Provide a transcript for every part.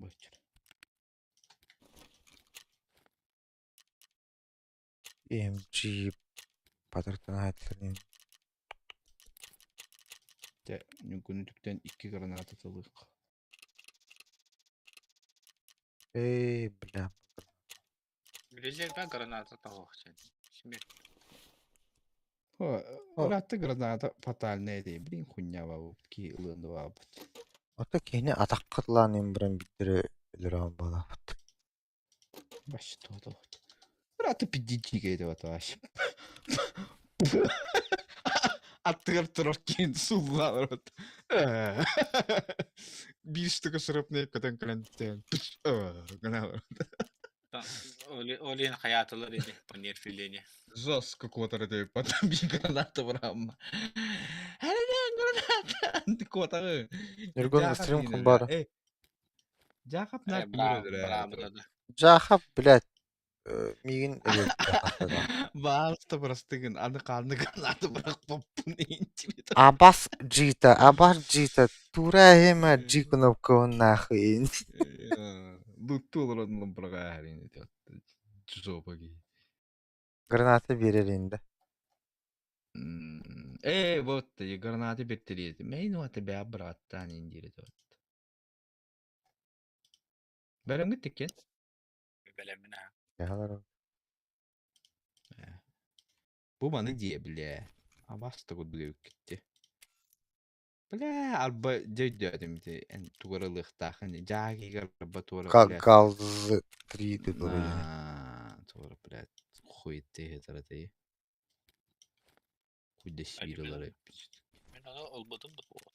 Боччор. MG патартанаатын Дьэ, Ньургуну түктэн икки граната тылыах. Эй, бля. Резервэ граната тоһуох дьэн. Смерть. О, ыраатта граната фатальная этэ. Блин, хуйня бабыт, киһи ылыан да баабыт. Ото киһини атахха тылаан имбирэн биттери өлөрөөн буолаабыт. Вообще то Ыраатта пиздичник этэ вот вообще. Аттыгар турар киһини суллаалар. Биир штука шрапнель көтөн кэлэн гына Ол иһин хайаатылар ини по нерфилене. Жестко куотар этэ потом биир граната быраамма. Граната! Куотаҕы. Ньургун стрим хумбара. Жаахап наар Браабыта да. Жаахап, блядь, миигин Баалта бырастыгын аны хаанны граната бырахпаппын иинтибит. Абас Джита, Абас Джита, тура эма G кнопка нахуй. Лутту олорон быраҕаа жопа киһи. Граната биэрэр инде. Э, вот, граната бертелиэти. Мэйин уата бэйэ быраттаан индире вот. Бэлэмҥит тиккен? Бэлэммин аа. Бу маны диэ бля. Абас да курдук эбиккитти. Бля, арба дьэ өйдөөтүм ити эн тугар ылыахтаахын дьаагыгар арба туора бля. Галзы 3 ты Туора бля хуйты этараты. Хуйда сииралары. Мен аны ылбытым да буолар.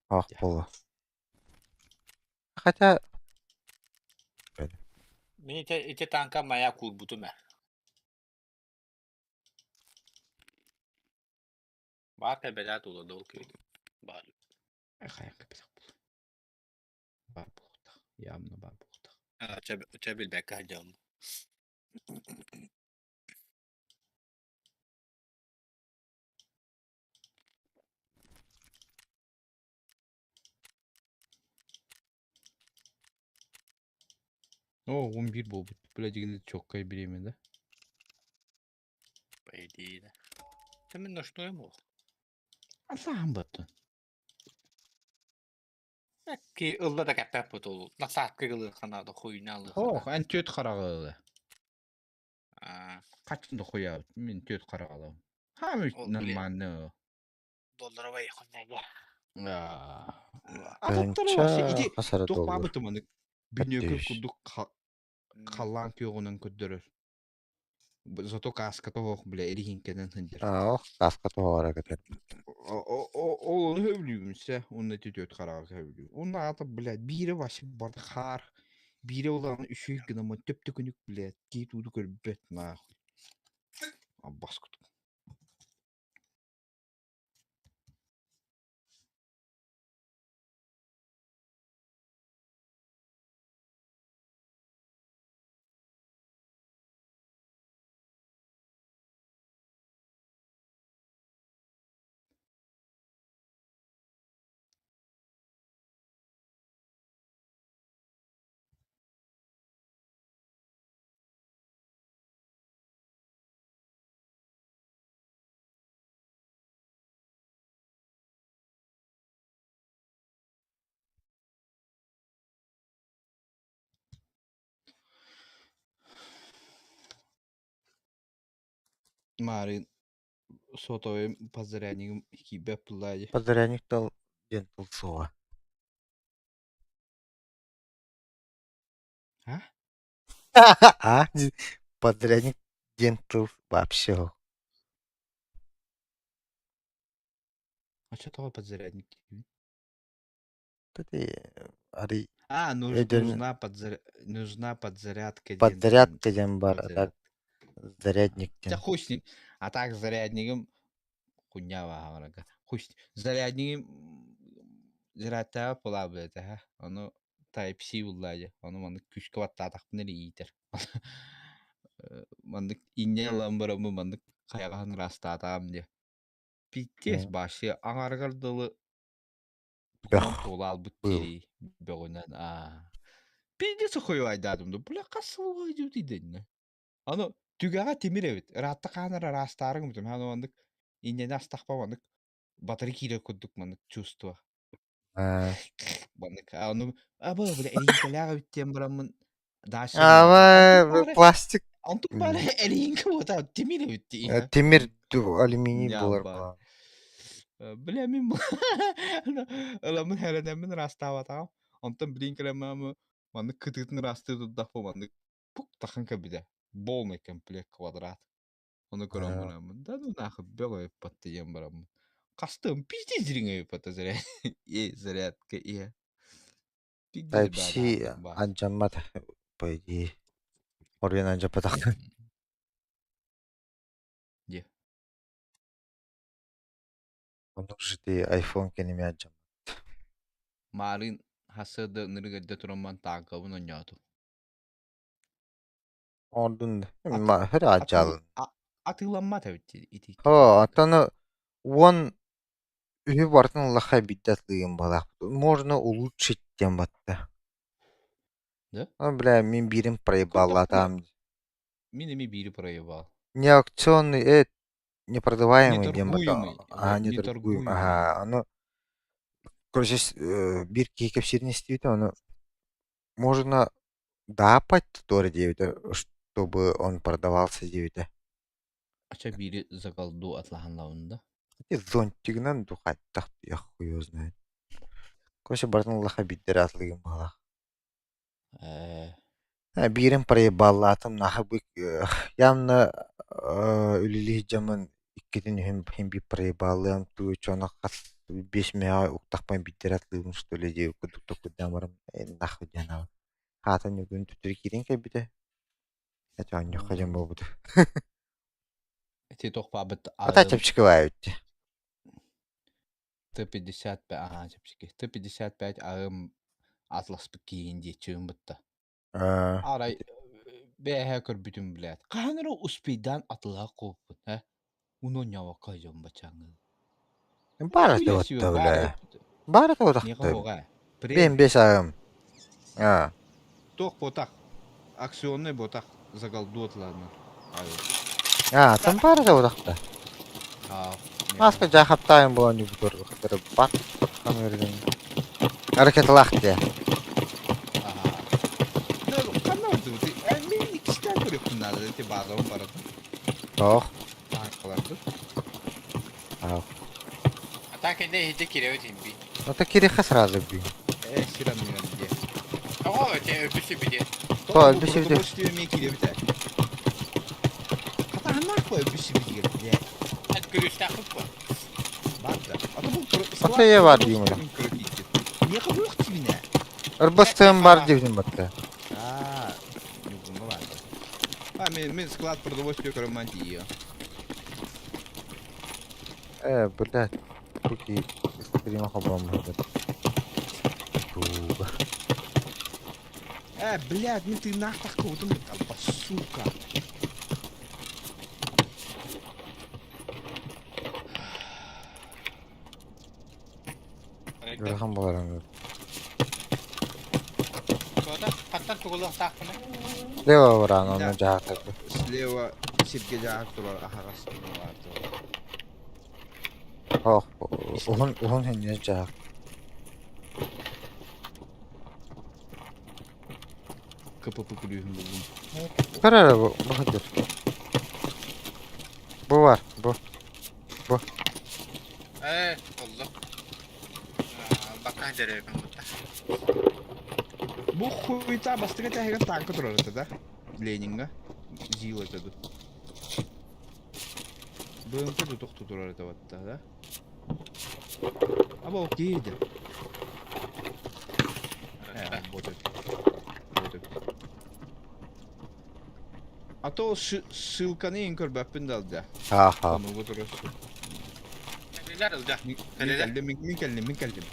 Ах буолла. Хотя Мин ити, ити танка мая куурбутум ээ. Баар кэлбэтэ тула дол киһи. Баар. Хайа кэпсэх буолла. Баар буолуохтаах. Явно баар буолуохтаах. Чэ билбэккэ сылдьабын. О, 11 буолбут. Бля, дигини чоккай бириэмэ да. По идее, да. Та мин ночной мол. Асаан баттын. Ки ылла да кэппэт бутул. Насаатка гылыахханаада хуйна Ох, эн түөт хараҕы Хачын да хуйаабыт. Мин түөт хараҕалаам. Хаамый нормально. Долларовай хонноло. Атыттар вообще ити туох баабыт маны бүнүөкүр курдук халлаан күөҕүнэн көрдөрөр. Зато кааската оһох бля эриһиҥкэнэн сылдьар. Ох, кааската оһоҕор көтөр. Ол ону сөбүлүүбүн сэ, уонна ити түөрт хараҕа сөбүлүүбүн. Уонна аата, блядь, биирэ вообще барда хаар, биирэ улахан үчүгэй гынаммын төп-төкүнүк, блядь, киһи тууду көрбөт, нахуй. Аббас кутук. Марын сотовым подряднигым киирбэт буоллаа дии. Подрядник тыл диэн тыл суоҕа. А? А? Подрядник диэн тыл вообще А что такое подзарядник диибин? Арый А, нужна, подзар... нужна подзарядка диэн. Подзарядка диэн бар, а так зарядник Дьэ диэн. хуй с ним. А так заряднигым хуйня баҕарага. Хуй с заряднигым зарядтаах буолаабыт этэ ха. Ону Type-C буллаа дьэ. Ону маннык күүскэ баттаатахпына эрэ иитэр. Маннык инньэ ылан бараммын маннык хайаҕаһын ыраастаатаҕым диэ. Пиздец вообще аҥарыгар дылы. Бөх Туолаалбыт быыл. тиэрий бөҕүнэн аа. Пиздец хуйвайдаатым да бля хас сыл дьүтүйдэннэ. Аны түгэҕэ тимир эбит. Ыраатта хаанар араастаары гыммытым. Аны маннык иннэни астахпа маннык батары киирэр курдук маннык чувство. Аа. Маннык аны аба бля эриҥкэлээх эбит диэн бараммын дальше Аба пластик Онтум баара эриҥкэ буота тимир эбит дии. Тимир алюминий буолар Ньаба. Бля мин ыламмын хэрэнэммин ыраастаабатаҕым. Онтон билин кэлэммэ маннык кытыытын ыраастыы турдахпа маннык пук тахан кэбитэ. Полный комплект квадрат. Ону көрөн бараммын, да ну нахуй бөҕө ыппатты диэн бараммын. Хастым пиздец дириҥ ыппата заряд. Е зарядка иһэ. Пиздец Type-C алдьаммат по идее. Оруйан алдьаппатах. Дьэ. Оннук же ты iPhone кэними алдьаммат. Маарыын хасыада ынырык эрдэ турамман тааҥкабын оонньоотум. Ордун Ат хөр атыы алдьаалын. атыыламмат эбит ити Хоо, тааҥка. оттон 13 барытын ыллахха биирдэ атылыйым баҕалаах. Можно улучшить диэн батта. Да? Ну, бля, мин биирин Көрдөхпүнэ проебаллаатаам. мин эмиэ биири проебал. Не аукционный, непродаваемый диэн батта. Неторгуемый, Аа, вот, не торгуем. неторгуемый. Аhaa, ону, короче, биир киһи кэпсиирин истибитим, ону можно даапать туора диэбитэ, чтобы он продавался диэбитэ. Ача биири заколду атлаһанлабын да. Ити зонтигынан ду хайтах я хуй его знает. Короче, барытын ыллахха биирдэрэ атылыгын баҕалаах. Э, Биирин проебаллаатым, наха бы явно үлэлии дьоммун иккитин үһүн иһин биир проебаллыам туу чоно хас биэс мүһэҕэ уктахпын биирдэрэ атылыыбын что ли диэбит курдук толкуйдаан баран нахуй диэн аҕай хаатын үгүн төттөрү киирэн кэлбитэ. Эт оонньуохха дьон буолбута. Ити туох баабыт Ата чэпчэки баайбыт дии. Т-55 аhaa чэпчэки. Т-55 аҕым атласпыт киһин диэччибин бытта. Арай бээһээ көрбүтүм блядь. Хаһан эрэ успейдаан атылаах куоппут, э? Уну оонньообокко дьон баччааҥҥы. Баар Хуя себе этэ баар бля. эбит. Баар Миэхэ этэ суоҕа. Биэн Прем. бес аҕым. Аа. Туох буотах. Акционный буотах за голду атлаанар. Аа, там баар этэ утахта. Аа, Маска дьаахаптаайын буолан ньубутур кытары бат хамыыргын. Ракеталаах дии. Аха. Ханна бардыбыт? Мин иккистээн көрүөхпүн наада ити баазабын барытын. Тоох. Тааҥкаларбыт. Аа. А так инде иһирдьэ киирэбит имби. Это кириха сразу би. Э, сир анныгар дии. Тоҕо эти өлбүсү бити. То өлбүсү бити. Продовольствие эмиэ киирэбит ээ. Хатаһыннаах бо өлбүсү битигэр бile. Эт күрүстээх бу. Бар да. А то бу Ата е бар деймін. Миэхэ буох тибинэ. Ырбастыым бар диэбитим батта. Аа, ньугунга бар. А, мен склад продовольствия көрөммөн тиийиэ. Э, блядь, руки стрима хоброммут. Туга. Э, блядь, мен тыыннаах таххыбытым алба, сука. Ыарахан буоларын. Туота, хаттан тугулуохтаахпына? Слева бараан онно дьаһахтарга. Слева сиргэ дьаһах турар аһаҕас баар Ох, уһун уһун хинньэ дьаһах. КПП күлүүһүн буллум. Көр эрэ бу бу сылдьар. Бу бар, бу. Бу. Ээ, олло. Бакка дьэрээбин бутта. Бу хуйта бастакы тэһигэр тааҥка турар этэ да? Ленинга. Зил этэ ду. БМП ду тохту турар этэ батта да? Аба ол киирди. Э, вот это. Вот это. А то ссылканы ин көрбөппүн да алда. Ааха. Онуга турар. Кэллилэр ылда. Мин Кэллилэр. кэллим, мин кэллим, мин кэллим.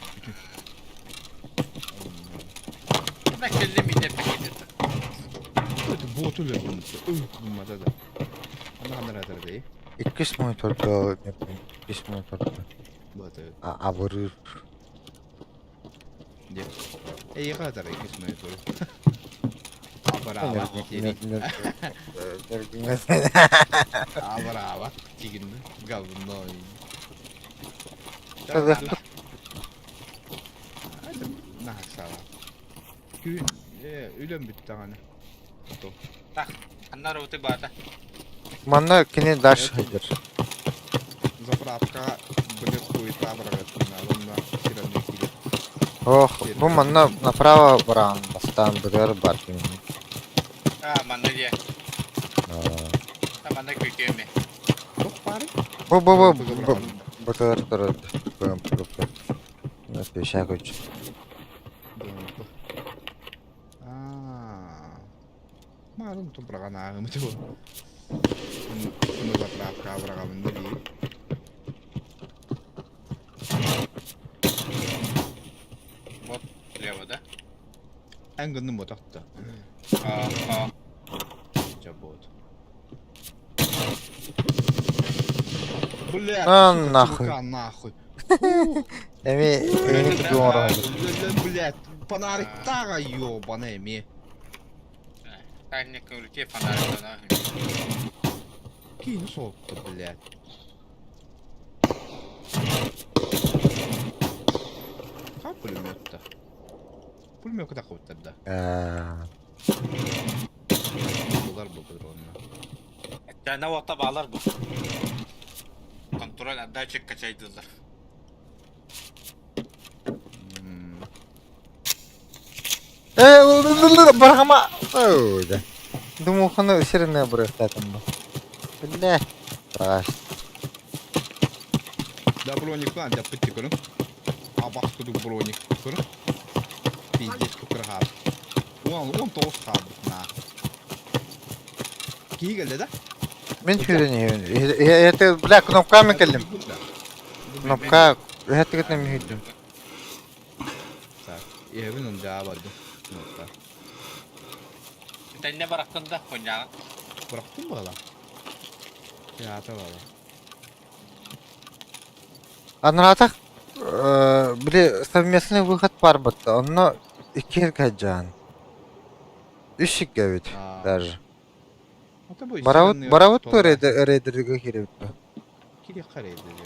Мен кэллим мин эппиккин. Бот өлөрдүм. Гуммата да. Ана ханара дей. Иккис мониторга иккис мониторга Бот. абырыыр. Дьэ. Эйиэхэ атар иккис монитору. Абыраабат диэри. Абыраабат тигин говно. Наһаксаала. Күн үлэм бүттэҕинэ. Так, ханна роботы баата? Манна кини дальше сылдьар. Заправка блин хуета быраҕыттына уонна сиранны киирэр. Ох, бу манна направо бараан бастаан быгар бар А, манна дьэ. А, манна күтүөмэ. Туох баарый? Бу бу бу бытыгар турар. Отвечай көч. Аа. Марын тупраҕан ааҕымыт бу. Уну заправка быраҕабын да дии. Вот слева, да? Эн гынным ботахта. А, а. Чабот. Бля, А, нахуй. нахуй. Эми эми курдук оҥороһун. Блядь, фонариктаҕа ёбана эми. Тайник үлке фонарик нахуй. Киин сотту, блядь. Ха пулемет-то. Пулемет тахыбыттар да. Булар бу патронна. Тана уота баалар бу. Контроль отдачи качайдылар. Э, бархама. Думуханы сирine бырахтатым бу. Бля. Страшно. Да броник lan дьаппыт көрүҥ. Абас кудук броник көрүҥ. Пиздец кукырҕаабыт. 19 хаалбыт наа. Киһи кэллэ да? Мин сүүрэн иһэбин. Это, бля, кнопками кэллим. Кнопка, эһэтигитин мүһүйдүм. Так, иһэбин ындаа бардым. Кнопка. Тэннэ барахтын да, хоньяҕын. Бырахтым баҕала. Театр баҕала. Анаратах, били совместный выход бар бытта. Онно икки эргэ Үс сиккэбит даже. Барабыт барабыт дуо рейдергэ киирэбит дуо? Кириэххэ рейдергэ.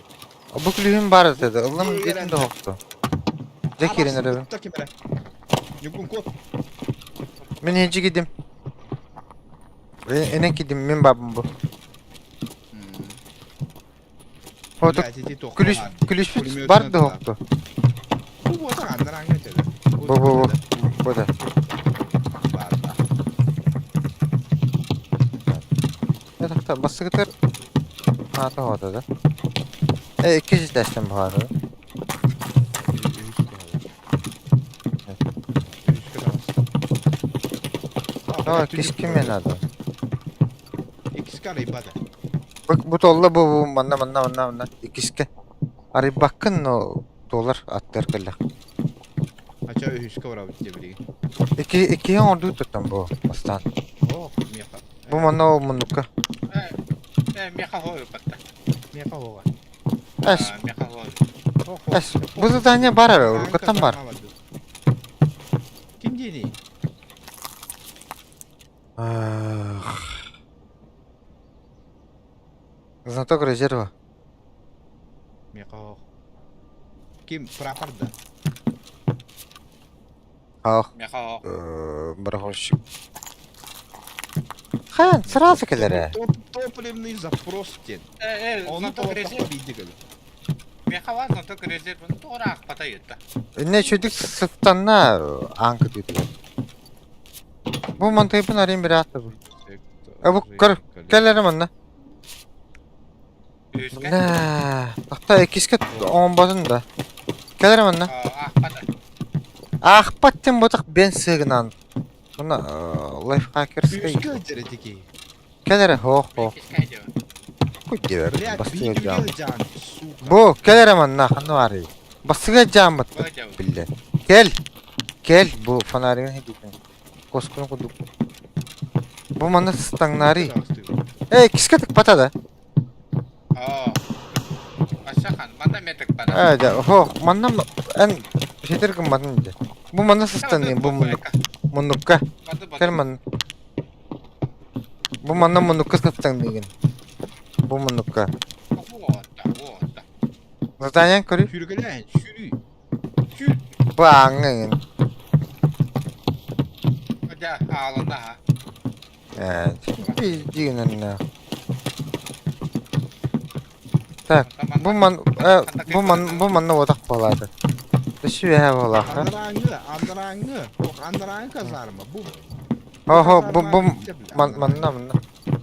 Бу күлүүһүм баар этэ да, ыллам диэтин да оһохто. Дьэ киирэн эрэбин. Ньукун куот. Мин иһинчи киирдим. Энэн киирдим, мин баабын бу. Хоту күлүс күлүспүт бар да оһохто. Бу бу бу бу да. Это бассыгытыр аата оһото да. Э икки ситээстэн баҕарар. Давай, кискиме надо. Иккискэ арыйбата. Бу, бу туолла бу, бу манна манна манна манна иккискэ. Арыйбаккын но туолар аттыгар кэллэх. Ача үһүскэ барабыт дии билигин. Икки иккиһин оҥордуу туттан бу бастаан. Оо, миэхэ. Бу манна ол муннукка. Э, э, миэхэ хоһуйбатта. Миэхэ оҕа. Эс, Миэхэ хоһуй. эс, бу задание бар эрэ, уруккуттан бар. Ким диэний? Ах. Знаток резерва. Миэхэ Ким прапор да? Ах, Миэхэ барахольщик. Хаан, сразу кэлэрэ. Топливный запрос диэн. Э, э, Ону знаток резерв. биирдэ кэлэр. Миэхэ бар знаток резерв. Тоҕо аахпата ыйытта. Инне үчүгдүк сыттанна аан кытыытыгар. Бу мантыйбын арыйын бираатта бу. Э бу көр кэлэрэ манна. Үһүскэ. Бля, тахта иккискэ оҥорботун да. Кэлэрэ манна. Аахпата. Аахпат тем ботах бен сыгынан. Мына лайфхакерскай. Үскэ ыдьар этики. Кэлэрэ хоох хоох. Иккискэ дьэ. Хуй диэбэр. Блядь, Бастыга биир жаам. жаан, сука. Бу кэлэрэ манна ханна баарый? Бастыга жааммыт Бу дьэ. биллэ. Кэл. Кэл бу фонаригын хидитин. Коскун курдук. Бу манна сыстаҥнаарый. Эй, кискэ тыкпата да. Оо. Асахан, манна мен тыкпата. Ээ, дьэ, хоох, манна эн ситир гымматын дьэ. Бу манна сыстанныым, бу муннук. Муннукка. Кэл манна. Бу манна муннукка сыстанныыгын. Бу муннукка. Наталья көрүй. Сүүрүкэлээн, сүүрүү. Сүүр. Бу ааҥҥа игин. Дьэ, аалына ha. Ээ, дигинэн Так, бу ман бу ман бу манна уотах буолаата. Өссө үөһэ буолаах. Андарааҥҥы, андарааҥҥы, ох андарааҥҥы казарма. Бу Оһо, бу бу манна манна.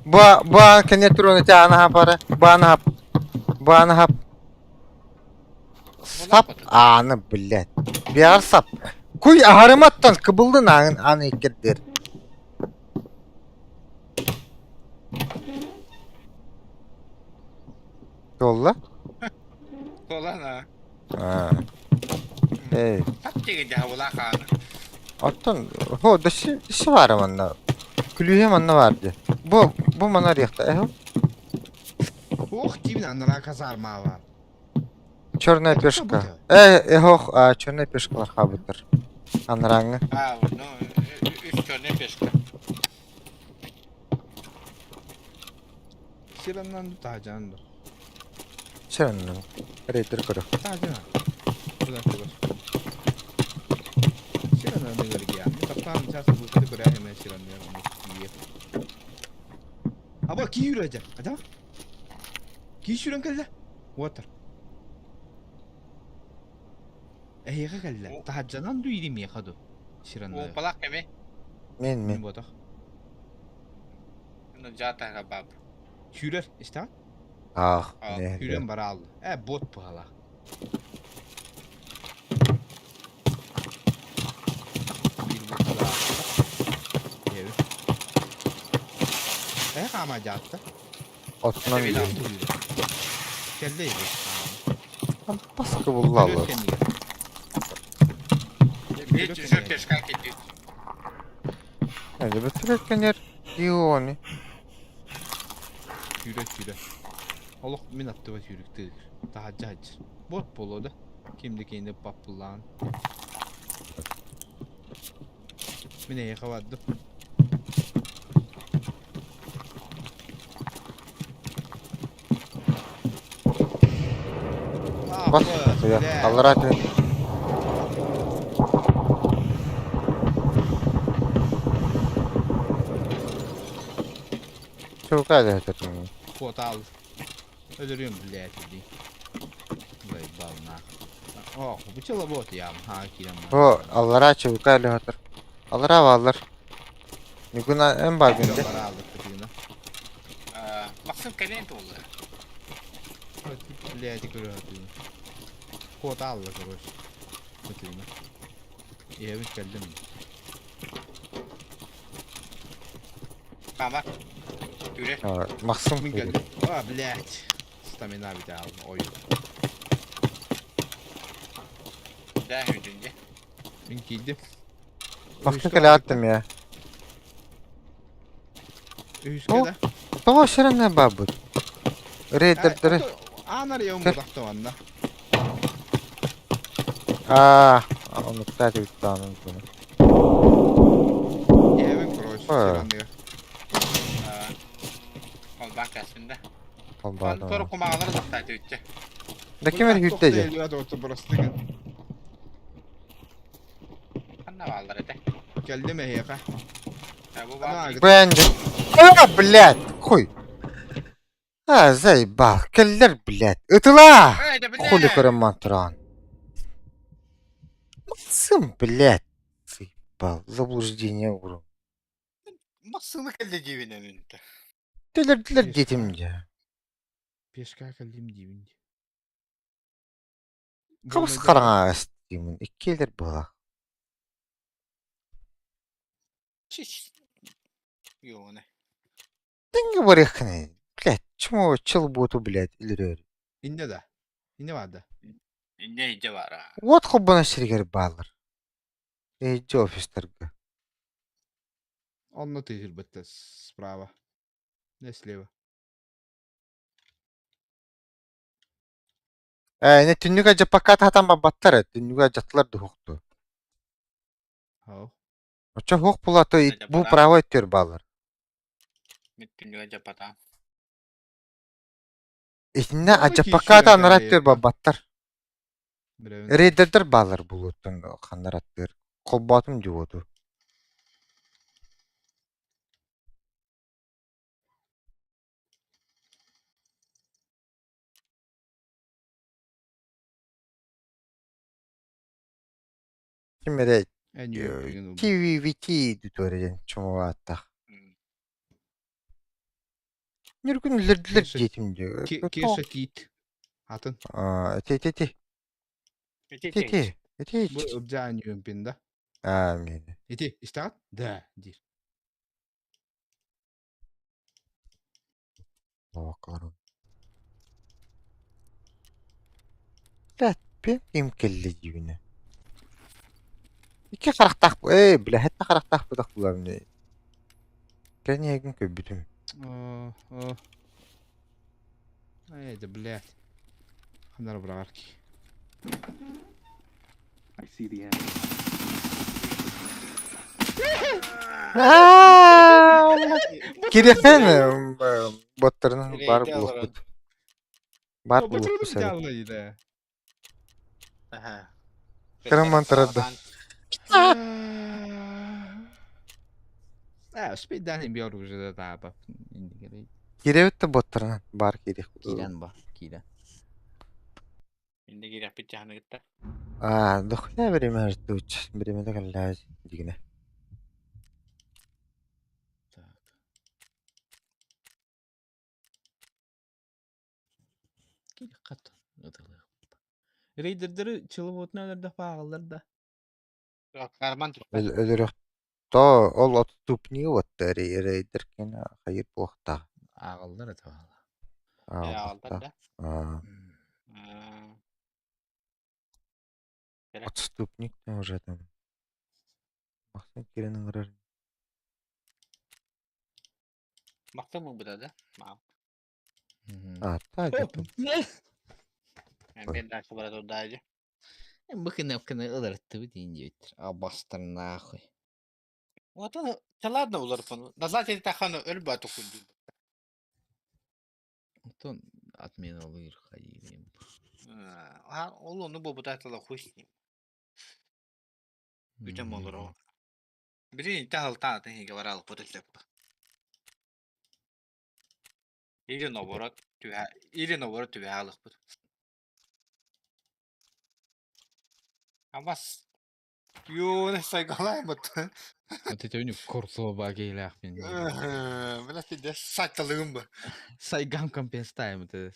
Бу бу кэннэ туруона чаана хапара, бу аана хап. Бу аана хап. Сап ааны, блядь. Биар сап. Куй аһарыматтан кыбыллын ааҥын ааны иккердер. Туолла? Туолан аа. Аа. Эй. Сап диэки дьаһабылаах ааны. Оттон хо дөссө дөссө баара манна. Күлүүһэ манна баар дии. Бу бу манна арыйахта эһэ. Ох, тиибин анараа казармаалар. Черная пешка. Э, эх, а, черная пешкалар хаабыттар. Анарааҥҥы. А, ну, үс черная пешка. Сираннан таажан ду. Сираннан. Рейдер көрө. Таажан. Buradan чугас. Сираннан ыгыргия. Таптаан сейчас бу көрө hemen сираннан onu Аба ки yürüyecek. Hadi Ки сүүрэн кэллэ. Water. Эһиэхэ кэллэ. Таһаджанан ду или миэхэ ду? Сиранна. Уопалаах кэми. Мен мен. Ботох. Ну жаатаха баб. Сүүрэр, истэҕин? Аах, Сүүрэн бараал. Э, бот быһалаах. Биир бот Э, хаама дьаатта. Оттон Кэллэ иби. Баскы буллалар. Биир чужой пешка кетти. Hadi бөтүрөккенер иони. Сүүрэ сүүрэ. Олох мин аттыба сүүрүктүүр. Таһаджа хаджыр. Бот боло да. Кимди кейинде паппылаан. Мин эйиэхэ бардым. Бас, аллара түн. Чулка да этим. Куотал. Өлөрүм, блядь, иди. Заебал нах. О, бучала вот я, ха, кирам. О, аллара чулка лехатыр. Аллара валлар. Нигуна эн бар гинде. Максим кэлэн туолла. Блядь, көрө Куоталла, короче. Кытыына. Ийэбин кэллим. Мама. Түрэ. Максим Мин кэллим. А, блядь. Стамина битэ ой. Да, хүдүнде. Мин киирдим. Максим кэлэ аттым я. Үһүскэ да. Тоҕо сирэнэ бабыт. Рейдердери. Аанар еум бутахта Аа, onu кстати үттаанын туну. Ийэбин, короче, сиранныга. Холбаак кэсминде. Холбаатым. Тор кумагалар тахтааты үтче. Да ким эргүттэ же? Ханна бааллар этэ. Кэллим эһиэхэ. Бу баар. Бэнди. А, блядь, хуй. А, заебал. Кэллэр, блядь. Ытыла! Хули көрөн мантуран. Максим, блядь. Заебал. Заблуждение уру. Максимы кэллэ диибин эминтэ. Телердилер детим дьэ. Пешка кэллим диибин. Хабыс хараҥа астыымын иккиэлэр буолах. Чич. Юоне. Тинге барыаххыный. Блядь, чмо чыл буоту, блядь, илирээр. Инне да. Инне баада. Инне иджа бара. Уот холбоно сиригэр бааллар. Эйдьи офистарга. Онно тыһырбытта справа. Не слева. Ээ, не түннүк адьаппакка хатан барбаттар ээ, түннүгү адьаттылар дуһукту. Ау. Оччо суох буолла, бу Дьаппатаа. правой өттүгэр бааллар. Бүттүннүгэ дьаппатаа. Итиннэ Ама адьаппакка киирсүүрэн да анараа өттүгэр кэлээйэппэ. барбаттар. Билэбин. Рейдердэр бааллар булуоттан ханнар аттыыр. Холбоотум дьуоту. Ким эрэ Эн үөрбүгүн ылбыт. TVVT дутуора диэн чумулааттах. Ньургун үллэрдилэр Кеша диэтим дии. Кеша Тиит. Атын. Аа, ити ити ити. Ити Ити ити. Ити Бу ылдьаан үөмпин да. Аа, миэнэ. Ити истэҕит? Да диир. Лоокорум. Тэппи ким кэллэ диибинэ. Икки харахтаах ээ, бля, хэттэ харахтаах бытах булабын. Кэньиэгин көрбүтүм. Оо, оо. Ай, да блядь. Ханара быраҕар ки. I see the enemy. Кириэхтэн боттарынан баар Рейде олорон. булуохпут. Баар Батырдым булуохпут сары. дьаалла да. Аха. Кыраман тарада. А, спиддан би оружие да иннигерей. Кирэбит да боттарынан баар кириэх. Киирэн ба, киирэн. Инде киирэхпит дьаһаныгытта. Аа, дохуя время ждуть. Время кэллээ дигинэ. Так. Киириххат ытылыах. Рейдердери чылыбытына өлөрдөх бааҕаллар да. Карман түспэт. Өлөрөх то ол отступник вот рейдер кene хайыр буохтаах. Ааҕаллар это баала. Аалдар да. Аа, Аа. Кэрэ. отступник уже там. Махсын кирен ыҥырар. Махтан булбута да. Маам. Аа, та дьэ. Мен дальше бара турдаажы. Бу кынапканы ылырттыбыт иин диэбиттэр. Абастар нахуй. Вот он, да ладно уларпын. Назад таханы өлбө тукунду. Онтон отменалыыр хайыым. А ол ону буолбута тала хуй с ним. Бүтэн болоро. Били тахалтаа тахига барал потелеп. Или наоборот, түһэ или наоборот түһэ алыхпыт. Абас Юуна сайгалаабыт. Вот это үнү корсоба кейлээхпин. Била сидя сайталыгым ба. Сайгам компенстайм это.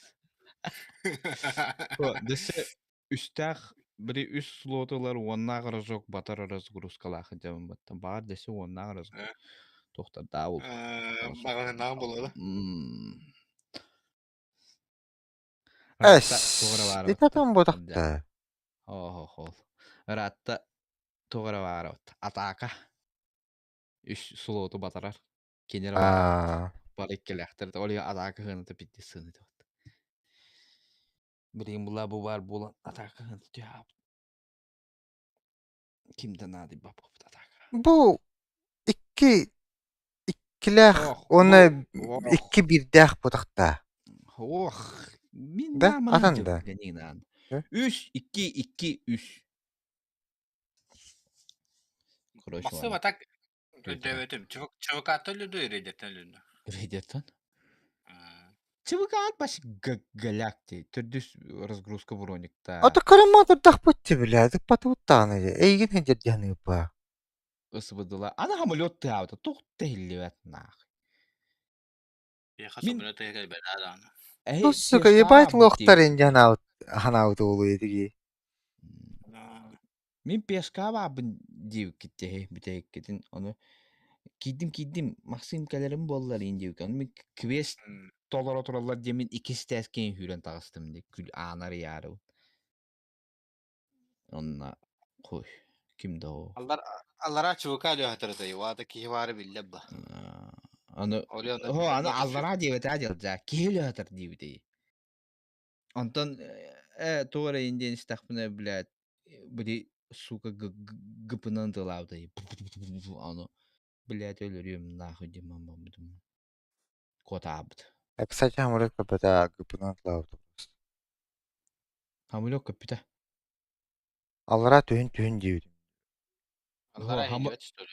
Десе үстэх бири үс слотулар уоннаах разок батар разгрузкалаах дьабын баттан баар десе уоннаах разгруз тохтар даабыл Баганаа болола. Эс, итатан ботахта. Оһо, Ратта тугара баарабыт. Атака. Үс слоту батарар. Кинер Аа, бар иккилээхтэр. Ол атака хыната питти сыны тот. Билигин була бу бар буолан атака хыната түһаабыт. Ким да наады баппыт атака. Бу икки иккилээх Ох, уонна бу икки биирдээх ботахта. Ох, мин Да, нааман атын да. дьылганинан. Э? Үс, икки, икки, үс. Короче, Максим ладно. атак өйдөбөтүм. ЧВК өлүдү рейдертен өлүндү. Рейдертон. ЧВК баш галякти. Төрдүс разгрузка броникта. Ата кырама турдахпыт бля, патуттааны. Эйгин хенжер ба. Ысыбыдыла. Ана самолет тыаабыта. Тух тэһиллибэт нах. Яха Мин самолет кэлбэт адаана. эһи Сука, пешка ебать аабыт лохтар диэбит. инжанаут ханаут уулу этиги. Мин пешка баабын диэбиккит тэһи бүтэһиккитин ону киирдим киирдим Максим кэлэрим буоллар иин диэбиккэ ону мин квест толоро тураллар диэммин иккис тээскээн сүүрэн таҕыстым дии күл аанар ыйаарыбын онно хуй ким да ол Аллар аллара ЧВК өлөһөтөрөтөй. Ваата киһи баары биллэ ба. Аны Оли онно хо аны онно түшү. аллараа диэбэтээ дьалдьаа киһи өлөһөтөр диэбитий онтон туора иин диэн истэхпинэ блядь били Сука гыпынан тылаабыта ону блядь өлөрүөм нахуй диэн маммаммытым куотаабыт. А, кстати, самолет көппөтө, гыпынан тылаабыта просто. Самолет көппүтэ. Аллараа түһүн түһүн диэбитим. Аллараа иһиллибэт что ли?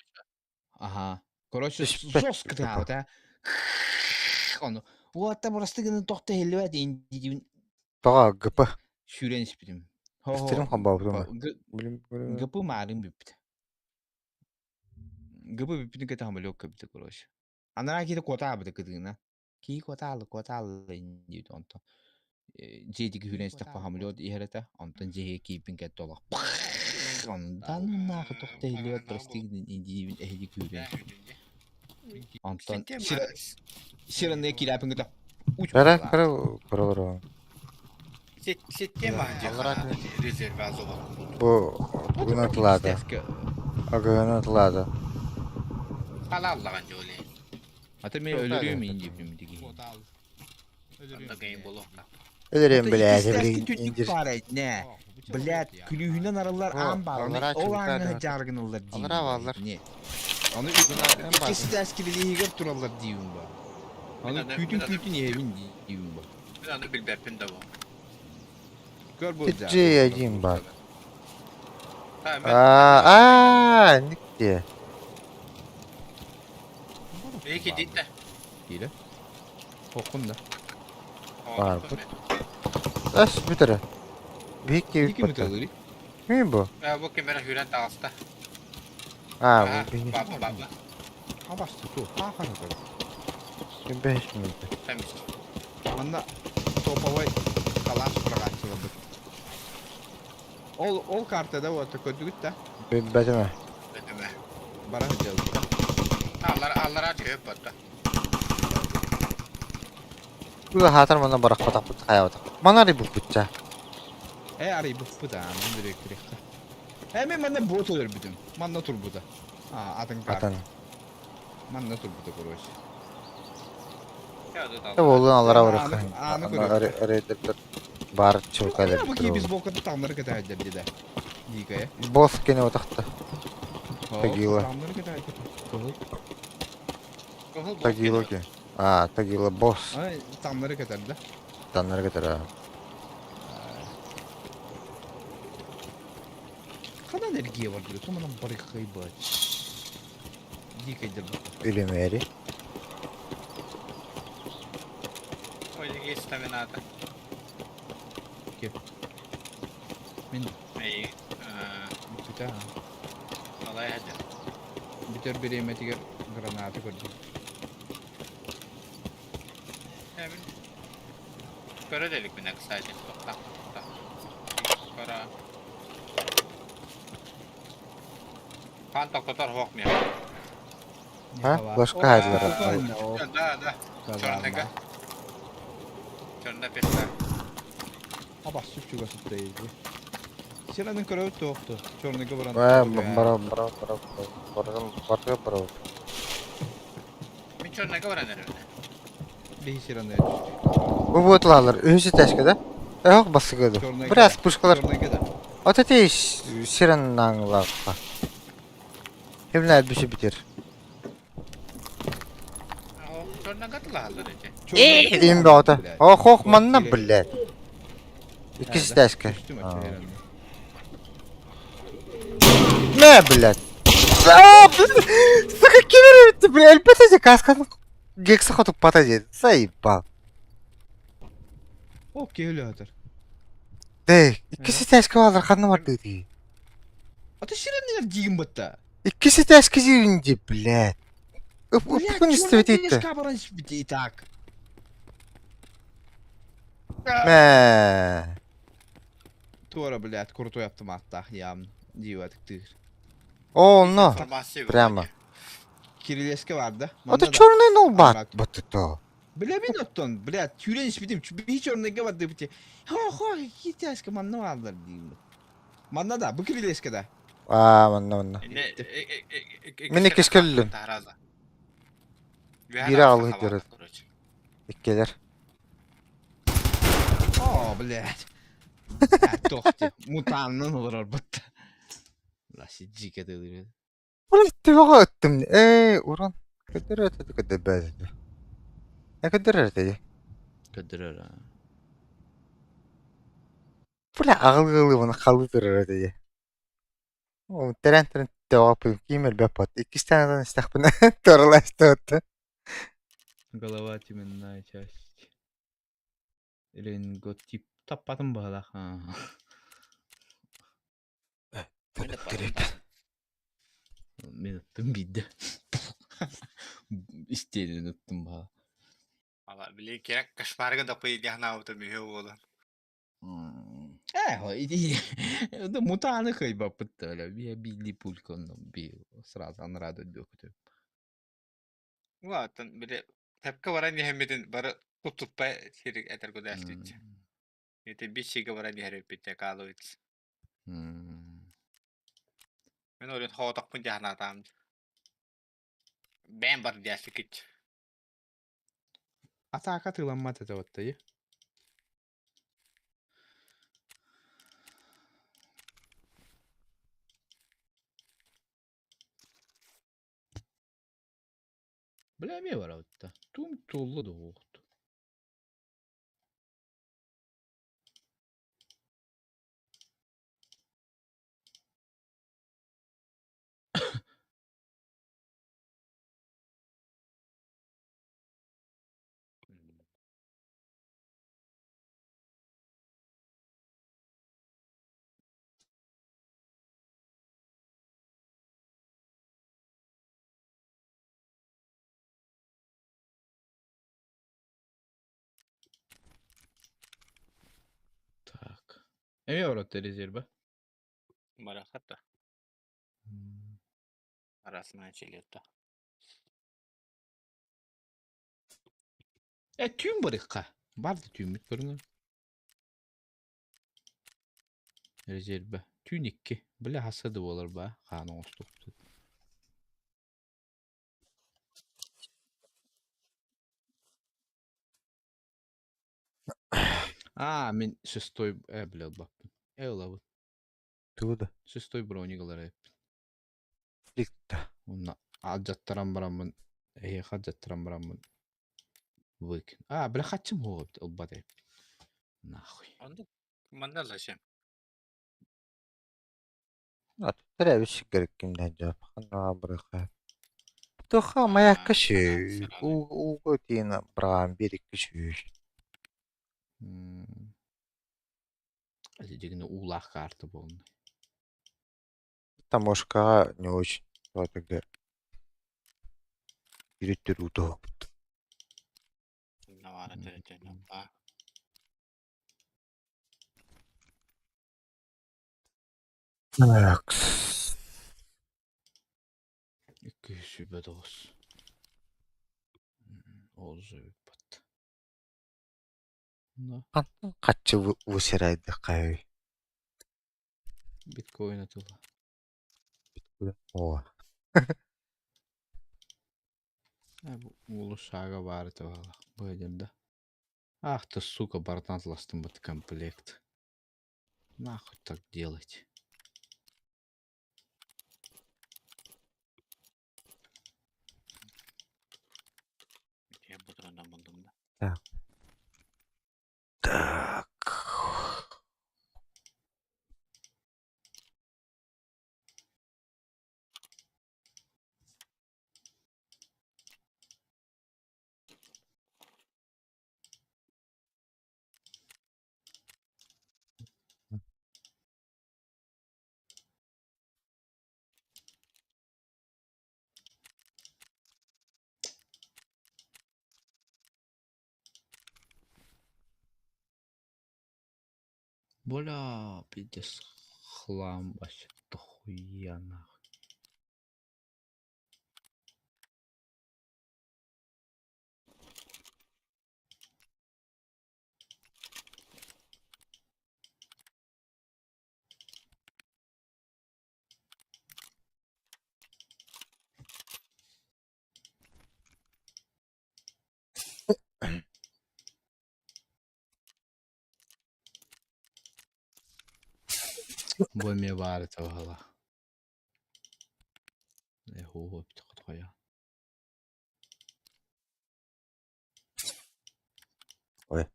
Аха. Короче, Түспэт жестко тыаабыта. Ону уотта просто гынан тохто иһиллибэт диибин Тоҕо ГП? сүүрэн испитим. Стрим холбообутум. ГП маарыҥ бүппүт. ГП бүппүтүн кытта самолет көппүтэ короче. Анараа киһи куотаабыта кытыына. Киһи куотаалы куотаалы диэбит онтон дьиэтигэр үүрэн истэххэ самолет иһэр этэ онтон дьиэгэ киирбин кэтэ олох онтон туох да иһиллибэт прости диибин эһиги күүрэн онтон сир анныга киирээпин кытта Кара кара кара Система резерве Бу бүгүн атылаата. Агыһын атылаата. Халааллаҕан дьоли. Ата мен өлөрүөм иин диэбитим дигиһин. Өлөрүөм билээти Түннүк баар нэ. Блядь, күлүүһүнэн арыллар аан баар. Ол ааҥҥа дьааргыныллар диибин. Аллараа бааллар. Аны иккис этээски билиһигэр тураллар диибин ба. Аны күүтүн күүтүн иһэбин диибин ба. Мин аны билбэппин да бу. Көр бу. J1 баар. Аа, нигде. Эки дитте. Киирэ. Хоккун да. Баарбыт. Ас бүтэрэ. Биһик Ким ыталырый? Ким бу? Бу кемера хүрэн таҕыста. Аа, бу биһи. Баба баба. Хабасты ту. Хаахана көр. Ким бэһис мүнүүтэ. Манна топовой калаш быраҕааччыларбыт. Ол ол картада вот көрдүгүт да? Билбэтим. Бэтимэ. Бара сылдьабыт. Аллар аллара түһүп батта. Бу хаатар манна барахпатахпыт хайаабатах. Мана арыйбыппытча. Э арыйбыппыт аа, мин директорихха. Э мен манна бот өлөрбүтүм. Манна турбута. А, атын карта. Атын. Манна турбута короче. Э буоллун аллара Ааны ааны көрүөх. Арыйдырдар баар чулкалар. Бу киһи бейсболката таҥнары кэтээддэр дедэ. Дикая. Босс кини утахта. Тагила. Таҥнары кэтээддэр. Кыһыл. Тагила ки. А, Тагила босс. Ай, таҥнары кэтэрдэ. Таҥнары кэтэр. Ханан эргиэ бардыр, туманан барыххайбат. Дикайдыр. Үлүмэри. Ой, есть стамината. Кеп. Мин Эй, бүтэ. Алай хадя. Бүтэр бириэмэтигэр граната көрдүм. Көрө делик мин, кстати. Тоқта. Кара. Хан тоқтотор хоқ мен. А? Флешка хайдылар. Да, да. Черныга. Черна пешка. Аба сүп чугас ыттайды. Сиранын көрөбүт тоохту. Черныга баран. Бара бара бара бара бара бара. Мен черныга баран эребин. Биһи сираны. Бу буотулаалар үһүс этээшкэ да? Эх басыгыды. Biraz пушкалар. Черныга да. Вот эти сираннааңлаахха. Химнер бүсү битер. Черныга тылаалар эти. Им баҕата. Ох ох манна блядь. Иккис этээшкэ. Мэ, блядь. Сука, кимер бля, элбэт касканы гекса хотуппата диэн. Заебал. О, киһи Дэй, иккис этээшкэ баалар ханна бардыы дии. А ты сиранныгар диигин бытта. Иккис этээшкэ диирин дии, блядь. Ыппын истибит Баран и так. Мэ. Туора, блядь, крутой автоматтаах ям дииватыктыыр. О, но. Прямо. Кириллеске бар да. Это черный нолбат. Вот это. Бля, мин оттон, блядь, тюрен испитим, би черныйга барды бити. Хо-хо, китайска манна бааллар диим. Манна да, бу Кириллеске да. Аа, манна манна. Мин иккис кэллим. Бире алыы дөрөт. Иккилер. О, блядь. Тохти. Мутаннан олорор бытта. Ласиджика тылыры. Төбөҕө ыттым ээ уран көтөр этэ көтөрбөт этэ көтөр этэ Көтөрөр. Бля аҕылыылыбын халыы турар этэ дии. Ол тэрээн-тэрээн төҕө киим элбэх бот. Иккистээн ытан истэхпинэ туоралаастыбыт. Голова теменная часть. Ренготип таппатым быһалаах. Мин ыттым биирдэ. Истиэнэн ыттым баҕа. Ала били керек кошмарга да пыйдиахнаабытым үһү буолан. Э, иди мутааны кыайбаппыт да өлө би билли пулька онно би сразу анараа дойду Улаатан били тэпкэ баран иһэммитин бары туттуппа сириг этэр гудээстиччи. Ити бичигэ баран иһэр эппитте каалыбыт. Мен орын хоотохпун дьаһанаатаам. Бэм бар дясикич. Атаака тыламмат этэ оттайы. Бля эмиэ барабыт да. Туум тулла да уохту. Так. Эмиэ баратта резервэ. Барахата. Арасына челетта. Э, түүн барыхха. Бар да түүммүт көрүҥэ. Резервэ. Түүн икки. Бля хасса да буолар баа. Хаан оҥостуохпут. Аа, мин шестой э, бля ылбаппын. Э ылабын. Тугу да? Шестой броник ылар эбиппин. Фликта. Онно алдьаттаран бараммын, эһиэхэ алдьаттаран бараммын выкин. А, бля хаччым хуо ылбат эбиппин. Нахуй. Онда манна зачем? Аттар эбит кимнээх дьап ханна бырыха. Туха маякка сүү ууга тиин браан бир икки сүүс. Ити дьигини уулаах карта буолна. Таможкаҕа не очень тоотуга үрүттүр уутуһуппут. Навара төрөтөнөппа. Так. Икки сүбэ тоҕус. Ол бат. Хантан хаччы высирайдыххай? Биткоин атыла. О. Бу улусаага баары табалах. Быдырда. Ах ты, сука, бартан атластым вот комплект. Нахуй так делать? Я бутрана булдум да. Так. Бля, пиздец, хлам вообще дохуя нахуй. Бу эмиэ баары табалах. Э, һуох эбит хотхойа. Ой.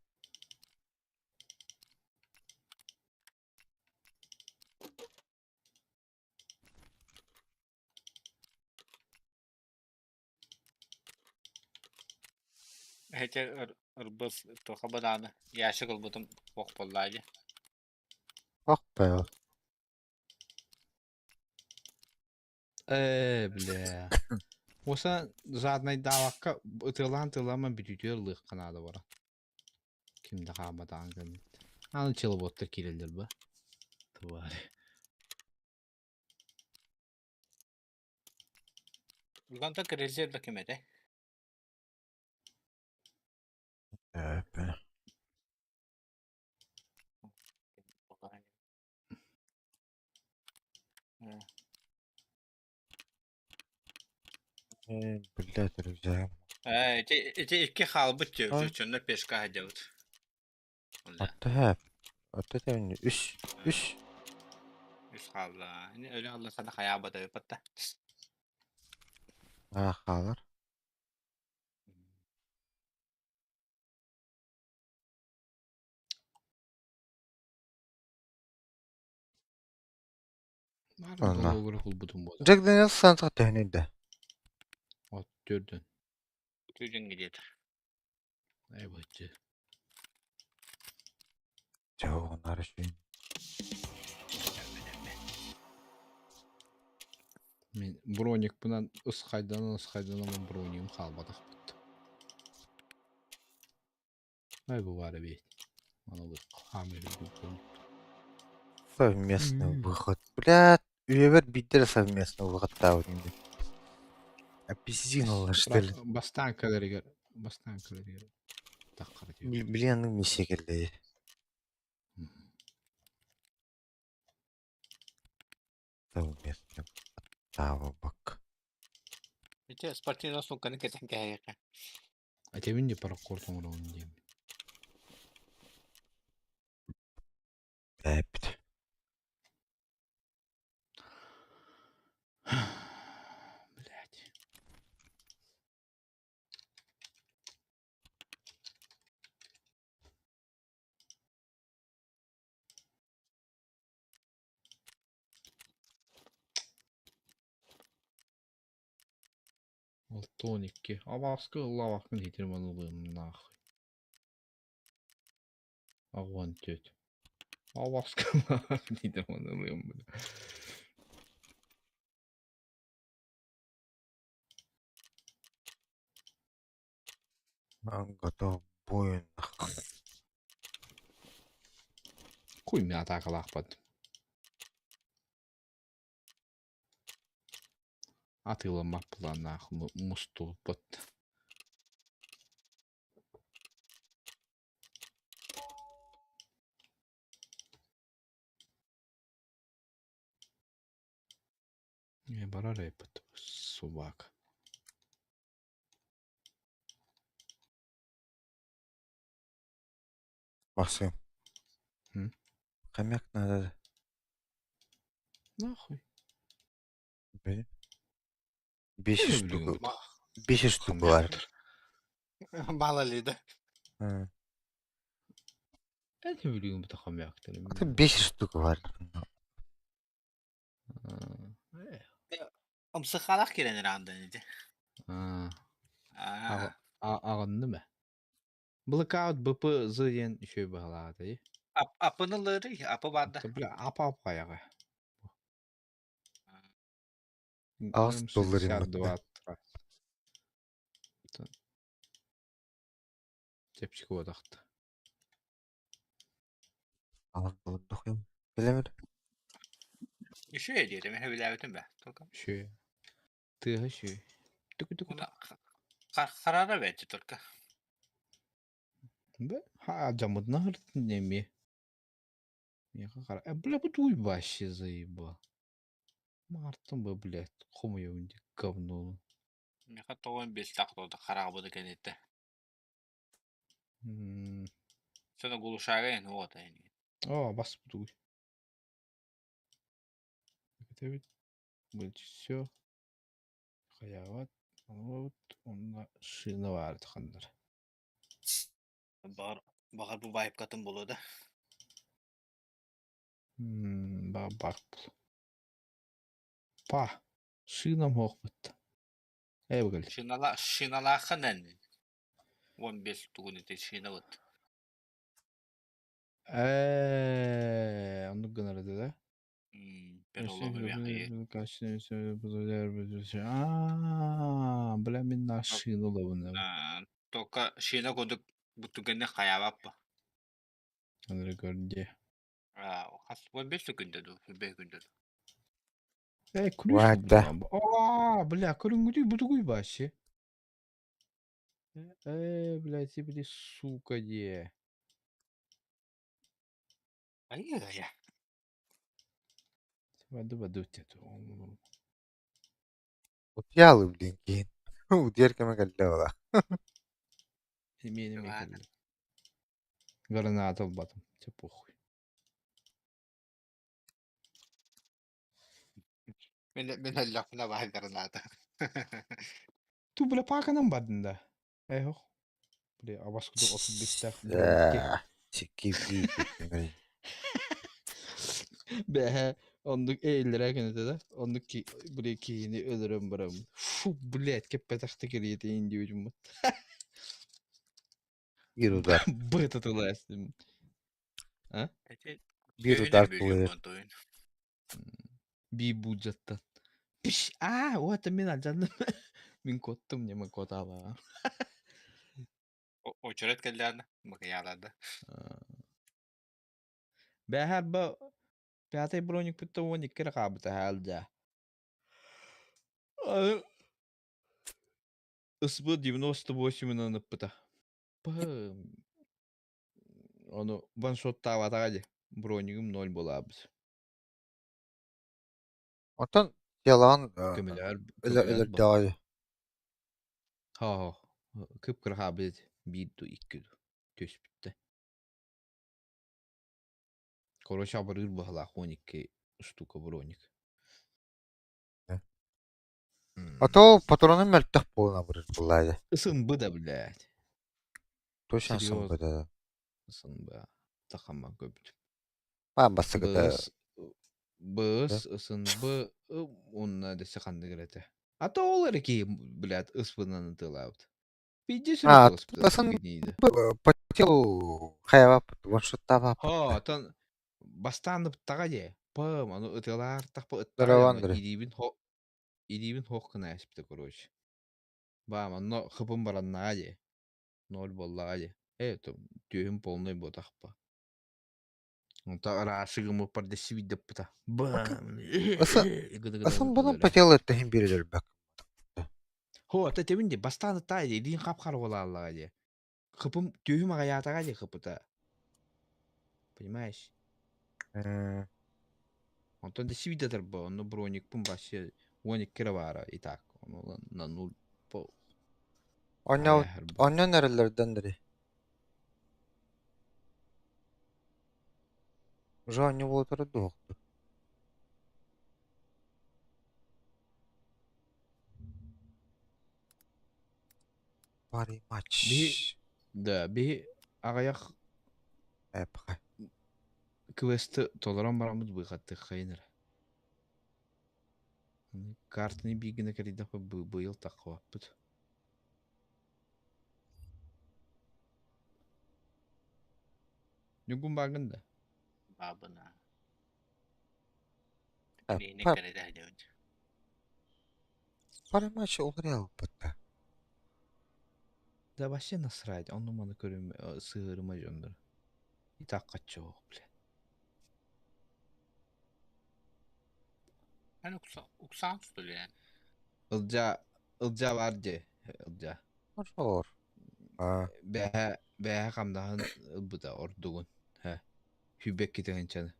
Эһэтэ ырбыс туха бадааны ящик ылбытым суох буоллаа дии. Ох бэл. Ээ, бля. Уоса жаднайдаабакка ытыалаан-тыалаан бүтүтүөр ылыахха наада бара. Ким да хаамматаҕын кэнниттэн. Аны челоботтар киирэллэр ба. Твари. Угантан резервэ ким этэ? Э, Блядь, рюкзак. Ээ, ити ити икки хаалбыт чөннө пешка сылдьабыт. Отто хэп. Отто тэвни үс. Үс. Үс хаалла. Ини өлө алла сана хайаабата ыппатта. Аа хаалар. Онно. Холбутум буолар. Джек Дэниелс саантах төһөнүй да? От төрдөн. Түүдүн где-то. Эй баччы. Чего оннар үчүн. Мин броникпынан ысхайданан ысхайданан бронигым хаалбатахпыт. Ай бу баар эбит. Аны хаамыы Совместный выход. Блядь, үйэбэр биирдэ эрэ совместный выходтаабыт ини. Апельсиналар что ли? Бастаан кэлэригэр бастаан кэлэригэр таххара Били аннык миссия кэллэйэ. Совместный таабабак. Ити спортивный сумканы кэтэн кэһэйэхэ. Этэбин де паракорд оҥоробун диэн. Бээппит. Блядь. 6-12. Абааска ыллаабаккын иһитир манылыым нахуй. 14. Абааска ыллаабаккын иһитир манылыым. Готов буйун. Хуй мин атаакалаахпат. Атыыламмат планнаах мустубуппут. Барар эппит собака. Максим. М? Хомяк надо. Нахуй. Блин. Бес Не штук. люблю. Бес штук бар. Мало ли, да? Я не люблю это хомяк. Это бес штук бар. Ымсыхалах кирен рандан ити. Аа. Аҕынным ээ. Blackout БП З диэн үчүгэй быһалаата дии. Аппыны лырый, апы барда. Бля, апа аппайаҕа. Аҕыс доллар 62 Чэпчэки буотахта. Аҕыс доллар дохуя. Билэмир. Үчүгэй диэтим, эһэ билээбитим бэ. Только. Үчүгэй. Тыаһа үчүгэй. Түк-түк. Харара бэти только. Бэ, ха, дьаммытына сырытын эмиэ. Миэхэ хара. Э, бля, бу туй вообще заебал. Мартын бы, блядь, хомуйабын дии говно. Миэхэ тоҕон бестах туолда хараҕабыты кэнниттэ. Соно глушага вот они. О, бас туй. Это ведь будет все. Хайаабат, онуобут уонна шина баар ханнар. Баҕар, баҕар бу баайыпкатын буолуо да. Баар Па, шинам суохпут. Ээ быгыл. Шинала, шиналааххын эн 15 тугун ити шинабыт. Ээ, оннук гынар этэ да? Аа, бля, мин шина ылабын. Только шина курдук бу түгэнне хайаабаппа. Анары көрдө. Хас 15 секунда ду, 5 күндө ду. Э, ключ Вата. Аа, бля, көрүҥҥүтүй бутугуй вообще. Э, блядь, били, сука, де. Ай-яй-яй. Баду баду Утуйаалы блин киһин. Утуйар кэмэ кэллэ буолла. Эмиэ эмиэ кэллэ. Граната ылбатым. Чэ похуй. Мин мин өллөхпүнэ баай граната. Ту бля пааканан бардын да. Эх, бля, абас кудук 35-тээх Сикки Бэһэ оннук ээллэрэ күнүтэ да оннук били киһини өлөрөн бараммын фу блядь кэппэтэхтэ кэриэтин диэбитим Биир удар. быта тылаастым а Биир удар тулуйар. Би бюджеттан пиш а вот мин алдьанным мин куоттум не мы куотаабаа Очерет кэллээн макыйаалаада. Бэһэр ба пятый броник бүтэ 12 эрэ хаалбыта хаалдьа. СБ 98-нан ыппыта. Ону ваншоттаабатаҕа дии. Бронигым ноль буолаабыт. Оттон дьыалаҕын Көмөлөөр көмөлөөр өлөрдөҕө Ха-ха. Кып-кыра хаалбыт биир ду икки ду түспүттэ. Короче, абырыыр быһалаах 12 штука броник. А то патроным мөлтөх буолан абырыр буоллаа СНБ да, блядь. Точно СНБ да. СНБ. Тахама көбүт. Баа бастакыта БС БС СНБ уонна дэсэ ханныгыр этэ. А то ол эрэ киһи, блядь, ысбынан ытыалаабыт. Пиздец А, СНБ по телу хайабаппыт, ваншоттаабаппыт. Хо, отон бастаан ыптаҕа дии. Пым, ону ытыалаартахпа ыттаҕа Здорово, ону Андрей. илиибин хо илиибин хоох гына ааспыта, короче. Баам, онно хыпым бараннаҕа дии. Ноль буоллаҕа дии. Э, түөһүм полный буотахпа. Онто араасы гыммыппар дэссибийдэппыта. Бам! СНБ-ны по телу эттэһин биэрэр элбэх. Хо, ата тэбин дии, бастаан ыттаа дии, илиин хап-хара буолааллаҕа дии. Хыпым, түөһүм аҕайаатаҕа дии хыпыта. Понимаешь? Онтон дэссибийдэтэр бо, онно броникпын вообще 12 эрэ баара и так. Ону на нуль по Онньон эрэллэрдэн дери. Уже онньу буолтара дуоһукту. Пари матч. Биһи да, биһи аҕыйах Эпха. квесты толорон бараммыт быыхаттыаххайын эрэ. Картаны биир гына кэрийдэххэ быйыл таххыбаппыт. Ньугун бааҥҥын да? Баабына. Миинин кэрэтэ диэбит. Пари матч уларыйалбыт да. Да вообще насрать, онну маны көрүм сыһыарыма дьоннор. И так хаччоох, бля. Эн уксаан тутулуйан. Ылдьаа, Ылдьаа баар дии, Ылдьаа. Ор. А. Бэһэ, бэһэ хамнаһын ылбыта ордугун. Һэ. Сүүрбэкки тыһыынчаны.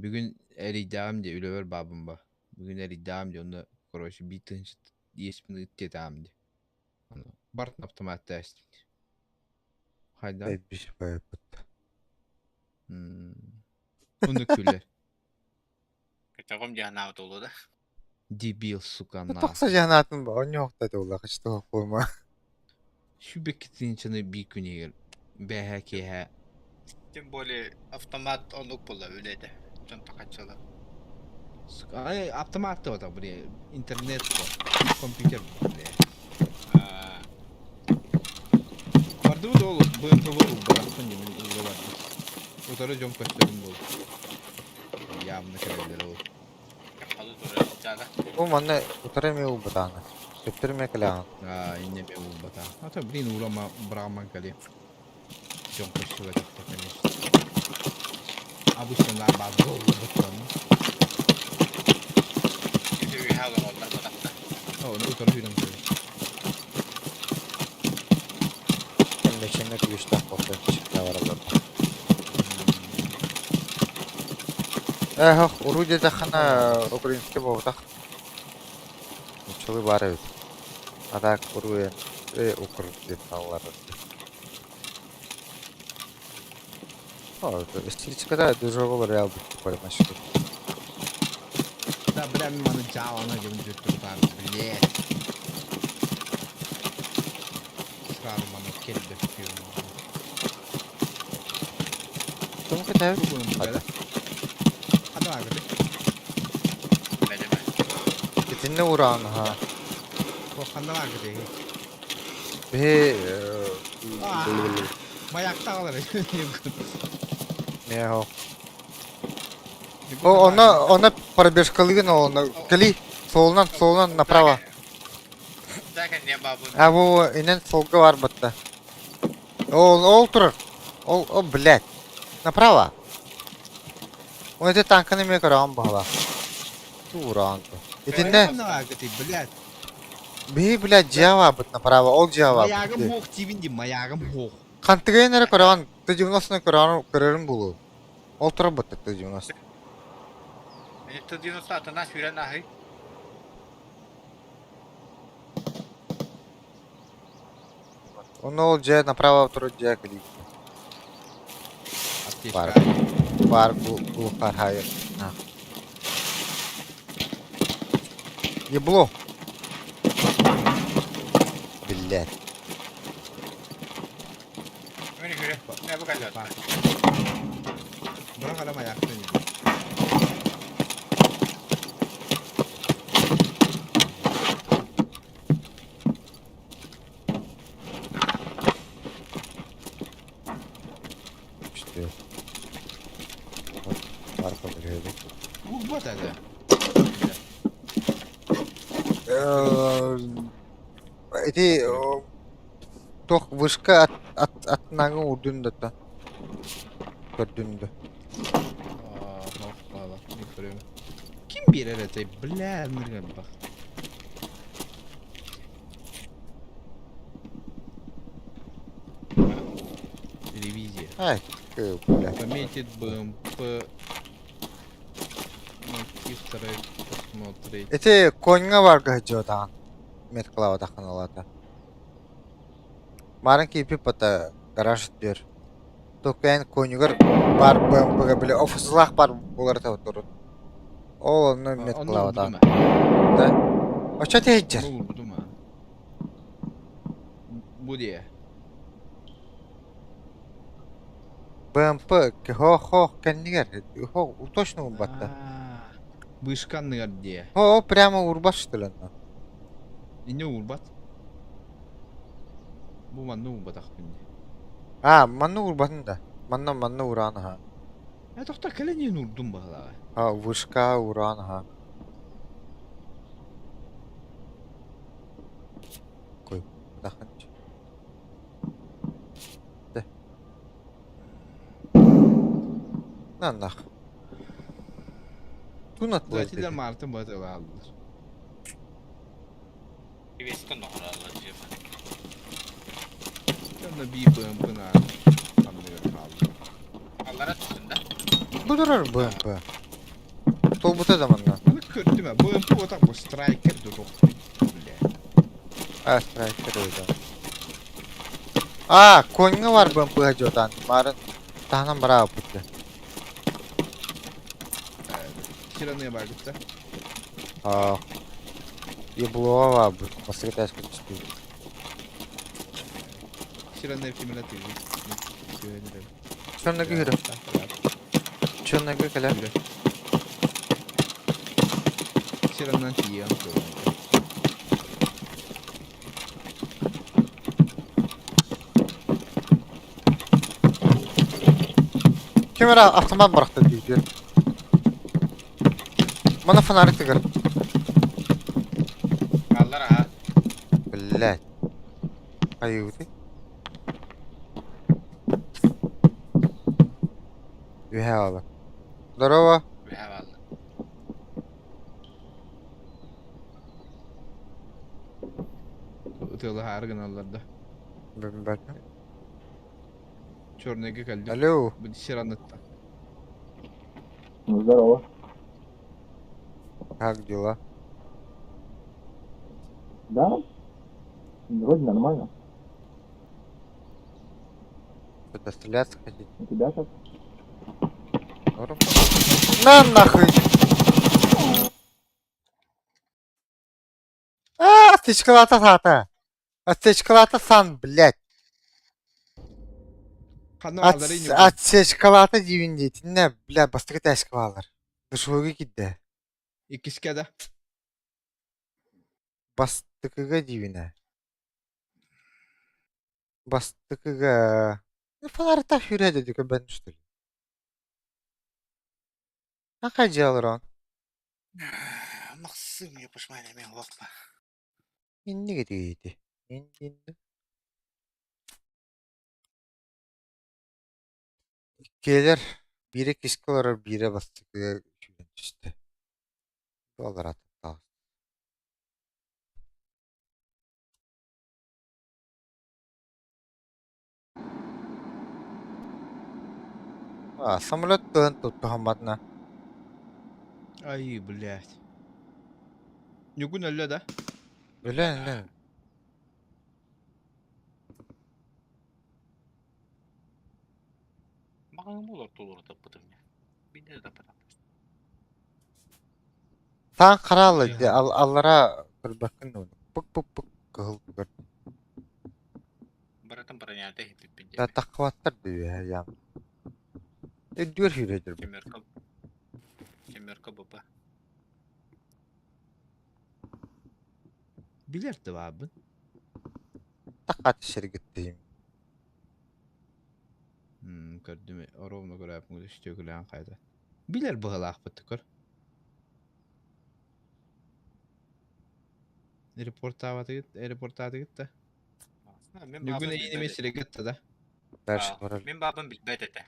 Бүгүн эрийдэҕим дии, үлэбэр баабын ба. Бүгүн эрийдэҕим дии, онно, короче, биир тыһыынча иэспин ыыт диэтэҕим дии. Ону бартын автоматтаа истим дии. Хайдах? Эбиш байыппыт. Оннук күлэр. Көтөҕүм диэн анаабыт буолуо да. Дебил, сука, Тохсо нахуй. дьаһанаатын оонньуохта этэ что хуйма. Сүүрбэкки тыһыынчаны биир күнүгэр бээһээ киэһэ Тем более автомат оннук буолла үлэтэ. Дьон тахаччылар. Сука, ай, автомат да бля, интернет по, компьютер, бля. Бардыбыт ол БМП улбарахпын диэн уга бардым. Утары дьон көстөрүм буол. Явно кэлэллэр ол. Халы турар дьаада. Бу манна утары эмиэ ылбатаана. Төптөрү эмиэ кэлэҕин. Аа, инньэ эмиэ уурбата. А то, блин, урама быраҕаман кэлиэ. Дьон көстүбэтэхтэ, конечно. Обычно наоборот буолбуттан. Ити үөһэ олороллор батахта. О, ну утары сүүрэн кэлиэ. Кэммэчэҥҥэ күлүстээх буолта бараллар. Ээх, уруу диэтэххинэ украинский буолбатах. Нууччалыы баар эбит. А так уруу э укр диэн таллар. О, эстетиката движоҕу реал бүттүк Да, бля, маны дьаалана диэн дьүттүр блядь. Сразу маны кэлбэттиир. Ким кэтэбит? Бу Хата агыты. Бэлэмэ. Итиннэ ураан аха. Ханна агыты. Биһи Маякта алар. Не хо. О, она, она пробежкалыгын, она кали, солунан, солунан направо. Так, не бабун. А бу инен солга бар батта. Ол, ол турар. Ол, о, блядь. Направо. Ол эти танканы мен көрөҕүн баһыла. Тураан. Итиннэ Ханна агыты, блядь. биһи, блядь, дьиэ баабыт направо, ол дьиэ Маягым баабыт. хоох тиибин ди, маягым хоох. Хантыгайын эрэ көрөҕүн, Т-90 көрөҕүн көрөрүн булуу. Ол турар батта Т-90. Т-90 атына сүүрэн аһый. Онно ол дьиэ направо турар дьиэ кэлии. Аптечка. Бар глухарь хайы. Ебло. Блядь. Мені хүрэ. Не бу кэллэ. Бырақ ара маяктан иди. Что? Бар побрели. Вот это. Эти туох вышка от от атнааҥы урдун да көрдүн да. Ким биэрэр этэй? Бля, ныргабах. Ревизия. Ай, бля. Пометит БМП. Найти второй посмотреть. Эти коньга барга жотаан. Меткалаабатаххын ылата. Марын киипи бата гараж диэр. Токэн коньугар бар БМП-га били офислаах бар булар турут. Ол онно меткалаабатаан. Да? Очо тиһиджэр. Онно урбутум а. Бу диэ. БМП хо-хо кэннигэр хо точно урбатта. Бышканныгар диэ. Хо прямо урбаш что ли онно. Инне урбат. Бу манна урбатахпын дии. А, манна урбатын да. Манна манна ураан аха. Э тохто кэлэн урдум баһылаҕа. А, вышка ураан аха. Кой, даханч. Да. На нах. Тун Затилер атлар. Мартын бата алдылар. Вестон оҕораллар дьиэ. Онно биир БМП-ны анныгар хаалла. Аллара түстүн да. Бу турар БМП. Толбута да манна. Аны көрдүм ээ. БМП отак бу страйкер да тохтуй. Бля. А, страйкер öyle. А, коньга бар БМП жотан. Марын таһынан бара аппыт. Кираныya баргытта. А. Еблоҕа баарбыт, бастакы этээскэ түстүбүт. Сиранна кимина тыгы. Сүөнүрэн. Чоннага үһүрэ. Чоннага кэлэ. Сираннан тиийэн көрөн. Ким эрэ автомат бырахта дии Мана фонарик тыгар. Аллар аха. Блядь. Айыыбытый. Үһэ аала. Здорово. Үһэ аала. Ытыалаһаары гыналлар да. Бөмбөтө. Черныйга кэллим. Алло. Бу сир анныттан. Ну, здорово. Как дела? Да? Вроде нормально. Что-то стреляться хотите? У тебя как? Норм? На нахуй! А, стечкалата саата! Отсечкалата сан, блядь! Ханна бааллары иньэ? Отсечкалата диибин дии, итиннэ, бля, бастакы этээскэ бааллар. Душевойга киирдэ. Иккискэ да. Бастакыга диибин ээ. Бастакыга... Фонарьтаах сүүрэ дии көрбөтүм что ли? Какая дьыалар Максим, я пошмайна мен хуакпа. Инник ити. Инник. Иккиэлэр биирэ киска олорор, биирэ бастакыга сүүрэн түстэ. Буолар аттаах. А, самолет тыын туттуһамматына. Ай, блядь. Ньугун өллө да? Өлөн, өлөн. Маҕаҥ буолар тулура таппытым Биирдэ да таппатах. Таан хараалла дии, аллара көрбөккүн дуо? Пук-пук-пук кыһыл көр. Барытын бронята иһиппиппин Да диэбит. таххыбаттар дии ям. Өйдүөр сүүрэ Семерка Семерка БП. Билэр да баабын. Таххат сиргиттиим. Көрдүм, ровно көрөөппүн үстүөкүлээн хайда. Билэр быһылаахпыт көр. Репортаабатыгыт, репортаатыгыт да. Мин Ньугун баабын эйиин эмиэ билбэт сирэйгэ ытта да. Дальше барар. Мин баабын билбэт этэ.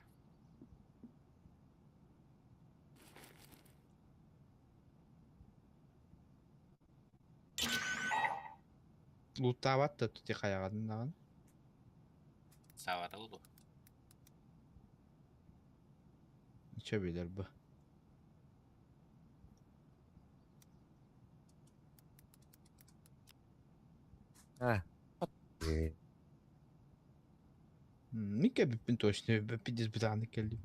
Лууттаабат да тути хайаҕатын даҕаны. Саабата буолуо. Чэ билэр бу. А, Мин кэлбиппин точно пиздец бытааннык кэллим.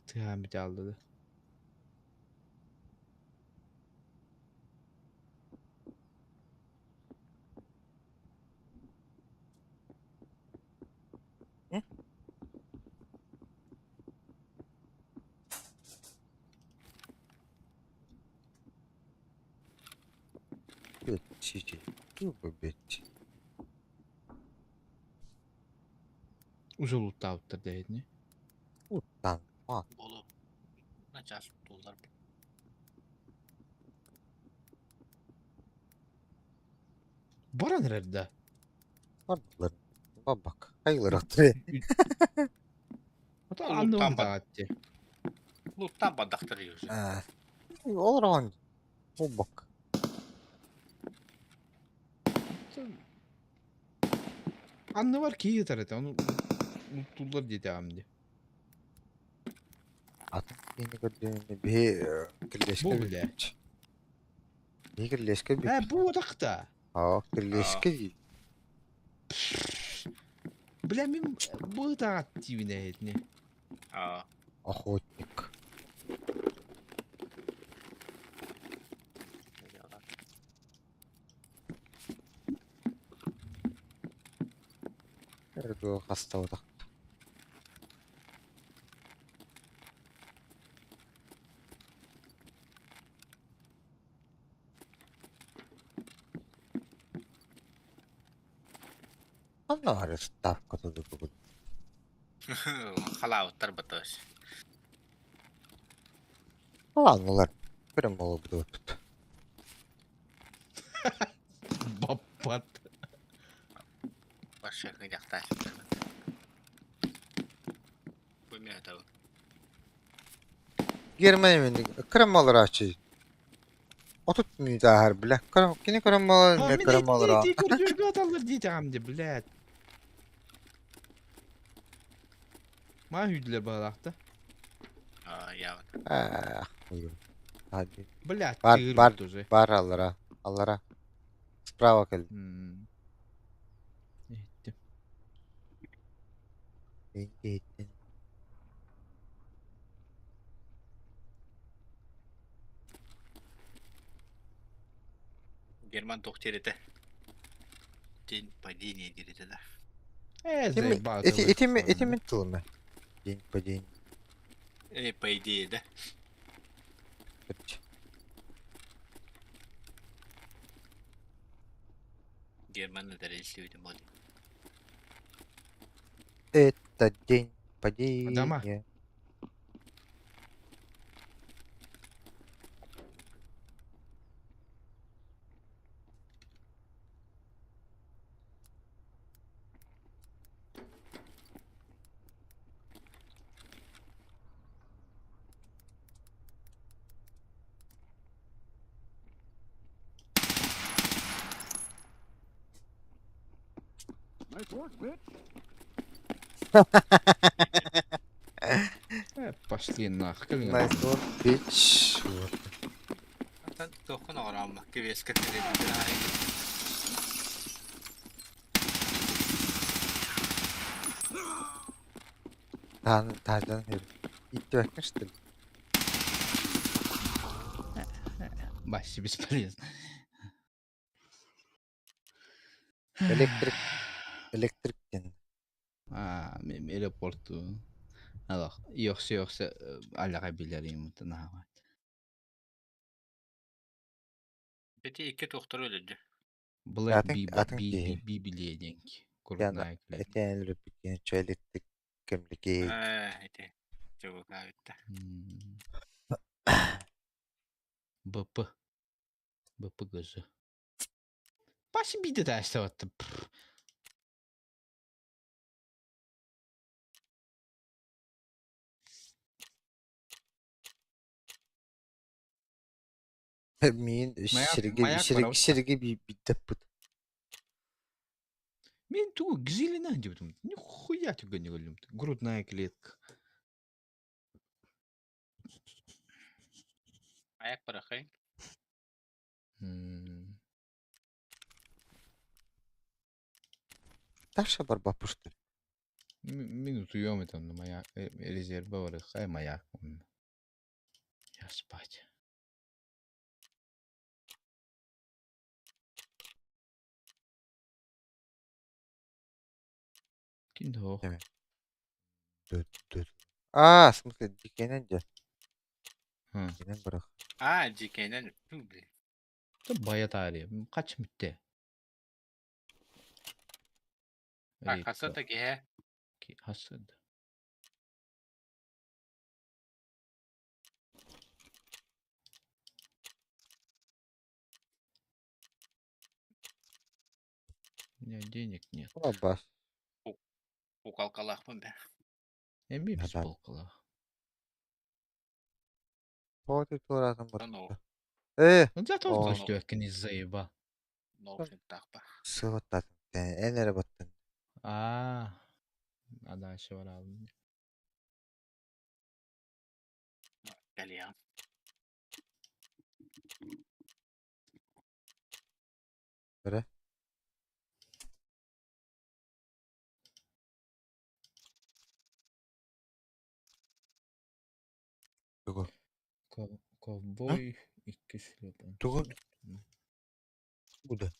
Тыаһаан бүтэ хаалла да. Бэт Уже луттаабыттар дэһитини. Уттан. А, Буолуо. Начаас туллар. Баран эрэр да. бардылар. Бабак. Хайылар аттары. Ото анны Луттаан бар. таҕааччы. Луттаан бардахтар юзы. Олорон. Бабак. Анныбар киһи ытар этэ, ону луттууллар диэтэҕим дии. Атын киһини көрдөөнү биһи Бу кирлешке бile. Биһи кирлешке Ээ, бу утахта. Аа, кирилиэскэ дии. Бля, мин бу ытаҕат диибин эһитини. Аа. Охотник. Эрдуо хастабытах. Онно ставка тудукубут. Халаабыттар батыас. Ладно, прям молодой тут. Баппат. Вообще кыдьахтаах. Бу миэтэ Германия кырамалырааччы. 30 мүнүүтэ ааһар бля. Кини кырамалар, А, мен мин кырамалыра. эти көрдөргө аталлар диэтэҕим дии, блядь. Маа hүйдүлэр баҕалаахта. Аа, явно. Ах, хуй. Hadi. Блядь, Бар, тыыр бар, тоже. бар аллара. Аллара. Справа кэл. Иһиттим. Иһиттин. Герман туох диир День падения диир этэ да. Э, Ити заебал ити ты ити ити выхуй. мин тылым День падения. Э, по идее, да. Короче. Герман это мод. Это день Адама. падения. Nice work, bitch. Э, пошли нахуй. Nice work, bitch. Вот. Atan туоххун оҕороомму кибиэскэ Тан тажан хер. Иттибэккин что ли? Вообще бесполезно. Электрик электрик диэн. А, аэропорту. Алах, йохсы йохсы аллаға билер наха. Бити икки туохтар өлөдү. Black Атын B атын B киһи. B билиэ деньги. Яна Крупная клетка. этэн өлөрбүт чо электрик кэмлики. Ээ, ити. Чугукаабытта. БП. БПГЗ. Башы биде да аштабатты. Мин Маяк сириги маяк сириги барабыт. сириги бидэппит. Мен тугу гзилина деп Нихуя тебе не говорим. Грудная клетка. Аяк барахай. Таша барбапушты. Минуту ем там на маяк резерв бар, хай маяк. Я спать. Кино. А, в смысле, дикенен де. Дикенен барах. Аа, дикенен. Блин. Та баятари. Кач митте. А, хасата киһэ. Хасад. У меня денег нет. Бас. Укалкалаахпын бэ. Эми Да. бесполкала. Тоти туратым Ну, бар. Э, Ну зато О. он что не заебал. ноушниктаахпа. сываттатын. Эн эрэ баттын. А, а дальше барабын. Кэлиэҕим. Эрэ. Тугу? Ковбой иккис шлепан. Тугу? Куда?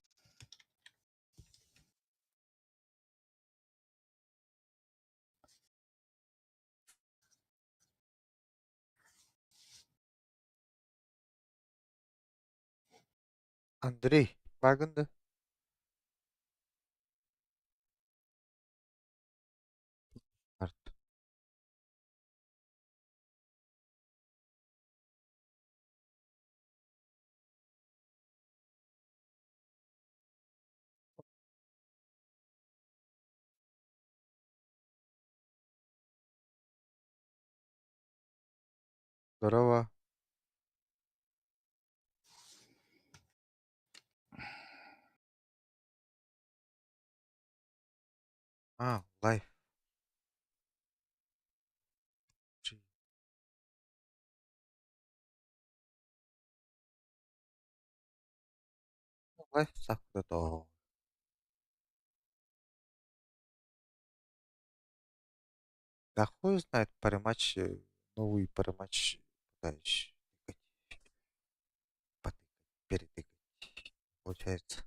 Андрей, бааргын да? Арт. Здорово. А, лайф. Лайф саккыта. Да хуй знает, париматч, новый париматч пытаюсь тыкать, потыкать, перетыкать. Получается.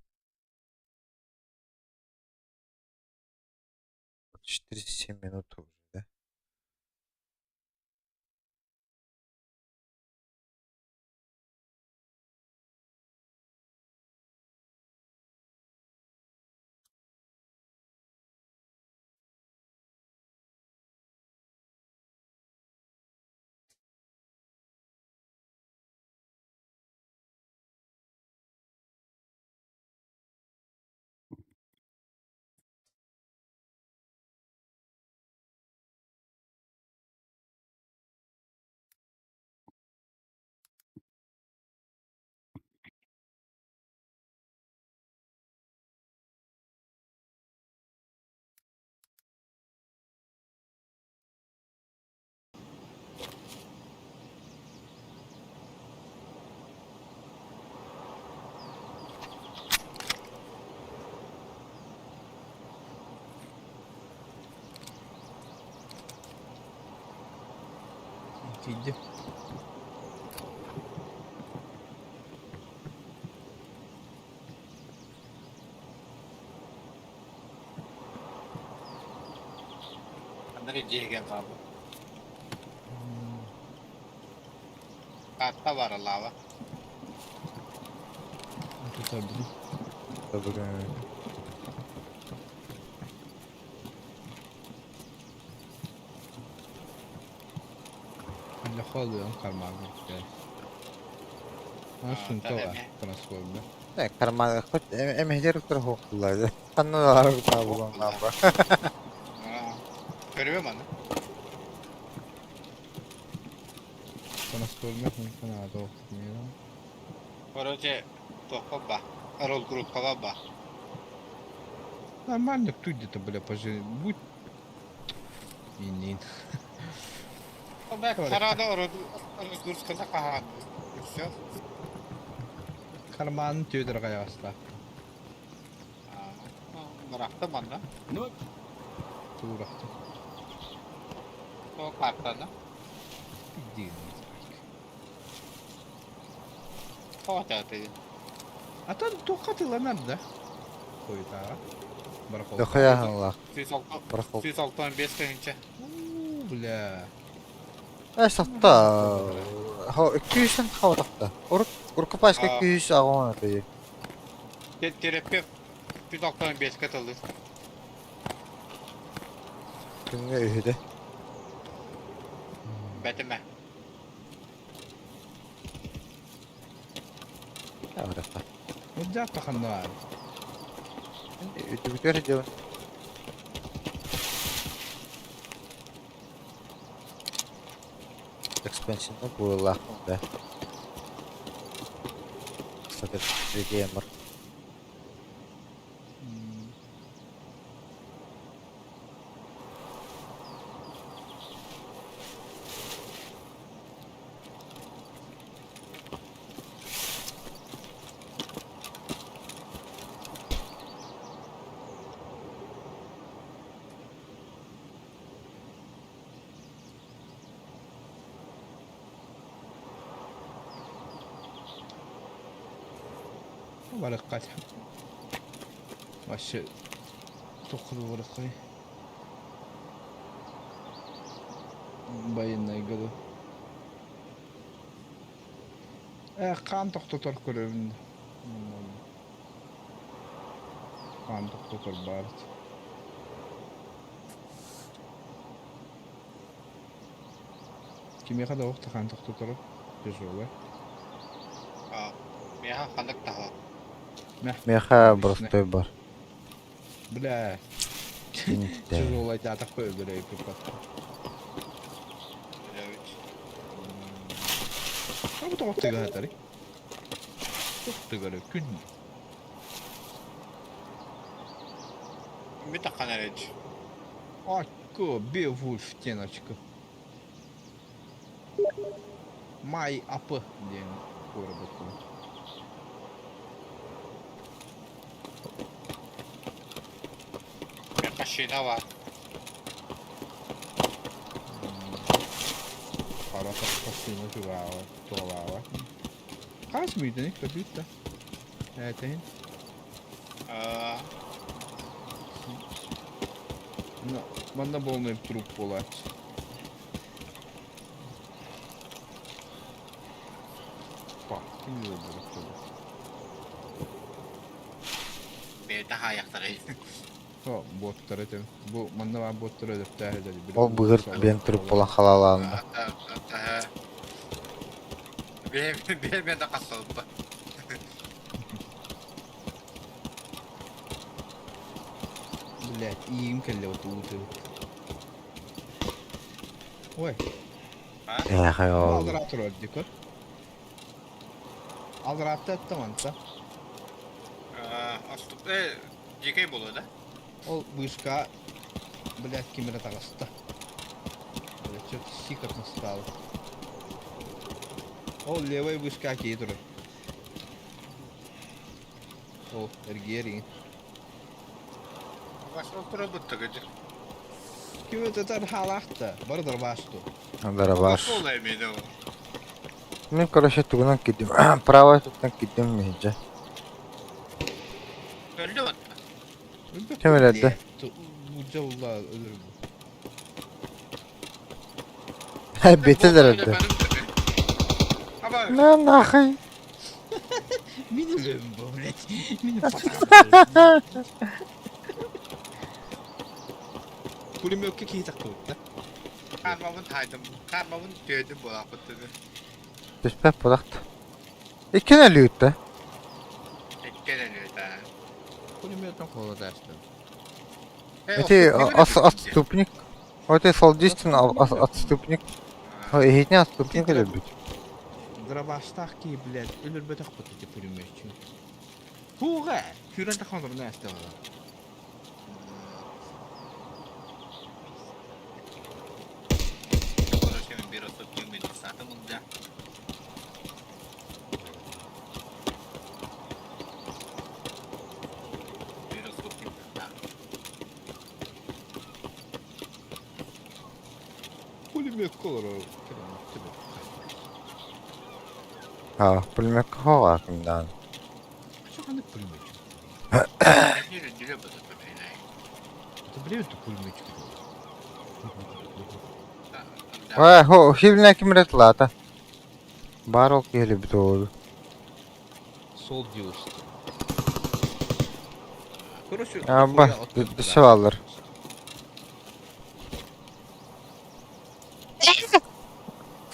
47 минут уже, да? Тиийдим. Андрей дьиэгэ хаалбыт. Таатта баар лава. Тутардым. Доброе. Лохолуйан кармаҥҥа түһэр. А сумка баар кроссворда. Не, карман хоть эмэһдер тура Ханна булан Көрүөм аны. Кроссворда сумка наада охсумуйа. Короче, туохха ба. Ролл-группаҕа ба. Нормально, кто где-то, бля, пожи... Будь... Инин. Харада разгрузката хаһаан. Все. Карманын түөдэр хайаҕастаах. Бырахтым манна. Туурахтым. О, картаны. Иди. Тоҕо тыгын. А то туохха тылланар да? Хойутааҕа. Барахолка. Дохуя Барахолка. 165 тыһыынча. У, бля. Э, сахта. Күүсэн хаватахта. Урукку пачка күүс аҕаҕын атыйы. Терапевт 165 тылы. Күҥҥэ үһүдэ. Бэтимэ. Барахта. Урдьаах ханна баар? Үтүгүтүөр дьон. Экспансияны буоллаахпын да. Кстати, геймер. Барыкка Вообще тоххуду барыккай. Военный году. Э, хаан тохтотор көрөбүн. Хаан тохтотор баар. Кимиэхэ да ох хаан тохтоторо тяжелое. А, миэхэ ханнык таһа? Миэхэ боростуой бар. Бля, тяжелая такой өлөрөй припадка. А бу тоҕо тыгаһатарый? Туох тыгары күн Ми таххан эрэж. Очко, Beowulf диэн очко. Май апы диэн куорабыт Машина бар. Хара машина чугаава, туолаава. Хас мүйтүнүк көтүүттэ. Ээтин. Манна полный труп буолааччы. Па, ким Бэйэтэ хаайахтарай. О, боттар этим. Бу манна баар боттар өлөптөөх этэ. Ол быгыр бен труп буолан халаалаанна. Бэйэ да хасалба. Блять, иим кэллэ вот ууту. Ой. Эх, ол. Алдыраат турар дикор. Алдыраатта аттаманта. Дикэй буолуо да? Ол быышка, блядь, ким эрэ таҕыста. Блядь, что-то сикотно стало. Ол левай быышка киһи турар. Ол эргиэр Ол турабыт тыгыдьы. Ким это хаалаахта? Бары дарбаасту. Дарабаш. Мен, короче, тугунан кидим. Право туттан кидим миһдьэ. Өлдө батта. Ким өлөрдө? Будja улла өлөр бу. Бетелер өлдө. На нахуй. Мин өлөм бу, блядь. Мин Пулеметка киһи тахтыбыт да. Кармабын тайдым. Кармабын түйөдүм буолааппыт. Түспэт булахт. Иккин өлүүттэ. Иккен өлүүтэ. Пулеметтан холодаастым. Эти отступник. Оте солдистин отступник. Эһитин отступник өлөрбүт. Дробаштаах киһи, блядь, өлөрбөтөх бут ити пулеметчик. Туга! Хүрэн таханыр нәсте бала. Короче, мен бир отступник мен сатым да. Бир отступник да. Пулемет колор. Ha, пулемет хоҕаакымдаан. Ханнык пулеметчик? Это блядь, пулеметчик. Ой, хо, хибнэ кимрет лата. Бар ол киһи өлүбүт оҕолу. Сол диос. Короче, Аба, дөссө бааллар.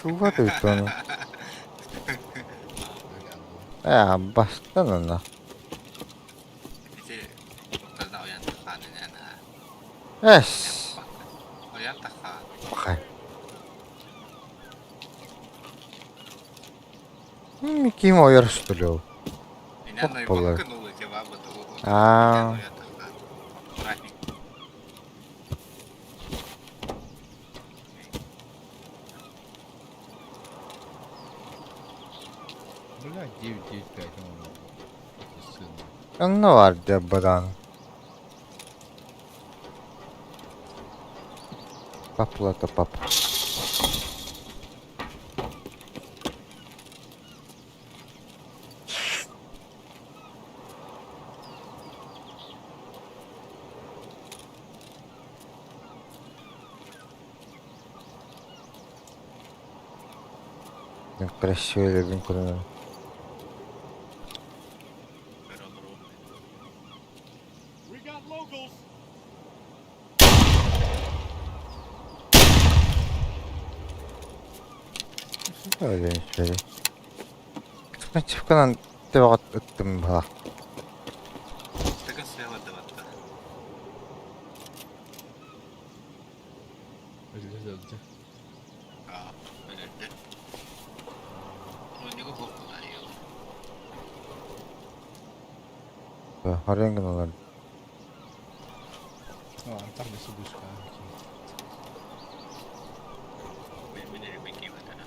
Сууга түбүт ону. Ээ, бастан аны. Эс. Бахай. Ким ойор что ли ол? Болар. Аа. Бля, 9-9-5 он. Онно бар дьаббадаан. Паплата пап. Красивый көрөн. Көрө олоруом. We got locals. Öyle Чыпканан төбөҕө ыттым баҕа. Тыгын сыала дыбатта. Өлдө сылдьа. Аа, өлөрдө. Оонньууга буоллулар Харыан гыналар. Антах да сыбыска. Мен өлүмэн киимэтэнэ.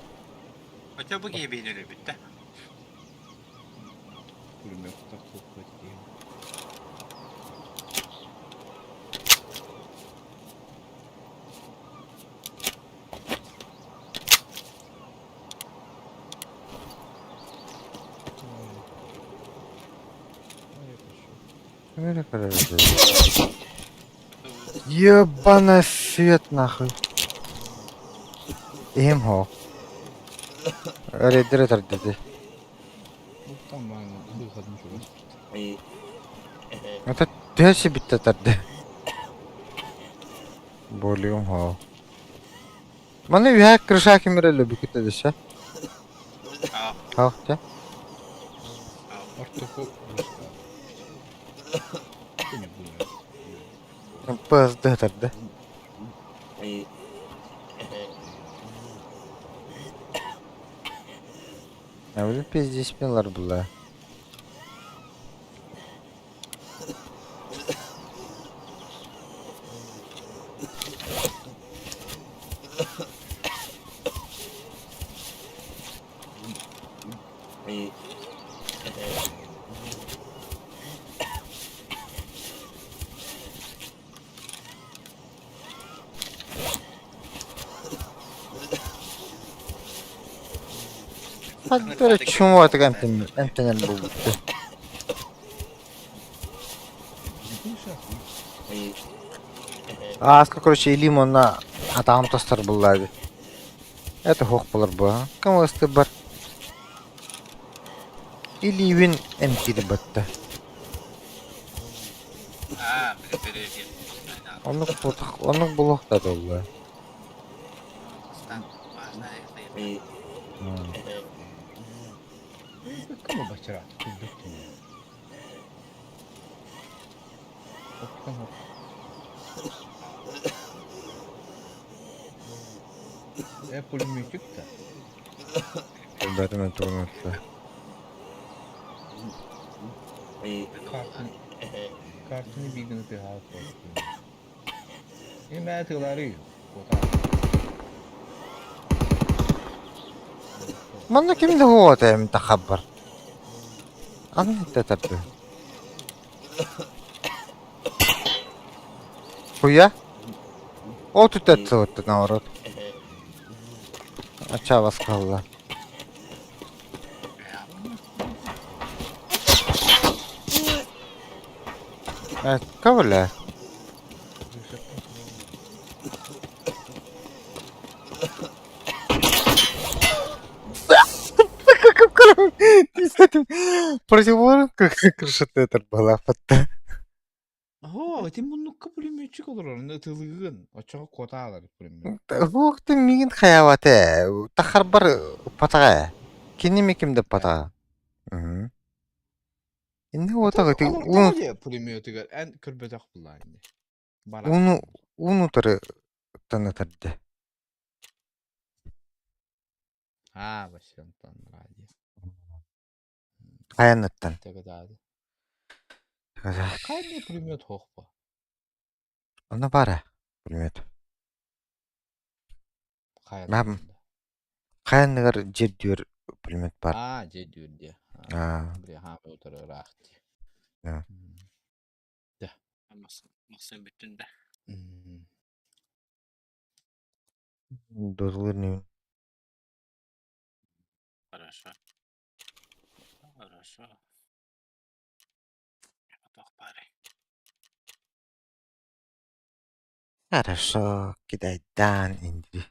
Хотя бу киһи биһин өлөрбүттэ. Пулеметтах хоппат диэн. Ебаный свет нахуй. Иһим һоо. Рейдер этэрдити. Там быыхатын чугас. Это төһө сибитте тарды. Болюм хоо. Маны үһэ крыша кимир эле бүкүтэ дэсэ. Аа. Хаах те. Ортоку быыска. Кини булар. ПСД тарды. Ә пиздец милар була. Хаддара чумуатык эмтэнэр буолбутта. Ааска, короче, илиим уонна атаҕым тостор булла эбит. Это суох буолар буо. Кым бар. Илиибин эмтиир батта. Аа, били Оннук оннук булуохта буолла. Кому бачарат курдук тини. Оттон хоп. Э пулеметчик та. Бәрінен тугунатта. Картын картыны бигini тыһаа куотун. Эмэ тылары куота. Манна ким да хуота эм тахабар. Аны тетэрди. Хуя? О түтэтсыбытты наоборот. Ача баскалла. Э, кого Противоположно крышата была фатта. Оо, ити муннукка пулеметчик олорор, ытылыгын, оччоҕо куотаалар пулемет. Уох ты мигин хаявате. Тахарбар патага. Кини миким да патага. Инне отага ти ун Пулеметигер эн көрбөтөх буллаа инде. уну уну тары танатарды. Аа, Вашингтон радио. Хаянаттан. Тагадады. Кайны пулемет хохпа. Она бара. Пулемет. Хайан. Хаянныгар жер дүр пулемет бар. Аа, же дүрде. Аа. Бре хаам утары раахти. Да. Махсын бүттүн да. Дозулар не. Хорошо. Хорошо. Атах пары. Хорошо, кидай дан инди.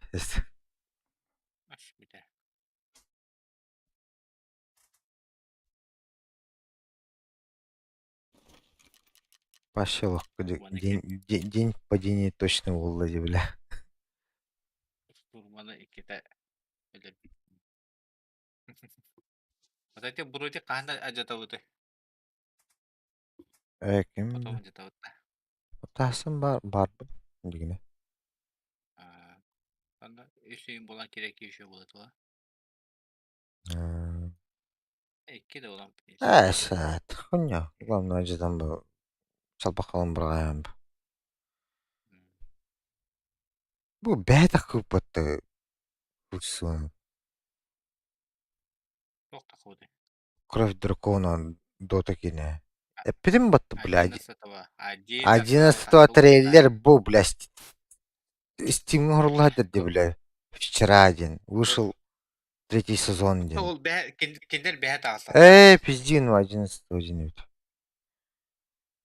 Аш бите. Вообще Уонна день, день, день падения точно буолла дии бля. Штурманы иккитэ өлөрбүт. Вот эти вроде хаһан адьатабыты? Э, ким Потом адьатабыт. Таһсын бар барбын дигинэ. Анда үс буолан кирэки еще буолатыла. Икки да буолан. Э, саат, хуйня. Главное, дьадам бу салбакалан бырҕайан бу. Бу бэйэтэх кыыппатта курсуон. Туох тахыбыты? Кровь дракона Дота кине. Эппитим батты, блядь. 11-го. 11 трейлер был, блядь. Steam орлатыр бля. Вчера один. Вышел третий сезон один. Ол киндер бэһэ таҕыста. Эй, пизди, ну 11 один ведь.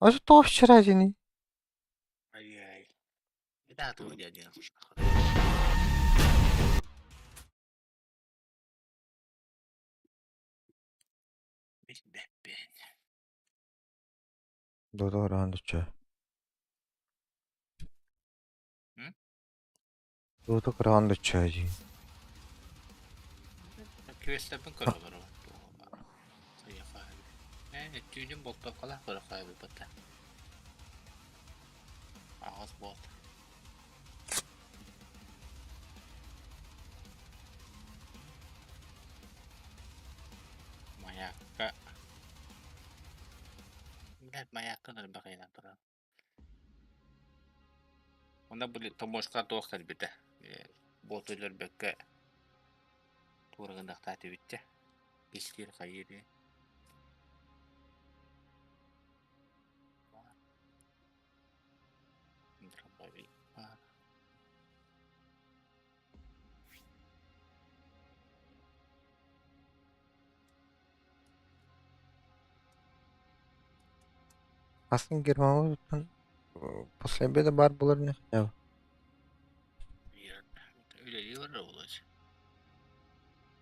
А что вчера один? Ай-яй. Да, тугу диэн. Билбэппин. Дота раунд чё? Дота раунд чё дии? Квестапын көрө олоробун. Ээ, түүнүн болтуоххалаах көрө хаайбыппыт. Аҕыс буолта. Маякка. Блядь, маякка элбэх ыйанан турар. Онно били томошка туох кэлбитэ. Буот өлөрбөккө туора гынахтаат эбиттэ. Кистиир хайыыр диэн. Дробовик баар. Атын Германовтан после обеда баар буолар ини хотя бы. Үлэлии олорор буолуо.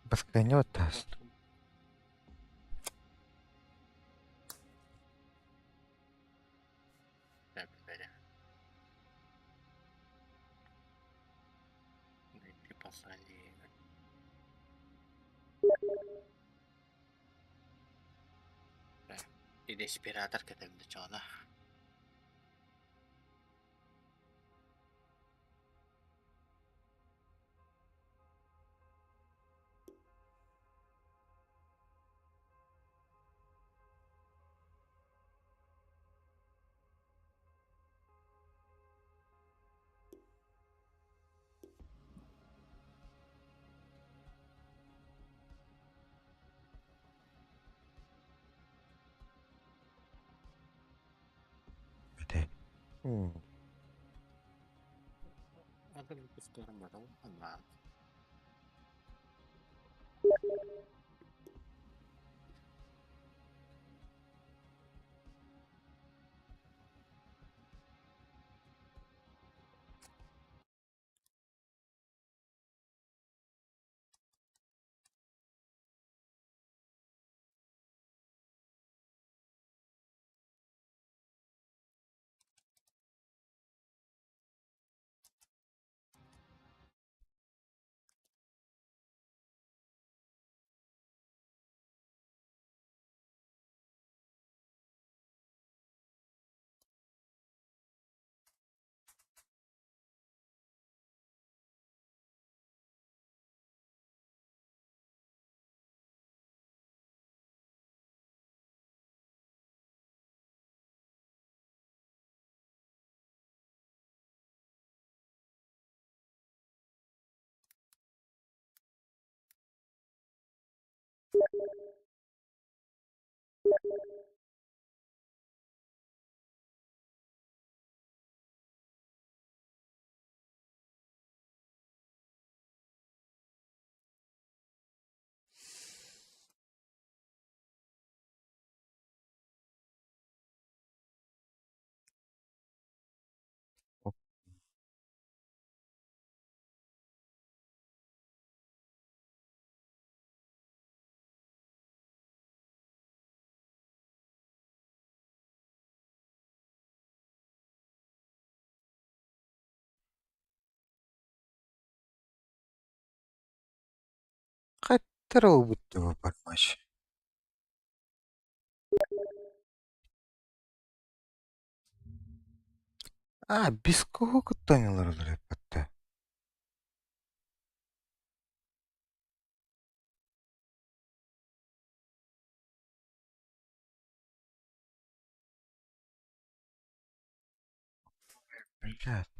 Баскыанньа баттаас. Респиратор кэтэмдэ чоно. Этэ. М. Атын кустарым. Здорово, бармач. А, без кого кыттанылар эппэтте. Блядь.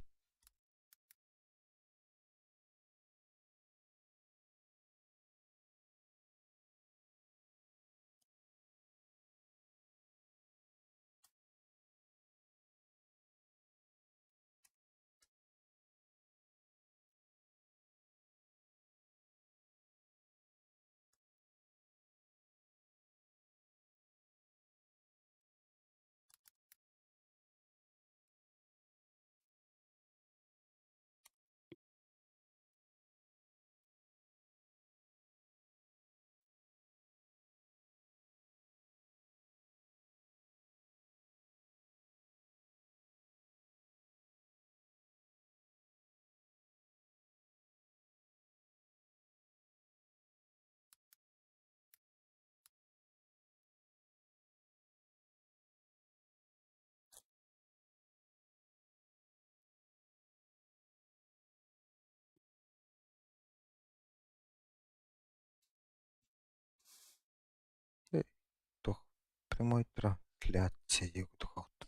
Туох прямой трансляция курдук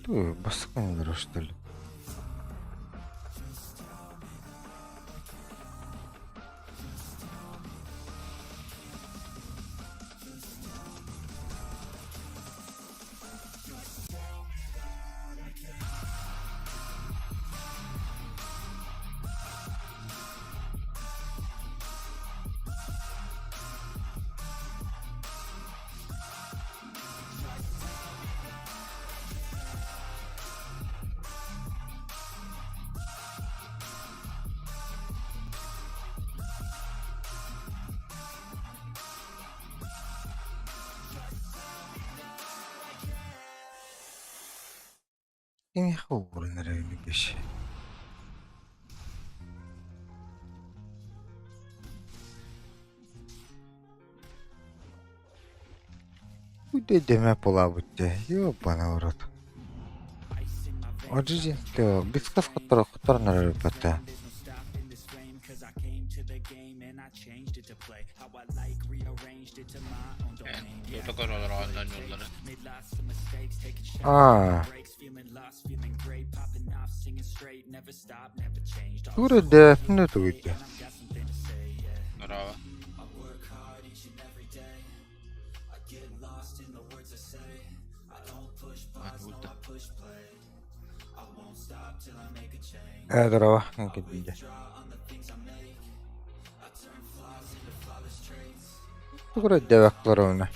Бу бастакы что ли? Кимиэхэ ууран эрэр эбит Үдэ буолаабыт дии, ёбаный в рот. Одьи бискас хотторо хотторон эрэр эбит Тута көрөлөр оонньууллара. Аа. Тугу эрэ дээтин тугуй Браво. Ээ, здорово, кэлбиитэ. Тугу эрэ дэбэк олоробуна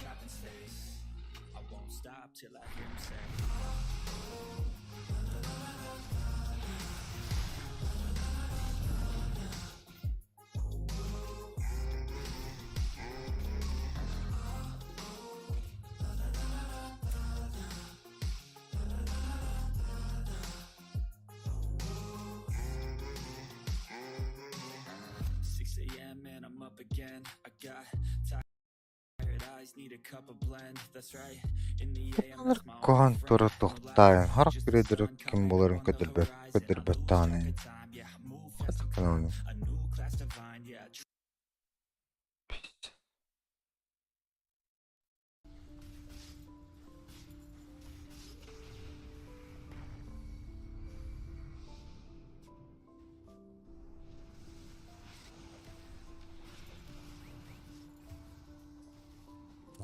Куһаҕан куһаҕан тура тохтоон, харах күрүөдэрэ ким буоларын көрдөрбөт көрдөрбөт даҕаны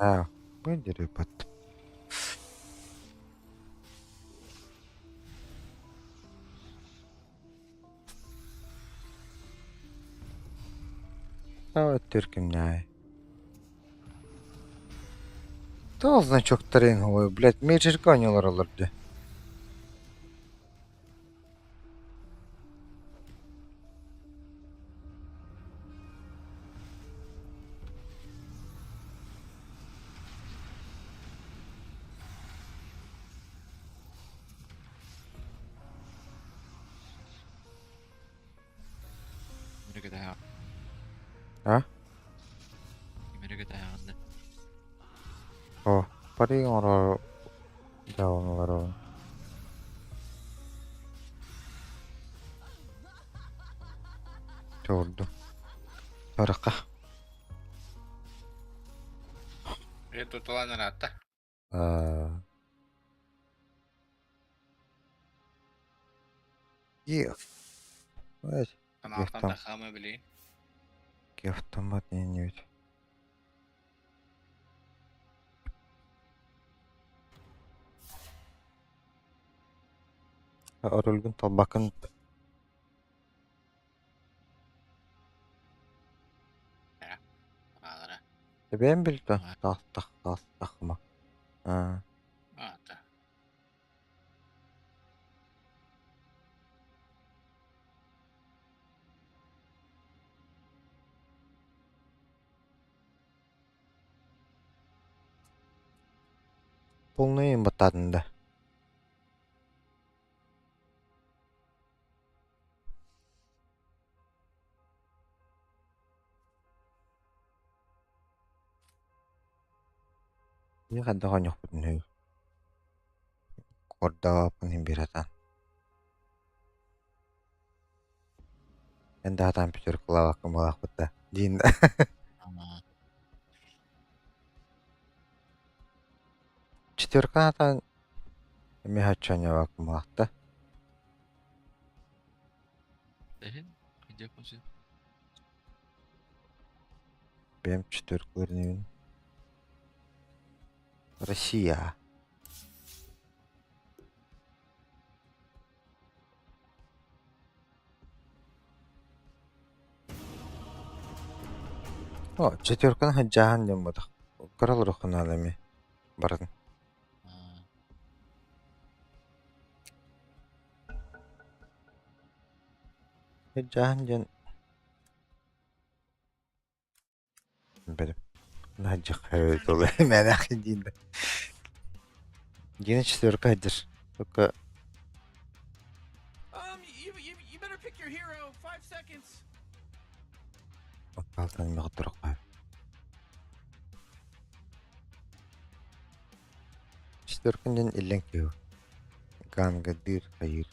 Аа, бу Өттүр кимнээҕий? Тоҕо значоктарын ой, блядь, миэчиргэ оонньуулар олордо. Оо, парик оҥороору дьаһалланаллар Чуордум. Барыахха. Э, тутулан ыраатта. Аа. Санааттан тахаама билигин. Автомат не Орулгун талбаккын Аалара. Эбээн билтэ таастах таастахма. Аа. Аата. Полный баттаатын да. Ийэ хайдах оонньуохпутун үһү Кордооппун иһин биэрэ сатаан. Эн да сатаан пятеркалаабаккын буолаахпыт да диин да Четверканы сатаан эмиэ соччо оонньообоккун буолаахта. Эһин, хайдыахпын сөп. Бэйэм четверкалыыр инибин. Россия. О, четверканы сылдьааһын диэн буолбатах. Кыра олоруоххун наада эмиэ барытын. Сылдьааһын диэн Бэлэм. Мээнэ диин да. Дина четверка сылдьар. Только You better pick your hero. 5 seconds. Алтан мөҕөттөрөххө. Четверкан диэн иллэҥ киһи. Гангадыр хайыыр.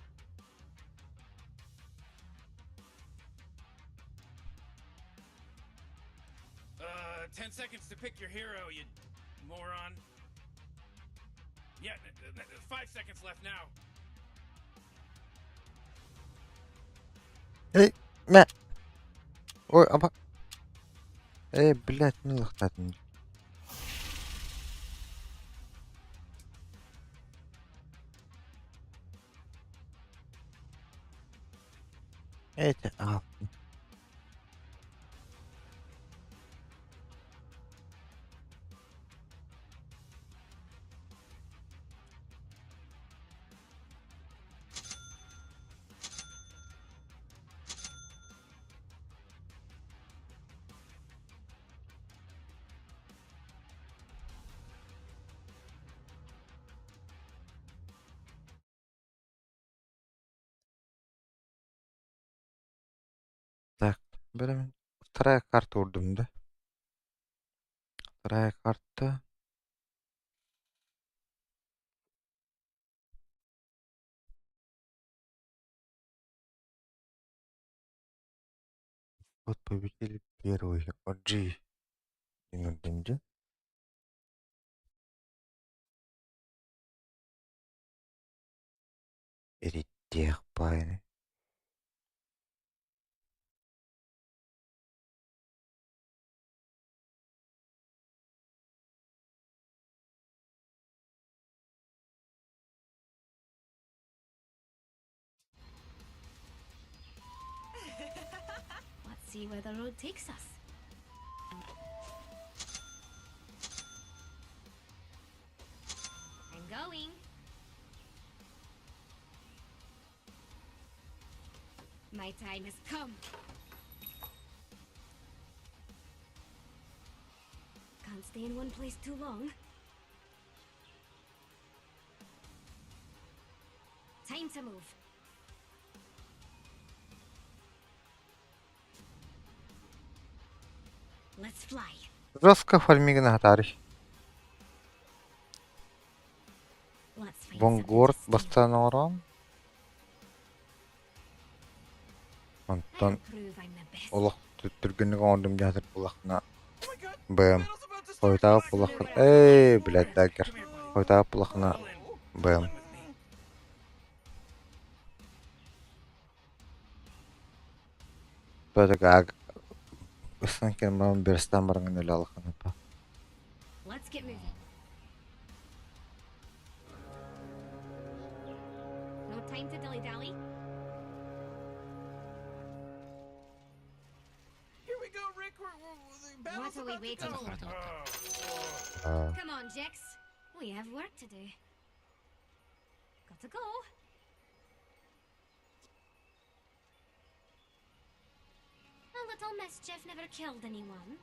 10 seconds to pick your hero, you moron. Yeah, 5 seconds left now. Эй, мэ. Ой, аба. Эй, блядь, мин лахтаатым. Эти, а. Так, бэлэм. Вторая карта уурдум да? Вторая карта. Вот победили первый. OG. Динди. Эритtiэх баайыны. Let's see where the road takes us. I'm going. My time has come. Can't stay in one place too long. Time to move. Let's fly. Жестко фармигин хатаарый. Let's find something to Бонгуорт steal. бастаан оҥорон, онтон I'll prove I'm the best. олох түргэнник оҥордум дьаһатар буоллаххына Oh my god! бэйэм Battle's about to start! хойутаабыт Come буоллаххына here, ээ buddy. блядь дагер Come here, buddy. хойутаабыт буоллаххына Fall in. Fall бэйэм in with me. Только ыстан кэлэн баран берстан бараҥын өлө алаххына Let's get moving. No time to dilly dally. Here we go, Rick. We're, the battle's What are we about to waiting go. for? Oh. Come on, Jex. We have work to do. Gotta go. A little mischief never killed anyone.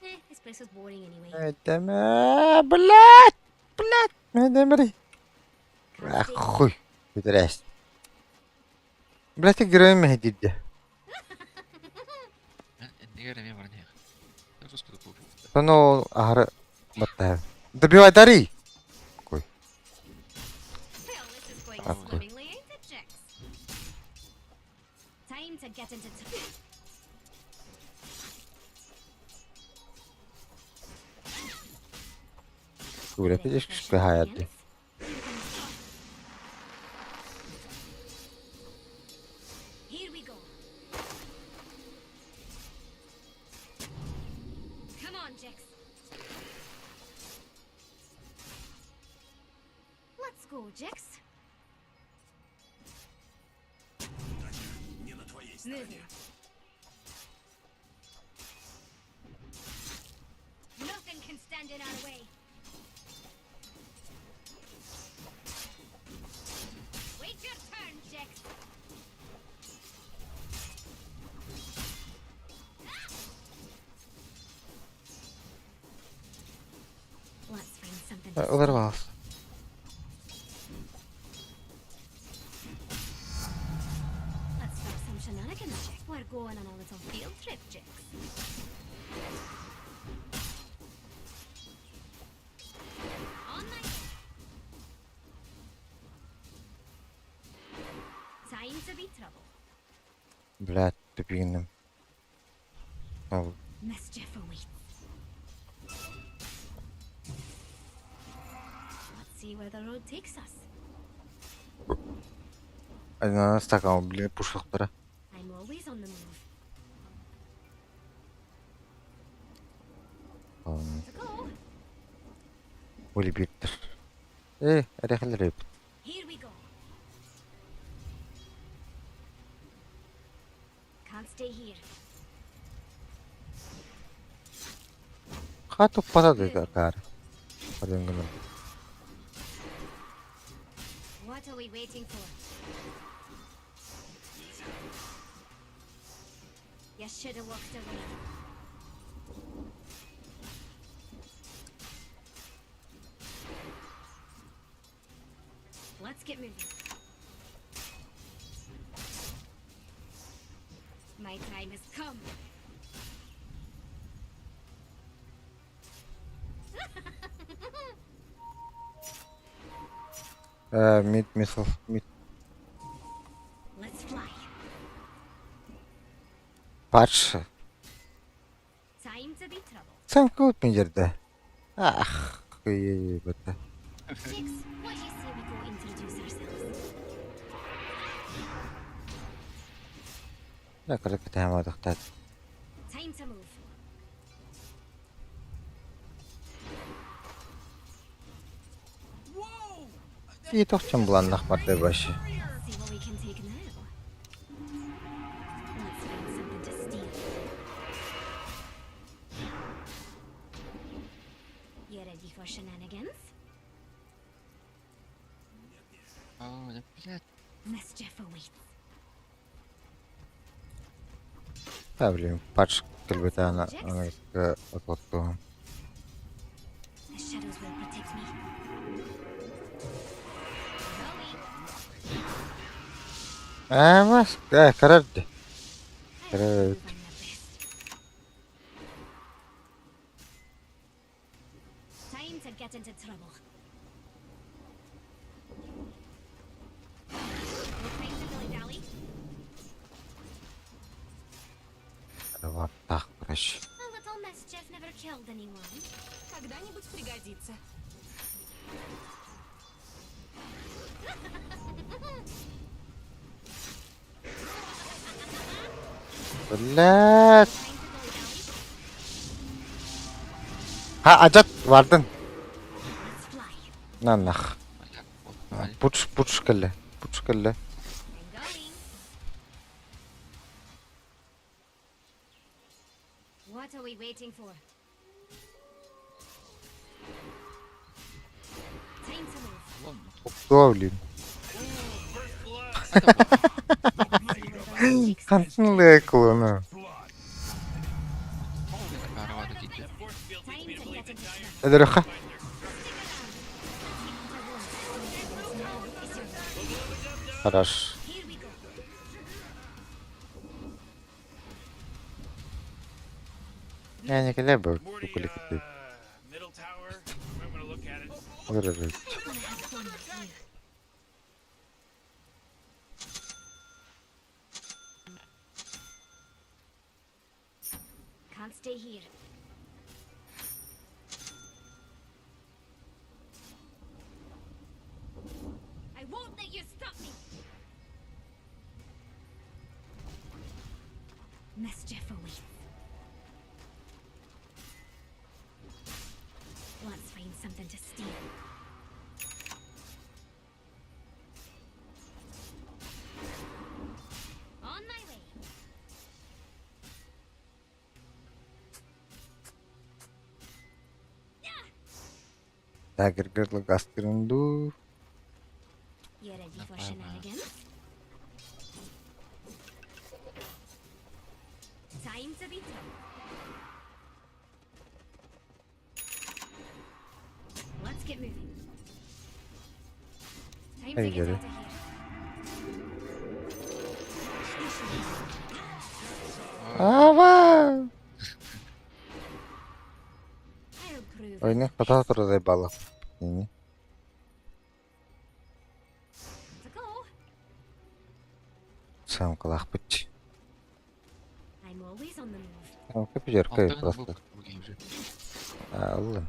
Eh, this place was boring anyway. Эдэмэ блядь блядь Мэдэмри Can't stay Ахуй Бүтэрээс Блядь герой мэһдидде Эннигэр эмиэ баран иһэх. Русскую буолбут. Соно аһары баттаһар Добивай дари Кой Well, this is going Ахуй swimmingly, ain't it, Jex? Time to get into t- Күрәпе Ready for дешкүскэ хаярды shenanigans? Here comes trouble. Here we go. Come on, Jex. Let's go, Jex. Moving. Nothing can stand in our way. Wait your turn, Jex. Let's find something to Ылар steal. баас Let's start some shenanigans, Jax. We're going on a little field trip, Jax. On my way. Time to be trouble. Блядь тупигинным Ол Mischief awaits. Let's see where the road takes us. Ананас стакан блин пушуктара I'm always on the move. To go. Оли биттер Э эрехлер Here we go. Can't stay here. Хату пата каар Харынгынан What are we waiting for? You should have walked away. Let's get moving. My time has come. Мид мисл мид Let's fly. патш Time to be trouble. Самкут мидерде Ах бата Chicks, what do you say we go introduce ourselves? Я коротко таймадахтат Time to move. Whoa! И тохчон буланнах барды башы Let's see what we can take now. Let's find something to steal. You ready for shenanigans? Аа, блядь. Mischief awaits. Та блин патш кэлбэтаана аныгыска ототтуһум The shadows will protect me. Going. Аамас э карарды I'll Карар prove I'm the best. to get into trouble. No time to dilly-dally. Баттах короче. A little mischief never killed anyone. Когда-нибудь пригодится. Блядь. Time to dilly-dally. Ха ажат бардын. Let's fly. Нанах. Пуч пуч кэллэ. Пуч кэллэ. I'm going. What are we waiting for? Time to move. Туа блин. See where the road takes us. Хантан лэклуна. That force field leads Time me to to believe get the into Dire trouble. Эдэрхэ. find their Stick around. I'll take what I want. Now is your Хорош. Here we go. Я не кэлэ бу Morty, куликти. middle tower. You might want to look at it. Ырыр. I'm gonna have fun with you. Can't stay here. I won't let you stop me. Mischief awaits. Let's find something to steal. On my way. Тагыргырлык астырынду. You ready for Напала. shenanigans? Time to be tough. Let's get moving. Time to Hey, get Jerry. out of here. Ава. I'll prove Ой, не хватало заебало. Не. to go. Сам калахпыч. I'm always on the move. Сам капижерка просто. Аллын.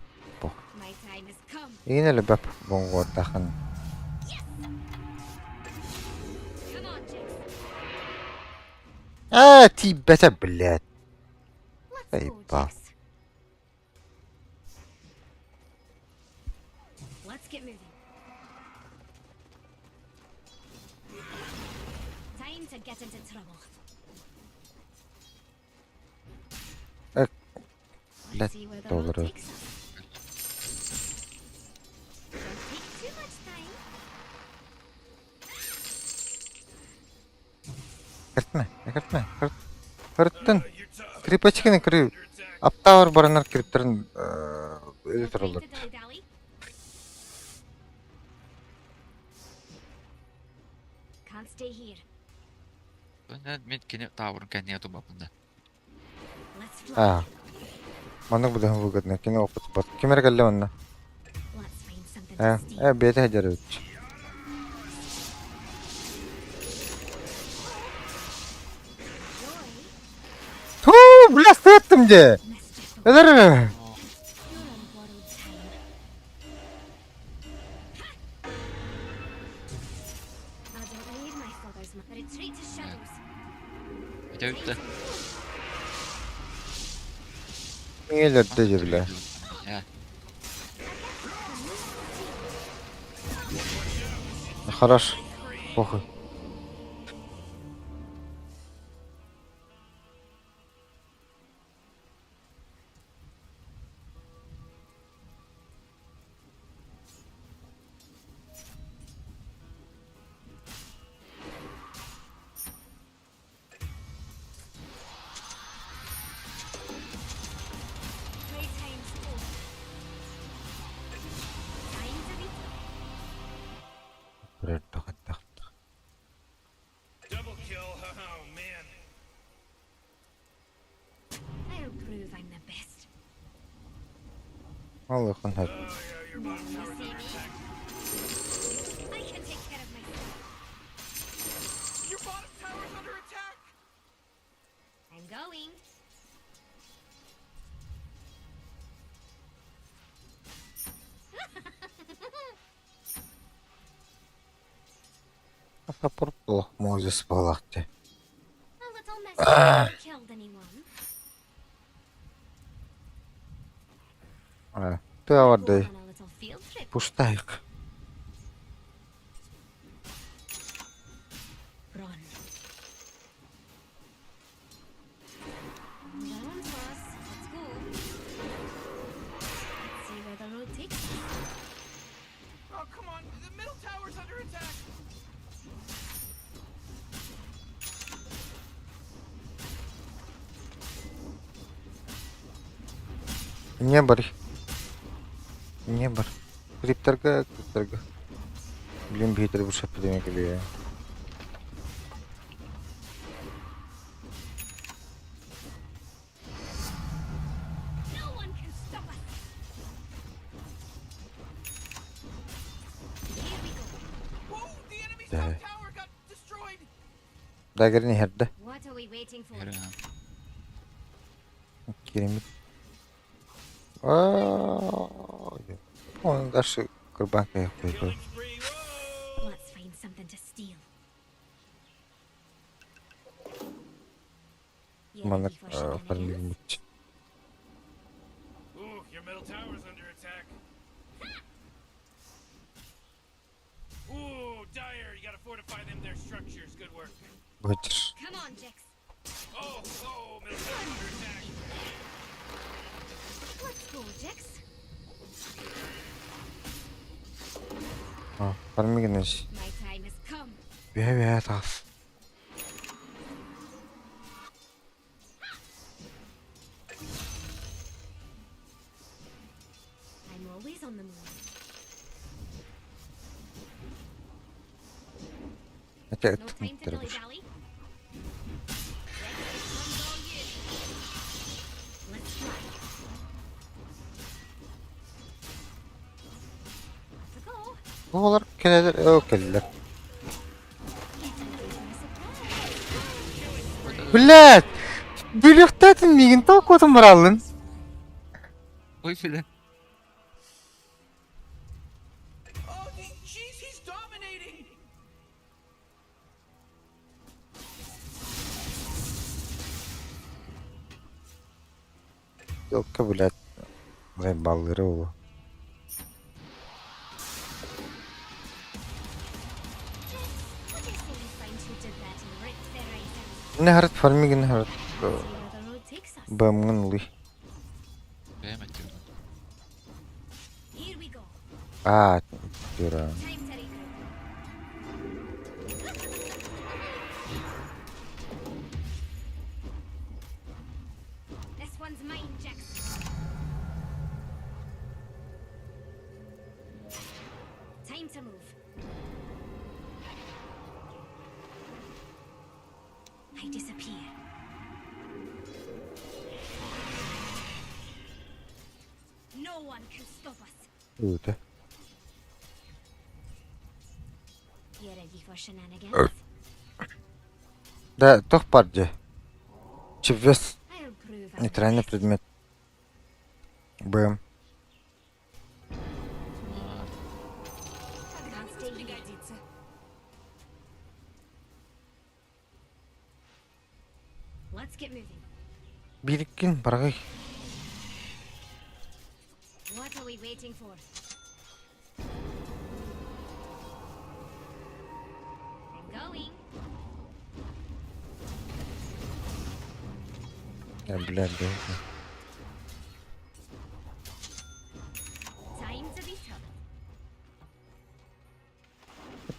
My time has come. Инеле бап бонгуотахан. Come on, Jax. Аа, ти бата блядь. Let's Hey, go, pa. Jax. Let's get moving. Time to get into trouble. Блядь, Let's see where the road доллары. takes us. Don't take too much time. Кыртма, кыртма, кырт. Кырттын. Your top Крипачкины кыры. under attack. Аптавар баранар криптерин No өлі time туралар. to dilly-dally. Can't stay here. Мен кини таабырын кэннигэ тумаппын да. Let's fly. Аа. Маннык будаһын выгодно. Кини опыт бат. Кимер кэллэ манна? Let's find something to Э, steal. э бэйэтэ дьарыт. Joy, Туу, бля, сыттым же. mischief. Эдэр. You're on borrowed time. I don't need my father's money. Retreat to shadows. Ити үттэ. Миңелерде же бля. Э, Хорош. Похуй. Playtime's over. Time to be Бля, тахат тахат. Алыхан хөп. Саппорт Мозес буолаах дии. Тыа Пустаик. Не бар. Не бар. Криптарга, криптарга. Блин, биһитер бу шаппытыҥа кэлиэ. Дагерин иһэрдэ. Киримит. Он дальше кырбаан кэйэхпит. Маннык фармиҥмыт. Быһычыр. Фармигинэс. Үһэ-үһэ таас. Этэ Оҕолор кэлэлэр оо кэллилэр. Блядь! Бүлүөхтээтин миигин тоҕо куотан барааллын? Ой, бля. Елка, блядь, заебал его. Нехарт фармиг нехарт бэмгэн ли. А, тюра. Ыыта. Да, туох баар дьэ? Чипвес нейтральный предмет. БМ. Биириккин баргый. Э, бля, бля.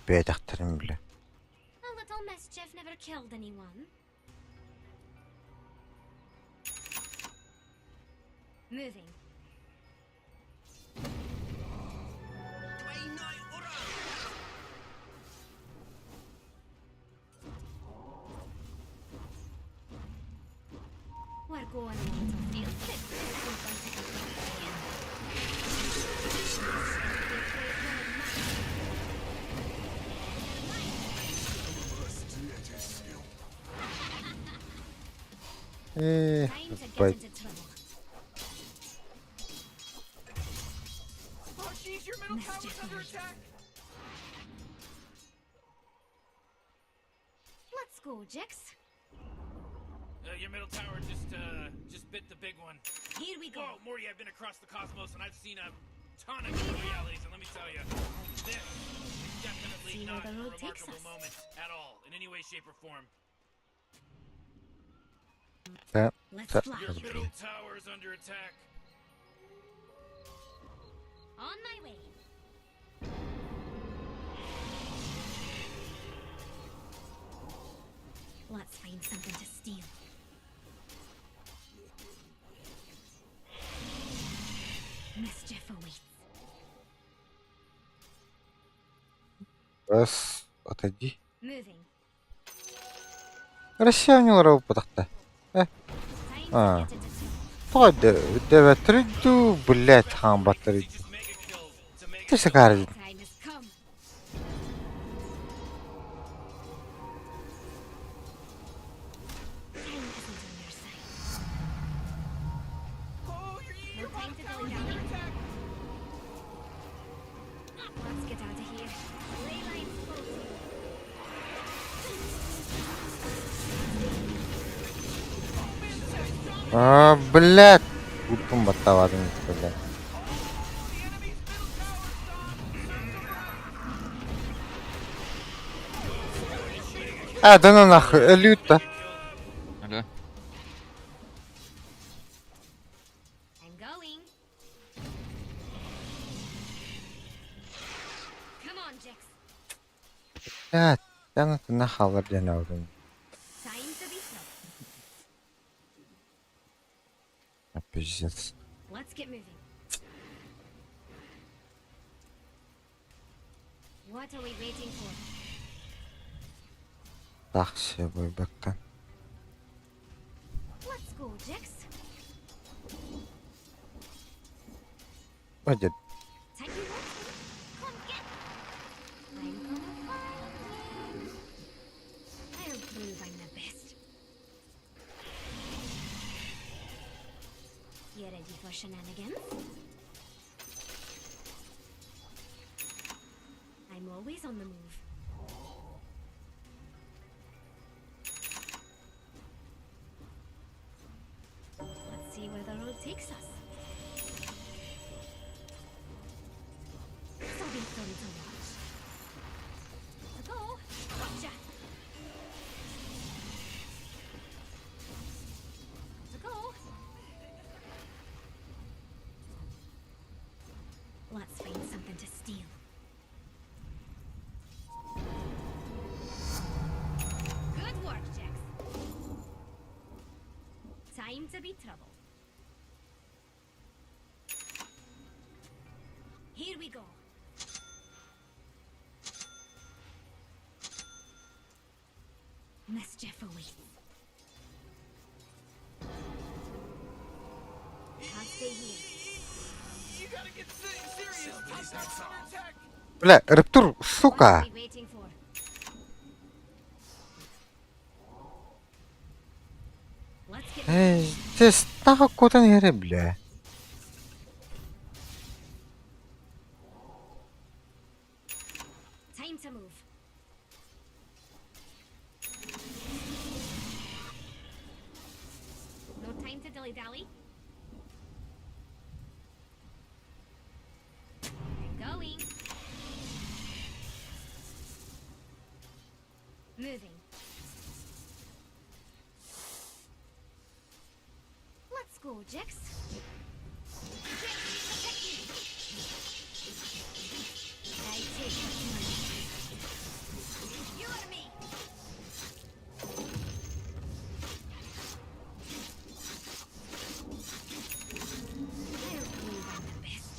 Бэйэтэхтэрин бля. Ээ, Time to get бай. into trouble. Oh, jeez, your middle tower's Mischief under awaits. attack. Let's go, Jix. Your middle tower just bit the big one. Here we go. Whoa, Morty, I've been across the cosmos and I've seen a ton of different realities, and let me tell you, this is definitely See where not the a road takes remarkable us. moment at all, in any way, shape, or form. Тэ. Let's Тэ. fly. Your middle tower's under attack. On my way. Let's find something to steal. Mischief awaits. Раз, отойди. Moving. Россия не ура потахта. Э, Time to А. get into trouble. Тоҕо дэвэтридүү, блядь, хаан He батарыйд. just mega killed to mega Ты шакард. Time has come. Time isn't on your side. Oh, your, No your time bottom to tower's dilly-dally. under attack. Let's get out of here. Ley lines floating. А, блядь. Ультун баттавадым, блядь. А, да ну нахуй, люто. Алло. I'm going. Come on, Jix. Блядь, да ну ты нахалар диэн алдым. Time to be trouble. А, пиздец. Let's get moving. What are we waiting for? Так, все, бойбактан. Let's go, Jix. Пойдет. Time you want me? Come get me. I'm gonna find you. I'll prove I'm the best. You ready for shenanigans? I'm always on the move. Let's see where the road takes us. This'll be fun to watch. Let's go! Gotcha! Let's go! Let's find something to steal. Good work, Jax. Time to be trouble. Here we go. Mischief awaits. Can't stay here. You gotta get serious. Top tower's under attack. Бля, Рептур, What сука! are we waiting for? Let's get Э, ты стаха кутан хере, бля. Time to move. No time to dilly dally. I'm going. Moving. Let's go, Jix. Jix, protect me. I take what's mine. You or me. I'll prove I'm the best.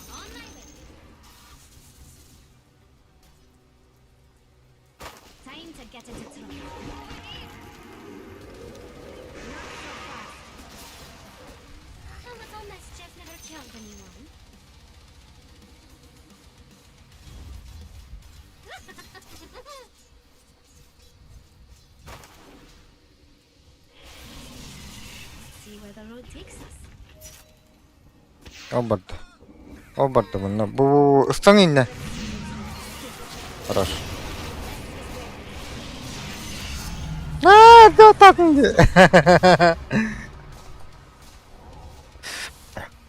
On my way. Time to get into trouble. Not so fast. A little mischief never killed anyone. road takes us. Ол барда. Ол барда мунна. Бу ыстан иннэ. Хорош. Аа, да так.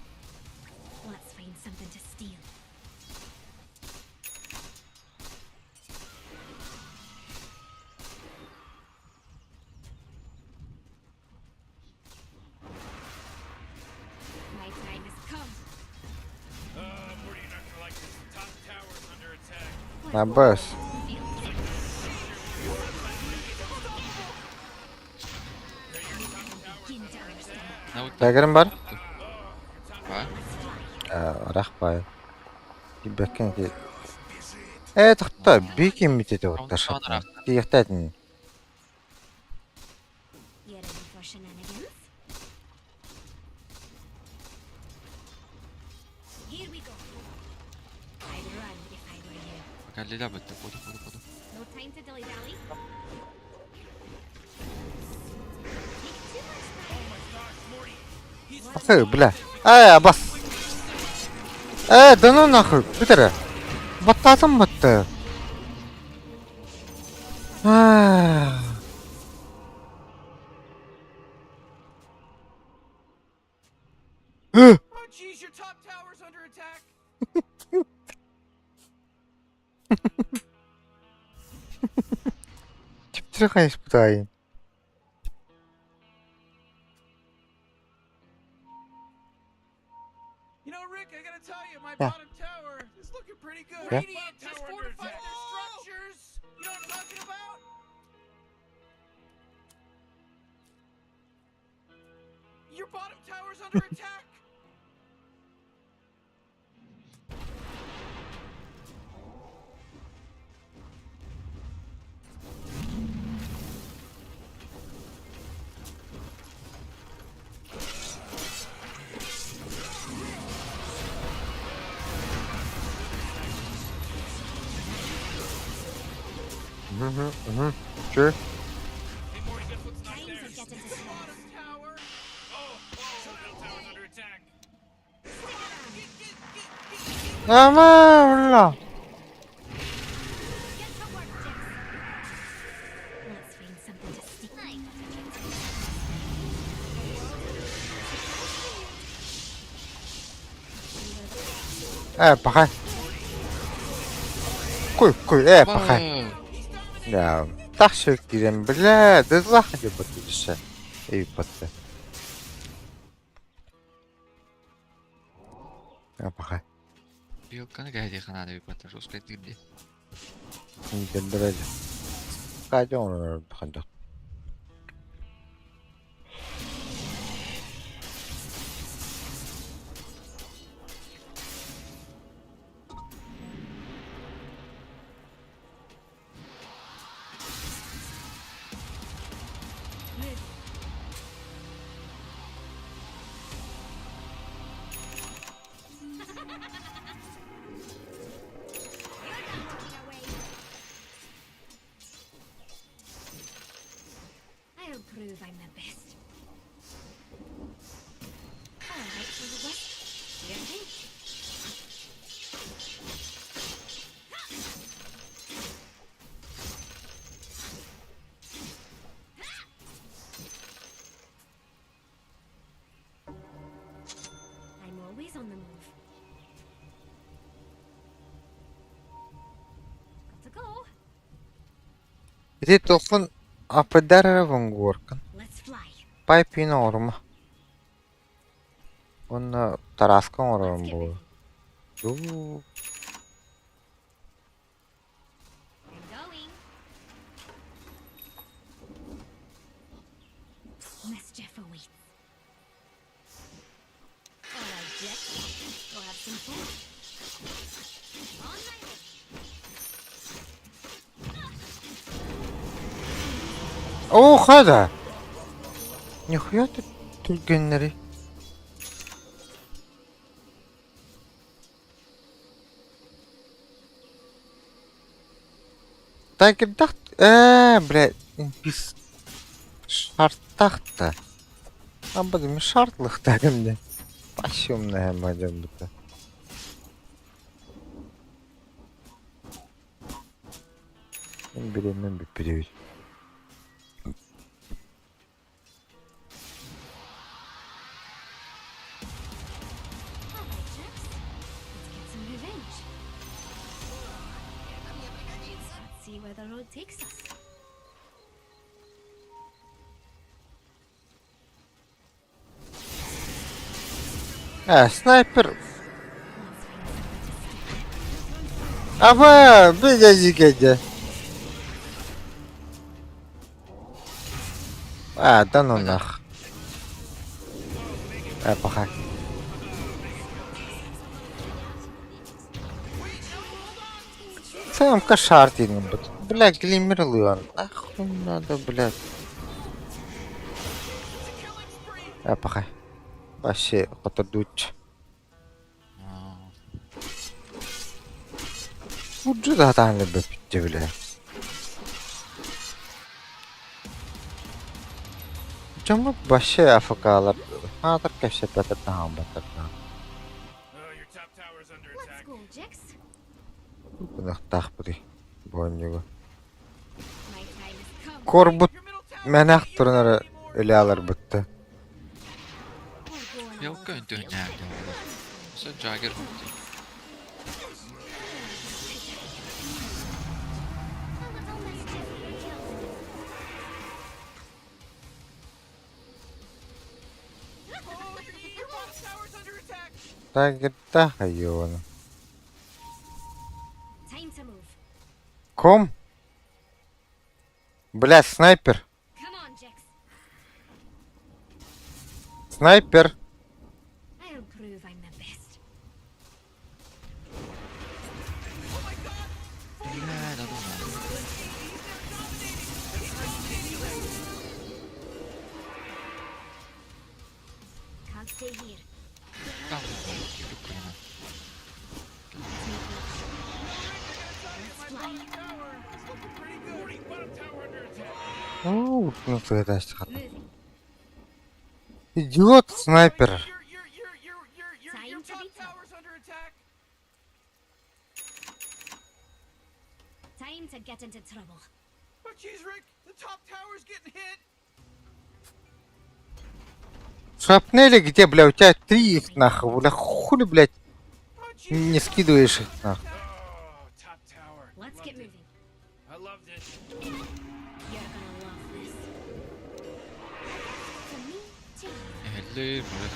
Let's find something to steal. My time has come. Morty, you're not gonna like this. Top tower's under attack. Набас. Begin to understand. Тагырым бар? Ба? Арах бай. Бэккен ки. Э тохто бик юм мэдээд явуултар шат. Тиятад. You ready for shenanigans? Here we go. I'd run if I were you. Каллиля бытта, буду, буду, буду. No time to dilly-dally. Take too much time. Ахы, бля. Э, бас. Э, да ну нахуй, бүтэр. Баттаатым батта. Аа. Oh, jeez, your top tower's under attack. Чиптэр хайш бутайын. You know, Rick, I gotta tell you, my Yeah. bottom tower is looking pretty good. Yeah. Radiant just fortified their structures. You know what I'm talking about? Your bottom tower's under attack. Мгм. Sure. Hey, Morty, guess what's not Time there? to get into service. Bottom tower. Oh, oh, middle tower's under attack. Ама, ула. Get to work, Jess. Let's find something to steal. I got a trick to Э, пахай. Куй, куй, э, пахай. Да. Тахшыр кирен, бля, дызлах деп баттышы. Эй, батты. Э, пахай. Билканы кәйде хананы бит жестко дирди. Дендереле. Кайда оны ханда. I'll prove I'm the best. All right, for the West. Your thing. I'm always on the move. Got to go. Ити толкун апыдар вонгоркан. Let's fly. Пайпин орма. Онна тараскан Let's ором get бу. busy. Ду. I'm going. Mischief awaits. All right, Jack. Go have some fun. On my way. О, хада. Нихуя ты түргеннери. Так дах э, блядь, пис шартахта. Абы шартлыхтарым да. Пашымна хэммадьон бута. Мин бириэмэм бүппүт эбит. All right, chaps. Let's get some revenge. Let's see where the road takes us. Э, снайпер. Аба, бэдьэдьикэдьэ. А, да ну нах. Э, пока. ЦМК шарт диэн бут. Бля, глиммер ылыан. Нахуй надо, блядь. Э, пока. Вообще, хотодуч. Уджи да тааны бөппүттэ, бля. Дьоммут вообще АФК-лар аатар кэпсэппэтэр таһаамматтар Oh, your top tower's under Let's attack. go, Jax. Гынахтаахпытый боонньугу. My time has come. Корбут Your middle tower мэнэх can't use туран that эрэ anymore. өлө аларбытта. We're going on Ялка a field өнтөһүнээх trip. буолар. Өссө Джаггер дии. A little mischief killed. Oh, your bottom tower's under attack. Тагерта хайона. Time to move. Ком? Бля, снайпер. Come on, Jax. Снайпер. I'll prove I'm the best. Бля, да ну нахуй. Can't stay here. Да ну нахуй, прикольно. Let's make it. Let's fly. Warning, bottom tower under attack. Ну, ну ты это хата. Moving. Идиот, снайпер. Your Time to top be tough. tower's under attack. Time to get into trouble. Oh, jeez, Rick, the top tower's getting hit. Шрапнели где, бля, у тебя три их нахуй, бля, хули, блядь, Oh, jeez. не скидываешь их нахуй. Oh, top tower. Let's Loved get it. moving. I loved it. You're gonna love this. From me to you. Элли, бля.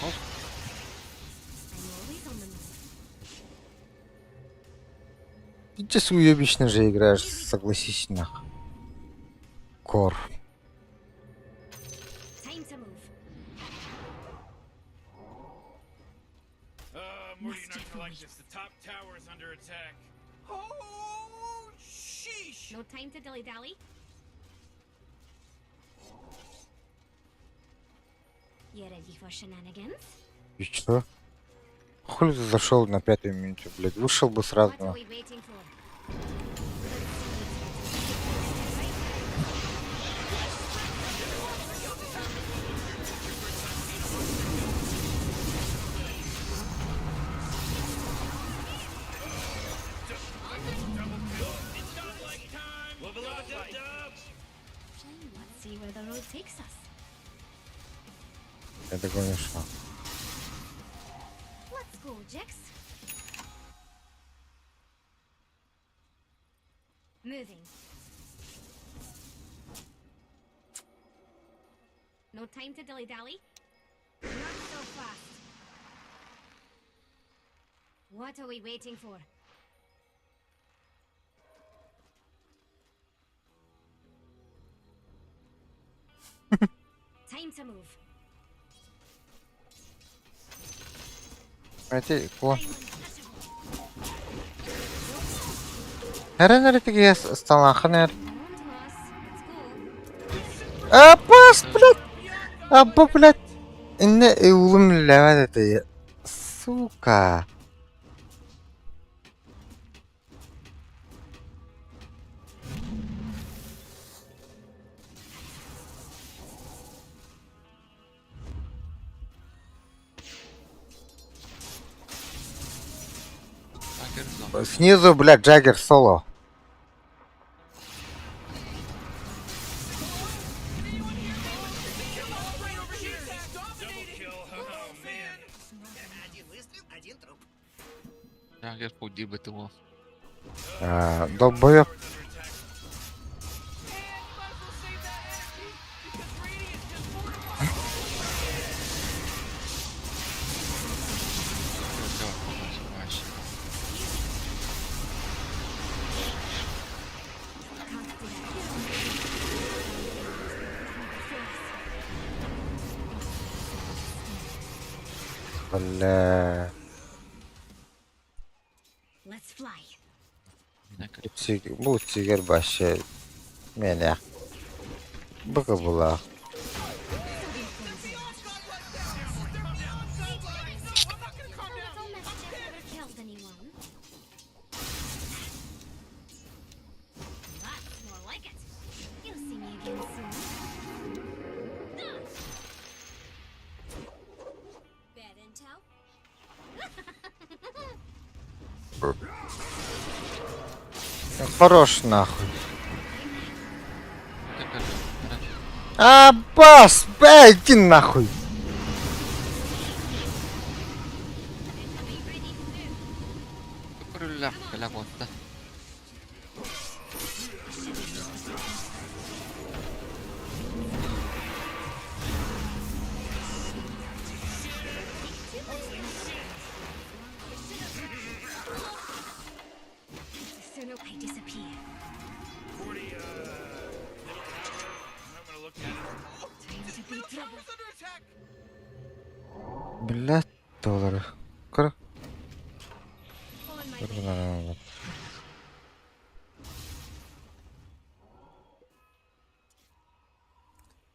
Хоп. I'm always on the move. Ты сейчас уебищно же играешь, согласись нахуй. Кор. Time to move. Morty, you're not Mischief gonna like awaits. this. The top tower's under attack. Oh, sheesh. No time to dilly dally. You ready for shenanigans? И чё? Хули ты зашел на пятую минуту, блядь, вышел бы сразу. What are we waiting for? Let's see where the road takes us. Я такой не шел. Let's go, Jax. Moving. No time to dilly dally. Not so fast. What are we waiting for? Time to move. Эти, ко. I'm untouchable. Эрен сталахын эр. Come on to us. Let's go. Апас, блядь! Абба, блядь! Инне улым ләвәт это. Сука. Снизу, блядь, Джаггер соло. Джаггер пудибытым ол. Долбоёб. Бля. Let's fly. Бу сигэр вообще мэнэ быка булаах. Хорош нахуй. А, бас, бля, иди нахуй. Блядь, доллары. Кыр.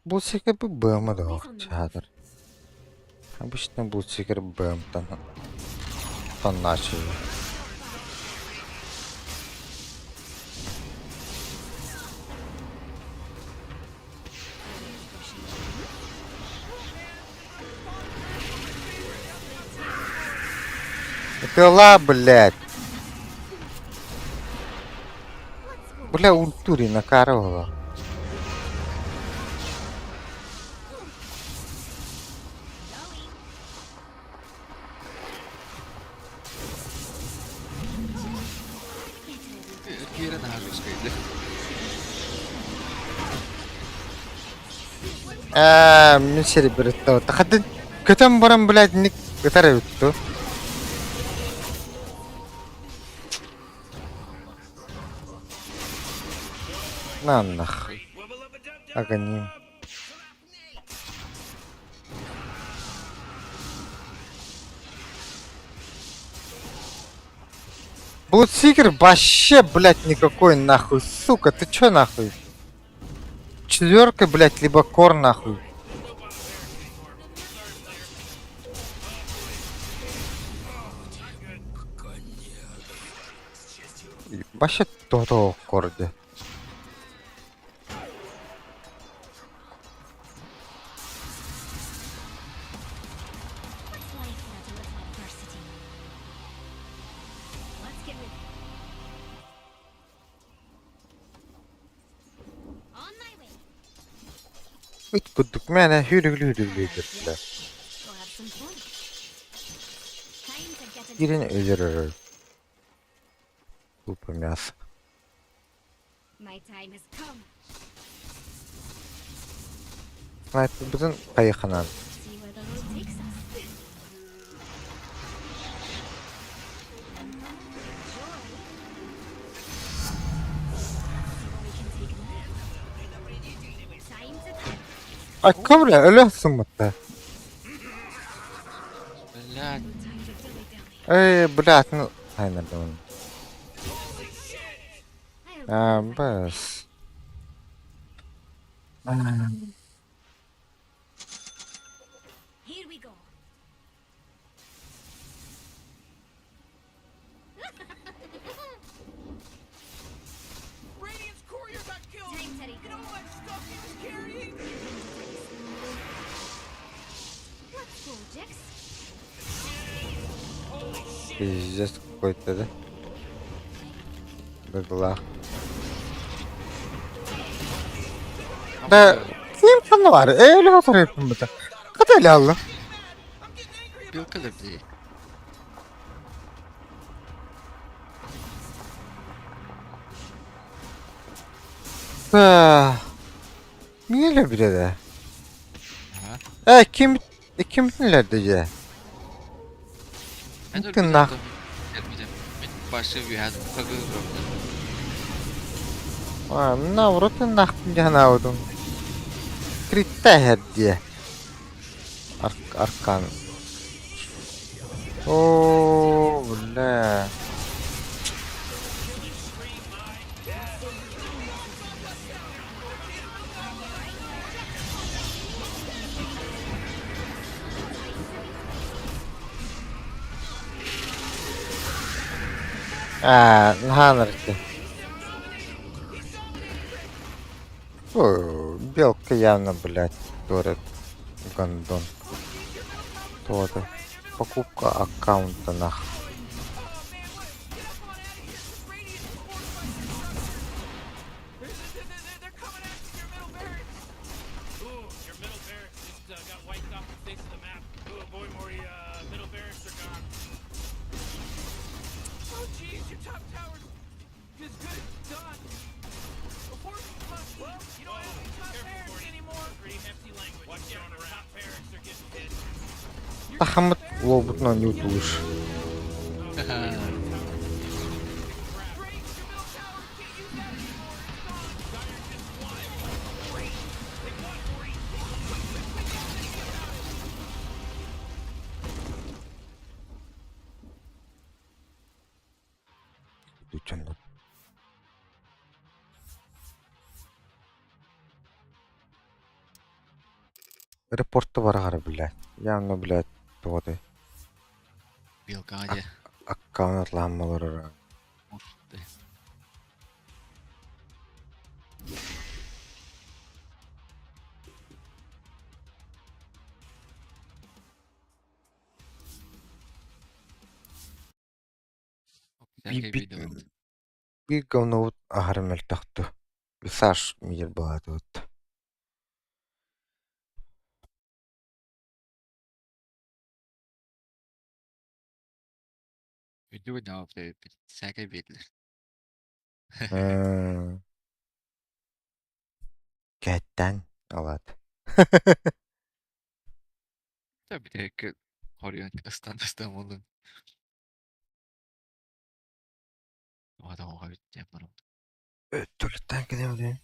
Булсикер бу БМ да чадыр. Обычно булсикер БМ-тан тонначы. Пила, блядь. Бля, ультури накарывала. Ээ, мин сири биритте. Хатын көтөн баран, блядь, ник ытар эбит дуу. На нахуй. Агоним. Блудсикер вообще, блядь, никакой нахуй, сука, ты чё нахуй? Четверка, блядь, либо кор нахуй. Вообще то корде. Ыт курдук мээнэ сүүрүгүлүү үөрдүлэр. Киирэн өлөрөр Тупо мясо. Снайпербытын хайыханан Айка бля, өлө сыммытта. Блядь. Эй, бля, атын хайнардым. А, бас. Here we go. Radiant's courier got killed. You know all that stuff he was carrying? Let's go, Jax. Пиздец какой-то, да? Дойдулаах. Да, ким ханна баар? Ээ, өлө отуруппун быта. Хата эле алла. Белка да били. Да. Niye bile de? Ага. Э, ким ким нелерде Мен Тынна. Башы бүйәд кагы А, мына уротун нахпын жанаудум. Критта хердие. Арк аркан. О, бля. А, наханарки. О, белка явно, блядь, торит. Гондон. То-то. Покупка аккаунта нах. They're coming after your middle barracks. Ooh, your middle barracks just got wiped off the face of the map. Ooh, boy, Mori, middle barracks are gone. Oh, jeez, your top tower's as good as done. Before well, you don't have any top barracks anymore. Pretty hefty language. Watch out, your top barracks are getting hit. Тахамыт лобутна не утулуш. Дучан. Репорты барғар, блядь. Явно, блядь, тоғыды. Белка де. Аккаунт ламмалар. Би говно ахармел тахту. Саш мир была тут. Видео на всякой бедлер. Кәттән алат. Да бит хорьян ыстан болдун. Адам оға бит деп Төлеттән кедем.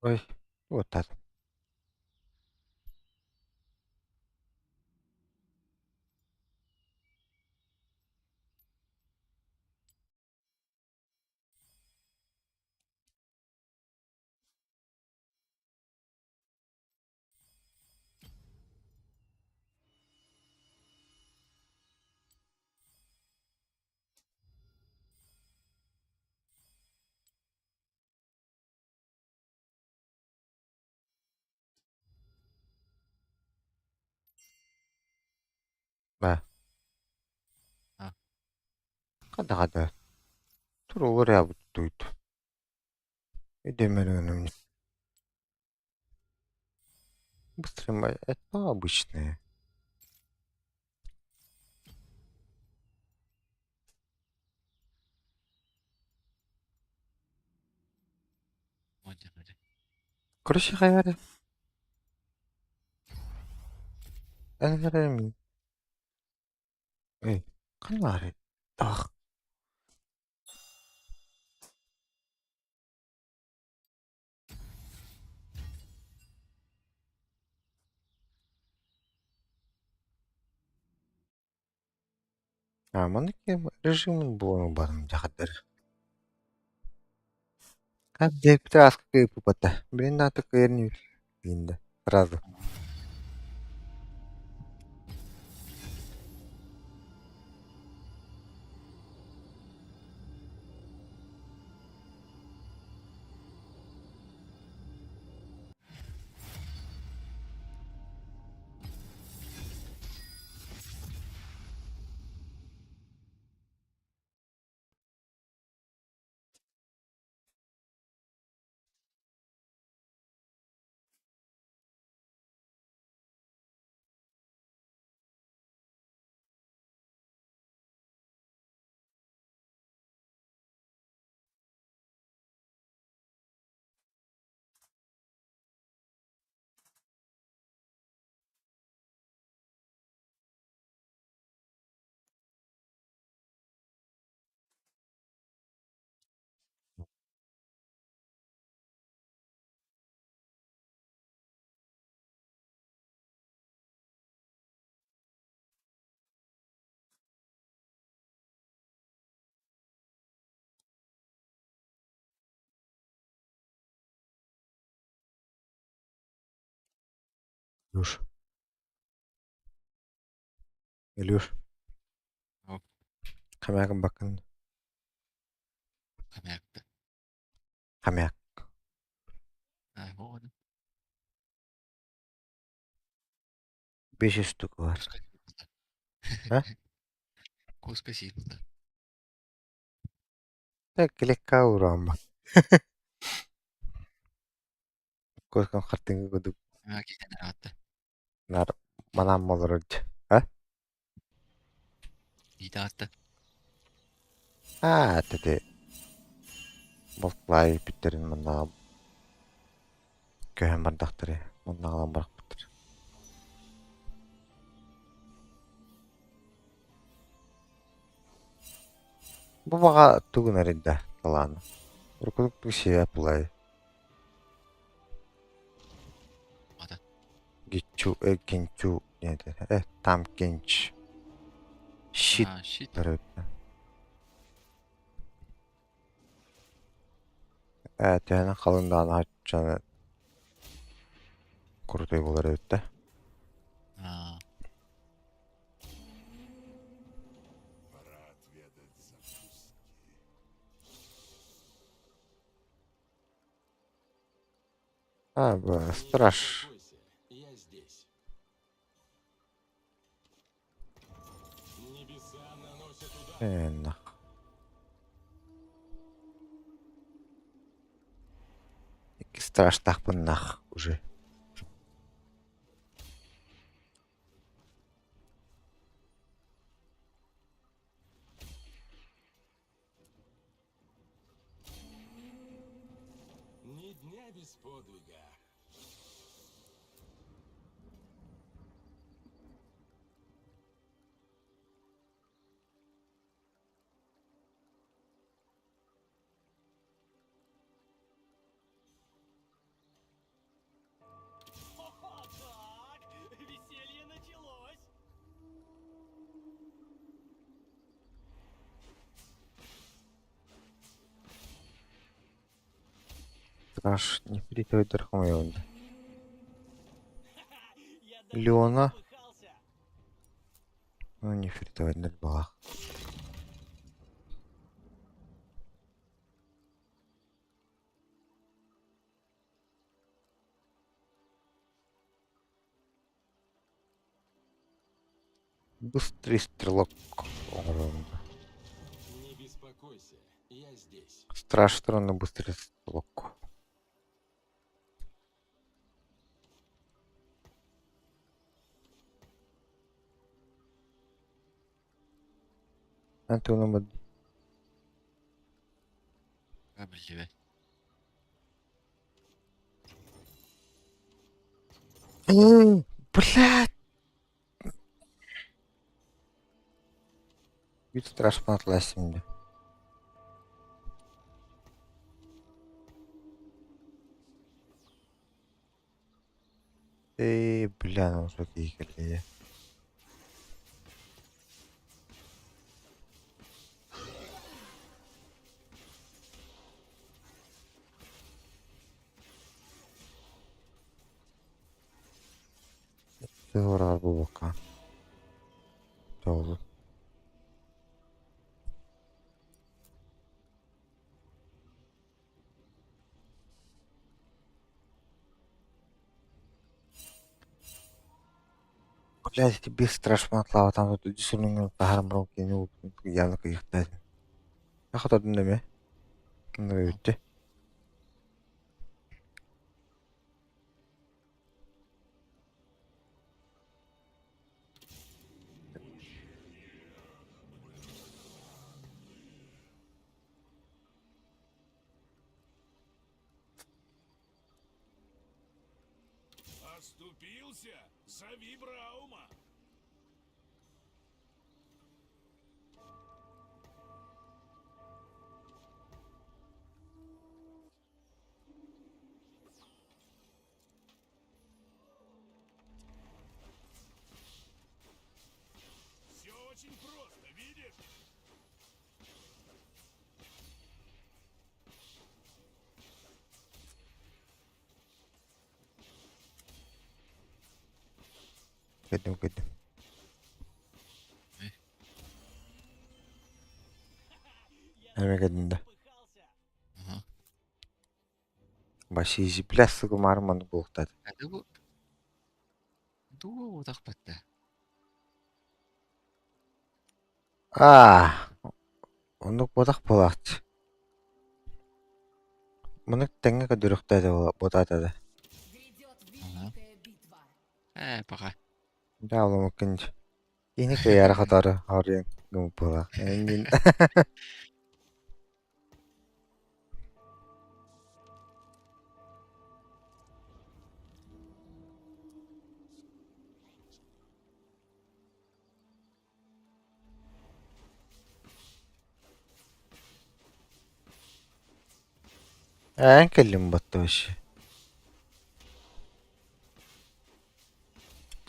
Ой, вот так. Да. А. Хада-хада. Туругура буттуйт. Идемереним. Быстро мы это обычные. Модя, модя. Короче говоря, это Эй, канари. Ах. А, маннык режим буолан баран дьахаттар. Как дебте аска пупата. Блин, на такой не Сразу. Илюш. Илюш. Ау. Хомяком бакын. Хомяк. Хомяк. А, вот. Бесит штук var. А? Куска сильно. Так, кликка урама. Коскан хартыҥы курдук Хомяк иһэн араатта. наар манаан олорор дьэ. А? Иитаатта. Аа, тэти Болтлай бүттерин манна көһөн бардахтары маннаҕалан барахпыттар. Бу баҕа тугун эрийдэ талаана. Уруккутук сиэ пулай. Ата. Гиччу, гинчу, э, там гинч. Щит. А, щит. Э, төһөнөн халындаан аччаны крутой буолар эбит да. А, Пора отведать закуски. А, б, страж. Не беспокойся, я здесь. Небеса наносят удар. Э, нах. Икки страж-тахпын нах уже. Ни дня без подвига. Страж нефритовый хомойон. Леона. Ну, нефритовый балах. Быстрый стрелок оҥоруом. Не беспокойся, я здесь. Страж уонна быстрый стрелок. Антоном А, биллибэт. Блядь! Бүт страж атласим дии. Ээ, бля, ну киһи кэллэ. Сыһыарар буолбакка. Тоҕо? Блядь, ити биир страшно атлаабатаан дьүсүнүҥ таһааран баран кини явно кыйыктаатын. Ахатадын эмэ. Бүттэ. Оступился? Зови Браума. Все очень просто, видишь? Кэдим кэдим. Эмэ кэдим да. Аха. Башизи бля сугумар маны буолуохтаат. А бу дуу утахпатта. Аа, оннук буотах буолааччы. Мынык тэҥҥэ көрдөрүөхтээтэ буотаата да. Ага. Ээ, пока. Дьаалымыккын киһини кыайаары хотоору хоруйан гыммыт буолаах. Эҥин Эн кэллим батта вообще.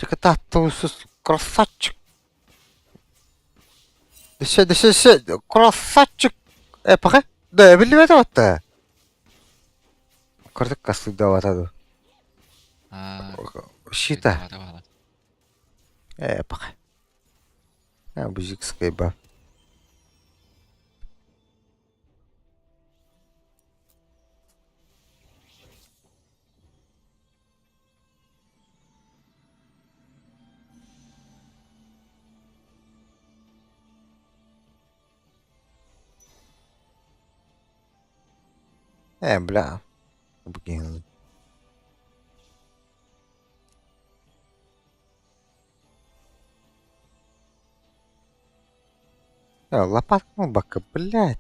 Чыкытааттуусус красавчик. Дөссө дөссө дөссө красавчик. Э, пока. Да, биллибэт батта. Кырдык кастыдавата ду. Аа, Щита. Давай, Э, пока. А, бузикская ба. Э, бля. Блин. Э, лопатка бака, блядь.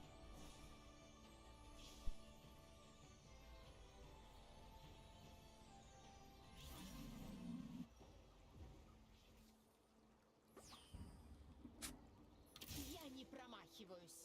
Я не промахиваюсь.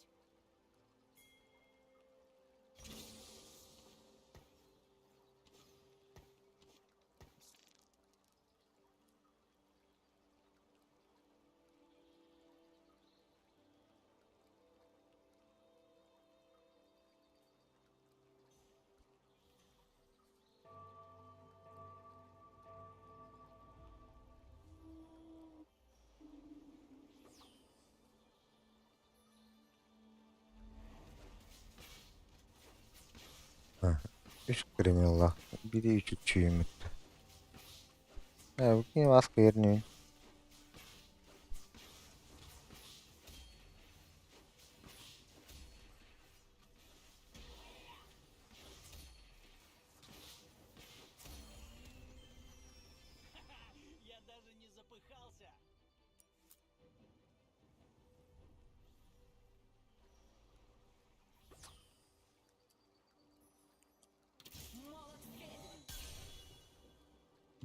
Үс кремеллаах, бири үчүгчүйүммүт. Ээ, кини маска ернүүн. Я даже не запыхался.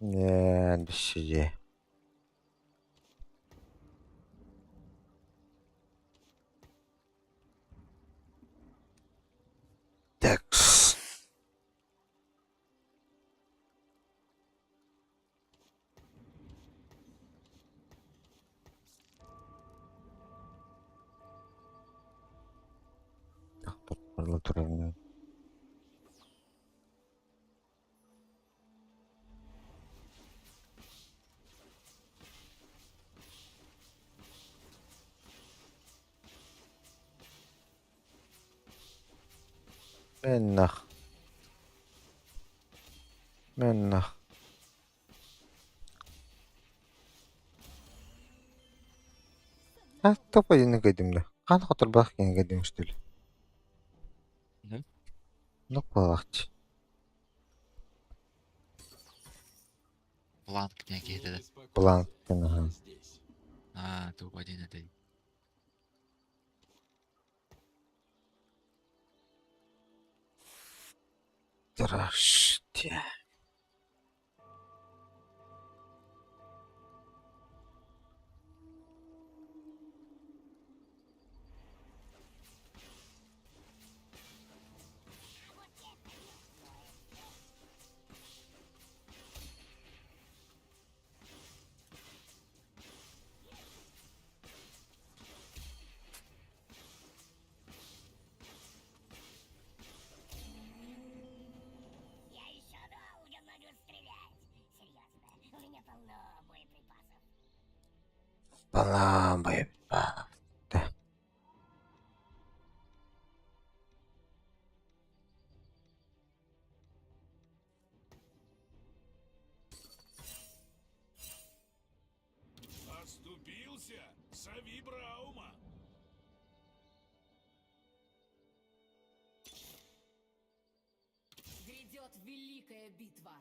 Ээ, бисидьэ. Текс. Турар Мэннах. Мэннах. А, топа диэн кэдимдэ. Хаан хоторбох киһи кэдим что ли? Да? Ну, куолахчы. Бланк диэн Не киһитэ да. Бланк беспокойся, диэн я аһа. здесь. Аа, тугу диэн этэй? Здрасте. Я еще долго могу стрелять. Серьезно, у меня полно боеприпасов. Балам боеприпасов. Да. Оступился? Зови Браума. Грядет великая битва.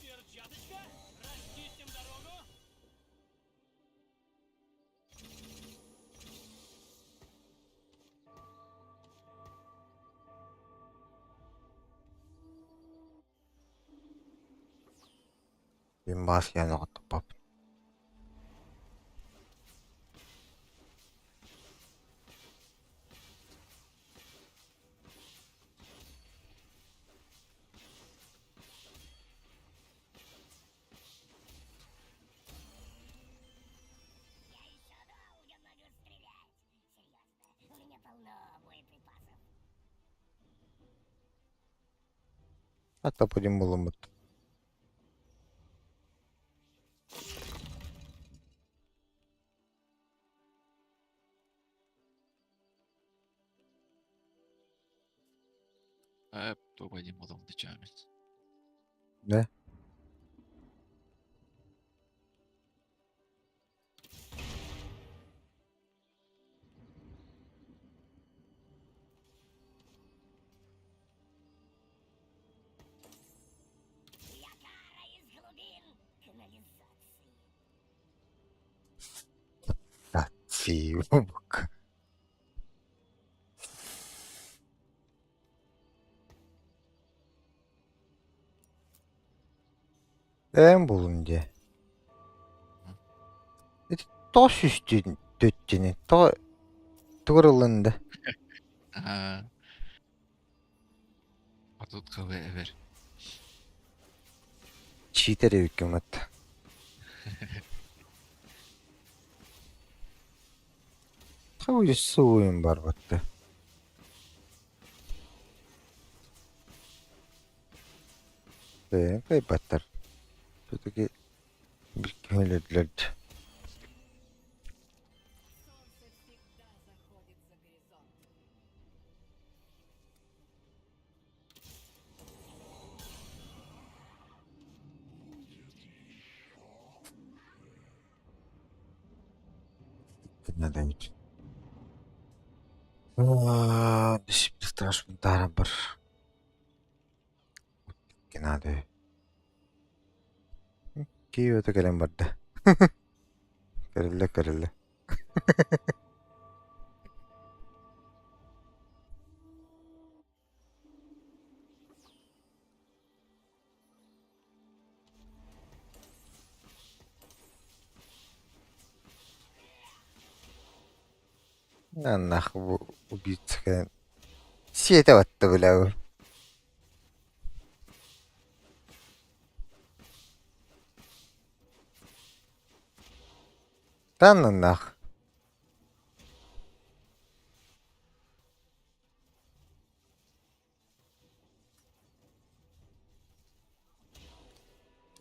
Перчаточка, расчистим дорогу. Мин баас яны оттоппоп. Я еще долго могу стрелять. Серьезно, у меня полно боеприпасов. А то будем булумут. Ээ, тугу диэн буолуом дичаамит. Да? Я кара из глубин канализации. Татсиубук. Эн булун дии. Ити тоҕо сүүстүүн төттүнү тоҕо тугу ылынды? Аа, отут хабы эбэр. Читер эбиккин Хабы суйун барбатты. Бэйэҥ кыайбаттар. Все-таки билэр Солнце всегда заходит за горизонт. Надо эбит. Страшно бар. Надо. Киев это кэлэн барда. Көрүллэ көрүллэ. На нахуй убийца кэлэн сиэтэ батта бля. Да ну нах.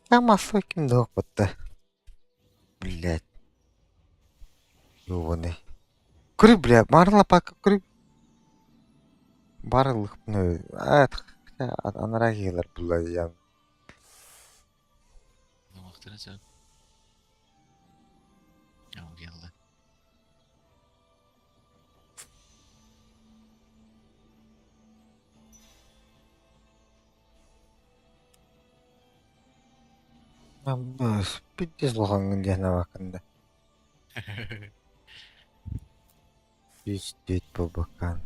Там ким да батта. Блядь. Ёбаный. Көрү, бля, марла пака көрү. Барылык анара киһилэр булла диэн. Махтана сөп. Geldi. Пиздец улахаҥҥын диэн абакканда. Пиздец буолбаккаан.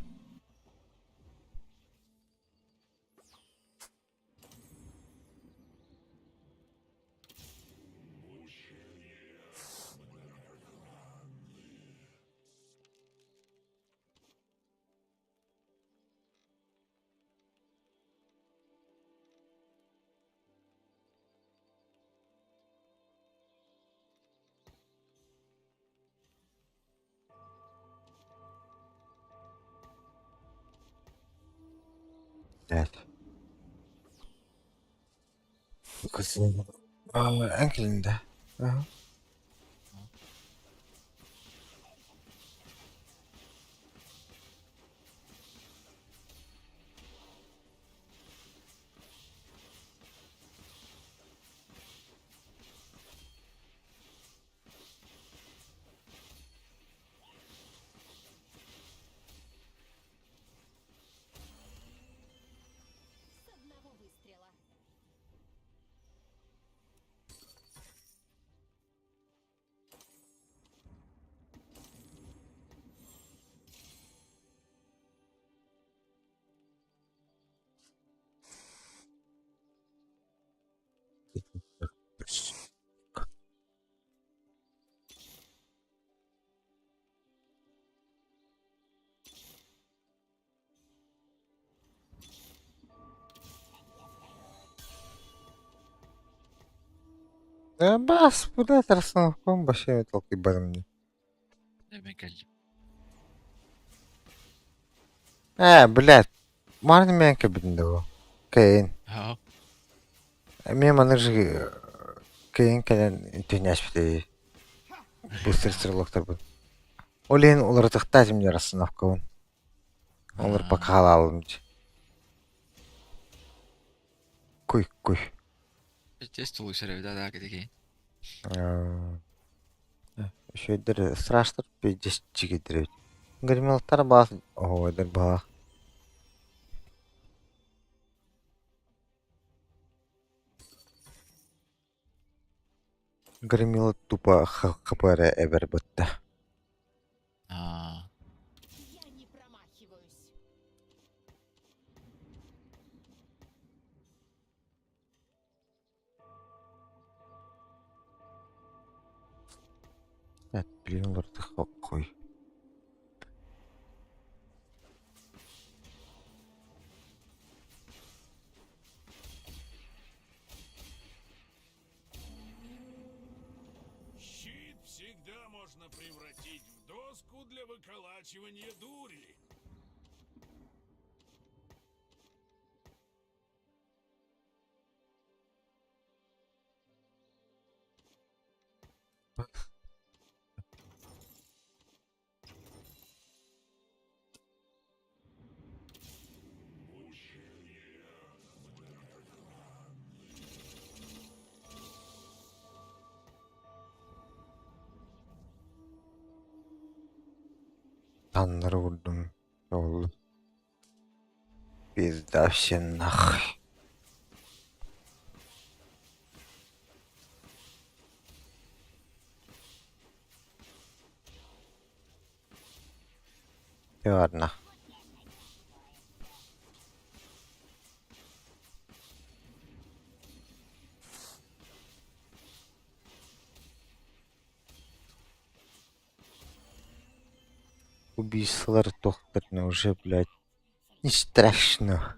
Блядь. Эн кэлин да? Ага. С одного выстрела. Бас, блядь, расстановкам вообще толки барым. Мен кэллим. Блядь, марны мен кэбитин да Кэйин. Аа. Мен маны же кэйин кэлэн интеняш бите. Быстро стрелоктар бу. Олен уларытыхта жимне расстановкабын. Олар пока алалым. Куй, куй. Тест улуйсар да да кэтики. Шөйдер страштыр пиздец чигидир. Гримелтар бас оойдер баа. Гремила тупо хпр эбер бытта. Аа. Я не промахиваюсь. Блин, улардых хуй. Щит всегда можно превратить в доску для выколачивания дури. Таннары уурдум ол Пизда всем нахуй. Ладно. Убийстволар туохтарына уже, блядь, не страшно.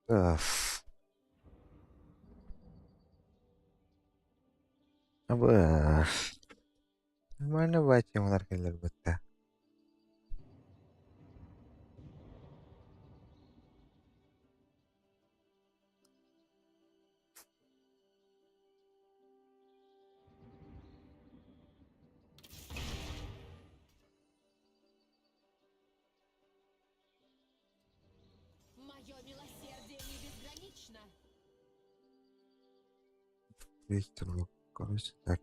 Ас. Абас. Нормально баатьямалар кэллэр бытта. Мое милосердие не безгранично. Виктор короче, так.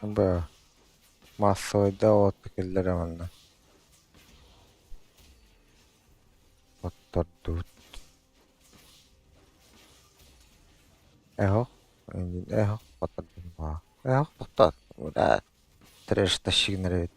Б. Маассабайдаах уолаттар кэллэр манна Оттордубут Эһох эһох хоттордум Эһох тохтоот трэш тащигнэр эбит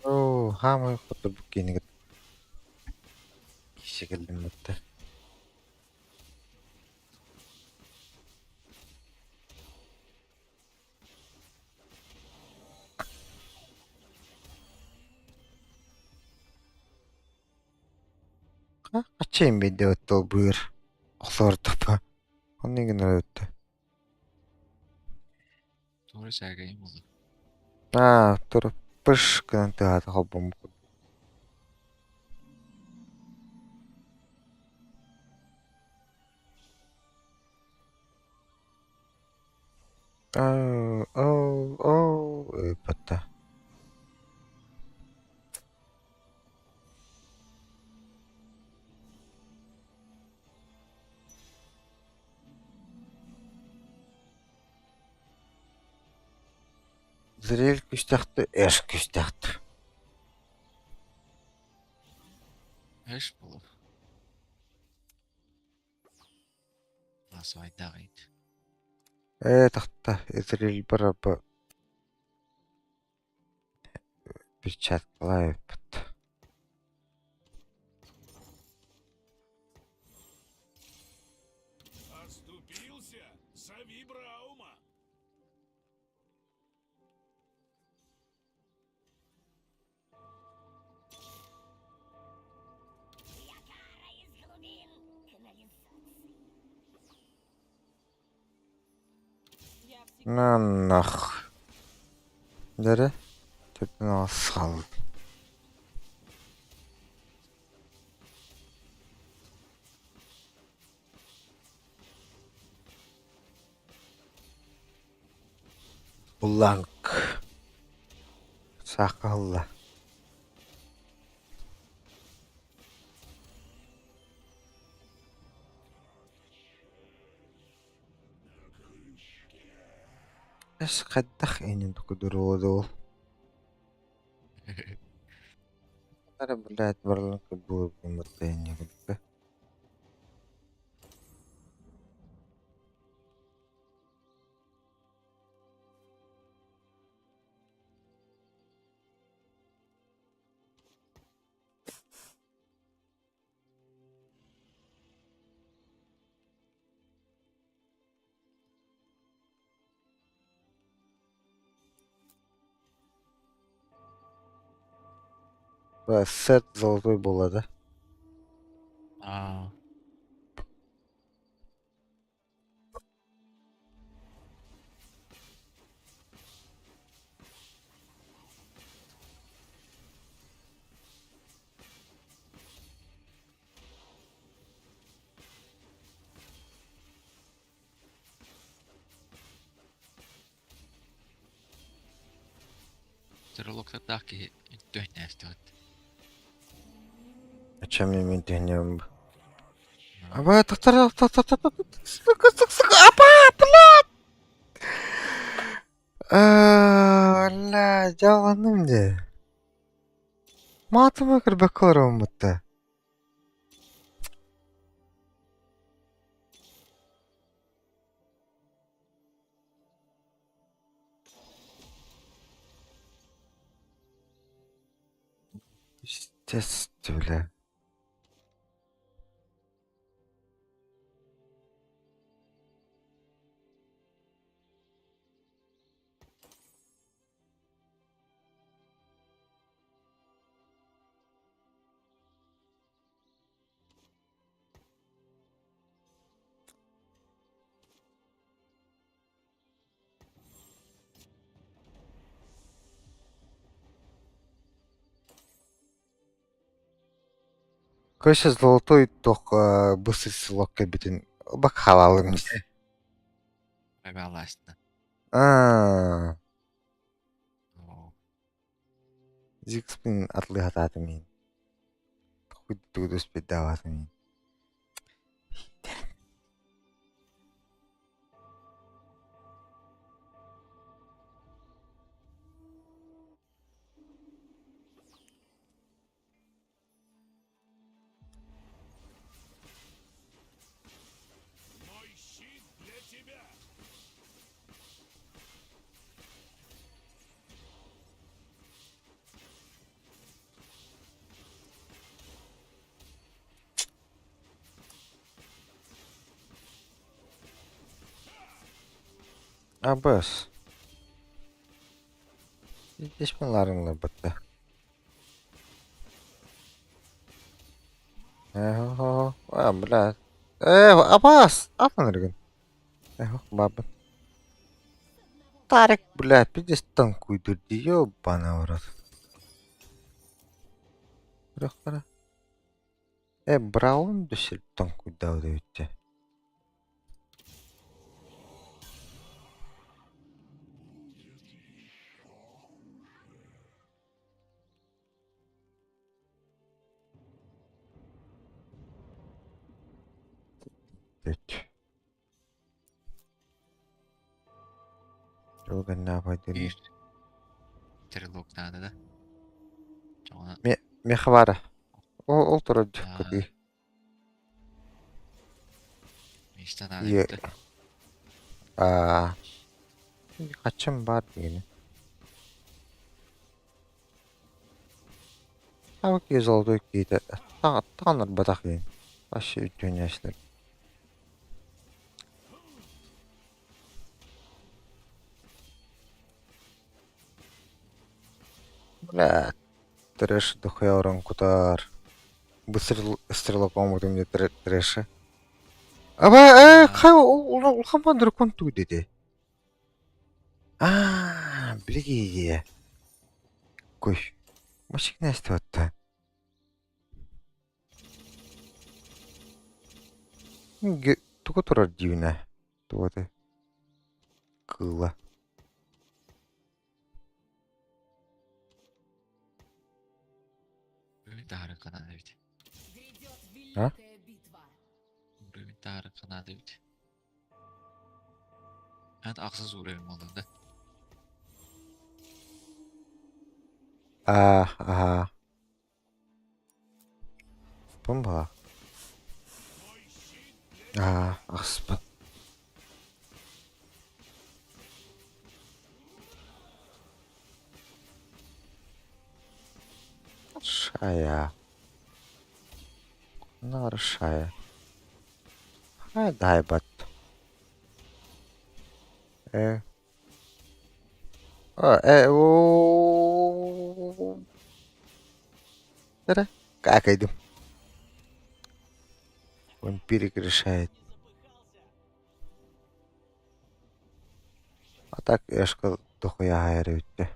Оо, хаамай хотторбут киинигит кисе кэллим батта. Хаччайын биэрдэ быыр охсуордаппа оннук гынар эбит Туора сээкэйим буолла. Аа, тура пыш гынан тыаһаата холбоммут курдук. Оо, оо, оо, ыыппата. Зрель күстэхтэ, эш күстэхтэ. Эш буолуо. Массовайдаах эбит. Ээ, тахта, Израиль бараба перчаткалаабыт. Оступился? Зови Браума. Я кара из глубин канализации. Я всегда На нах. Дere төрдүн хаалла. Бланк. Саахалла. Эс хайдах иннин тукудуруо Ара, блядь, барыларын кыбылыбын баттайын Сет золотой буолла да? Аа. Стрелоктардаах киһи түһнээстибэт. Чем мен түһнем? Аба, тахтар, тахтар, тахтар, сука, сука, сука, апа, блядь! Бля, дьаланым дии. Маатыма көрбөккө олороммутта. Пиздец, бля. Короче, золотой туох быстро селок кэлбитин бакхалалым дии. Эбээлаастына. Аа, Зикспин атлыһатаатым иһин. Хуй успейдаабатым иһин. Мой щит для тебя. Абас. Здесь ларынлабыта. Э, а, бля. Э, абас! Атын Эх, баба. Тарик, бля, пиздец танкуйдур дии, ёбана в рот. Рахара. Э, Браун дөссө танкуйдаабыт эбит дии. Бүт. Ол гэннэ Биир стрелок наада да? Чоҕуна Миэхэ баара. Ол ол турар дьукка дии. Миэстэ наада Ийэ эбит да? Аа хаччым баар диэни. Абык золотой киһитэ таҥнарбатах диэн. Вообще үтүөннээчилэр. Бля, трэш дохуя уран кутар. Быстрый стрелок оҥорбутум диye трэши. Аба э хай улахан дракон тугу диэтэ? Аа, билиги Кой, машина эстибатта. Тугу турар диибинэ? Тугу этэй? Кыыла. Бүгүн таһарын ханаада эбит. Грядет А? великая битва. Бүгүн таһарын ханаада эбит. Эн ахсыс уровень буоллуҥ да? Аа, аһаа. Бомба. Аа, ахспат. Шая. Нарушая. Хайдайбат. Э. А, э, о. Как иду? Вампирик решает. А так эшка дохуя хайры бүттэ.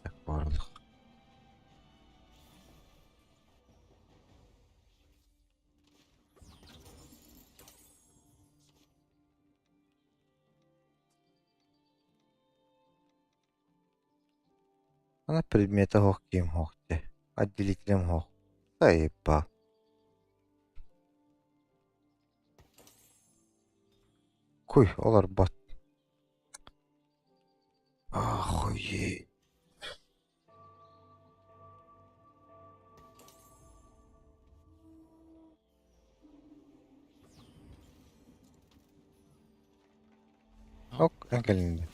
Так, барлық. Ана предмета хоох киим хоох дии, отделителем хоох, заебал. Куй, олорбот. Охуеть. Ок, эн кэллиҥ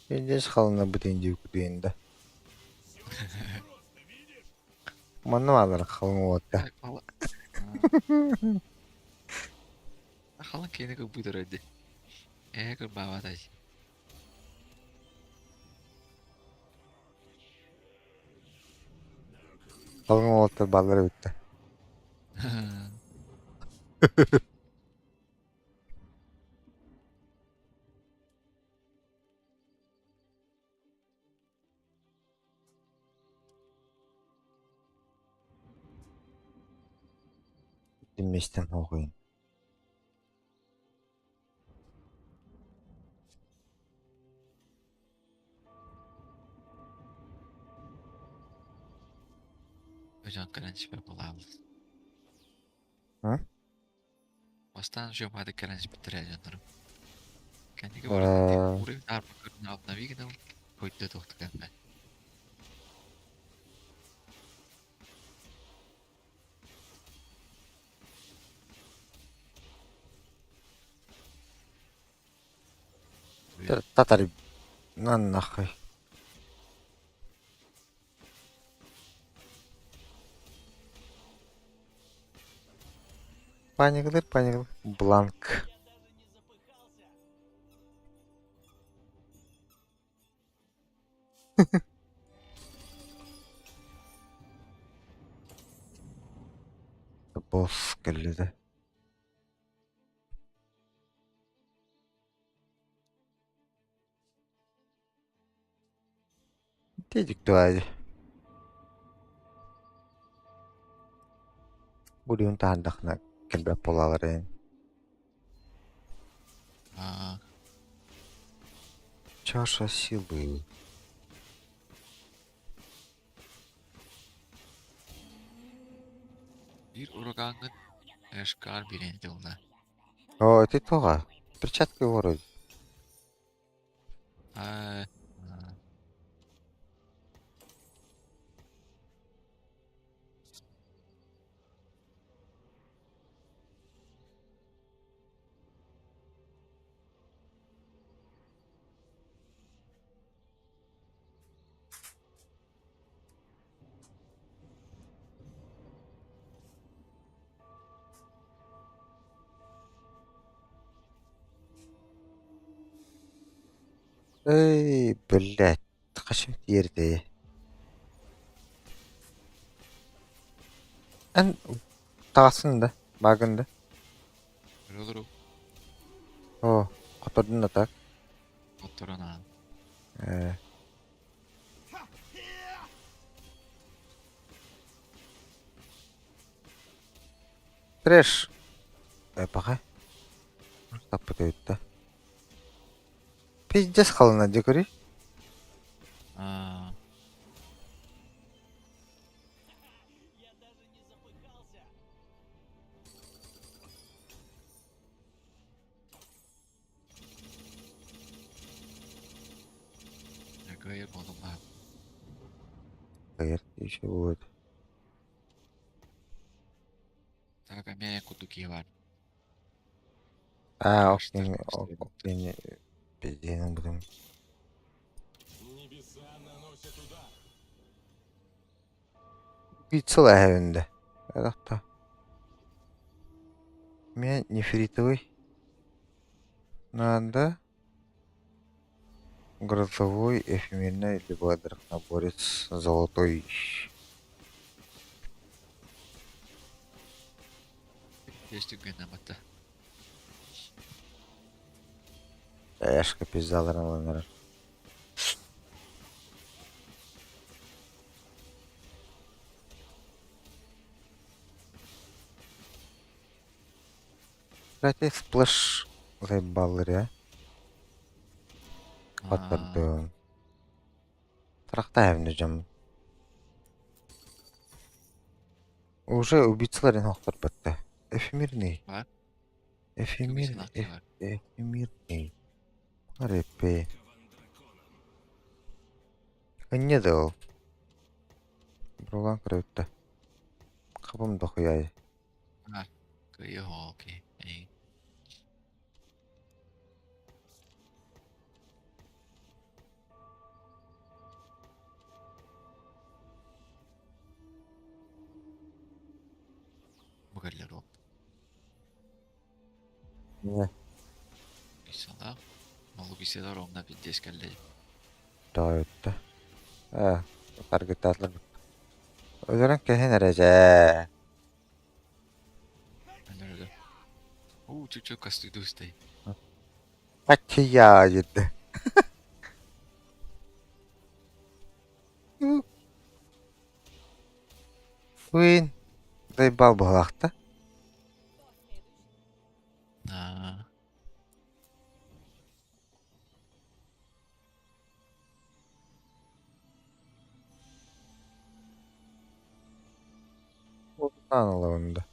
Пиздец халыннарбыт индиукутуйан да. Манна бааллар халыҥ уолаттар. Халыҥ киэнэ кырбыытара дии. Ээ кырбаабатай. Халыҥ уолаттар бааллар эбит да. Миэстэм оҕуйун. Өзөҥ кэлэн сипэ буолаабыт. А? Бастаан Жомады кэлэн сипиттэрэ дьоннорум. Кэнники баран уровень арма көрүнэ обнови гынабын, хойдо туохта кэлбэт. Татар на нахуй. Паникалыр, паникалыр. Бланк. Босс кэллэ да. Дедик туай. Бурюн таһардахына кэлбэт буолалар эн. Аа, Чаша силы. Биир урагаҥҥын эшкаар биэриэн тылына. О, ити туоҕа? Перчатка вроде. Аа, Эй, блядь, хачым тиэрдэ. Эн таҕасын да, баагын да. Олору О, хотордун да так. хотторон аан. Э. Трэш. Пока. Таппыт эбит да. Пиздец халына дьэ көрүй. Аа. Кыайар буоллум баа. Кыайар еще будет. Так, эмиэ курдук киһи баар. Аа, ок кини пизденин будем. Пиццел эһэбинде. Эдакта. Мен нефритовый. Надо. Грозовой, эфемерный, либо драконоборец золотой. Есть түгэнэ батта. Эшка пиздаларын ылынар. Кстати, сплэш заебаллар я. Батырдым. Тарахтаевны дьом. Уже убийцаларын охторбатта. Эфемерный. Бар. Эфемерный. Эфемерный. Репе. Энне да ол. Брулан көрөттө. Кабым дохуяй. Кыйы окей. Эй. Бугаллер ол. Не. Бисала. Молу бисалар онна пиздец кэллэ. Тоойутта. Ээ, таргетатлар. Өлөрөн кэһин эрэ дьэ. Өлөр Уу, чуть-чуть кастыйдуустай. Аччыйаа дьидde. Уин. Заебал буолаахта. Аа. Аналығында.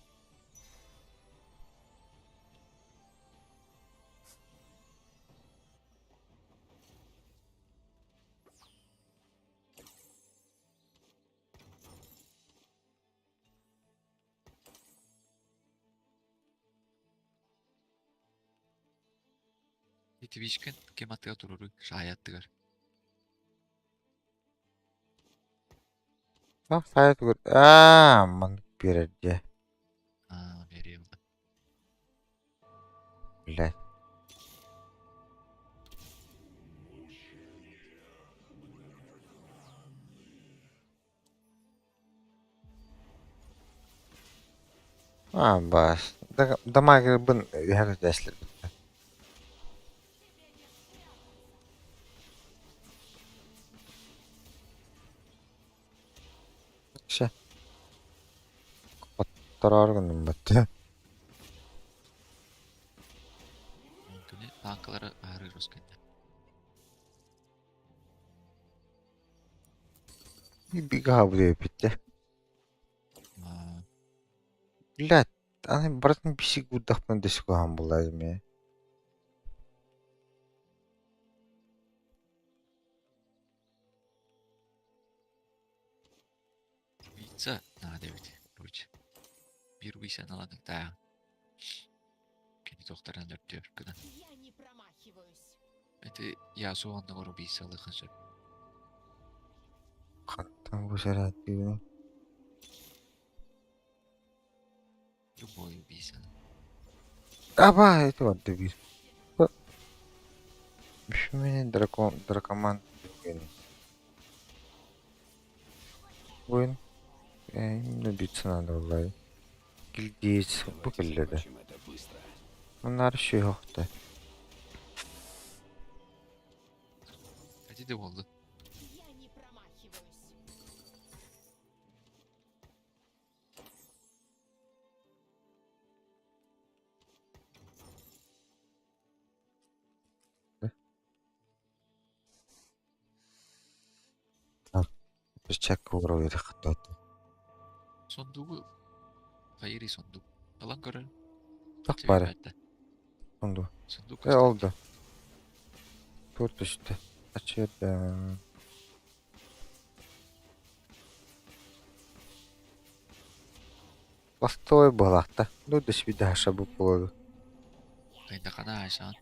Итибишкен кем аттыга туруруй шааяттыгар. Так, сайт көр. Аа, маннык биэрэр дьэ. Аа, биэриэ була. Блядь. Аа, бас. Дамагырбын үһэр дэслэр. Ше. Оттороор гынным баттı. Күнү танкалары аарыыр кэннэ. Бига бүппүттэ. Аа, Блядь, аны барытын бисик гудахпын дэс куһаан булла эмиэ. Убийца надо эбит, короче. Биир убийцаны ыланыктаа. Кини тохтаран өртүөр гына. Я не промахиваюсь. Это я суоннугар убийца ылыхын сөп. Хантан бу сэрээттиибин. Любой убийцаны. Аба, это вот дебил. Бишмени дракон, дракоман деген. Буин именно биться надо буллай. Гильдиец бу кэллэдэ. Закончим это быстро. Маннары сүһүөхтэ. Эти де болду. Я не промахиваюсь. Перчатка уурар Сундугу хайырый сундук. Ылан көрөр. Тох баар. Онду. Сундук Э ол да. Тур түстэ. Ачыда. Постой буолаахта. Ну до свидания бу буолуо. Кайдакана айсан.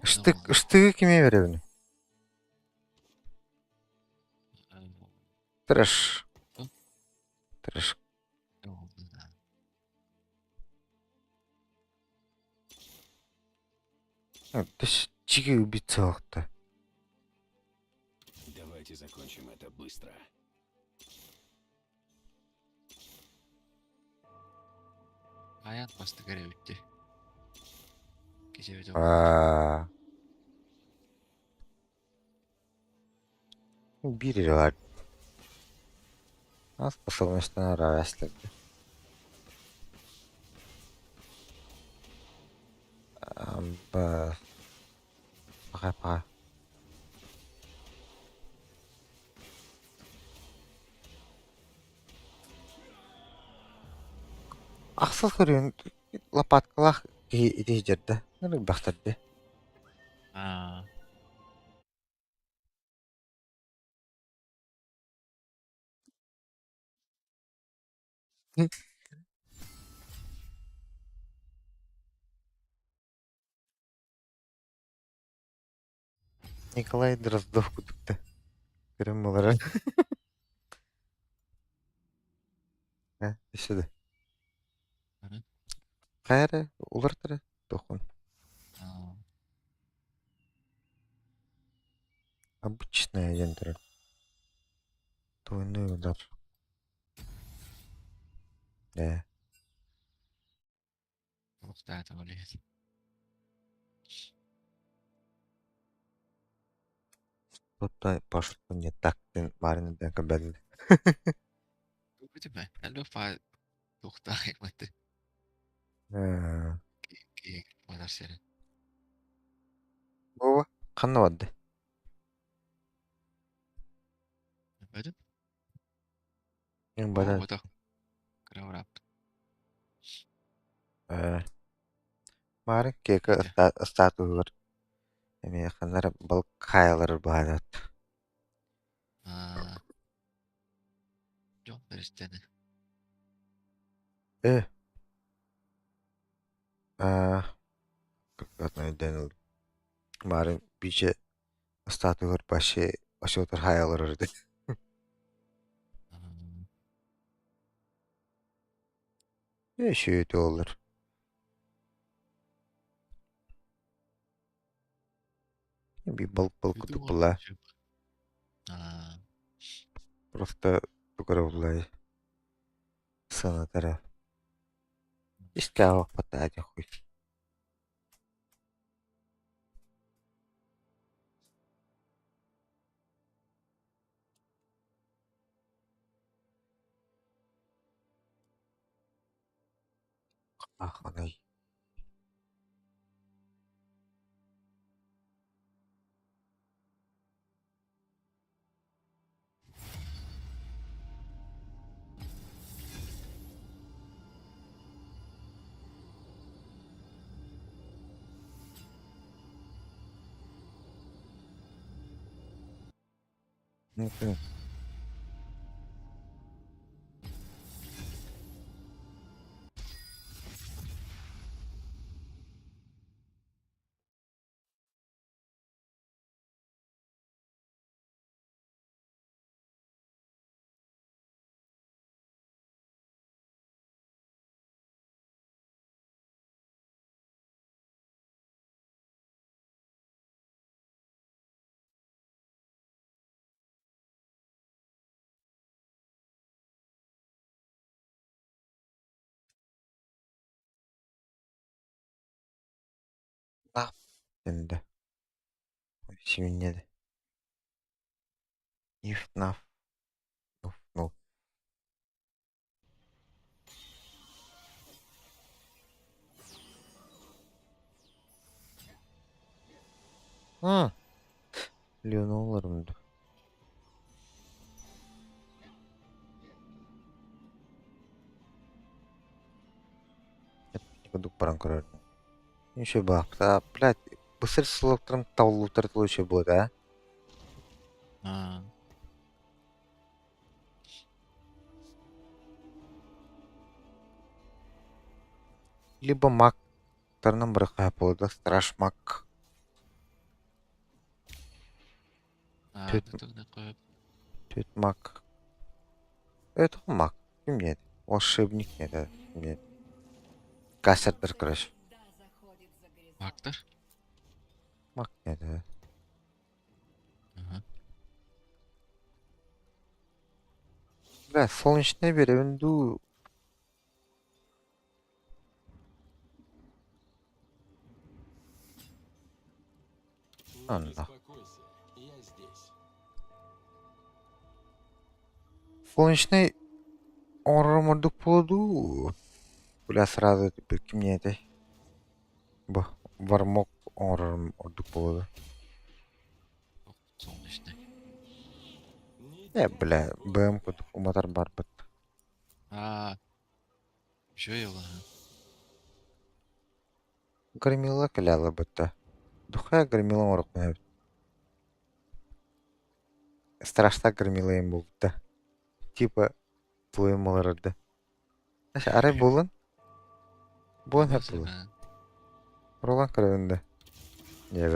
Штык, штыгы кими беребин? Трэш. Трэш. Чиги убийца Давайте закончим это быстро. Айан бастыгар эбитти. Кичэбит Аа. Биир эрэ баар. Ас способностан араастарды. Амба. Пока-пока. Ахсыл көрүөн лопаткалаах киһи ити сдьэрдэ. Ырбахтарды. Аа. Николай Дроздов кутукта. Көрөн буолара. Э, өссө да. Аны? Хайа эрэ улартара туоххун. Аа. Обычная диэн турар. Двойной удар. Ээ. Олохтоотоҕо үлэһит. Что-то пошло не так диэн баарын үрдүнэн көрбөтүм. Көрбүтүм ээ. Элбэх баҕа туохтаах айматы. Ээ. Киһи барар сирин. Вова, ханна барда? Көрбөтүм. Мин баран Оҕото. Кыра бырааппыт. Ээ. Маарын киэкэ ыстаатыһыгар эмиэ ханна эрэ балык хаайалар баһаат. Аа. Дьон бэристэни. Э. Аа. Өйдөөн ыллым. Маарын биичэ ыстаатыгар вообще осетр хаайалар эрдэ. Э, үчүгэй буоллар. Биир балык балык курдук буолла. Аа. Просто тугу эрэ буллай сыаната эрэ. Истээх хватает хуй. Аханый. Ну-ка. Да. Сибинньэ If наф ну М Леоноларым дуу. баран көрөр. Еще баахта, блядь, бысыр слоктарым табыллыбыттар тылы еще буолуо ээ. Аа. Либо мактарынан бырахха буолуо да, страж маг. Аа, Түт түт маг. Это маг. Ким нет? Волшебник нет, это нет. Кассердер, короче. Мактар? Маг нет, это. Аха. Бля, солнечный биэрэбин дуу. Не Онно. беспокойся, я здесь. Солнечный оҥорорум ордук буолуо дуу? Бля, сразу ким этэй? Бу вармок оҥорорум ордук буолуо дуу? Солнечный. Не Э, теряй бля, бэйэм спокойствие. курдук уматар барбыт. Аа. Үчүгэй ол аһа. Громила кэлэ Духая громила оҥоруохпун эбит. Страшно громила им буолбута. Типа твоим олорор да. Арай буолун? Буолун сөп буолуо. Ролан көрөбүн да. Дьэ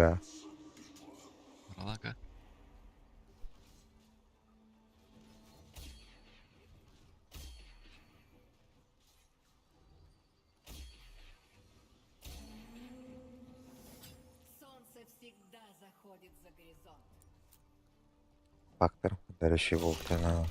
Ролака. Солнце всегда заходит за горизонт. Фактор дарющий волтана.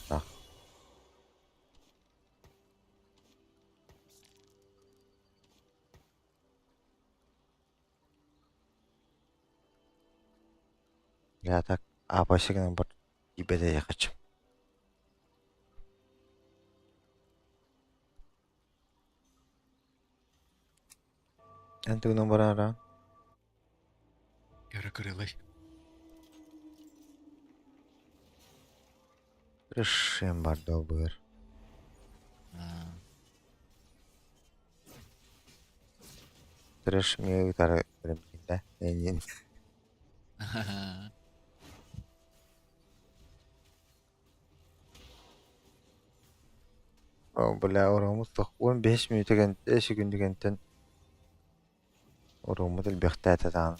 А. Я так апа гынан бар ибэдэ хочу. Эн тугунан баран араан? Көрө кырылый. Решим бар долбыр. Аа. Трэш мне утары да? Энин. О, бля, оромут 15 мүнүүтэ секүндүгэнтэн оромут элбэхтээтэ даҕаны.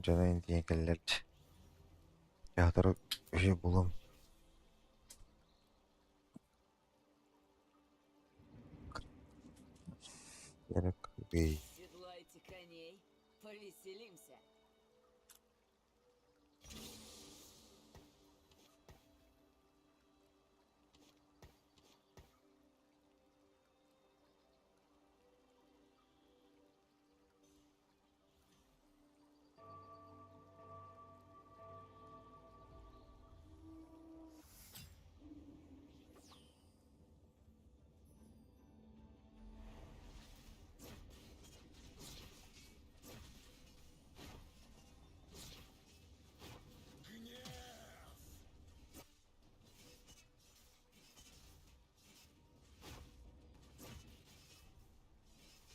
Дьоно интиэн кэллэр Театр үһү булум. Керек Седлайте коней, повеселимся.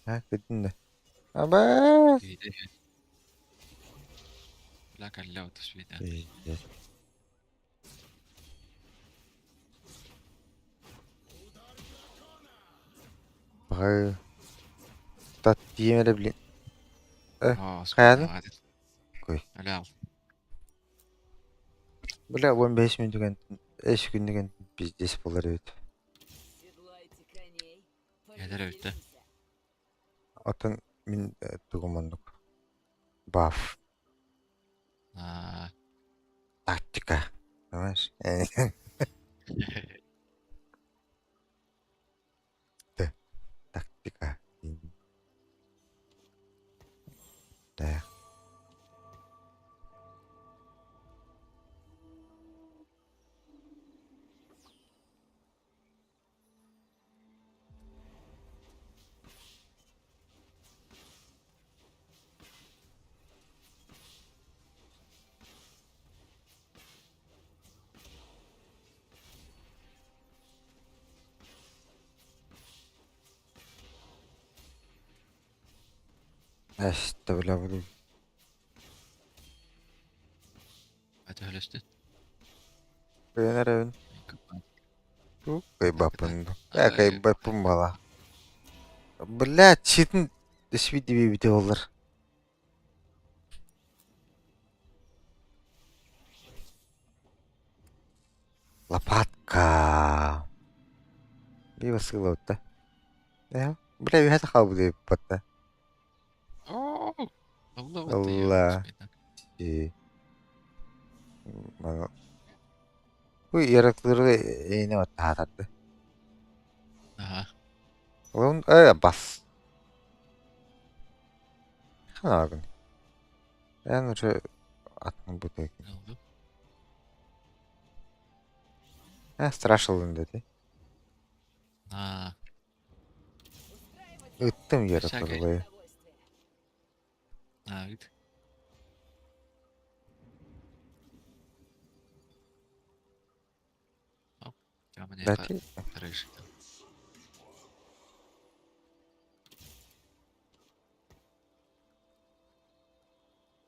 Ha, кытынна. Абаас! Бля, кэллэ отус биитэ. Пиздец. Баҕа тиийэн эрэ блин. Э, Оо, хайаатын? скучно Кой. Алял. Бля, 15 мүнүүтүгэн секүндүгэн пиздец буолар эбит. Седлайте коней, Кэлэр эбит да. повеселимся. Оттон мин тугум оннук. Баф. Аа. Тактика. Понимаешь? Тактика. Да. Эстэ бля буду. Өтөһөлөстүн. Кыйан эрэбин. Кыайбаппын. Ээ кыайбаппын буола. Блядь, ситин свидебибите боллар. Лопатка. Биир сыылабыта. Ээ, бля, үһэ хаалбыт эбиппат Ылла. Дии. Маны Бу яраклыры эйне баттаатарды. Аха. Onun э бас. Ханагын. Эн уже атын бутык. Ne oldu? Э страшылын dedi. Аа, Ыттым Всякое. яраклыры. аа ыт. Оп, Камня Дати решит.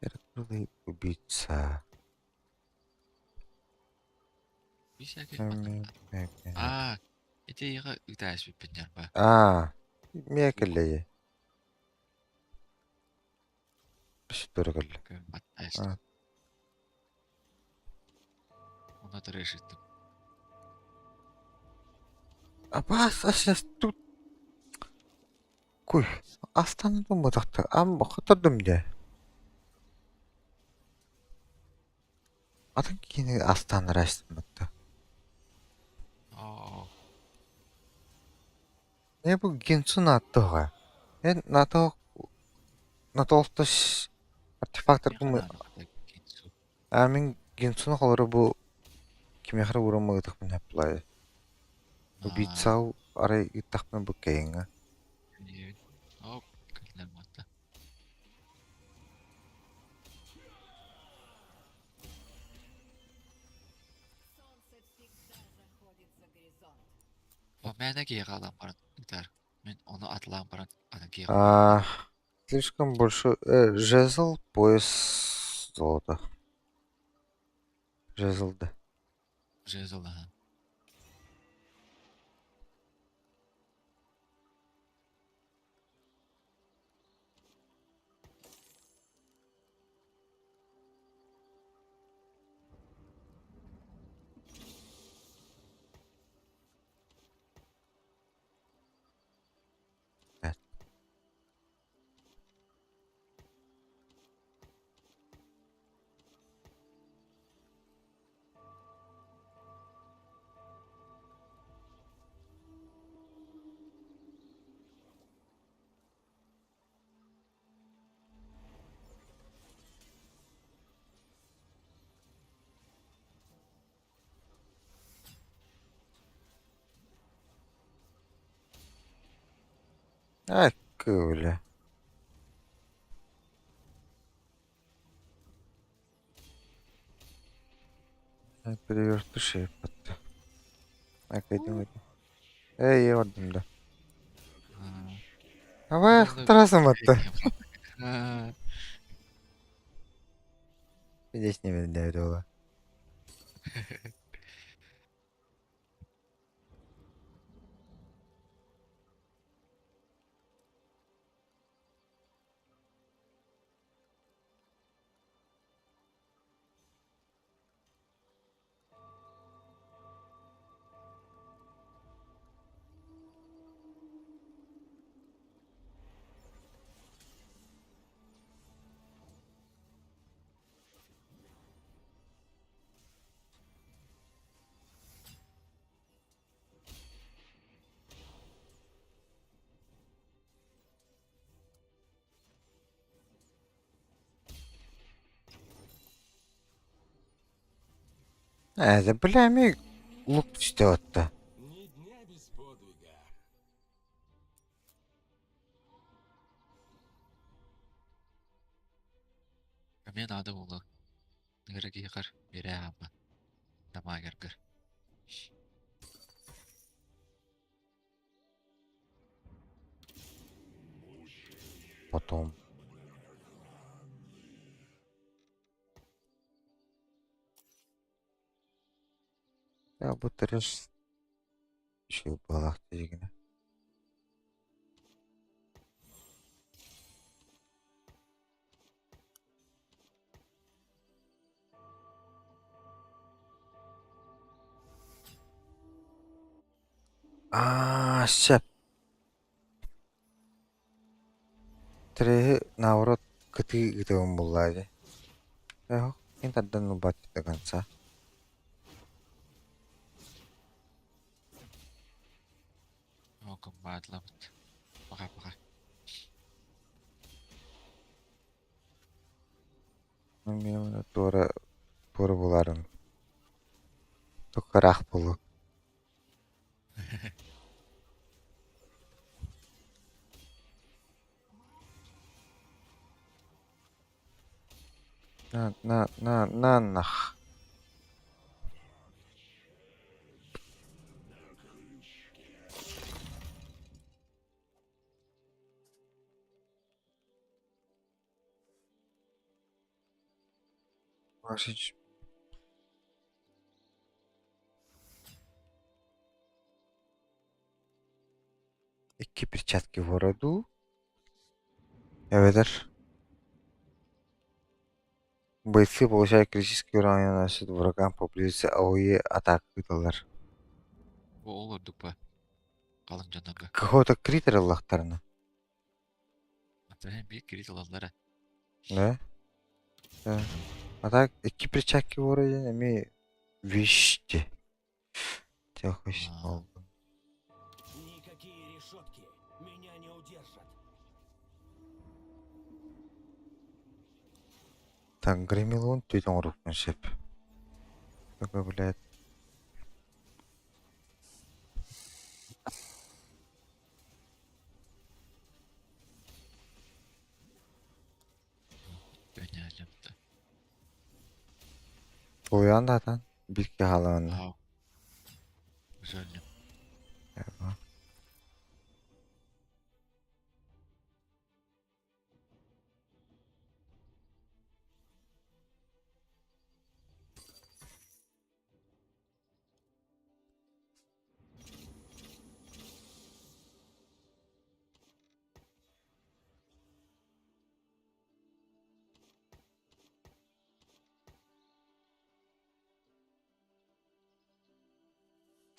яраклыры убийца. Всякое. Аа, ити ига ытаас биппин ба. Аа, миэкэллэйэ. Бис тургалла. Баттаас. Аа. Она решит. Абаас асас тут куй. Астанадым бодохто. Ам хотодум дэ. Атын кини астанарайсым батта. Аа, Не бу гинцу нааттоға. Эн нато натолтос артефактор бу а мин гинцуну холору бу кимехара ураммагытахпын хаплай. Убийцау арай ыттахпын бу кэйинга. Оп, кэллэм батта. Солнце всегда заходит за горизонт. О, мэнэ киэҕэ баран ытар. Мин ону атылаан баран аны киэҕэ. А, слишком большой жезл, пояс золота. Жезл, да. Жезл, аха. А, кыля. Перевертыши батта. Академия. Эй, ордум да. Давай тарасым батта. Аа, Здесь не видно Это бля, ми лук түстэ Ни дня без подвига. Эмиэ наада буолуо. Ыҥыра киһиэхэр биэрэ аама. Тамаагыргыр. Потом. Я бу трэш үчүгэй буолаах диигинэ. Аа, сөп. Трэһи наоборот кытыы ыытабын буоллаа дии. Эһок ким тардан ылбат до конца. О, комбатлабыт. Пока-пока. Мин туора туора буларын. Тук ыраах буолуо. На на на на нах. Васич Икки перчатки вора дуу? Эбэтэр Бойцы получают критический урон и наносят врагам поблизости АОЕ атака ыыталлар. Бу ол ордук ба. Халыҥ дьоннорго. Какого-то критер ыллахтарына. Ата биир крит ылаллара. Да? Да. А так икки перчатки вора диэн эмиэ вещи. Аа. Никакие решетки меня не удержат. Так, Гремилон түүт оҥоруохпун сөп. Только, блядь, Көньөөлөмтө. Тулуйан да атан биир киһи хааланна. Ау. Üzöldüm.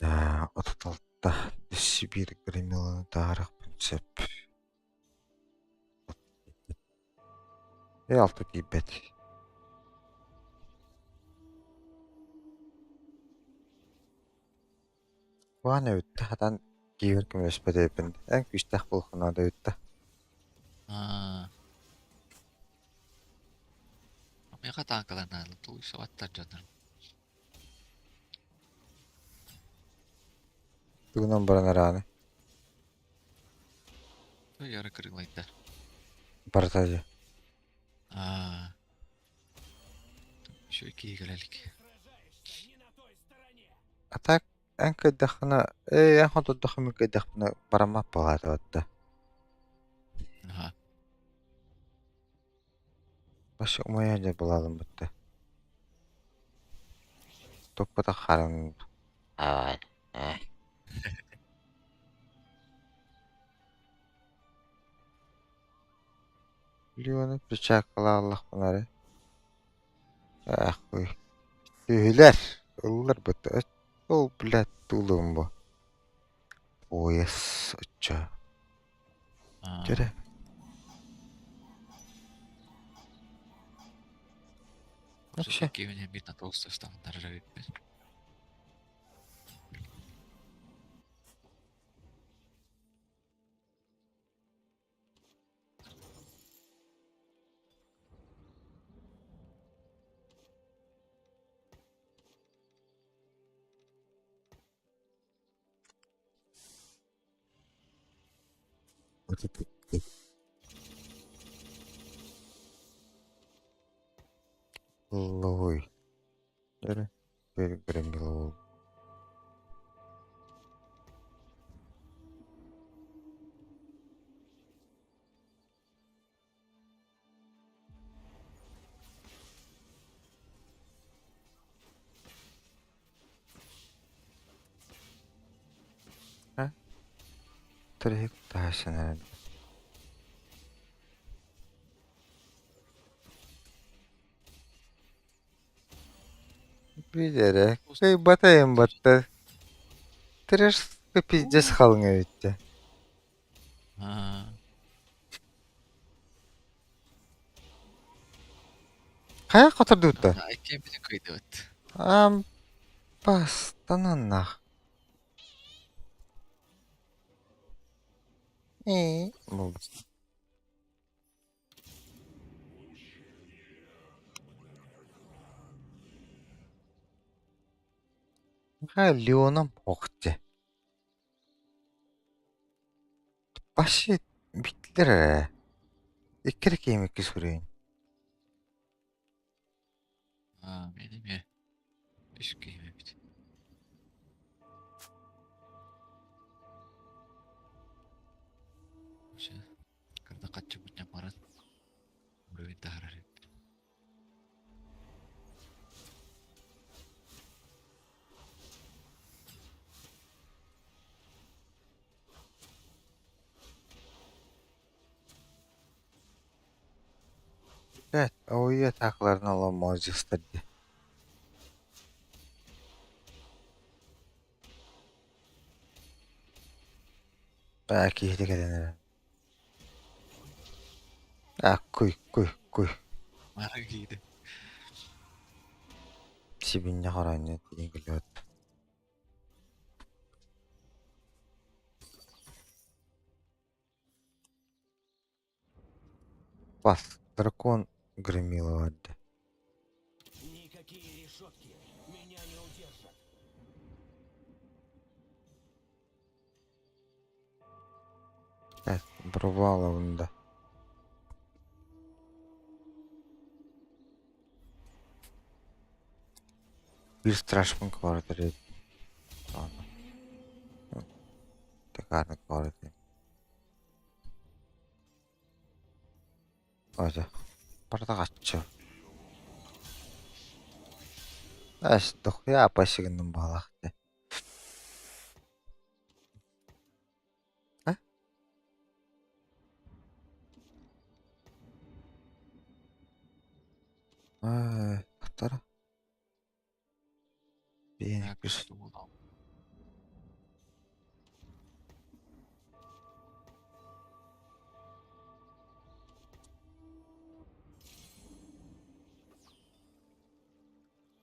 Да, 36 Сибиир Гремиланы таһаарыахпын сөп. Э, алта тиийбэт. Куһаҕан эбит да, хатан киһибэр көмөлөспөт эбиппин. Эн күүстээх буолуоххун наада эбит да. Аа. Миэхэ атаакаланаалы тулуйсубаттар дьоннорум. Тугунан баран арааны? Яра кырыылайдар. Барыта дьэ. Аа. Еще киһи кэлэ илик. А так эн кыайдаххына, ээ эн хоттордоххо мин кыайдахпына бараммат буолаатыбат да. Аха. Вообще умайа дьэ булаалым бытта. Туппатах харан аа Леоны перчаткалааллахпына эрэ Аахпый Үһүлэр ыллар бытта Ол блядь туулуум бу Пояс оччо Аа. Дьэрэ Вообще Киһини биир на толстостаахтар эбиппин. Вот это Лой. Дьэрэ Гремилол. Трэһик таһассанар Билэрэ, кыайбатайым батта. Трэшка пиздец халыҥ эбит дии. Аа. Хайа хотордубуттар? Иккиэммитин кыайдыбыт. Аам бастананнах. Ээ, буолбут. Ха, Леоном охте. Вообще биттилэр ээ. Икки эрэ киһим икки суруйун. Аа, мен эмиэ үс киһим эбит. Вообще, когда хаччыбытынан баран, уровень таһаарар эбит. Evet, o yatakların olamaz istedi. Belki ihlik edenere. Ah, kuy kuy kuy. Мара кииди. Сибинньэ хоронньо тиийэн кэлбит. Бас, дракон громила барда. Никакие решетки меня не удержат. Evet, Bravo bunda. Bir страшпынка бардар Текарник бар Оже. Барда каччы. Эс дохуя апасигынным баалаах дии. А? Ай, тахтара. Биэн Так, үс. думал.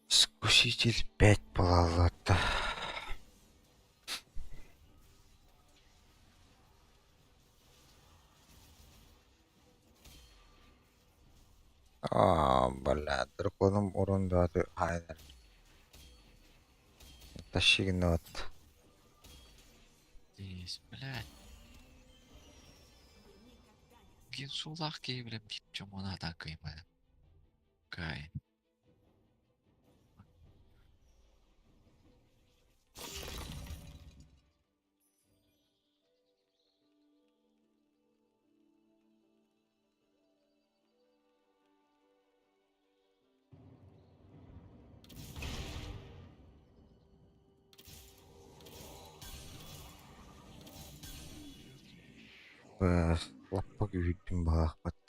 Искуситель 5 балалата. Аа, бля, драконом урон дааты хайнар. Тащигнот. Здесь, блядь. Гинсулах киһи бля биир чомуона кыймады. Кай. Лаппа күүһүрдүм баҕалаахпат.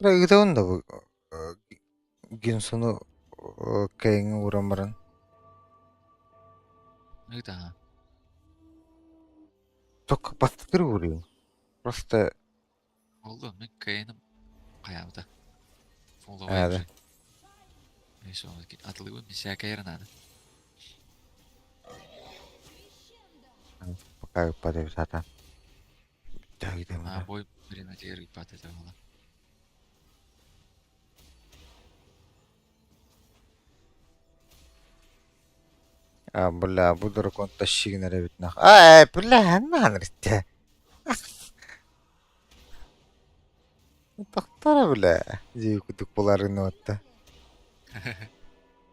Ыытабын да бу Гинсону кэйиҥҥэ ууран баран Ыытаҕа. Только бастакыр ууруйун. Просто Oldu mu? Кайыным хайаабыта. Фоловай ээдэ уже. Атылыбын мисээкэйэр наада. Пока ыппат эбит сатаан. А бой время ыйпат этэ буолла. А, бля, бу дракон тащигин эбит нах. Аа, бля, наанырте. Тохтора, бля. Дии кудук буларын отта.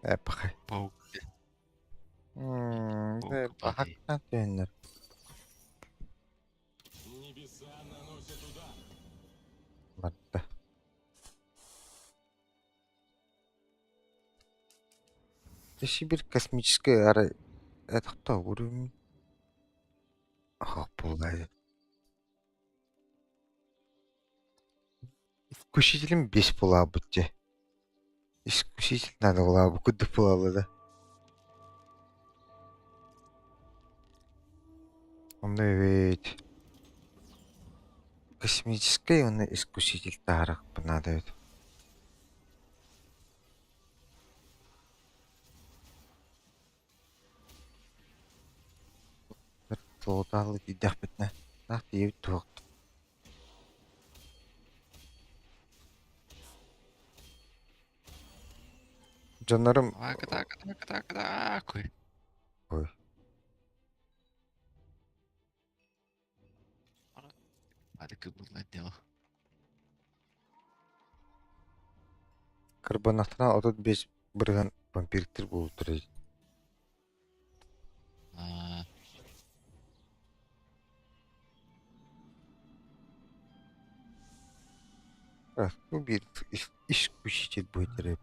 Э, пахай. Паук. Мм, Паук пахактан. Сибирь космическай арай это уровень буолла Искусителем бес буолаабыт дьэ. Искуситель надо буолаабыт курдук буолалла да. Онно эбит космическай уонна искуситель таһаарыахпын наада эбит. Суолтаалыы тиийдэхпитинэ, таах тиийэбит дуо? Дьоннорум Акы-так-так-так-так. Ой. Ады дело. Кырбанахтаран 35% вампиртар буолтар эбит. Аа, Ну биир исключитель будет эбит.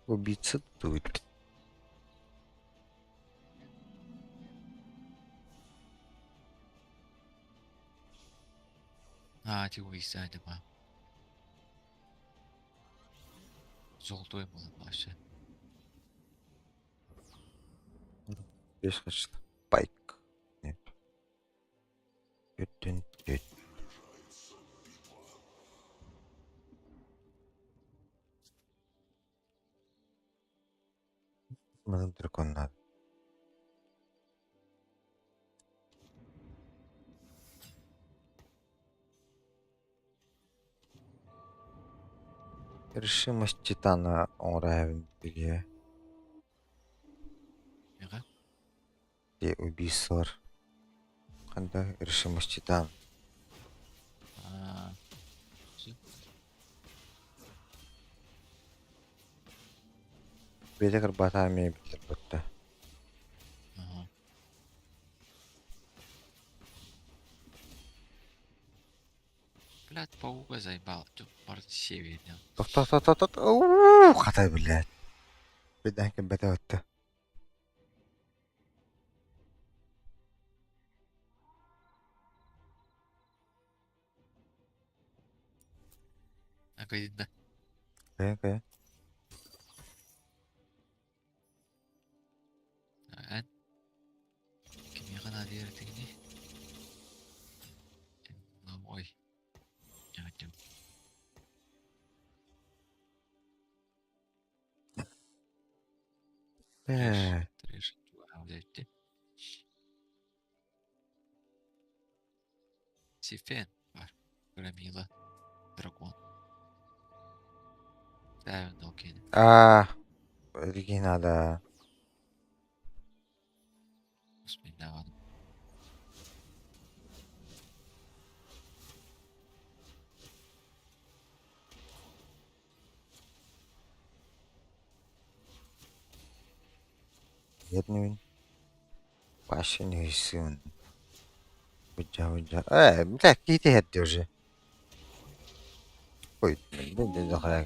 Убийца тут. А, ти убийца, ма. Золотой был вообще. Бес хачта. Пайк. Нет. Бүтүн бүт. Мазан дракон надо. Решимость титана оҥоро билиэ. Мига? Де убийстволар. Ханда решимость титан. Аа. Бэйэтэ кырбаатаҕа эмиэ биллэр батта. Ага. Блядь, паука заебал. Тут северный. Тохтоо тохтоо тохтоо хатай блядь. Бэдээн кэлбэтэ батта. Акайда. Кайа кайа. Эн кимиэхэ наадыйар этигиний? Ой. Э, Трэш, трэш. Сифен бар. Громила. Дракон. Да, окей. А, Риги надо. Bismillah. Еднүүн. Башын хийсэн. Бужа бужа. Э, бля, кити хэдди уже. Ой, бу дохраа.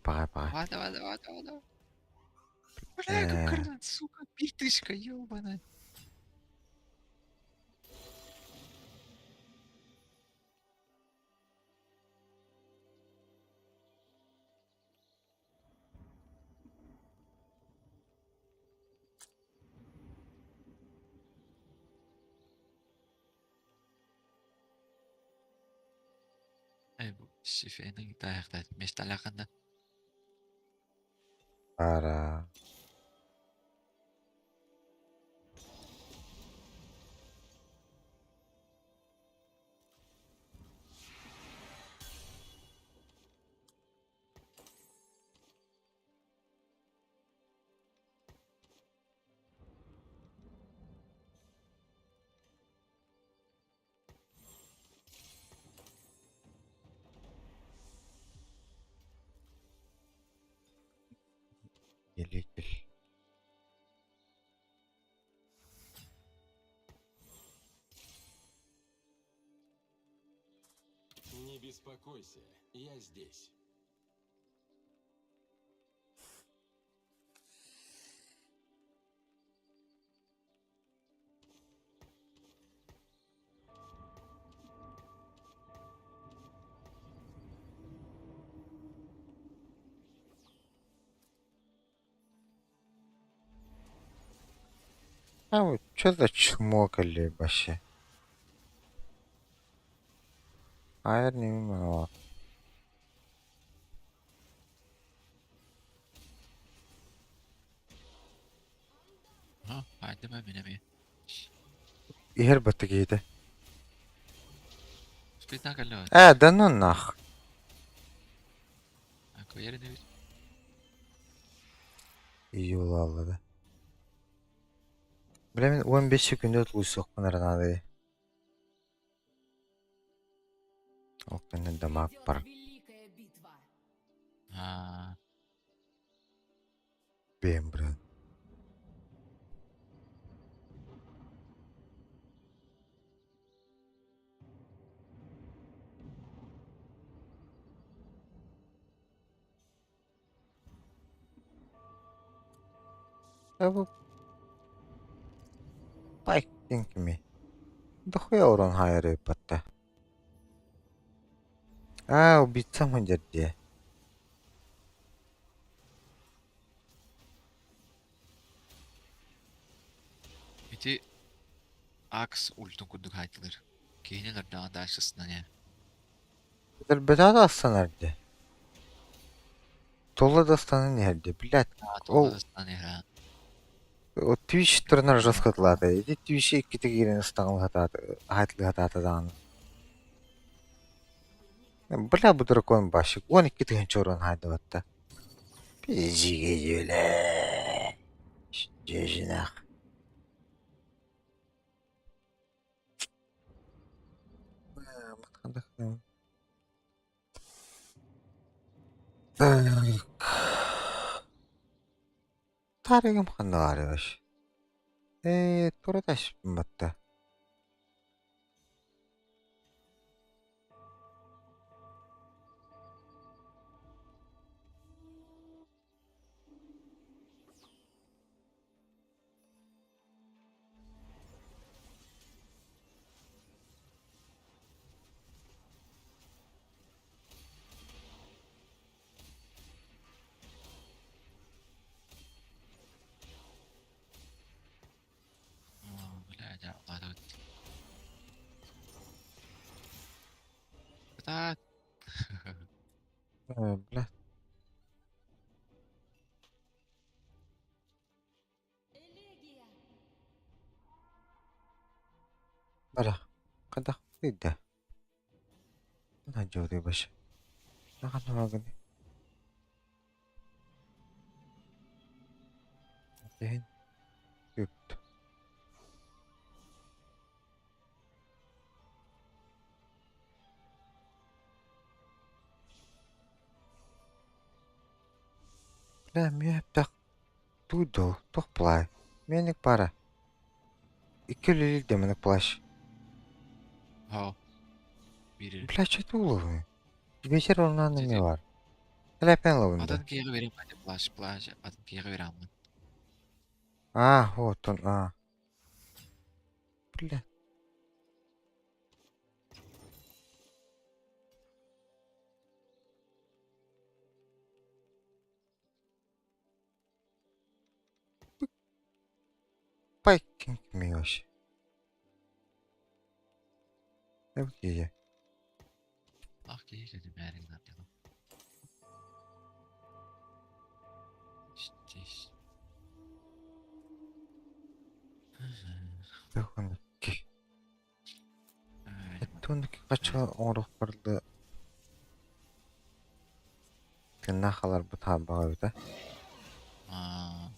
Пага пага. Давай, давай, давай, давай, давай. Бля, как карнат, сука, пиртышка, ёбаная. Эй, бу сифенің таяқтайды. Мест алақанда. Ара. Елитель. беспокойся, я здесь. А вот что за чмо кэллэ вообще? Айар ньимин Аайдым ээ мин эмиэ. Иһэр баттык киһитэ. Спитна кэллэ Ээ, да ну нах. Куйар инибит. Июлалла да. Бля мин 15 секунда тулуйсуохпун эрэ наадайа. Ол кэннэ дамаг Идет бар. великая битва. Аа, Бэйэм быран. Да бу Пайк диэн кимий? Дохуя уран хаайар ыыппатта. Аа, убийцам сылдьар дии. ити Акс ультун курдук хаайтылар. Киһини өлөрдөҕө дальше сынан ээ. Өлбөтөҕө да астанар дии. Тула да астанан иһэр дии. Блядь, Аа, тула ол да сынан иһэр аа. Twitch турунар жестко тылаата. Ити Twitch иккитэ киирэн ыстаҥалаһатаата, аһатылыһатаата даҕаны. Бля, бу дракон башик 12 тыһыынча уран хаайдыбатта. Пиздигэ Дьиэжинэх. Так. Тарыгым ханна баарый Ээ, тура таспын батта. Оо, бля, дьэ, улаатабыт. Кытаат. Э, бля. Элегия! Бара. Хайдах да? Надёрый баш. Нахан Үп. Бля, мүөппэх туу туох плай. Меник пара. Икки үлэлиир дэмэник плащ. Оо. Биир Бля, что ты уловы? Вечер оннан Дьэ, эмиэ бар. Элэпэн ловын да. Атын киһиэхэ биэриэм этэ плащ, плащ, атын киһиэхэ биэрэҕин. А, вот он, а. Бля. Пайкинг кимий вообще? Эб киһи. Ах киһи кэлимээри гынар дьоно. Здесь. Төхөнүкки. Эттууннуки хача оҥоруохпар да тыыннаах хааларбыт хаалбаҕа эбитэ. Аа,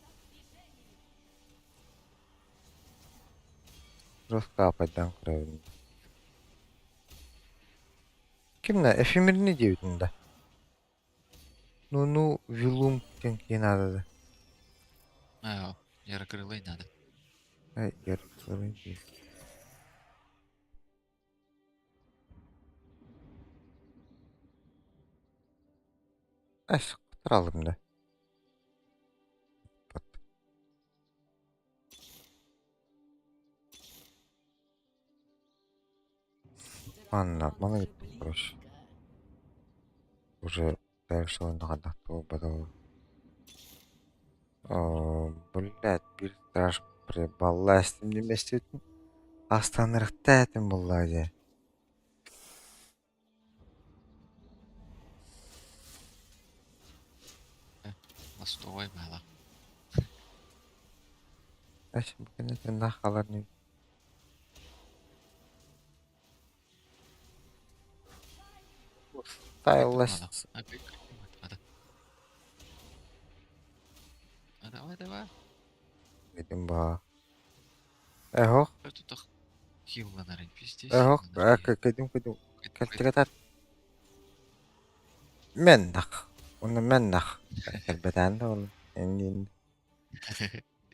Жестко көрөбүн. Кимнэ эфемерни диэбитин да. Ну ну вилум диэн киһи наада да. аа, ярокрылый надо. Эй, ярокрылый дии. Эс, кытаралым да. Анна, маны короче. Уже дальше он хайдах буолбатыл. Блядь, биир страж прибалла эстим диместибитин. Астанырыкта этим булла дии. Мостовой мало. Эс, бу кэнниттэн нахалар не Стайлас. Давай, давай. Этим ба. Эхох. Эхох, кэдим кэдим. Кэлтигэтар. Меннах. Уну меннах. Кэлбэтään да ол. Эндин.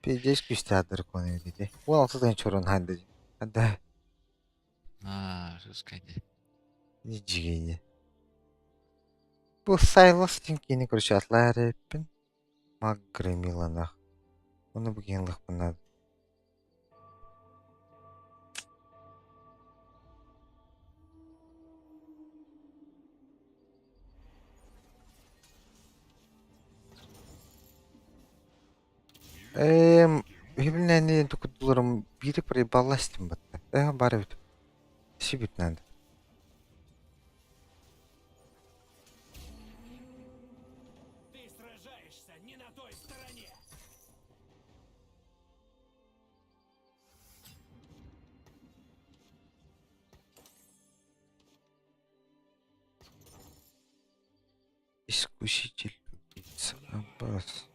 Пиздец күүстээх дракон эбит ити. 16 тыһыынча урун ханды. Ханда. Аа, жесткая. Ничигини. Бу Сайлас диэн киини короче атлаа эрэппин. Маг Громиланах. Ону бу киһин лахпына. Эм, үһүбүнэни тукутуларым биири проебалластым батта. Э, бар эбит. Сибит надо. Ты сражаешься не на той стороне. Искуситель убийца Аббас.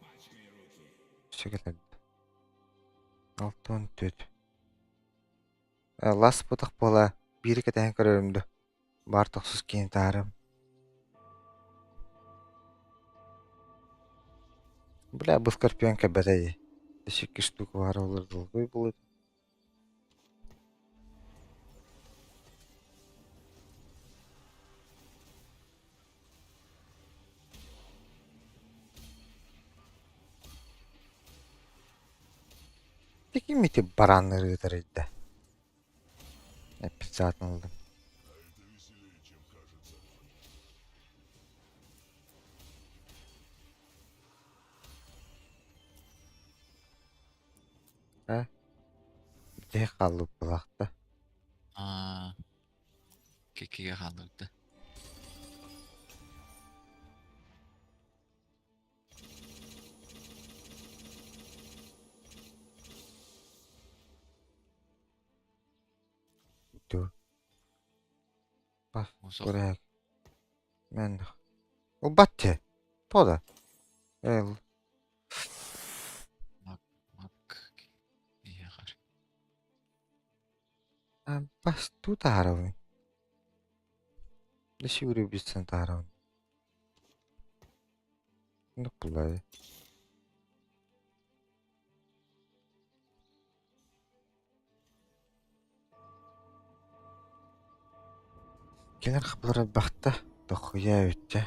Все кэлэн. 64. Лас бутах буола биири кэтэһэн көрөрүм да баар тохсус киһини таһаарым. Бля, бу скорпион кэлбэтэ дии. Икки штука баара олор долгуй буолуо. Ким ити барааннары ыытар Эппит ыллым. Э? Бүтэһик хааллыбыт былаахта. Аа, кикигэ хааллыбыт Ду. Бас Бурак. Мен. Убатте. Тода. Эл. Мак мак иэхэр. Бас туу таһаарабын. Дэси үрүбүстэн таһаарабын. Оннук буллаа Кинилэр хабыларбахта дохуйа эбиттэ.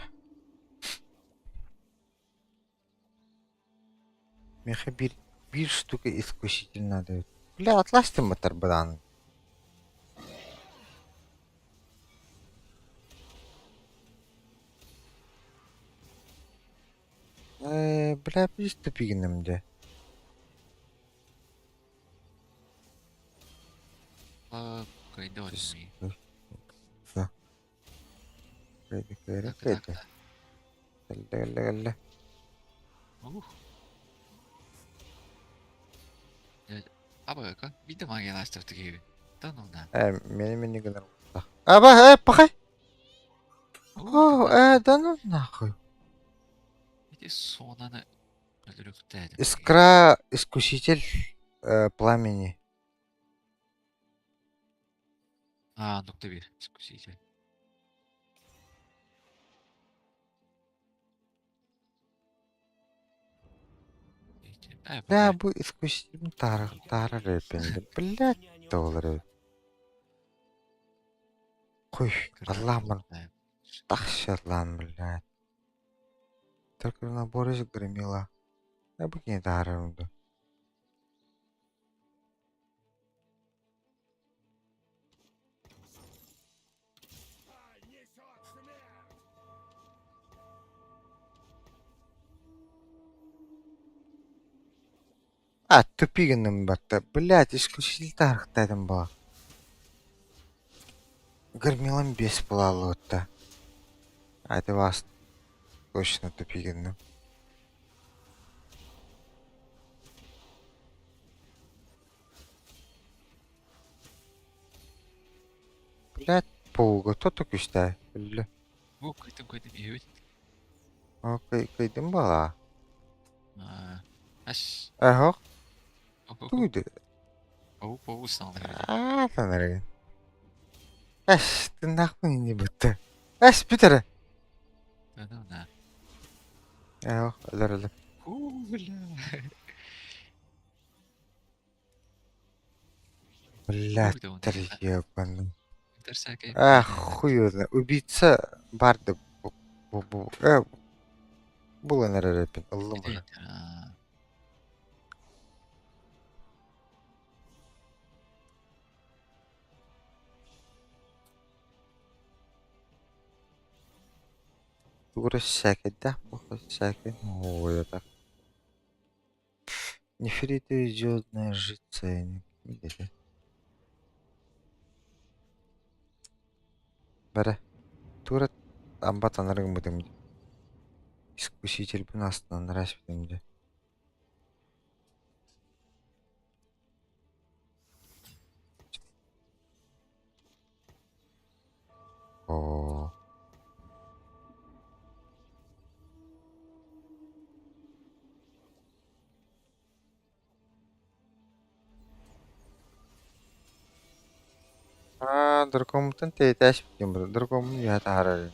Миэхэ биир биир штука искуситель надо эбит. Бля, атластым батарбадаан. Э, бля, приступигинем дэ. Кайдони. Кэллэ кэллэ кэллэ. Кэллэ кэллэ кэллэ. Ух. Абыка, биир магиялаастар киһибин. Да ну на. Э, мени мени гынар. Аба, э, пахай. О, э, да ну нахуй. Ити суонаны өлөрүөхтээтим. Искра искуситель э, пламени. Аа, нукта биир искуситель. Бля, бу искуситель таара таара рэпенде. Блядь, доллары. Куй, Аллахман. Тахшарлан, блядь. Только набор из громила. Я бы не даром. А, тупи гынным батта. Блядь, исключительно архтайдым была. Громилам бес буолааллыбытта. А это вас точно тупи гынным. Блядь, пауга, кто так үстэ? Бля. Бу кыйтым кыйтым иһэбит. О, кыйдым бала. Ас. Эхох, тугуйду? Оу, оу, саҥалар. Аа, танарыгын. Эс, тыннаахпын ини бытты. Эс, бүт эрэ. На. Эхох, өлөр өлөр. Ху, бля. Блядь, ебаный. Эх, хуй его знает. Убийца барды бу бу булан эрэр эпин ыллым аны. Тугура сээкэйдээх буолла сээкэй уойата. Нефритовый звездная жрица диэтэ. Бэрэ, туора амба танар гыммытым дии. Искусительбин астынан испитим дии. Оо. Аа, дракоммутун тэйитээспитим дракоммун үөһэ таһаарар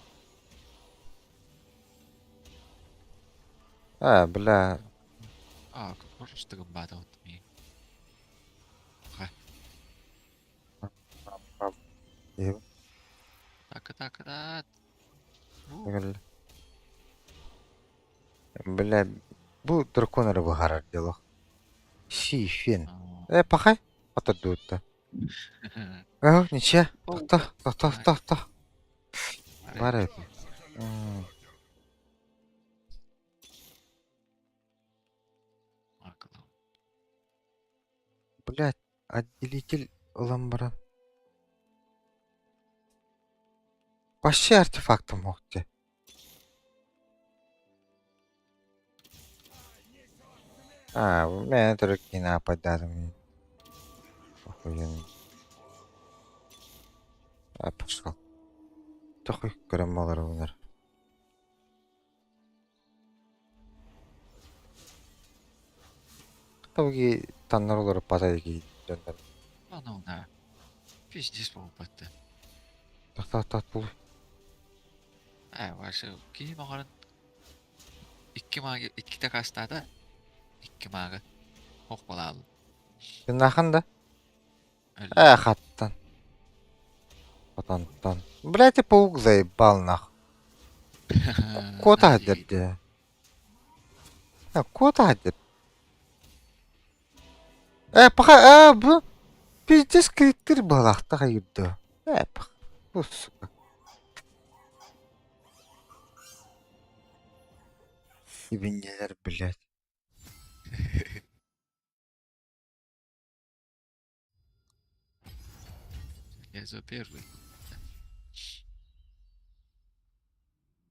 Аа, бля. А, просто гымбаата ми. Так, так, так. Бля, бу дракон эрэ быһаарар дело. Си, фен. Э, пахай, отордуутта. Э, ниче, тохто, тохто, тохто. Бар эбит. Блядь, отделитель ылан баран. Вообще артефактом мог те. А, мэ только нападали. Охуенно. А, пошел. Тохуй көрөн олорбунар. Хата таннар олоруп бата дьоннор. Ну, да. Пиздец буолбатта. Тохтоо тохтоо Ээ, ваше киһи баҕаран икки маага иккитэ хастаата икки маага ох балаал. Тынахан да? Э, хаттан. Хотонтон. Блядь, паук заебал нах. Кота дерде. Кота дер. Э, пока, э, бу пиздец криттер балахта хайырды. Э, пах. Бу, сука. Ибиннелер, блядь. Я за первый.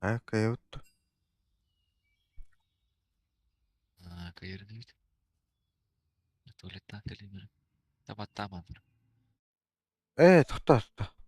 А, кайут. А, кайырдыбыт. Туалеттан кэлин табаттааман. Э, тохтоо, тохтоо.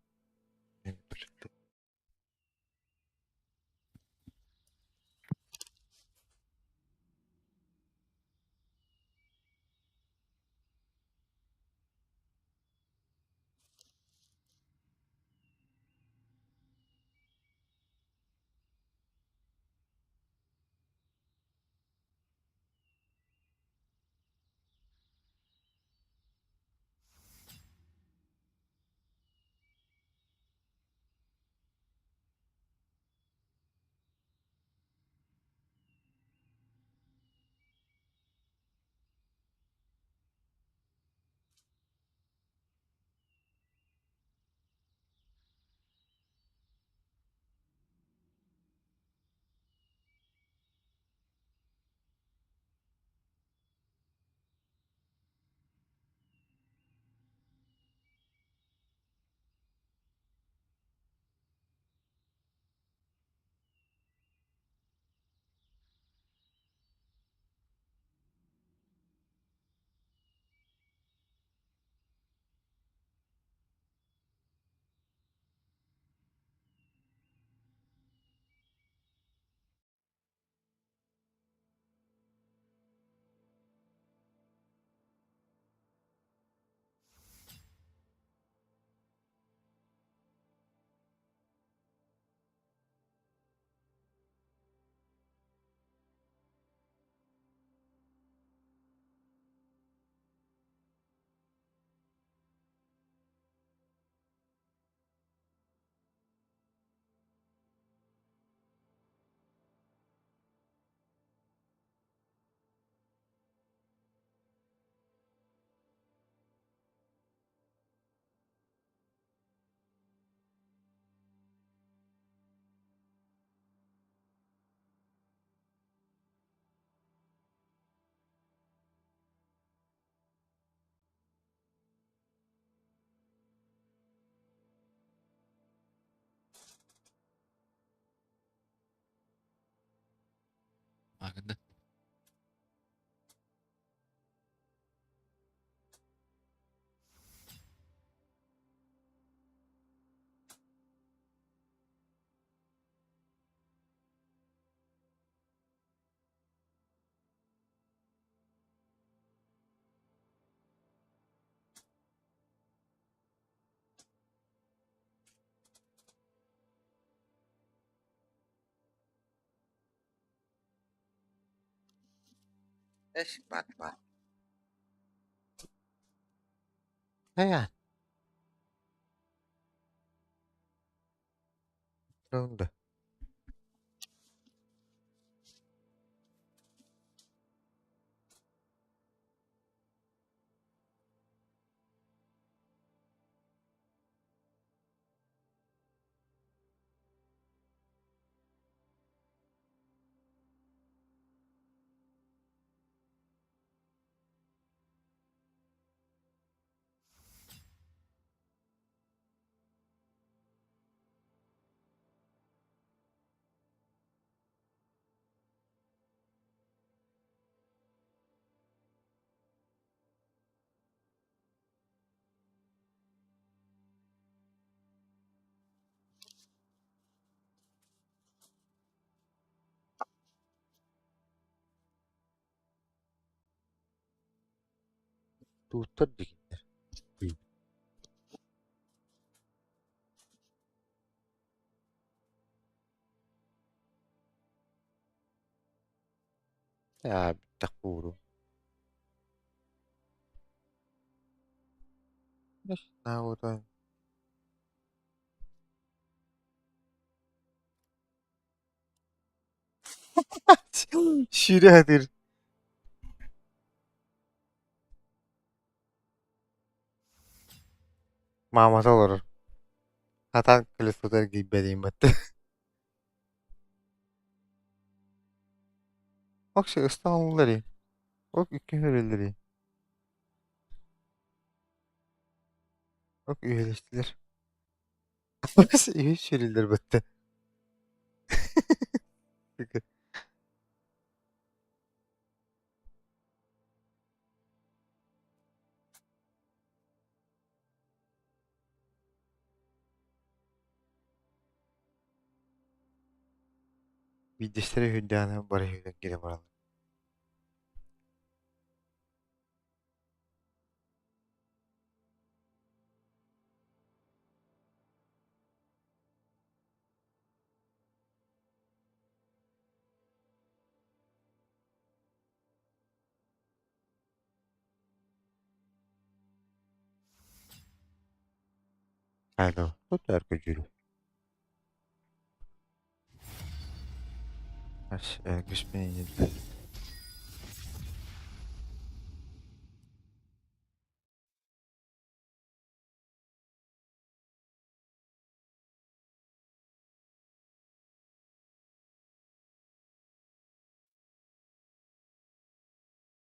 Агында. Эс батма. Хайа, Турунда. Тууттар дигиннэр. Аа, бүттэх бууру. Наутан. Сүүрэ Маамата олорор. Хатан колесота эргийбэтин батты. Окси ыстааллар Ок икки көрөллөр Ок үһэлэстилэр. Үһүс сүрүллэр батты. Биирдэстэрэ үһүйдэҕинэ бары үһүйэн киирэн бараллар. Алло, тут аркадьюру. Господин.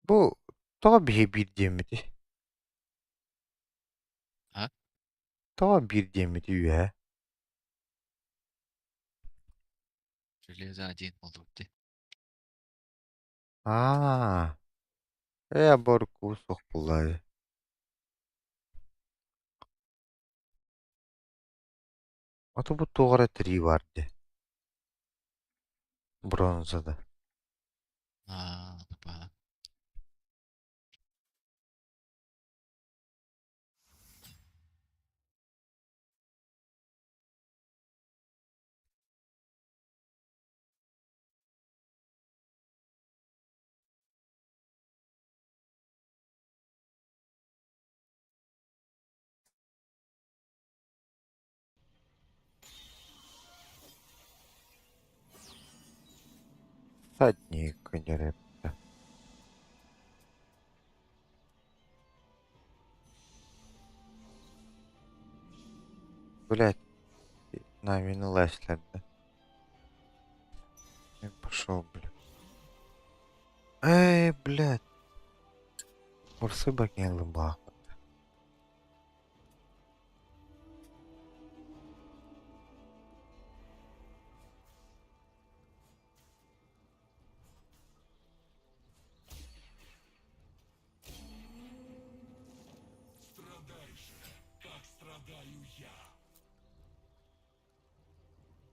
Бу тоҕо биһи биир диэммитий? А? Тоҕо биир диэммитий үөһэ? Железо один буолбут дии. Аа, ээ борку суох буоллаа Ото бу туох эрэ тирии баар дии, бронзада. Аа, баала. Всадник нереппэ. Блять, на мину лэслэрдэ. Я пошел, бля. Эй, блядь. Урсы бакелы бах.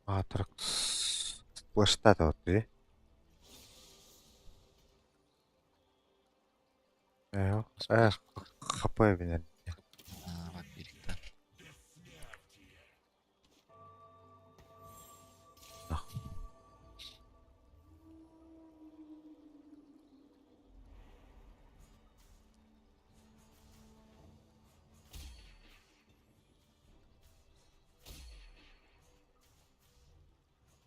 Атрокс сплэштаата дии. Ээ, Сплэш. ХП эбинэр. Аа, вампирикта.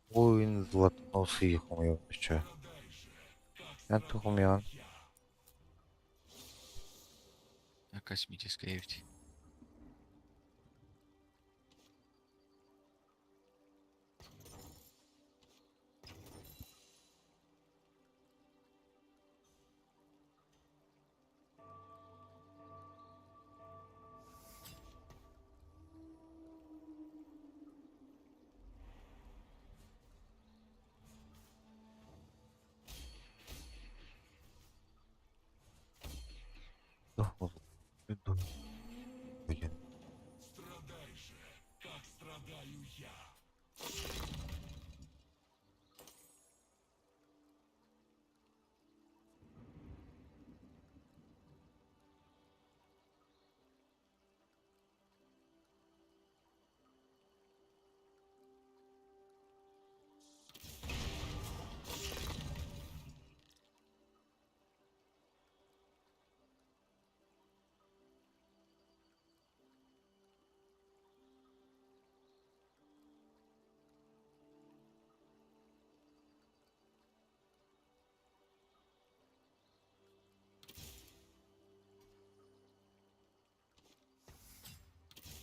Воин золотоносый хомуйуон Эн хомуйаҕын? А космическая ведь. Страдай же, как страдаю я.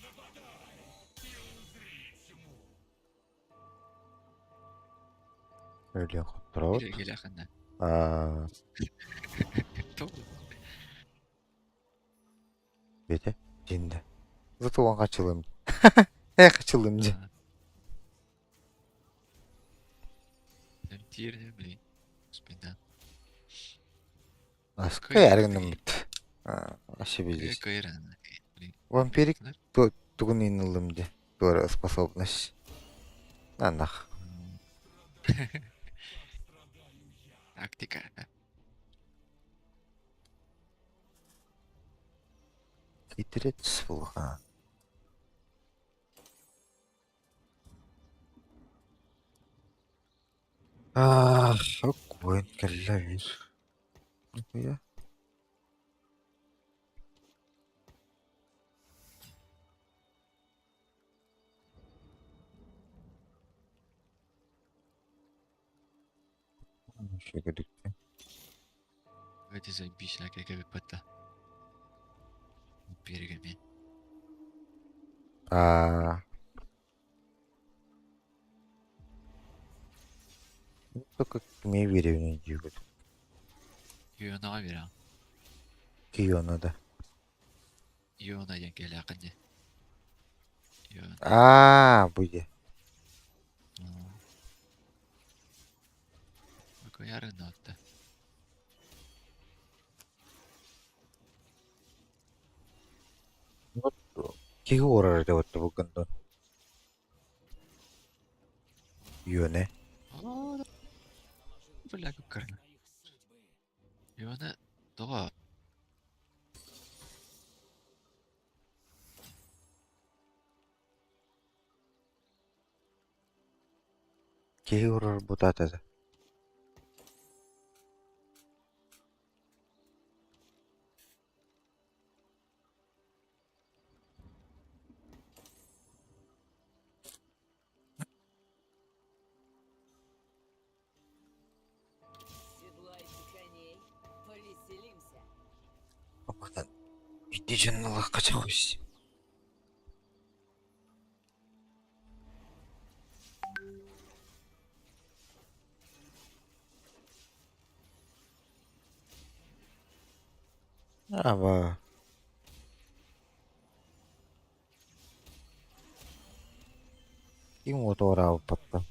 Нападай и узри тьму. Өлүөн хотторобут. Кэлэ ханна. Аа, Тоҕо? бете, дьинде. Зато уон хачылым. Э, хачылым дьэ. Эмтиир, блин. Спина. Аска Кыайар яргыныммыт. Вообще билиш. Кыайар блин. Вампирик тугун ыллым дьэ. Туора способность. Нанах. Тактика. Хитрец булха. Ах, воин кэллэ Нихуя. Үчүгэйдик. Давайте заебись, а как пата. Берегами. Аа. Только кими биэрэбин диигит. Юнаға берем. Киону да. Юна диэн кэлээххин дии. Юна. Аа, бу дии. Куярын отта. Киһи уорар этэ вот бу гындон. Юне. Бля, как Юна, тоҕо? Киһи уорар бутаата да. Седлайте коней, повеселимся. Оттон ити дьоннулаахха чахусь. Аба. Ким уотуораабыппаттан.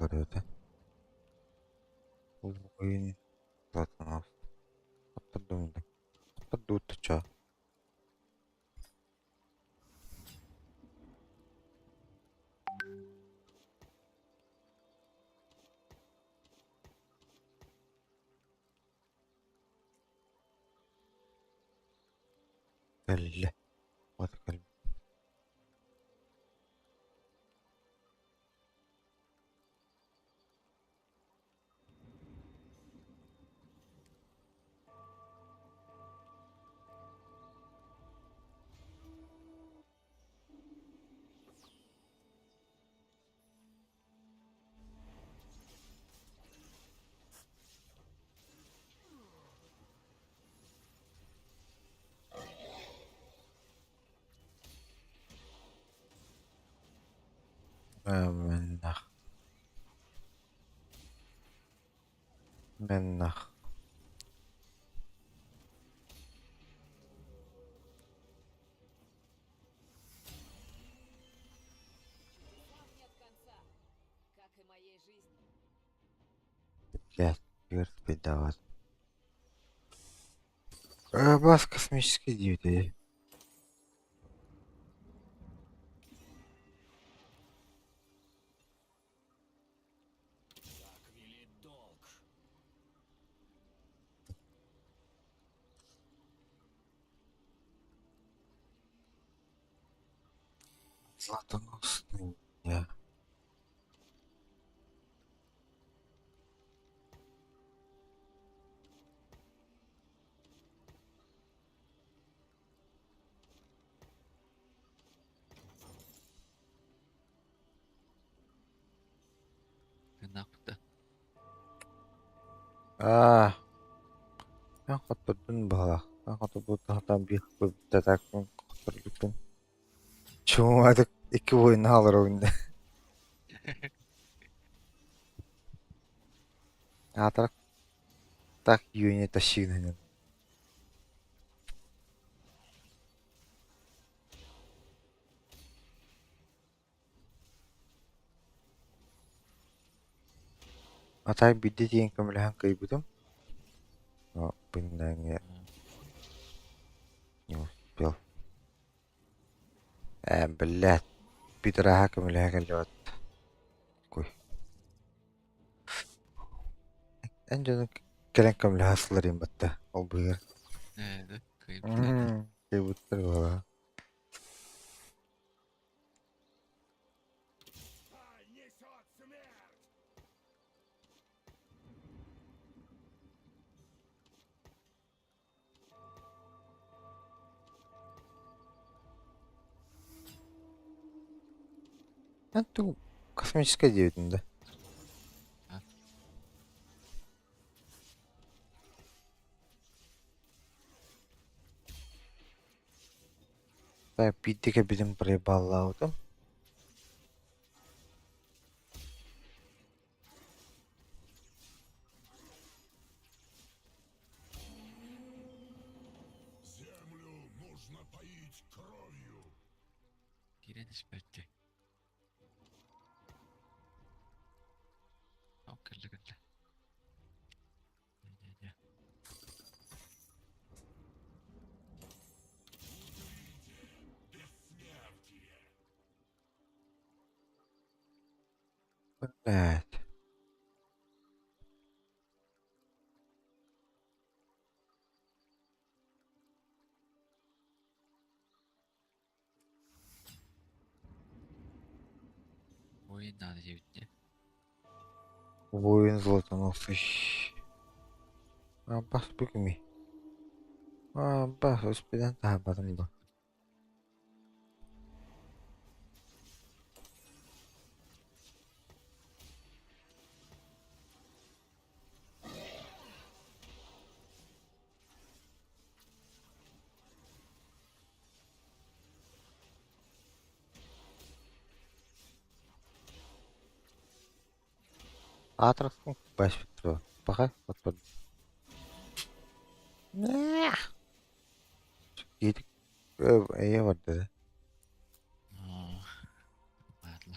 хаалар этэ. Воин Златонос. Хоттордуутача. Кэллэ. Вот кэлбит. Мэннэх. Мэннэх. Чудесам нет конца, как и моей жизни. Блядь, черт пидават. Бас космический DVD. Так велит долг. Златоносный. Я. Тыыннаахпыт да? Аа, эн хоттордун баҕалаах. Эн хотторбуттан сатаан биир так хотторбуккун. Чуумаатык икки буойун хаалар да. Аатара так юни тащигнанын. Атай биирдэ тиийэн көмөлөһөн кыайбытым. Быннаҥҥа не успел. Ээ, блядь, пидораһа көмөлөһө кэллибэт. Куй. Эн дьону кэлэн көмөлөһө сылдьар батта ол быыһыгар. Ээ, да, кыайбыттар да. Кыайбыттар буолаа. Сталь несет смерть! Эн тугу космическай диэбитин да? А? Так, биирдэ кэлбитим проебаллаабытым. Землю нужно поить кровью. Киирэн испэттий. Ол кэллэ кэллэ. Не-не-не. Бессмертие! Блядь. Воин надо диэбит Воин золотоносый. А, бас бүгүн А, бас успедан таһаарбатым дуо? Аатырахпын бас дуо? Баҕа отпут. Киитик эйэ барда да. Ладно.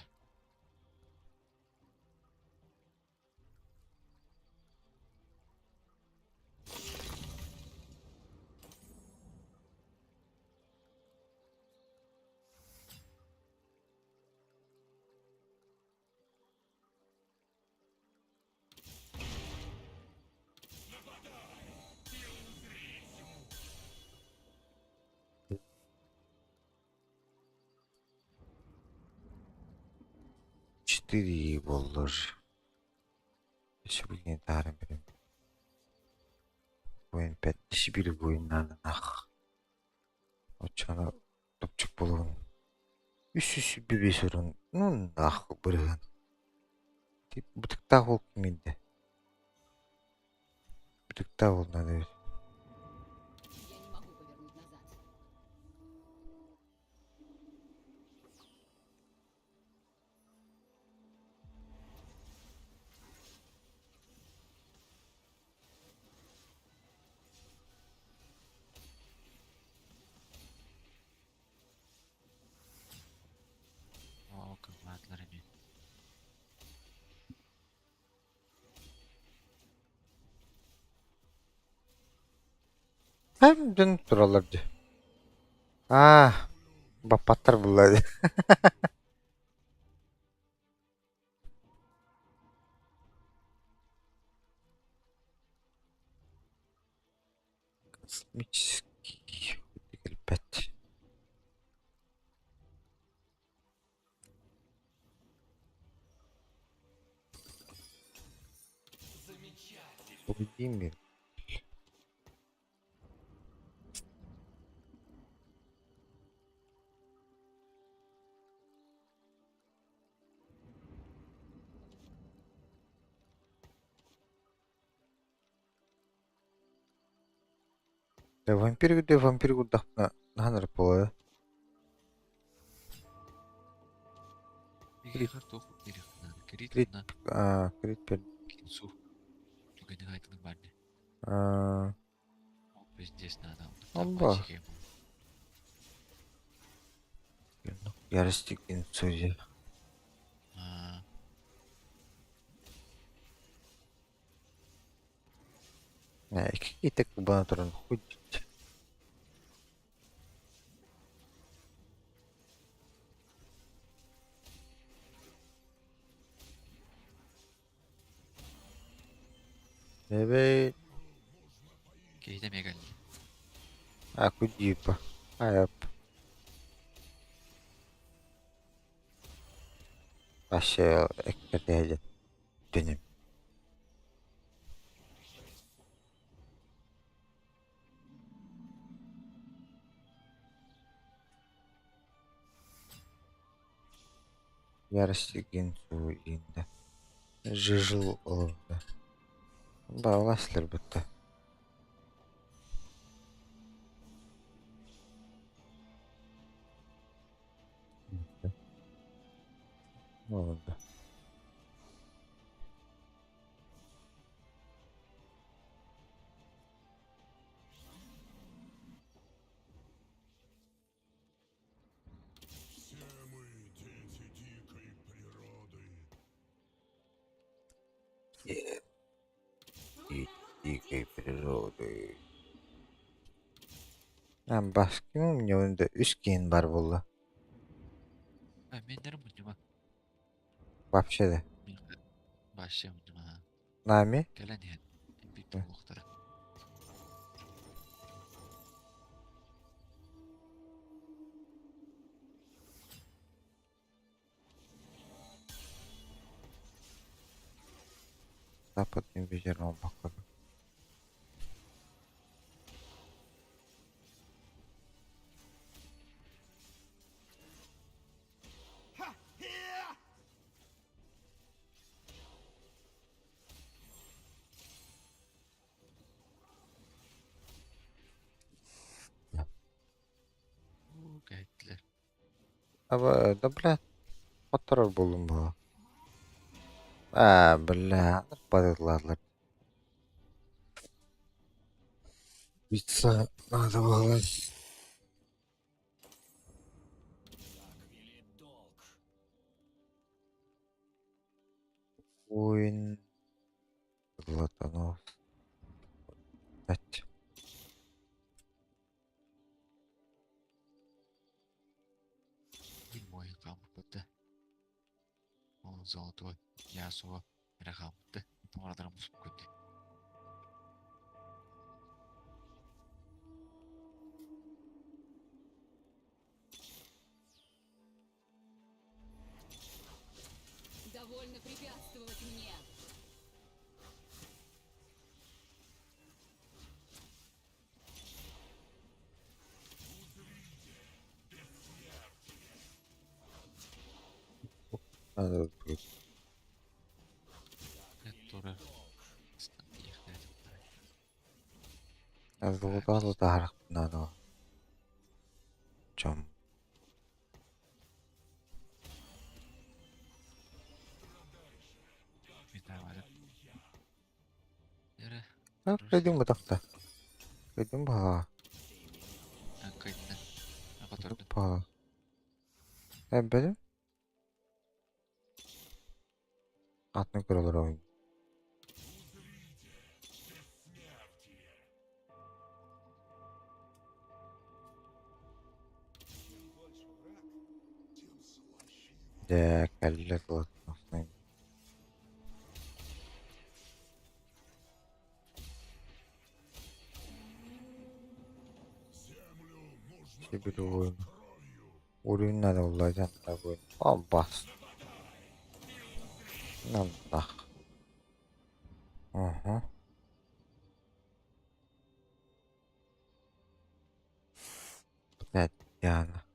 Четыре буоллар. Өссө билигин таһааран биэриэм. Воин пять Сибири воиннаанах. Оччону тупчук буолуон. 325 урун ну нах бырыһыан. Бытыктаах уол киминдэ? Бытыктаах уол надо эбит. Я не могу повернуть назад. Оо, кылаатылар эмиэ. Дьон тураллар дии. Аа, баппаттар булла дии. Космический кэлбэт. Владимир. Вампир где вампир курдахпына наһаа ынырык буолуо Биһиги туох дириэхпин Крит Крит уонна аа Крит пер Кинсу. Түгэни айтылык баар дии. аа Ол пиздец надо. Алла. Ярости Кинсу дии. Аа, Икки кубана туран хуй Эбэй киһитэ эмиэ кэллэ. а кудипа айап Вообще эккирдээдин түнүм Ярости Гинсу ииннэ Жижил ылынна Бааласлар бытта Oldu. Все мы дети дикой природы. И дикой природы. Баскым мне үс киин бар буолла. А, мен мунньума. Вообще да. Мин вообще мунньума. Нами? Кэлэн иһэн. Биир буолуохтара. Западный ветеран походу. Уу, кэһэттилэр. Аба, да бля, хотторор буоллум бу. Аа, бля, барыллаалар. Пицца надо было. Так велит долг. Воин Златонос. Блять. Биир муойун хаампыт да. Ол золотой Ясуо эрэ хаампыт да. Таҥаратара муспуккун дии. Довольно. препятствовать мне! Надо будет. Турар. Золотаах-золотаарахпына Чем? Кыйдым бытахта. Кыйдым баҕа. Баҕа. Эббэтим. Атын көрө олоробун. Дьэ, кэллэ золотоносный. Сибили Уруйун надо Бас. Наннах. Уһу. Блядь, Диана.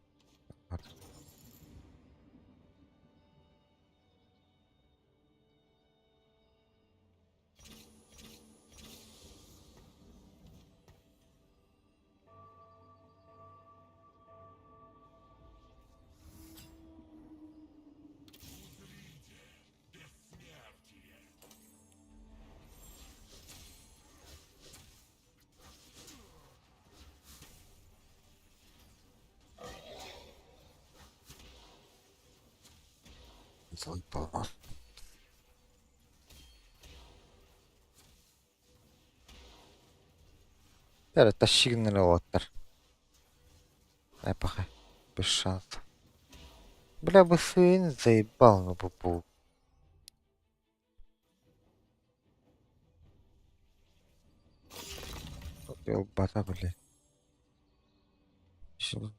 Заебал. Эрэ тащи гыннар уолаттар. Эпоха. Без шансов. Бля, быстрее заебал на бубу. Бата, блядь. Всё.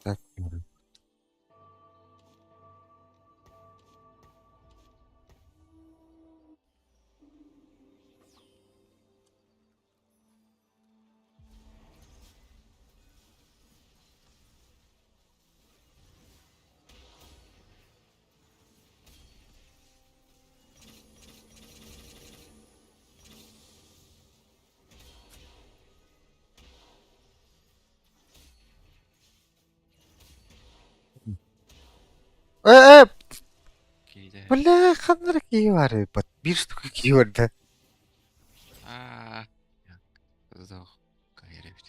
Так. Э, Киирэ. бля, ханна киһи баар эбит. Биир штука киһи барда. Аа. Суох. Кайыр эбит.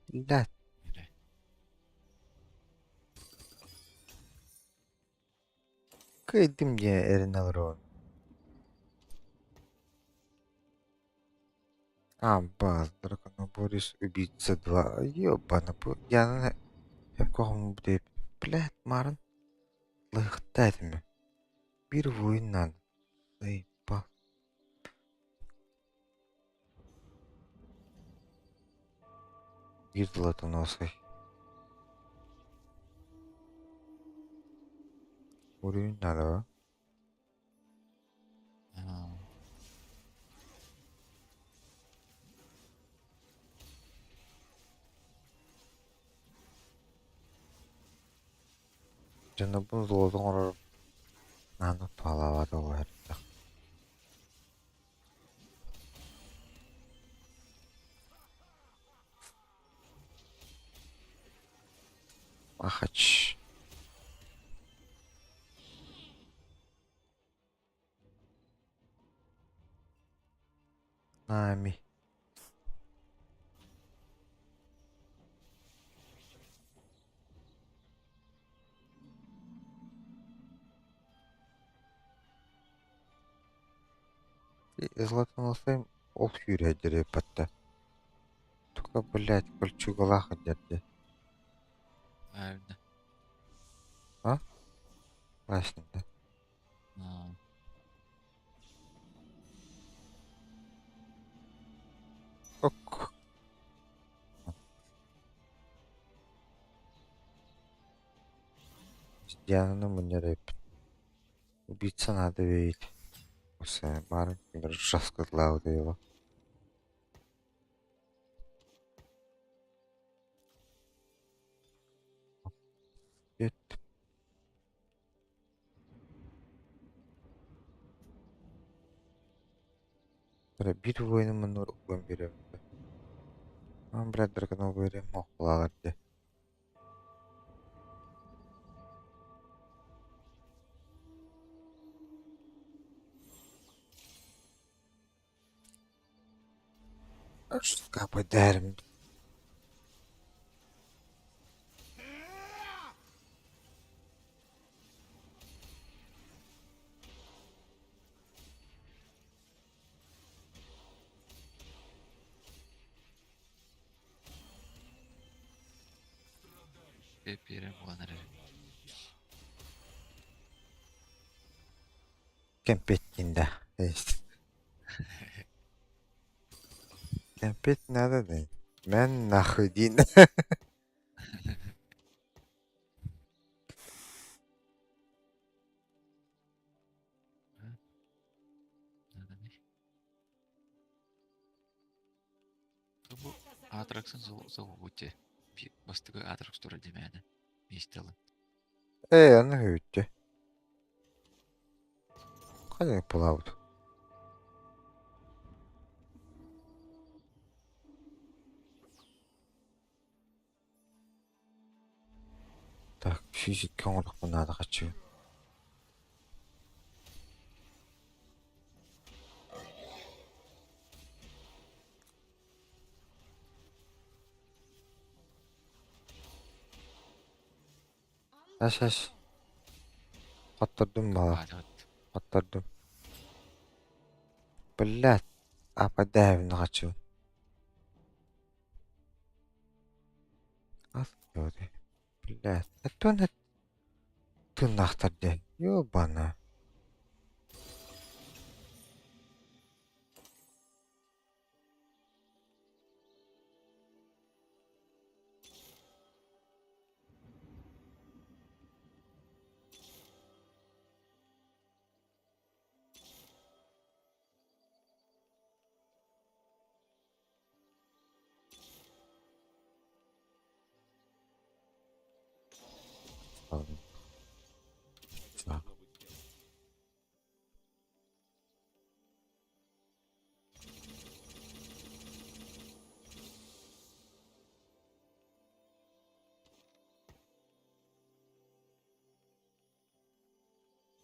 Да. Эрэ. Кыйдым диэн эрэнэ олоробун. А, бас, Драконоборец убийца 2. Ёбана, бу Яна сөпкө Блядь, марын лыхта этими. Биир воин надо. Заебал. Биир золотоносый. Уровень надо, Аа. Дьонобун золото оҥорор нааны туһалаабат оҕо эрдэх. Махач. Нами. Златоносым ол сүүрээддери ыппатта. Только, блядь, кольчугалаах дьэрдэ. Правильно. А? Классно, да? А, Ок. Диананы мунньар эбиппит. Убийца надо ведь. Осы бары бір жасқытлау его. Бет. Биир воину муннур уган биэрэбин. Ан блядь, драконов биэриэм оххулаалар дии. Капыдэрим. Биэриэм буолан эрэр. Кэмпиэттиин да. Кэмпиэт надо да. Мэн нахуй диин. Бу Атраксын соҕугуччу бастакы Атракс тура димээнэ миэстэлэн. Ээ, аны үттэ. Хайа булабыт? Так, физикка оҥоруохпун наада хаччы. Ас ас. Хоттордум баҕа, хоттордум. Блядь, ападаевна хочу. Ас Блядь, а то на тыыннаахтар диэн, ёбана.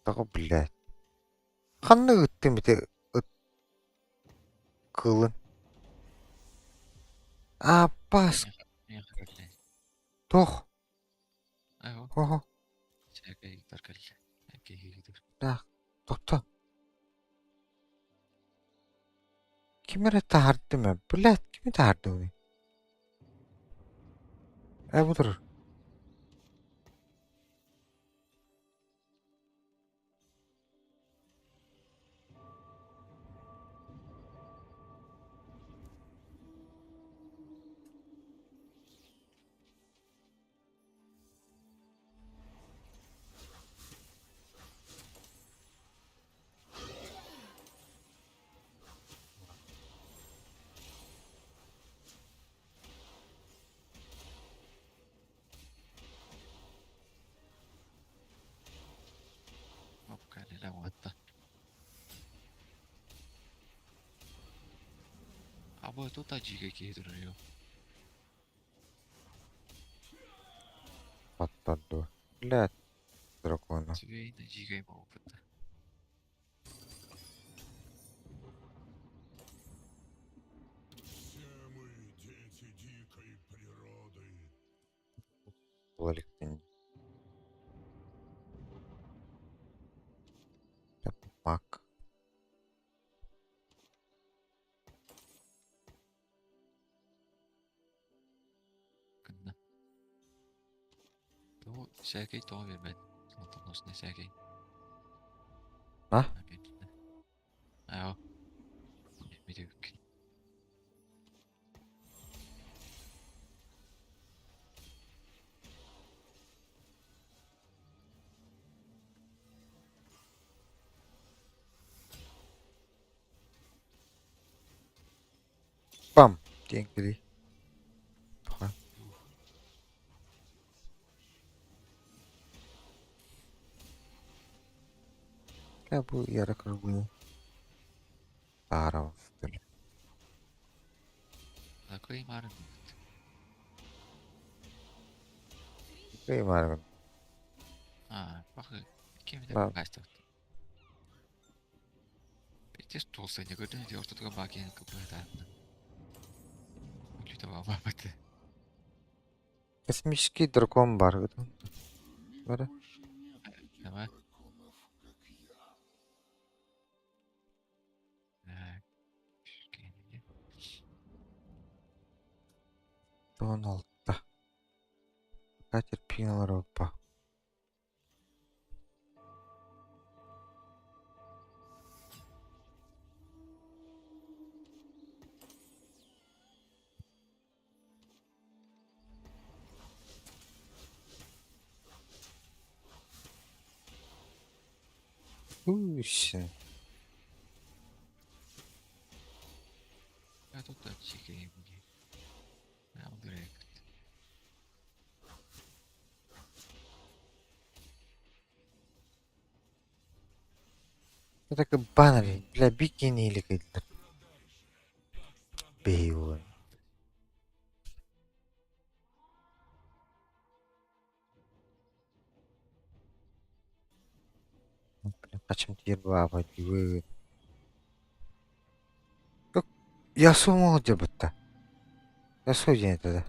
Тоҕо блядь? Ханна ыыттым ити ыт кыылын? Ааппаас Миэхэ кэллэ. туох? Айо, Хо-хо, сээкэйиктэр кэллэ. Киһиигитэр. таах, тохто. Ким эрэ таһаардым ээ, блядь, кими таһаардыбыный? Ээ бу турар. Абы тута дьиигэ киһи турар Аттар дуо? Блядь, дракона. Үчүгэй дьиигэй буолбут. була иликпин. Мак. Гынна. Тоҕо сээкэй тоҕо биэрбэт? Онтон сээкэй. А? Аа. Биэрбит Бам! Диэн кэлий. Бу яра кыргыы Таарабын Кыймарын. Кыймарын. А, бахы. Ким де кастер. Пиздец толстый, не говорю, не что такое баги, как бы это. Учитывая бабы. Космический дракон бар. Бара. Давай. Так. 16. Пока терпила ропа. Уйся. Я тут датчики Direkt. Это как баннер для бикини или как Бей его. Качым тиер баба вы. Я сумал дебатта. Я судья это.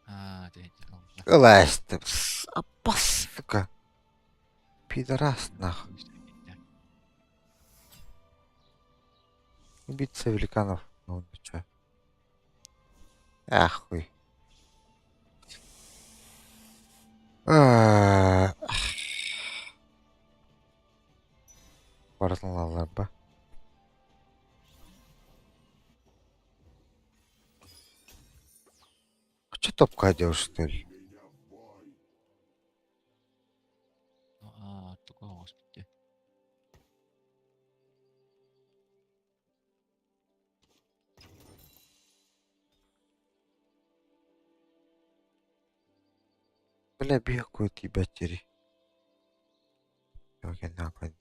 А, день. Ылась ты. Апас, сука. Пидорас, нахуй. Убийца великанов. Ну, ну чё. Ахуй. Барытын ба. А чё топка делаешь, что ли? А, такого, господи. Бля, бегаю тебя теперь. Я нахуй.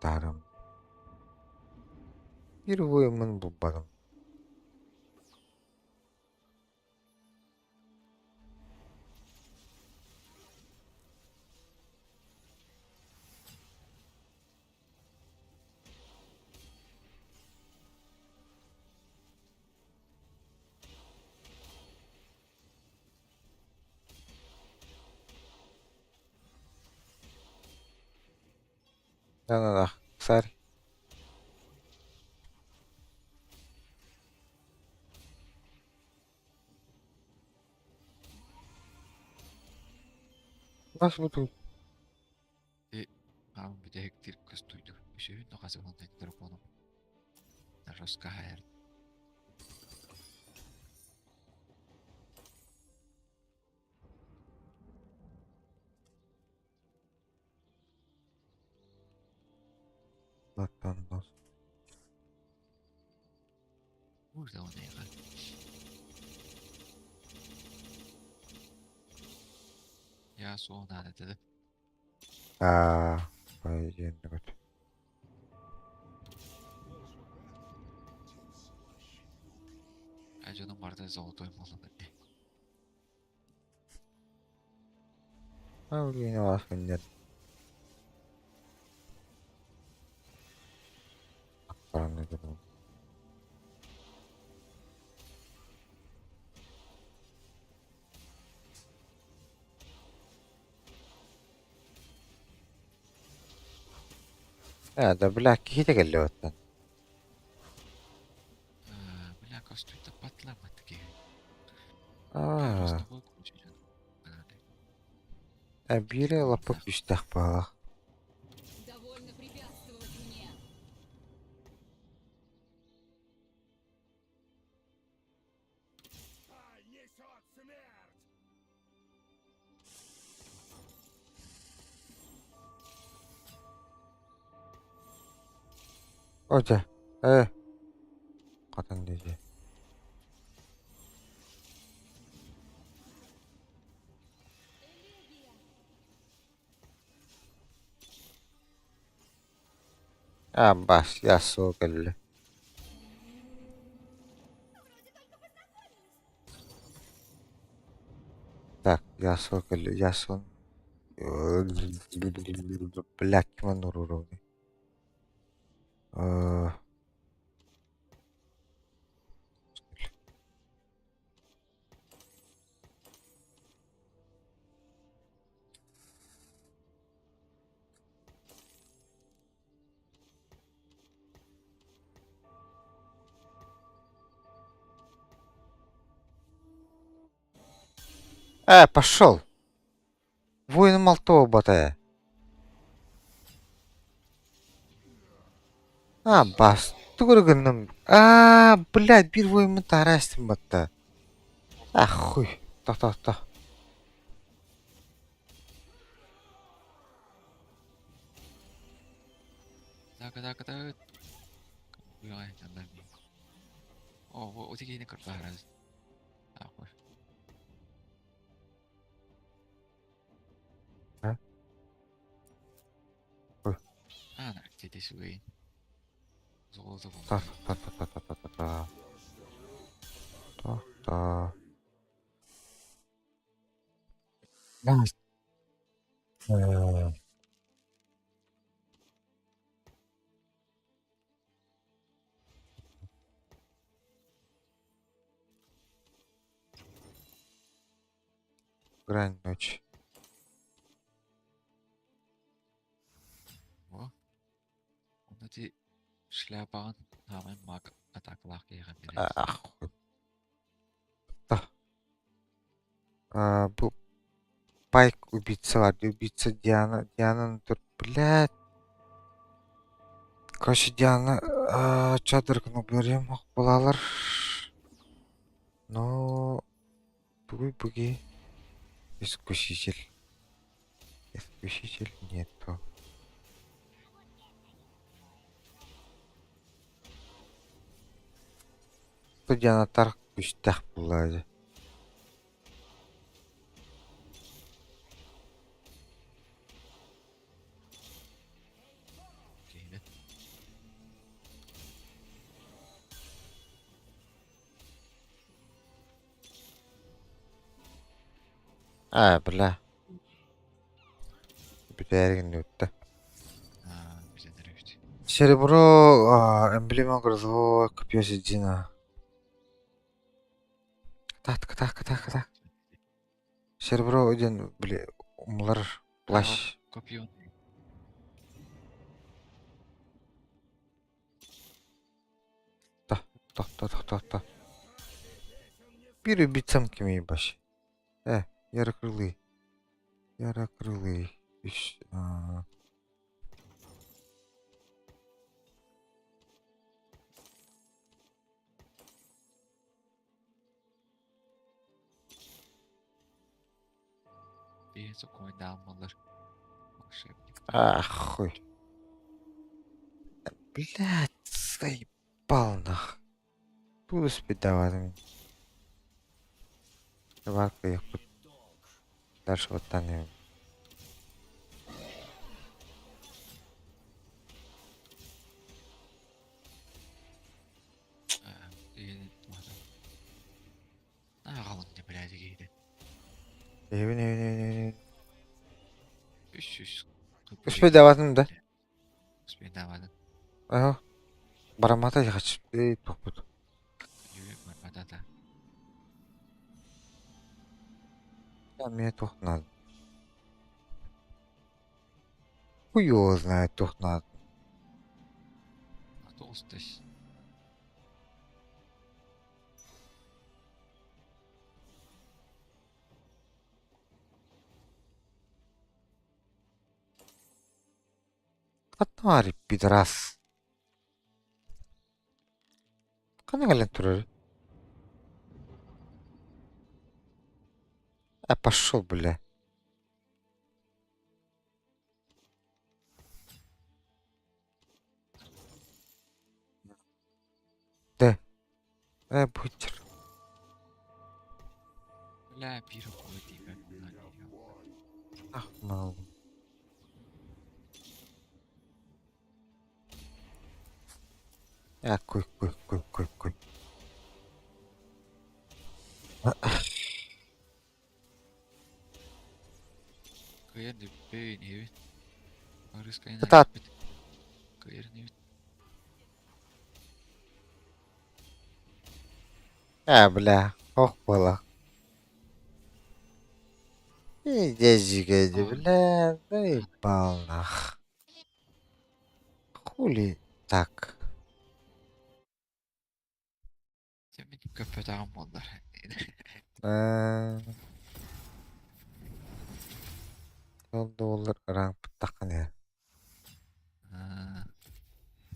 Таром. Первый мын бу барым. Да-да-да, царь. Нас буду. Аам бүтэһик көстүйдү. Үсүһүн нохасы онтон драконом. Роскахайр. Латан Burada o ne? Я суон dedi. Аа, баян вот. Дьонум барда золотой молодой. А, блин, вас нет. Правильно думал. Ээ, да бля киһитэ кэллэ оттон. Бля, костюмта патламат киһи. Аа, э, биирэ лаппа күүстээх баҕалаах. Довольно препятствовать мне. Сталь несет смерть! О дьэ, ээ, хатан диэки. Аа, бас, яссуо кэллэ. Так, Ясуо кэллэ, Ясон. Блядь, ким оннуруруный? Э, Э, пошел! Воин Малтова батая. А, бас, тугу гынным. А, блядь, биир воиммын таара эстим батта. А, хуй. Тохто, тохто. Так, так, так. О, вот такие раз. Ахуй. А? Ой. А, на, где ты сугай? Золото Та та та та та та та та. Та та. Э, Грань ночи. О. Онно ити шляпаҕын хаамай маг атаакалаах киһиэхэ биэрэр. Ахуй. Та. А, бу Пайк убийцалар, убийца Диана, Диана тут, блядь. Короче, Диана чадыргын уберем булалар. Но тугуй буги искуситель. Искуситель нету. Диана тар күстэх булла. Киһини. Аа, бля. Бүтээригин нүттэ. Аа, бүтэн эбит. Серебро эмблема грозового копье Дина. Так, так, так, так. Серебро диэн били умулар плащ. Копье. Тохто, тохто, тохто. Биир убийцам кимий баш. Э, ярокрылый. Ярокрылый. Үс, аа. Биир сокуоннааммалар. Волшебник. Ахуй. Блядь, заебал нах. Буду спидавать. Варка их дальше вот там. Аҕалын блядь киһитэ. Эбин, эбин, эбин, эбин. Үс Успейдаватым да? Успейдаватым. Ага. Барамата яхач. Эй, тохпут. Барматата. Я мне тух надо. Хуй его знает, тух надо. Толстость. Хаттаары пидорас. Ханна кэлэн турар? А пошел, бля. Да. Э, бутер. Бля, биир окула тиийбэт. Ах, мал. Э, куй, куй, куй, куй, куй. Кыайар бүппүн иһэбин. Арыскайынан Кытаат. кэлбит. Кыайар инибит. Э, бля, ох буола. Иди, бля, заебал нах. Хули так. Дьэ мин көппөтөҕүм буоллар. Э, Ол да буоллар ырааппыттаххын ээ. Аа,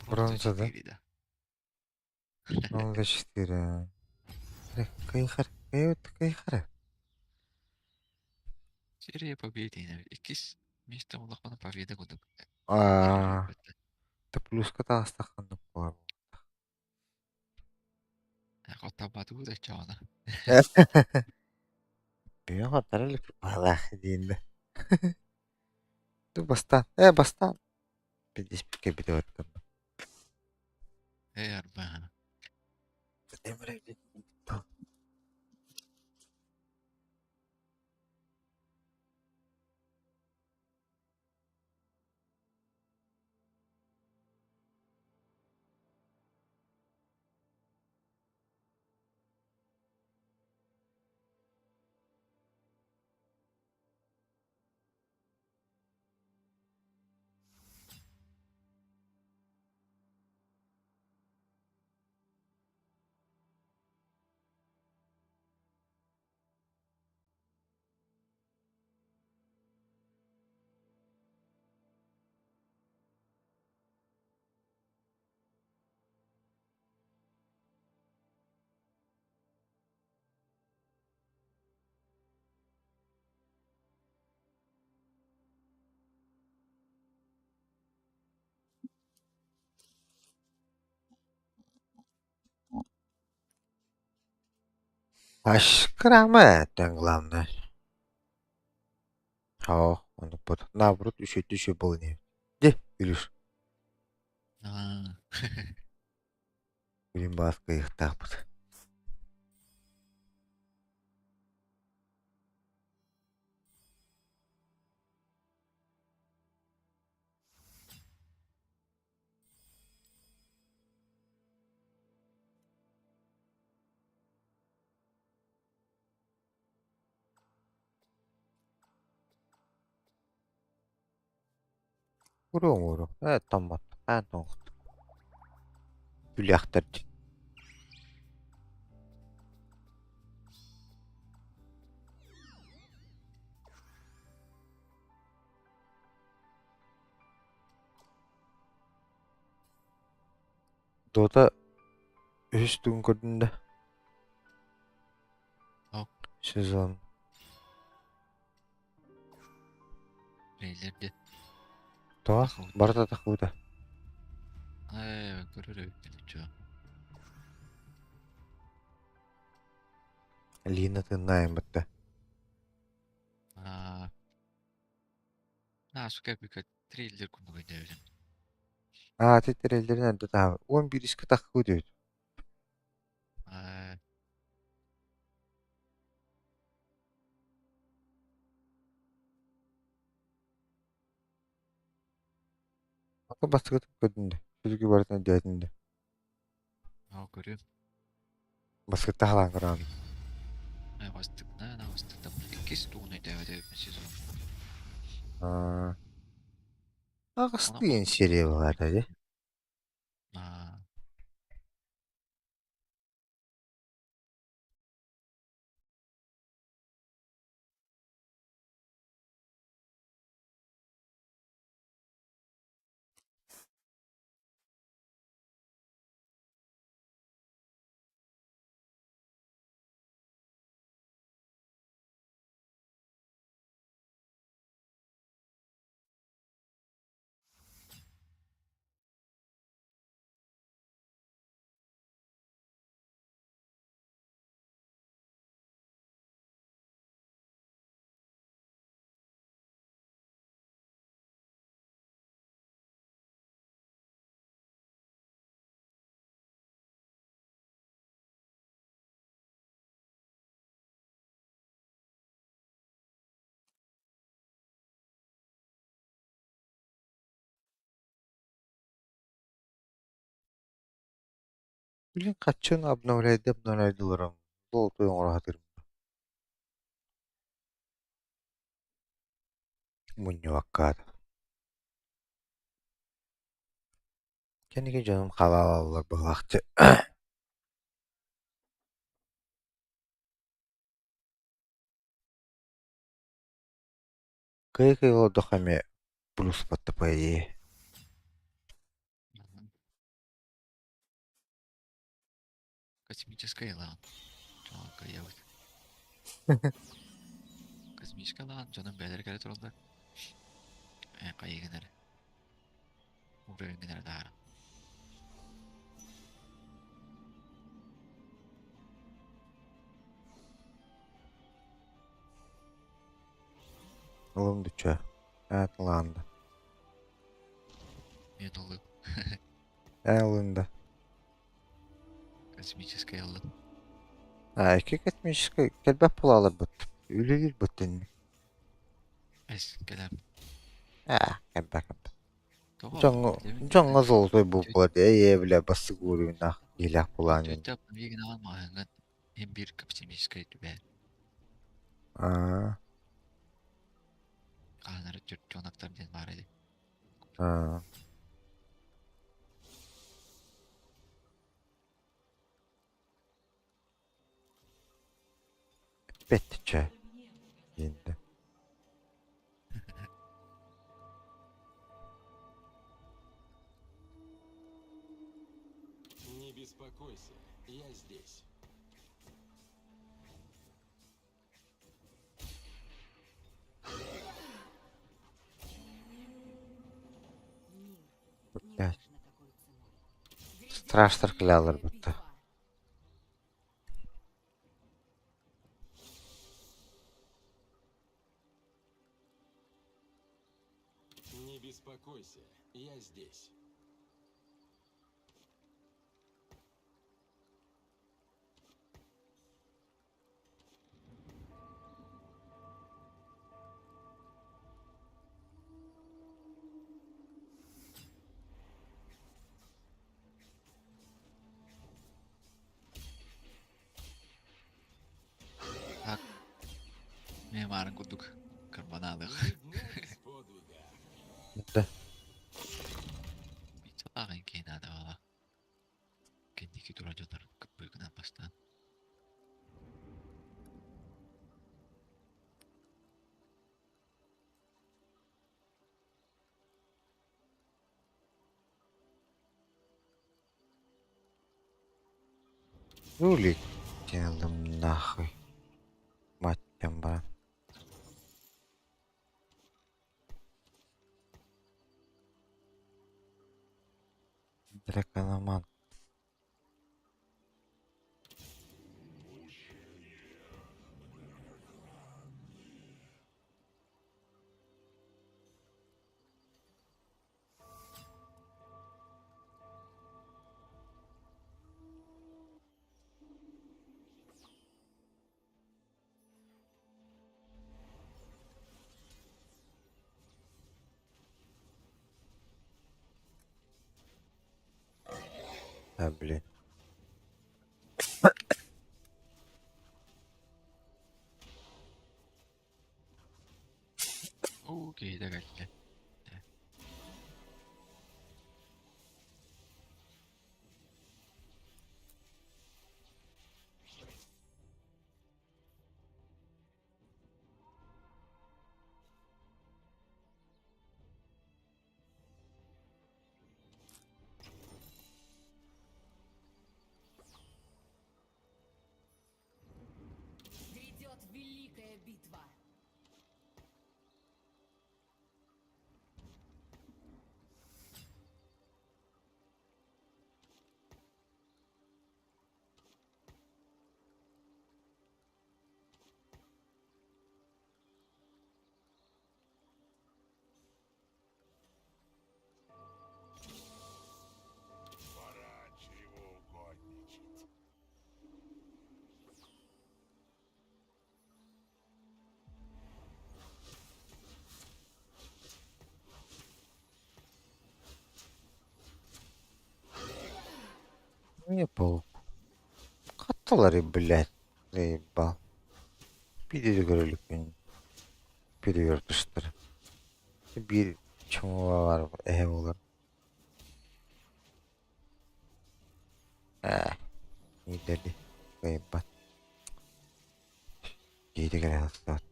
Бронза Бронза да? 4 да. Бронза 4. Кыйхар, кыйбыт кыйхара. Серия победы иккис место улахана победа курдук. Аа, ты плюска таҕыстаххын буолар. Хотабатуу да чаана. Бүйүн хотторо илик баалаах диэн да. Ту бастаан, э бастаан. Бидиспикке битэ Э арбаана. Ашкрама это главное. О, он под наоборот еще еще был не. Где, Илюш? Аа. Блин, баска их так вот. Уру э томмот аа тоҥхот Күлүөхтэр дии Дота үһүс тугун көрдүн да? Ок. Сезон. Трейлер диэн. Тоҕо? Тахабыт. Барыта тахыбыта. Ээ, көрөр эбиппин оччоҕо. Лина тыыннаайыммытта. Аа. Наа, сука бүкэ трейлер курдук өйдөөбүтүм. Аа, ити трейлерин эрдэ таһаабыт. Уон биирискэ таххыбыт үһү. Аа. Ата бастакытын көрдүн да. Сүрүкү барытын өйдөөтүн да. Аа, көрүөм. Баскытта халаан көрөҕүн. Ээ, бастык, на, на, бастык Иккис тугун өйдөөбөт эбиппин сезон. Аа. Онон Аҕыстыын серия баҕата дии. Аа. Билин хаччын обновляйды олорон, золото оҥоро сатыырым. Мунньубакка Кэнники дьонум халаалаллар быһылаахчы Кыайа-кыайа олордоххо эмиэ плюс баттапай Космическай ылаҕын. Дьоно кыайабыт. Космическай ылаҕын дьонум бэйэлэрэ кэлэ тураллар. Ээ хайыгын эрэ. Уровеҥҥын эрэ таһааран. Ылым дуча. Аат ылаанда. Мен ылым. Ээ ылында. Космическай ыллым. А икки космическай кэлбэт буолааларбыт. Үлэлиирбит инник. Эс кэлэм. Аа, кэлбэт кэлбэт. Тоҕо? Дьоҥҥо Билэбин дьоҥҥо диэтэ. золотой буолбула ээ бля бастык уровеннаах киһилээх буолаан Түөттэ обновигнаҕын маҕаһыыҥҥа иһин биир космическай түбэһэр. Аа Хаһан эрэ чертенок диэн баар эбит. аа Эппэт чэ диэннэ. Не беспокойся, я здесь. Блядь. Страшно кэлэллэр бытта. Не беспокойся, я здесь. Так, мемарын курдук карбоналых. Ни дня без подвига. Да. Пиццалааҕын киһи наада буолла. Кэнники турар дьоннор кыппыгынан бастаан. Улетелым нахуй. Мать баран. Дракономан. А, блин. Оо, киһитэ кэллэ. Грядет великая битва. Мне паук. Хатталары, блядь, заебал. Биир көрөлүкпүн перевертыштар. Биир чуҥула бар эһэ буолар. Ээ, иидэли кыайбат. Киһитэ кэлэ сылдьыбат.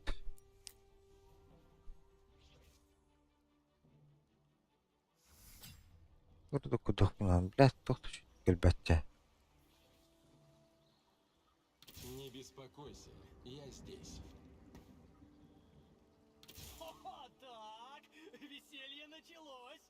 Курдук курдукпунан, блядь, туох да кэлбэччэ. Не беспокойся, я здесь. О, так, веселье началось.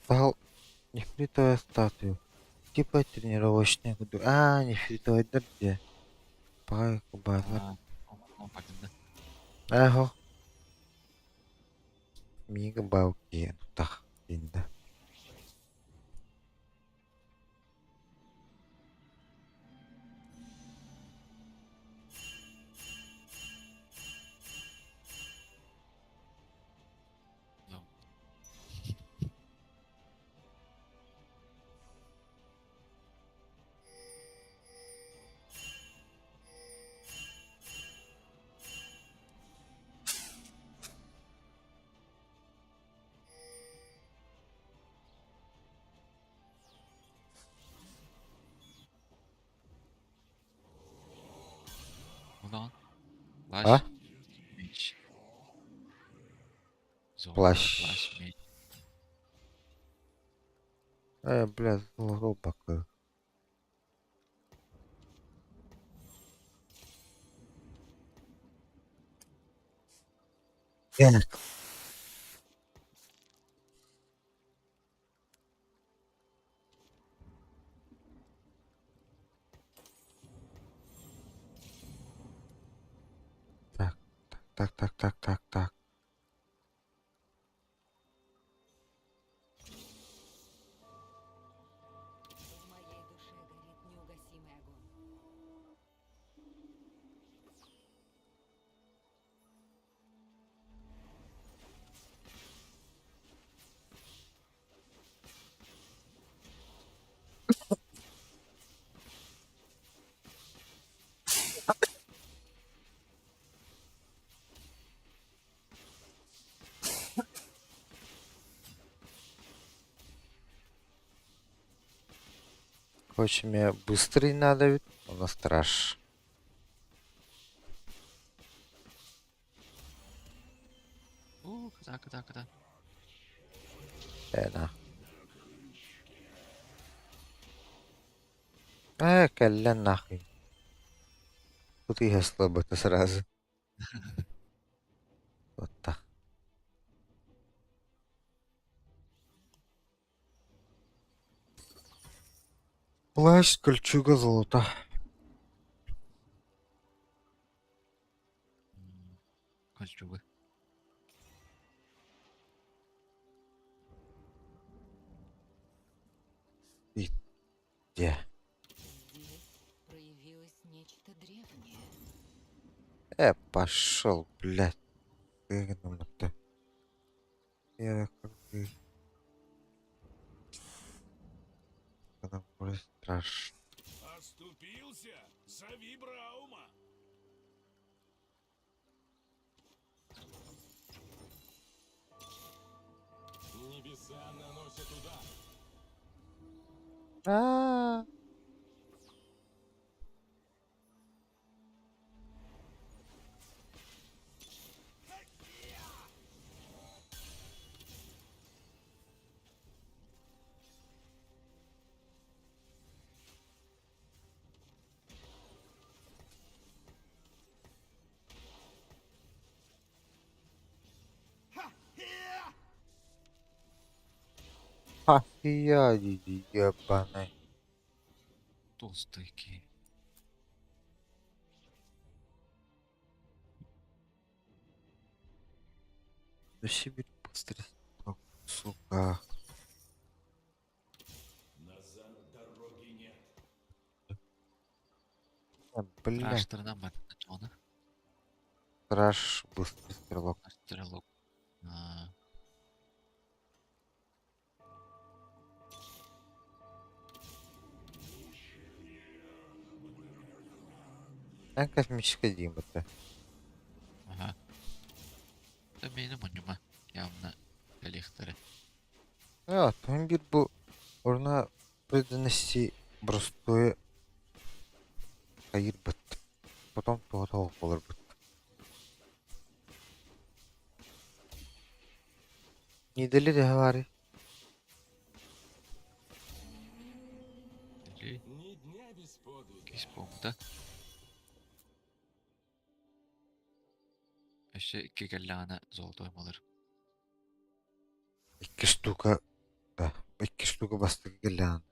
Саһыл нефритовая статуя. Типа тренировочная курдук. Аа, нефритовайдар дии. Баҕай бааллар. Аа, онно Ааһо. Миигин баал киһи тутах диэн да. No. Ulan. А? Плащ. Меч. Золото, Плащ. плащ, меч. Э, бля, золото Так. Так, так, так, так, так, так. В моей душе горит неугасимый огонь. Короче, мне быстрый надо ведь, у нас страж. У, куда, куда, куда? Э, на. Э, кэллэ нахуй. Тут и слабо-то сразу. Вот так. Плащ, кольчуга, золото. Кольчуга. И где? Здесь проявилось нечто древнее. Пошел, блядь. Ты нам это. Я как бы... Она более страшно. Оступился? Зови Браума. Небеса наносят удар. А. Ахия дии ебаный. Толстый киһи. Вообще бит быстро, сука. Назад дороги нет. Бля, Траштарынан барбыт оны. страж быстрый стрелок. Стрелок. А, Эн космическая дима-то. Ага. Да мені муньма. Явно коллекторы. А, бир бу орна преданности простое хайыр быт. Потом тоҕо болар быт. Недели де бары. Или Ни дня без подвига. кис да? Өссө икки кэллэҕинэ золотой малыр. Икки штука да, икки штука бастакы кэллэҕин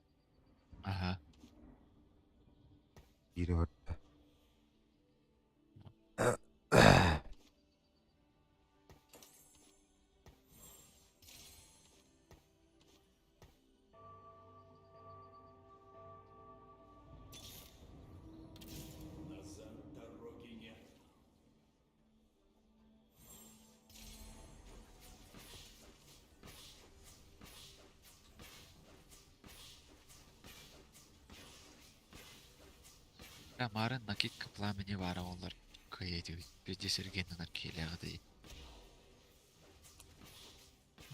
Аха. биири барда. Назад дороги нет. Я марын накидка пламени баара олар кыйы пиздец эргиэннэнэр киһилээҕи дии.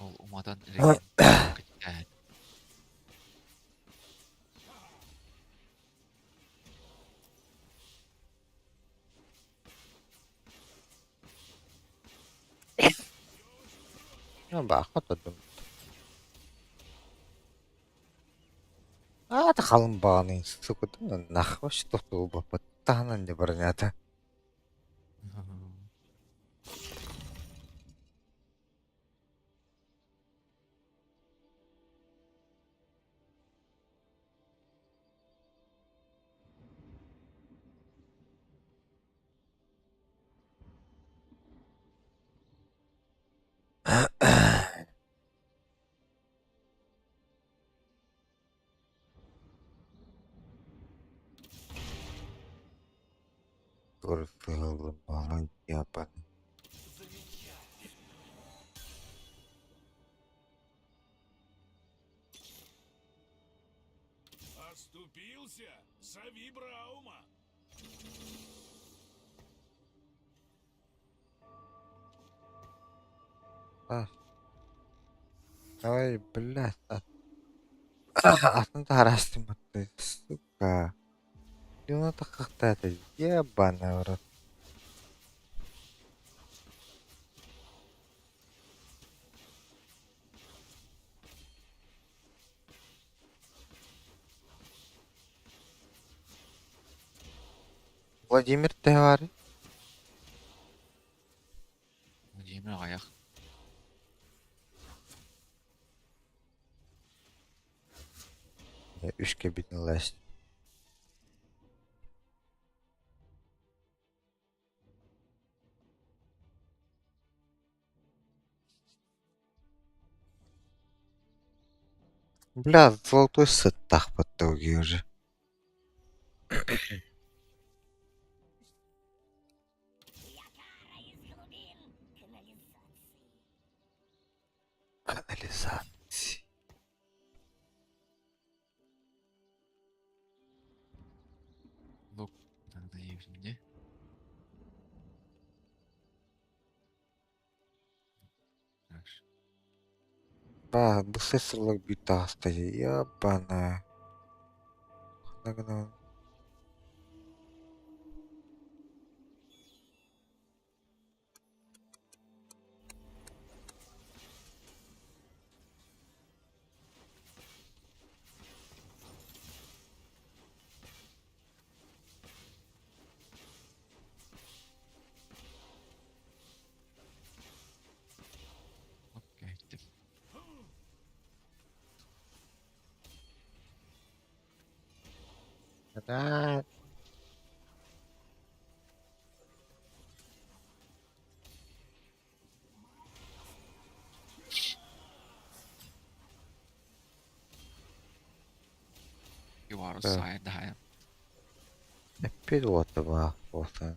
Ол уматан эргиэн кытта Баахха турдум. Аата халыҥ баҕаны сука нахуй что таһынан не бронята. Ебаный. Оступился? Зови Браума. А. Давай, блядь. Атын тарастым, сука. Ну так как-то это ебаный в рот. Владимир Тевари. Владимир аҕыйах. Үс кэбитин ласт. Бля, золотой сыттах в уже. Я кара из глубин канализации. Канализации. Лук надо мне. Так. Ба, быстрый битаста, ебаная. Окей. Блядь. Юварус Да. сайын даһайан. Эппит уота баа буолсан.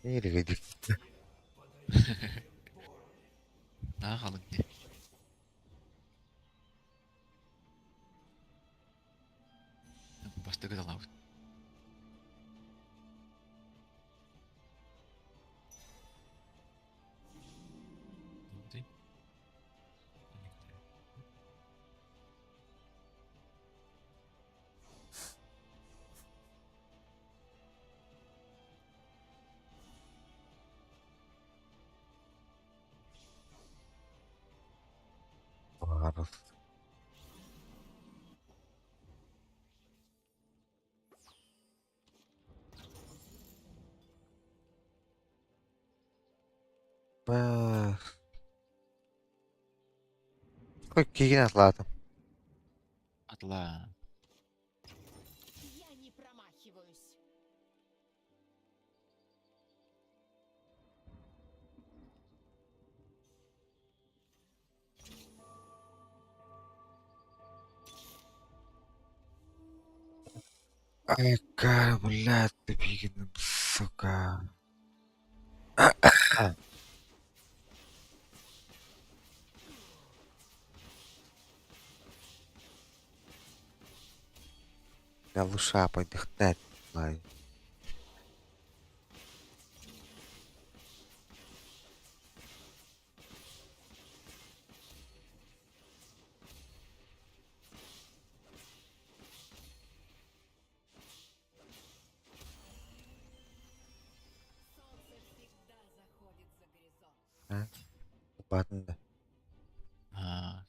Ииригидик. Наһаа халыҥ дии. Бастакы талаабыт. Баарыс. Баас. Ой, киигин атлаатым. Атла. Я не промахиваюсь. Ай, блядь, ты пигин, сука. Я лучше подыхтать. Лай. Солнце всегда заходит за горизонт. Батын да. Аа.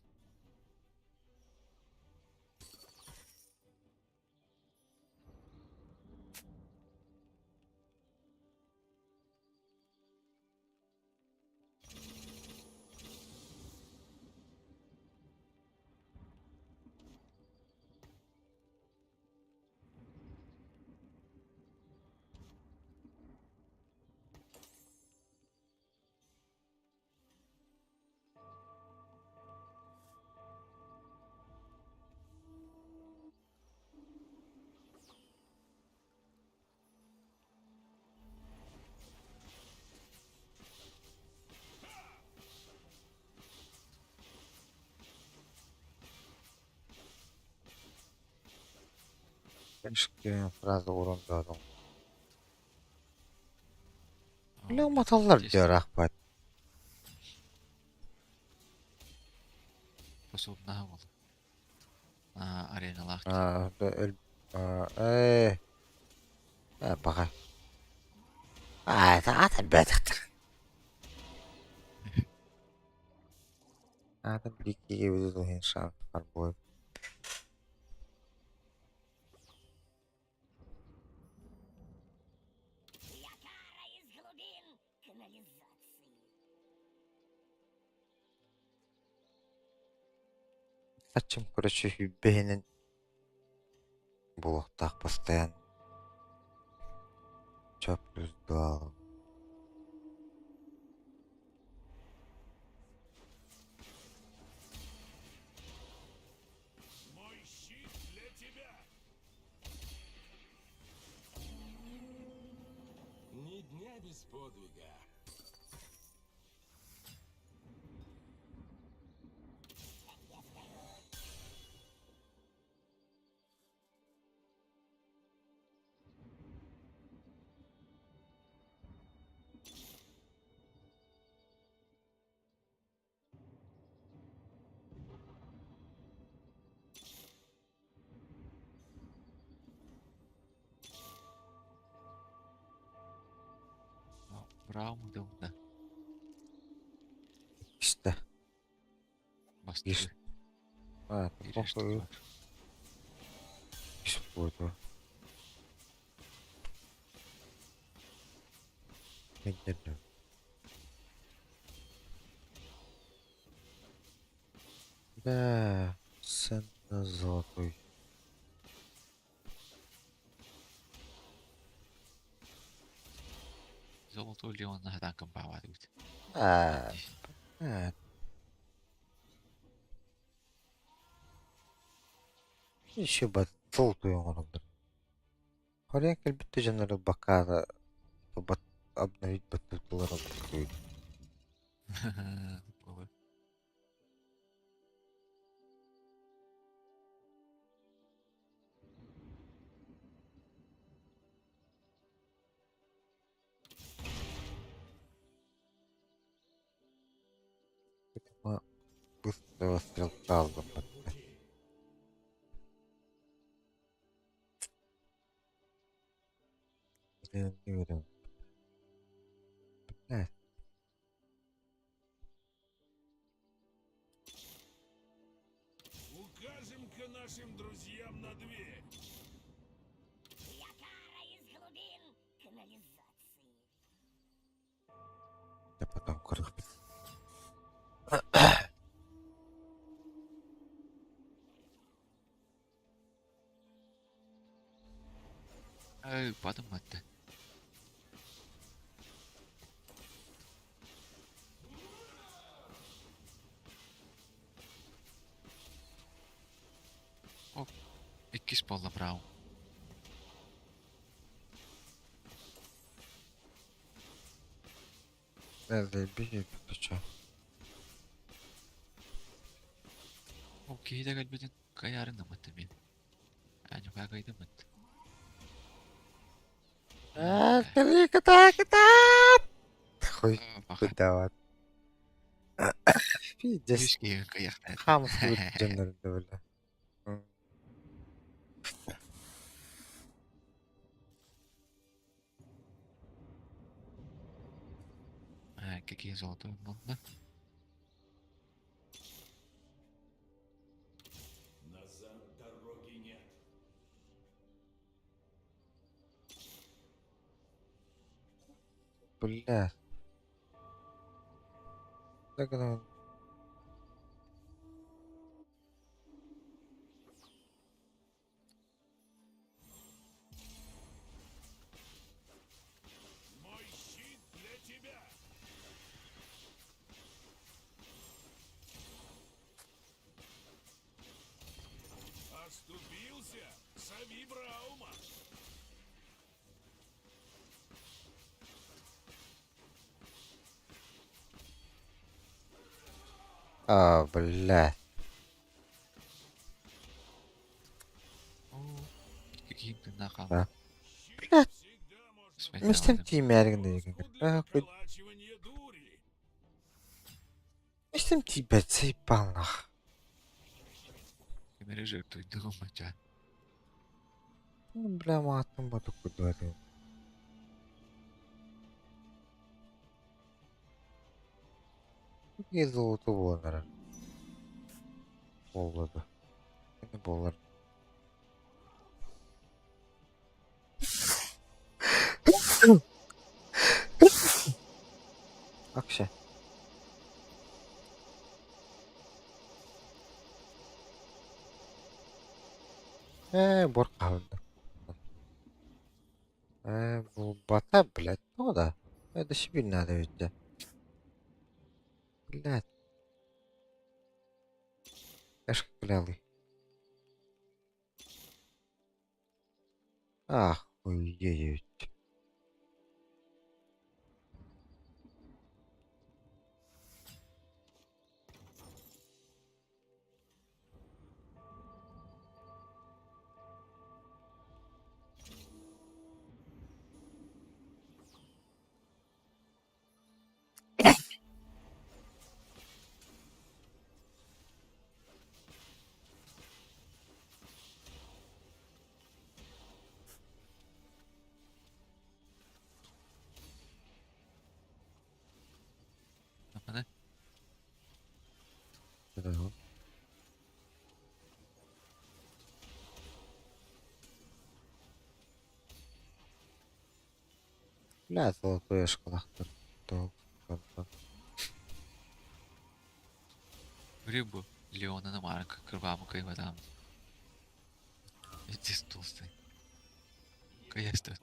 Ишкин фраза урон дадым. Бля, маталлар диyor ахпат. Способна бол. Аа, ареналаах. Аа, өл аа э. А бага. Аа, та бэтхтэр. Аа, та бикки виду хин шан фарбой. Я кара из глубин канализации. Ачым, короче, хүббэһинэн буолуохтаах постоянно. Чё плюс два. Мой щит для тебя. Ни дня без подвига. Браво да. İşte. Бастакы. Иш. А, Ирешти. иш буолуо. Мэддэр. Да, sen. Золотой. Золотой Леон сатаан кымпаабатыбыт. Аа, аа. Еще бы золотой оҥороллор. Хорыйан кэлбит да дьоннору бакаара бат обновить баттатылар олордуй. Буолар. Быстрого стрелка ылбыппыт. Блядь. Укажем-ка нашим друзьям на дверь. Я кара из глубин канализации. Я потом көрүөхпүт. Ай, батым батты. Оп, иккис буолла браун. Заебись, ты чё? Ол киһитэ кэлбитин кайаарын ыммыт мин. Аанньукаа кыйдыммыт. Аа, кали ката ката! Хуй Баха. дават. Пиздец. Үс киһи кыйахтаат. Хаамыскыбыт дьоннорун да бile. Какие золотой булла. Назад дороги нет. Бля. Так она... Мой щит для тебя. Оступился? Зови Браума. А, бля. Оо, какие тына Да. хаалла. Щит Бля. всегда можно Мистер Смерть. тиимээригин доску деген. для А, хуй. выколачивания дури. Мистер тиийбэт заебал нах. Кимэри жертвуйдугум мача. Ну, бля, мааттым батык кудуа. Какие золото буолар. Буоллады. Это буолар. Акша. Ээ, бор хаалла. Ээ, бу бата, блядь, тоҕо да? Это себе надо ведь, да. Блядь. Эшклялый. Охуеть. Амана. Да. Бля, золотой ашкалахтар. Рыбу Леона Намарка кырбаамы кыйбатаам. Пиздец толстый. Кыйастыт.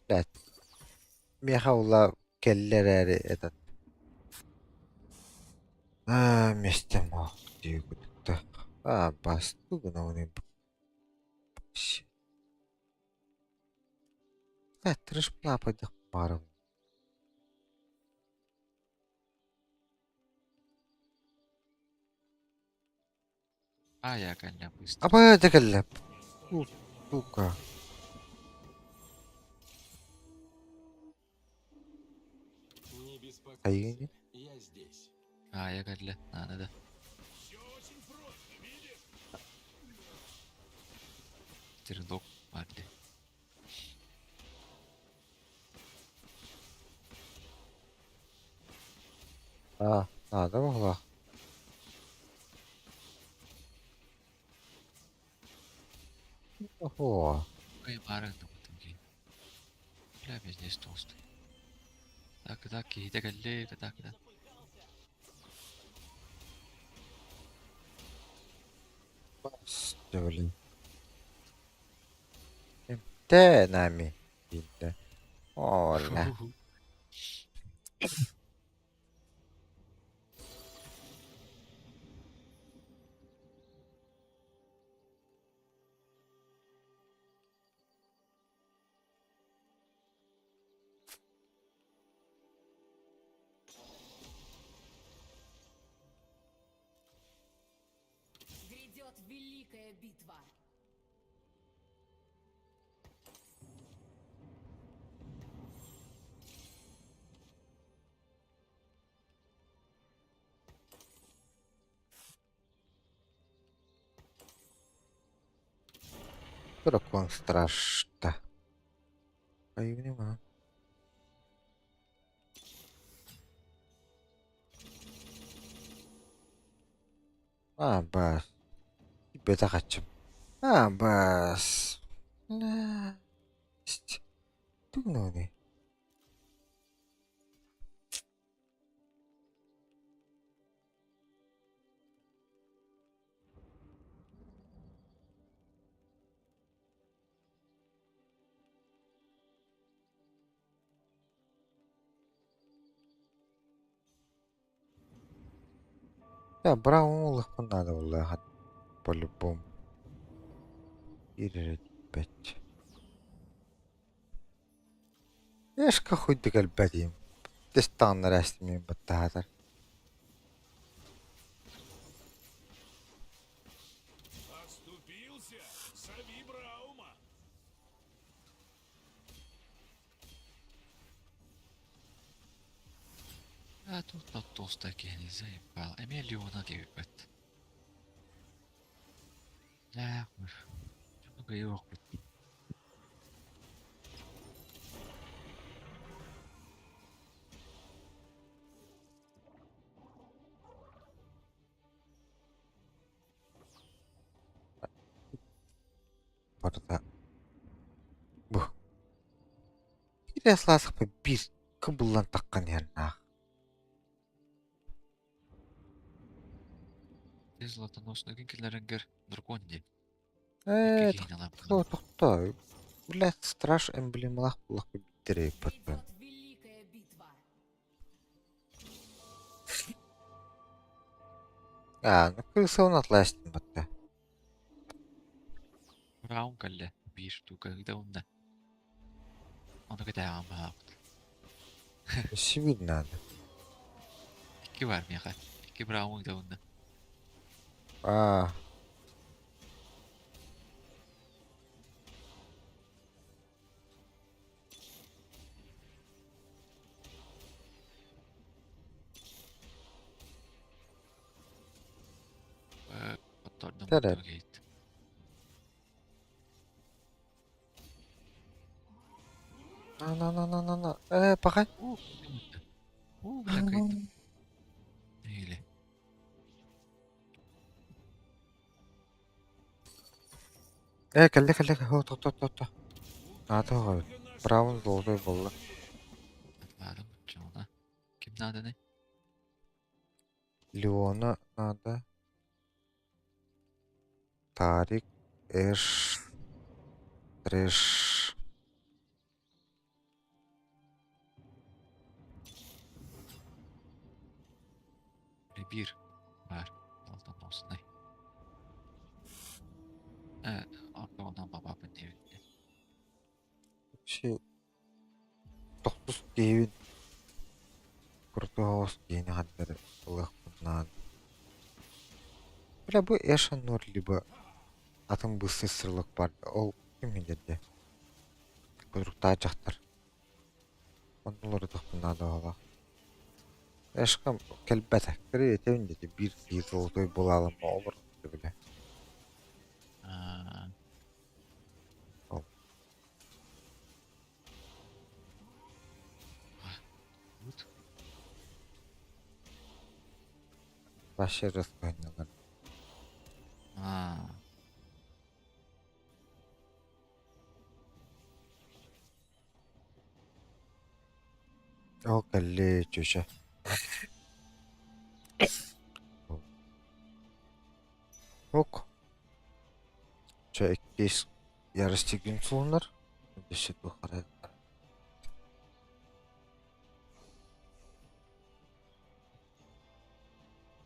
Блядь. Миэхэ ула кэллэ эрээри этот Аа, миэстэм оох дии кутукта. Аа, бастуу гынабын Э, тырыш лаапайдах баарым. А я кэллэ быстро. Абы да кэллэ. Сука. Не беспокойся, Айгини. я здесь. А я кэллэ. Наада да. Все очень просто, видишь? Стрелок барды. А, наада буолла. Ого. Кый бары гынабытым Бля, пиздец толстый. Так, так, киһитэ кэллэ, так, так. Блин. Тэ нами. Дийтэ. Оля. Грядет великая битва. Дракон страшта. Айгини Аа, бас. Бэтэх ачым. Аа, бас. Наа. Тугнууни. Да, браун ылыахпын наада буолла по-любому. Биир эрэ тиийбэт. Эшка хуйдык элбэтиим. Тестааннар эстимиин баттаһаатар. Оступился? Зови Браума. А тут на толстая киһини заебал. Эмиэ Леона диэбиппэт. Лээх, кыайыахпыт. Барыта бу биир сылаасахпа биир кыбыллан таххан иһэр наах. Ты золотоносный киллэрэнгэр дракон дии. Ээ, Икки киһини ылан тохто, тохто. Блядь, страж эмблемалаах буоллахпа биттэрэ Грядет великая битва. Аа, ну кыысабын атлаастым батта. Браун кэллэ биир штука ыыта уонна ону кэтээҕин баҕабыт. Сибирь надо. Икки баар миэхэ. Икки браун ыыта уонна. Аа. Хоттордум Тэрэр. гейт. На на на на на на. Ээ, пахай. Уу, бля, кыйдым. Или. Ээ, кэллэ кэллэ. Хо, тохто тохто. Наада оҕо. Браун золотой буолла. Ладно, чуна. Ким надо Леона надо. Тарик, Эш, Трэш. Биир баар алтан Э, онтон бабабын диэбит. Вообще тохтус киһибин куртуһаҕас киһини ханна ылыахпын наада. Бля бу Эш оннугар либо атын быстый стрелок баар ол ким билэрдэ кутуруктаах дьахтар онно уларытыахпын наада баҕалаах. Эшкам кэлбэтэ кырыы этэбин диэти биир киһи золотой булаалым олорбута бile. Аа, Ол вот. вообще расхуйнялар. Аа, Ол кэлли чүчэ. Ок. Чэ иккис ярости күн суунар. Өссө туох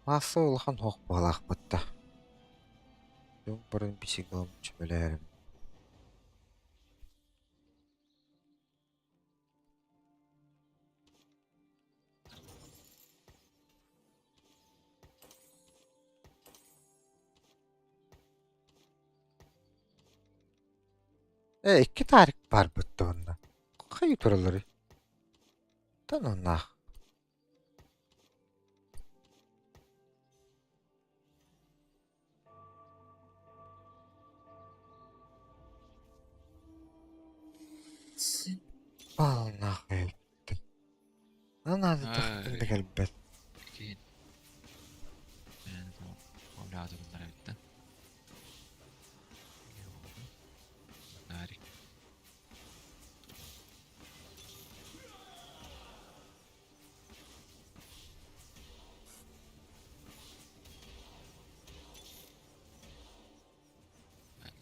Маасса улахан һуох быһалаахпыт да. Дьон баран бисигилам чөмөлөөрүм. Ээ икки таарык баарбыт да онно. Хайыы туралларый? Тан оннаах. Баалнаах эбиттин. Нанаады тахтын да кэлбэт. Киин. Олаадыбыннар эбиттэн. Нарик.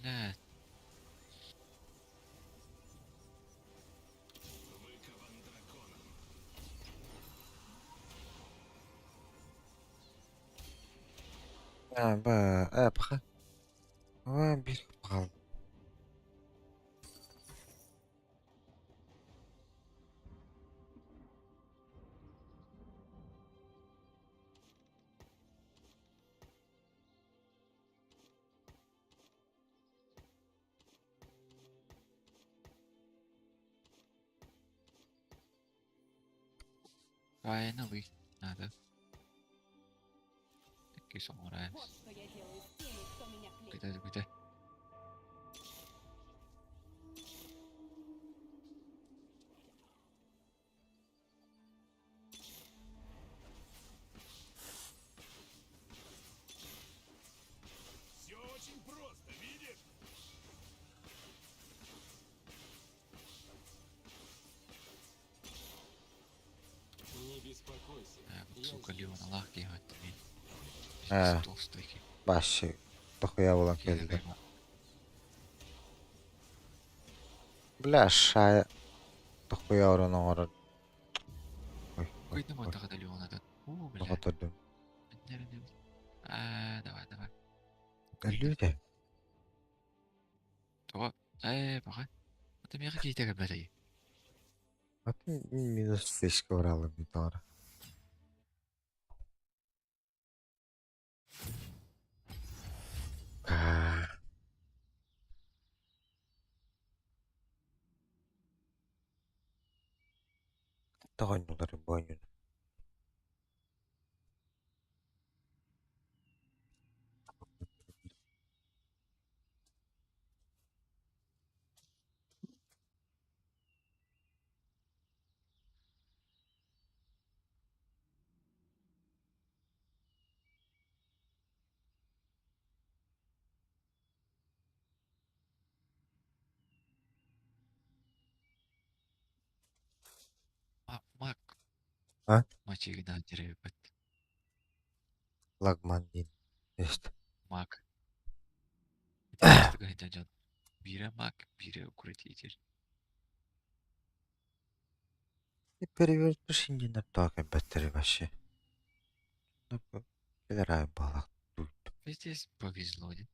Бля. Выкован драконом. Аа, ба, ээ, паха. Aa, bir баҕал. Finally, надо. Thank you so much. Вот что я делаю с теми, кто меня клеит. Где, где? Все очень просто, видишь? Не беспокойся. Э, Я сука, здесь. Леон Аллах геймат Ээ, Толстой. вообще дохуя буолан кэллэ. Бля, шая дохуя орон оҥорор. Ой, ой, Какой ой, там это Леон этот? О, бля. доҕоттордум. А, давай, давай. Өлүү То, пока. Это мне какие-то ребята. Атын минус сешке баралым тоҕо. Аа. Тоҕонньулары буонньун. Мак. А? Мачигна деревья. Лагман диэн. Эст. Мак. Тыгаһыйда дьон. Биирэ маг, биирэ укротитель. Перевертыш иннинэ тоҕо кэлбэттэрий вообще? Кэлэр аайы баҕалаах Здесь повезло дии.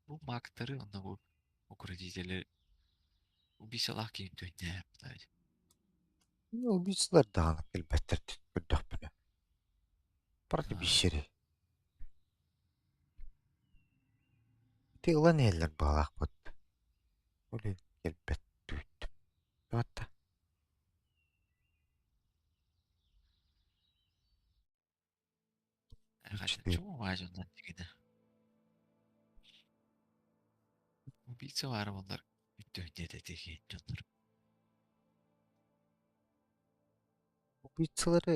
Бу магтары онно бу укротители убийцалаах киһи түһүннэ Ну, убийцалар даҕаны кэлбэттэр көрдөхпүнэ. Барыта биир Ити ылан иһэллэр баҕалаахпыт. Ол иһин кэлбэт түүт. Туотта. Убийца баара буоллар үттүһүннэ этэ дьоннор. Убийцалары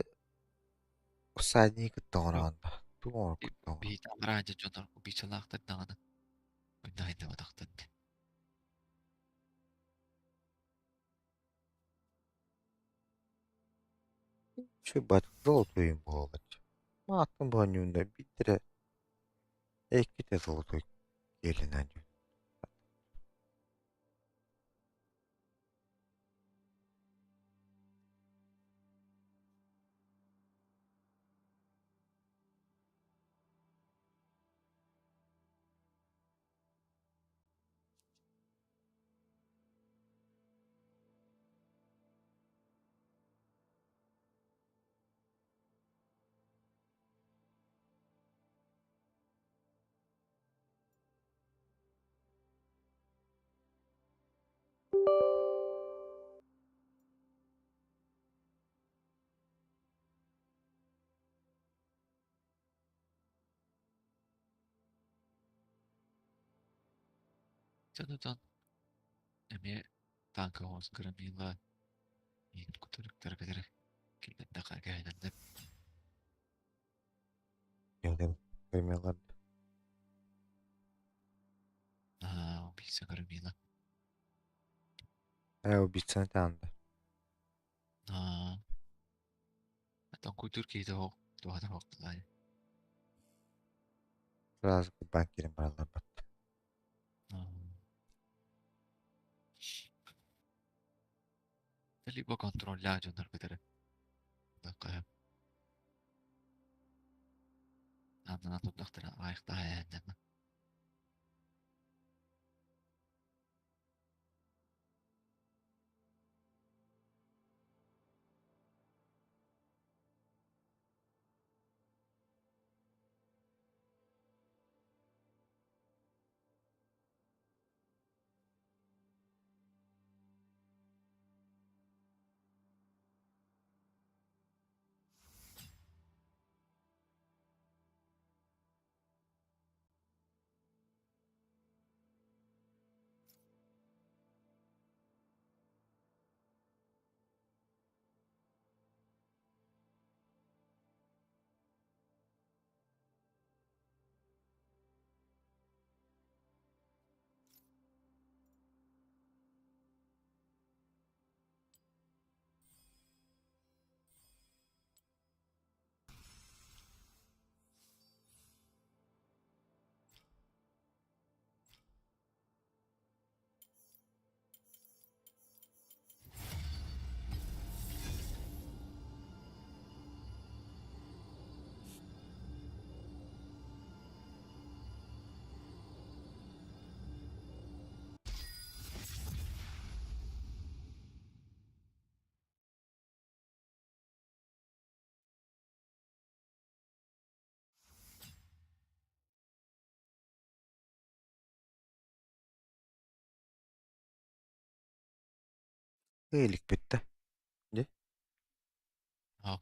всадники кытта оҥороҕун да тугу оҥорбуттар Биһиги араадьа дьоннор убийцалаахтар даҕаны ойдоһойдоботохтор дии. Үчүгэй золотойум буолар. Мааттан баанньуунна биирдэрэ иккитэ золотой киэлинэн Дьон эмиэ тааҥка оҥорон громила иин кутуруктара кэтэрэ киллэрдэххэ кэһэнэллэр. Громилар Аа, убийца громила. Ээ, убийцаны таанда. Аа, оттон кутур киһитэ оһох туһата суох Сразу курбаан киирэн бараллар батта. Либо контроллаах дьоннор кытары Аннынан турдахтара аайахтаах эһээннэрмэ. Иликпит да. Дьэ. Аа.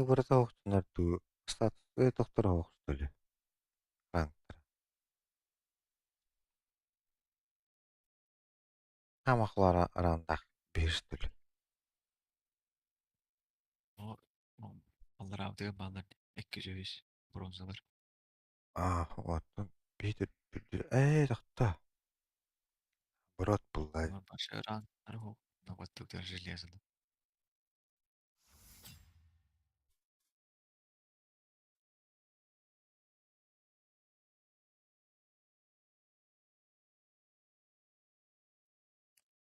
Барыта оһохтунар дуу, статус тохтор оһохтолу рангтара. Хамахлара рандах биһистүлү. О, аллараабытыгар бааллар икки үс бронзалар. Аа, оттон биһи Ээ, тохтоо. Наоборот буолла. Большой ран ну вот тут железно.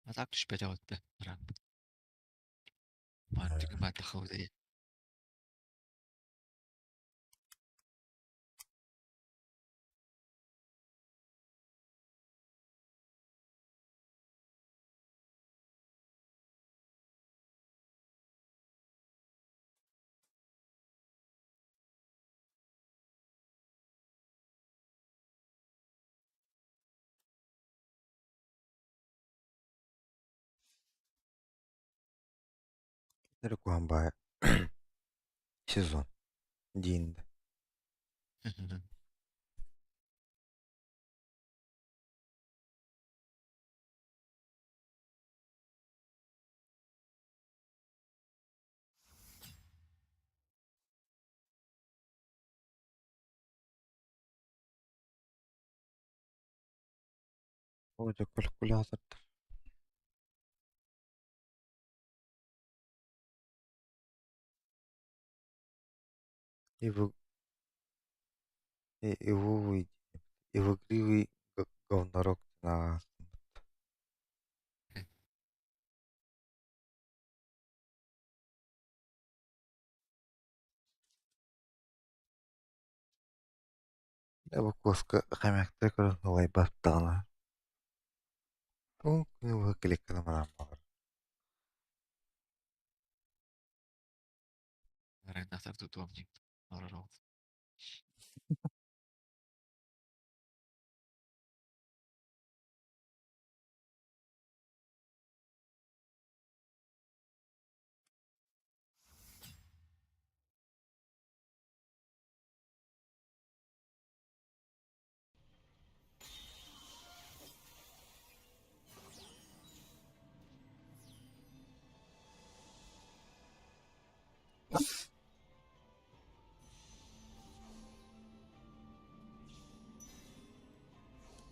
А так түспэтэх өттө ранг. Мантык мантахаудай. Куһаҕан баҕайы сезон диин да. Оо дьэ калькулятордар. Ивогривый говнорок диэн Бу куоска хомяктары көрөн ылайбат даҕаны Уһун күнү быһа клетканы манаан баҕар Арендатор тутуом диэн олорор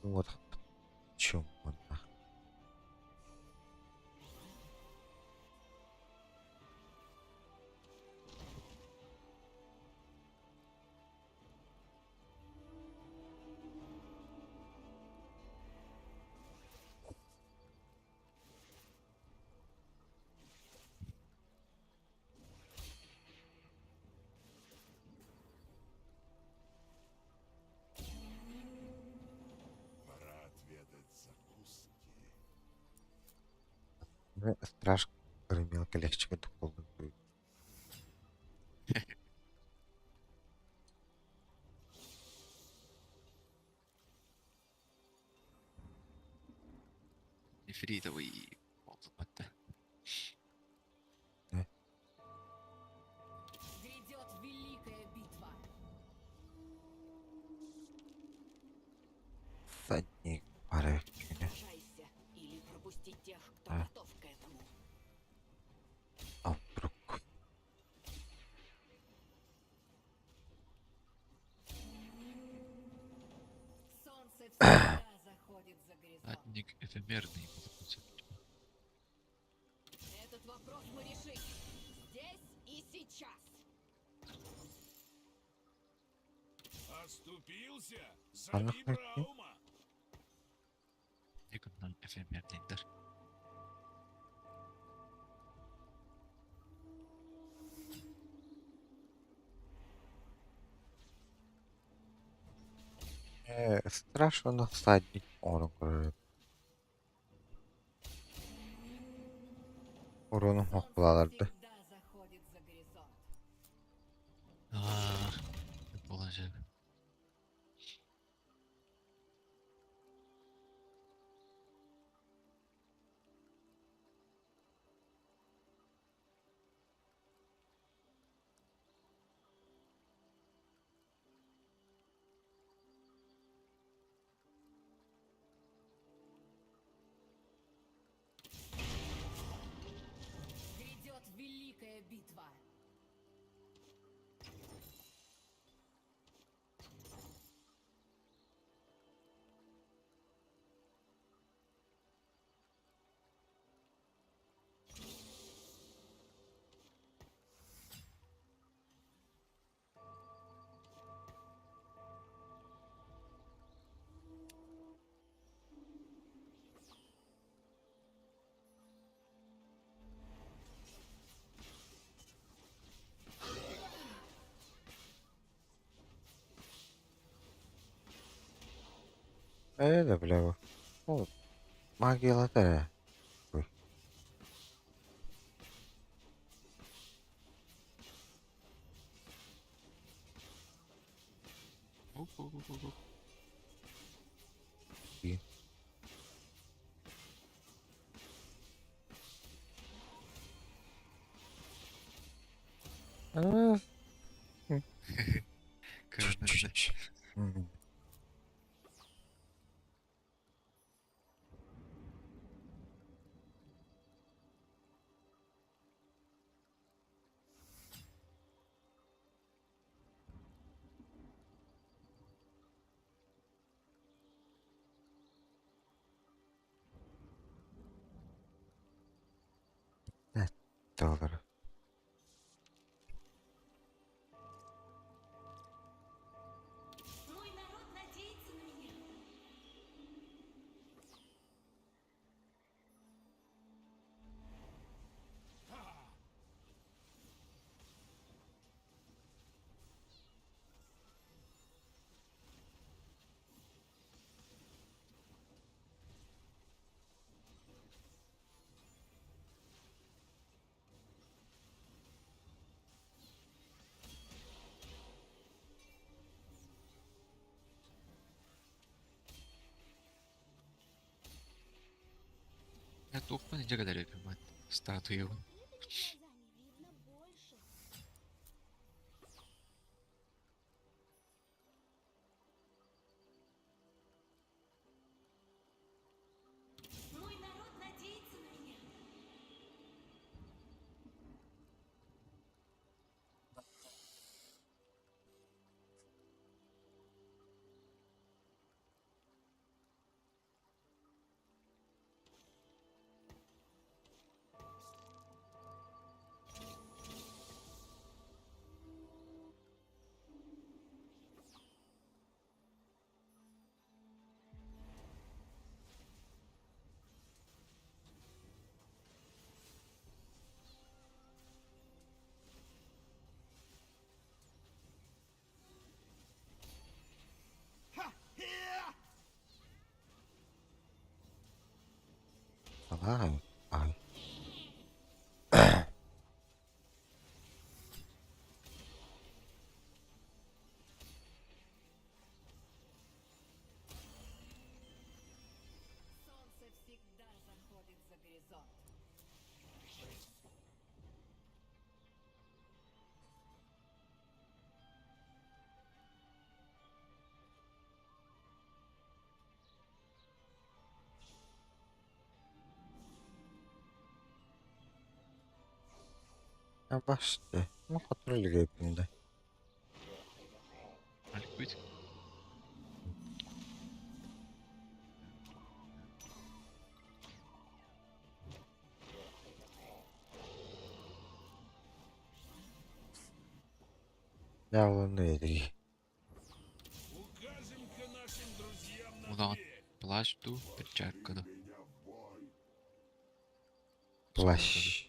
Вот чем манна. Пора отведать закуски. Страж гремел легче курдук буолла. Нефритовый буолбатта. Грядет великая битва. Всадник пара күнэ. Сражайся или пропусти тех, кто А. готов к этому. А вдруг? Солнце всегда заходит за горизонт. Всадник эфемерный буолбут. Этот вопрос мы решим. Здесь и сейчас. Оступился? Ана Зови хайти. Браума. Никоннан эфемерныйдар. Страшно всадник оҥорон көрөр Уруунум Солнце хохкулааларда. всегда заходит за горизонт. Аа, буолан сөп. Грядет великая битва. Ээ да бля ол магиялата эрэ. Ой. Оп-оп-оп-оп. И. Аа, Кырынырды. М. Доллар. Мой народ надеется на меня. Я туохпун илдьэ кэлэр эбиппин статуябын. Закрытыми глазами видно больше. Мой народ надеется на меня. Алай. Ай. Солнце всегда заходит за горизонт. Басты. Ну, контроль да. Алькпит. Явланы эдри. Укажем-ка нашим друзьям на Удаан дверь. плащ дуу, перчатка дуу. Плащ.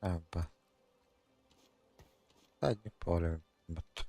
Аба. Задний поле. Вот.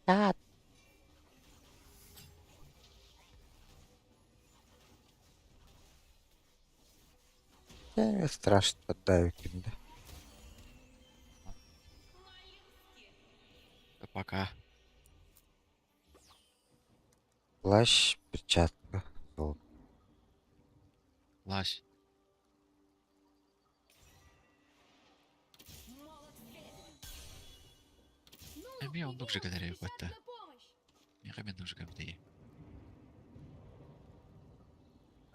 Да. Я страшно давит, да. Пока. Плащ, перчатка, золото. Плащ. Эмиэ оннук же Появилась кэлэр и спешат эбит на помощь. Миэхэ эмиэ оннук же кэлбитэ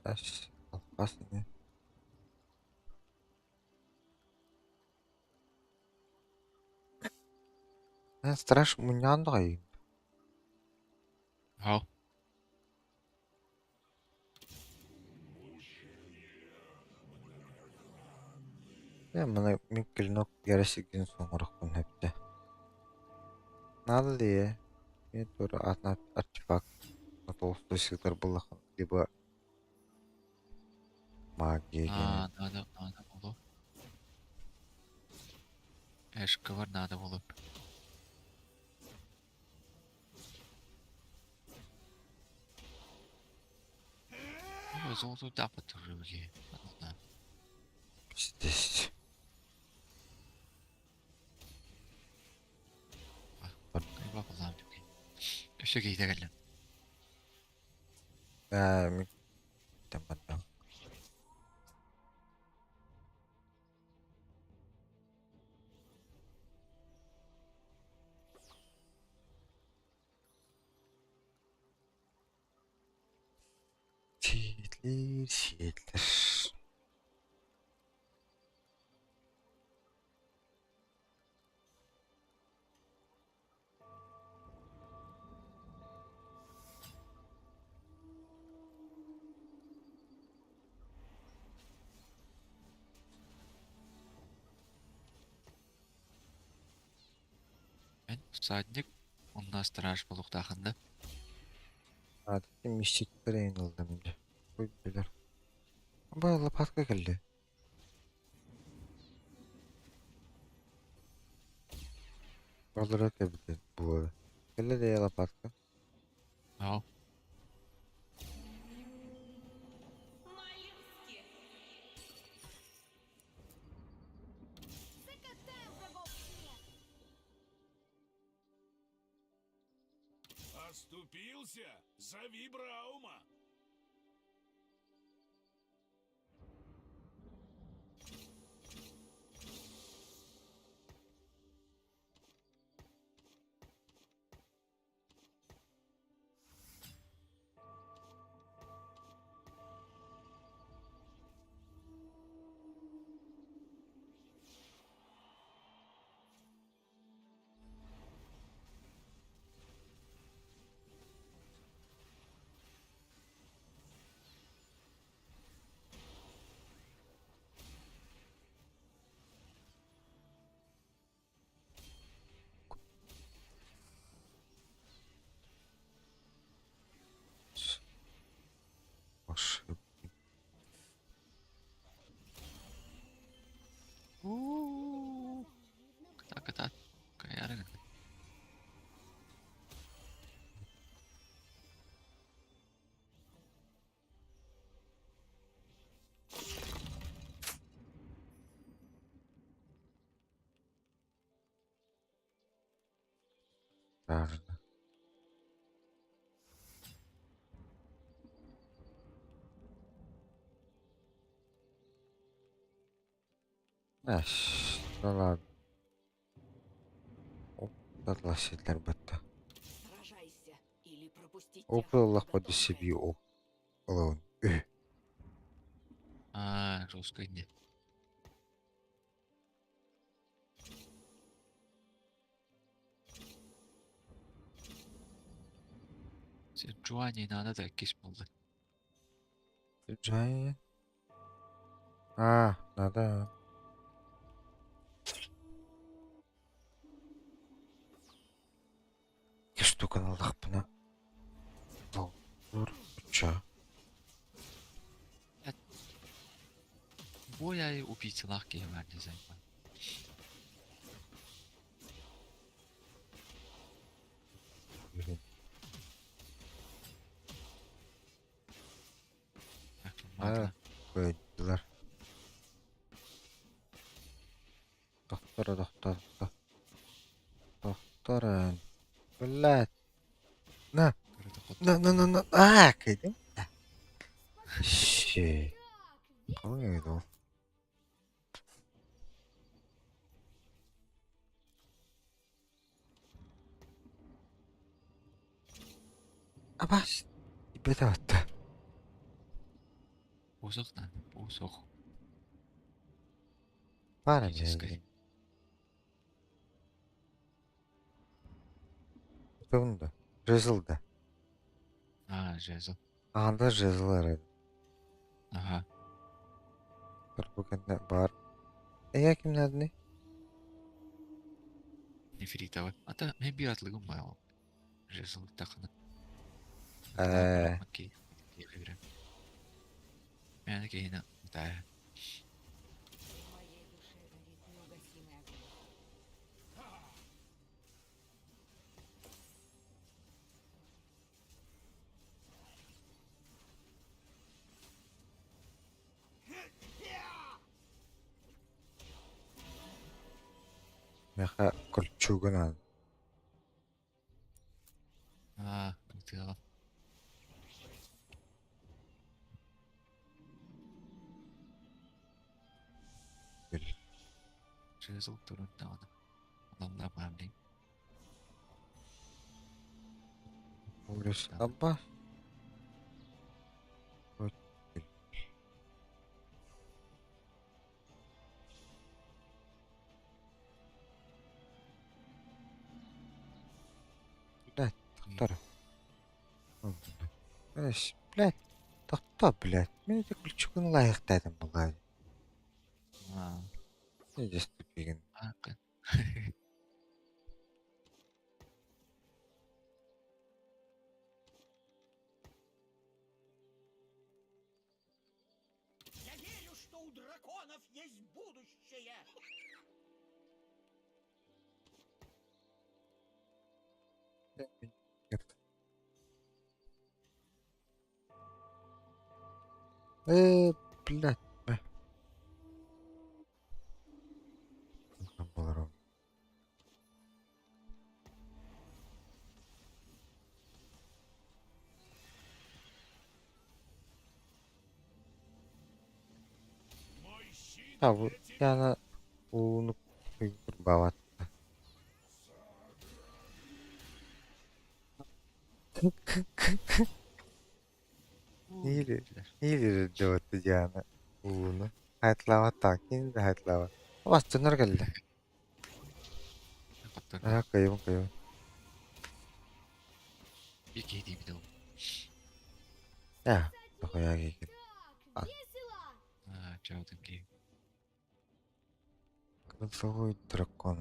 Ас, албас ини. Эн страж мунньаҕын даҕайыым. Һоо. Ээ, маны мин клинок ярасигин соҥорохпун сөптө. Надо ли Мин тура атын артефакт толстой сытар буоллаххына либо магия диэн Аа, надо, надо буолуо. Эшкабар надо буолуо. Ой, золотой тапот уже были. Ладно. Пиздец. Кайба буллаам түгэн. Өссө киһитэ кэллим. Ээ, мин барда. Сиэтлиир, сиэтлэр. Эн всадник, онно страж буолуохтаахын да? Аата мистиктэр эҥин ыллым дьэ. Ой, билэр. Бу лопатка кэллэ. Олоро кэбитэр буолар. Кэллэ да лопатка. Ау. Моллюски! Закатаем врагов в снег. Оступился? Зови Браума! Ошибки. Кытаат, кытаат. Кайаары гынна. Правильно. Эш, ну ладно. Оп, батта. Сражайся или пропусти Оп, тех, кто Аллах готов поди к себе этому. оп. Алон. Үh. Аа, жестко инде. Джуани надо да кис болды. Джай. А, надо. Штуканы ыллахпына. Доллар уча. Бой ай убийцалаах киһи баар дизайн. Аа, көйдүлэр. Тохтор, тохтор, тохтор. Тохтор. Блядь. На, на, на, на, на. Аа, кэйдим. Щи. Қалай еді ол? Абас бетаватта. Посох надо, посох. Баар Физическай. эмиэ. Тутабын да. Жезл да. А, жезл. Аанда жезл эрэ. Ага. Бу кэннэ баар. Эйэ кимнээдиний? Нефритовый. А то мен биир атлыгым баар. Жезл тахына. Ээ. Окей. Мен киһини да. В моей душе горит неугасимый огонь. Миэхэ кольчуга наада. А, тыаҕа. Бил. Жезл турун даҕаны. Онон баамнай. Полис Абба. Блядь, тохтор. Эш, блядь, тохто, блядь. Мин ити кольчугун лайыктаатым буоллаа. А, Дьэ тупигин. а, Я верю, что у драконов есть будущее. Э, блядь, бэ. Буоларым. Мой щит А, бу для тебя. яна ууну курбаабат. Или или дьуотtu Диана ууну. Хайтлаабат кини да хайтлаабат. Бастыннар кэллэ. Хотторго. Аа, кыайбын кыайбын. Биир киһи диэбит ол. Ээ, дохуя киһи. Так весело! А, чаутын киһи. Грозовой дракон.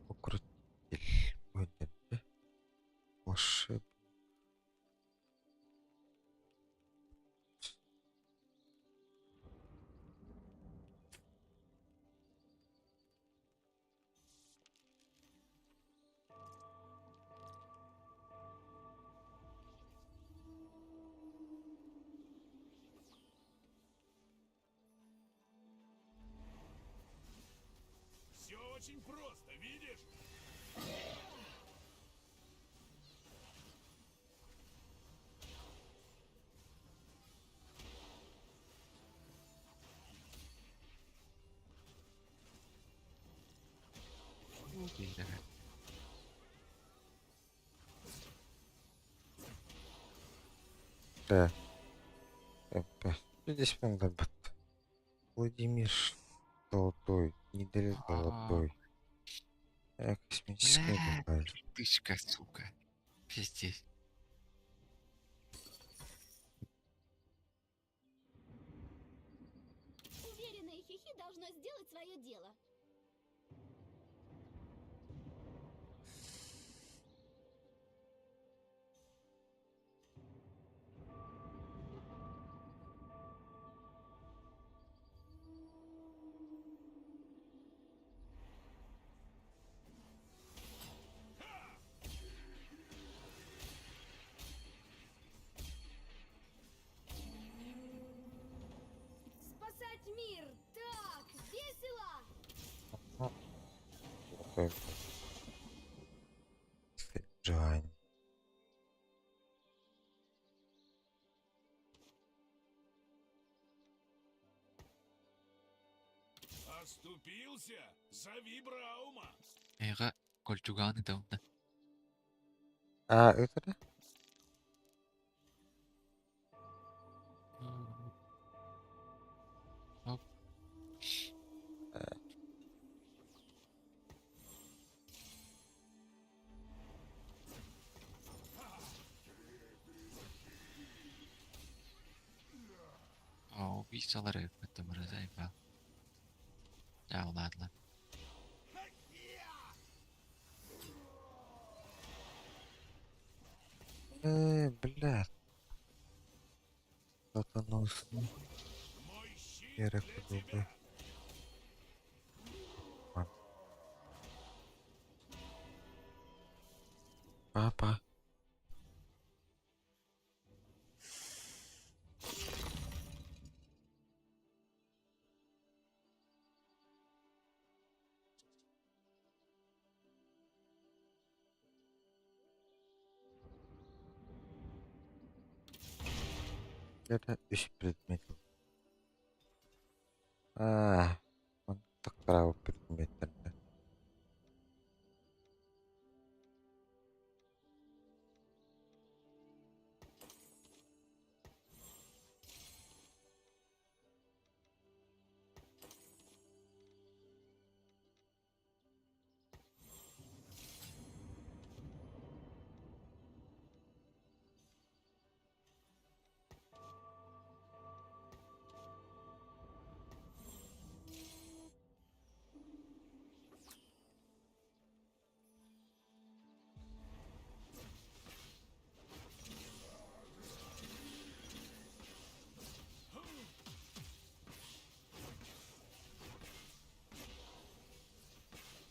Укротитель. Волшеб. Все очень просто, видишь? Киһилэрэ. Да. Здесь бат. Владимир Золотой. Неделя золотой. Э, космическая Бля. какая. Тычка, сука. Пиздец. Уверенная Хихи должна сделать свое дело. Спасать мир так весело! Такой. Джоань. Оступился? Зови Браума. Эйга. Кольчугаҕын ыытабын да. Аа, ыыт эрэ. Оп. Оо, убийцалар ыыппыттар заебал. Дьэ, улаатла. Э, блядь. Сатанулся. Мой щит Эрэ для курдук. тебя. Папа. Это үс предмет. Аа, онтук право предметтэрдэ.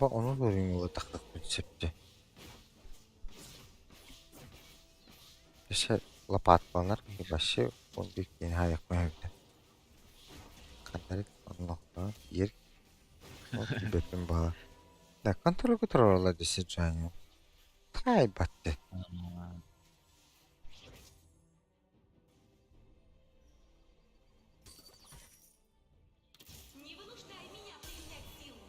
Ба ону көрүҥ ылытахпын сөптө. Өссө лопаткаланар вообще он бүккин хайахпын эбитэ. Ханнарык оннохто ер ол түбэппин баҕа. Да контроль турарла десе Джаню. Хайбатты. Не вынуждай меня применять силу.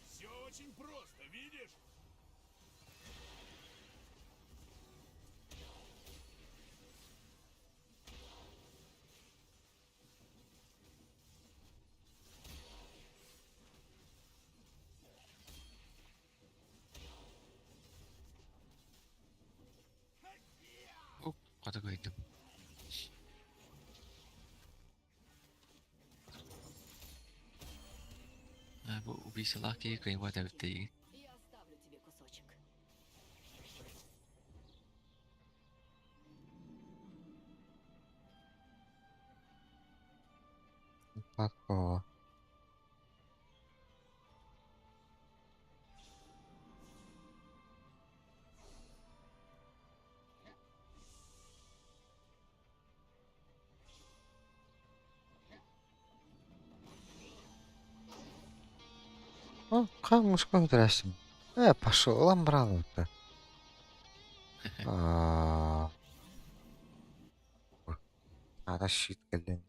Все очень просто, видишь? Оп, хата кыайдым. Аа, бу убийцалаах киһи кыайбат эбит диигин. Я оставлю тебе кусочек. Лопатка. О, как мужской здрасте. Пошел, ламбрал-то. Аа. Ара щит кэллин.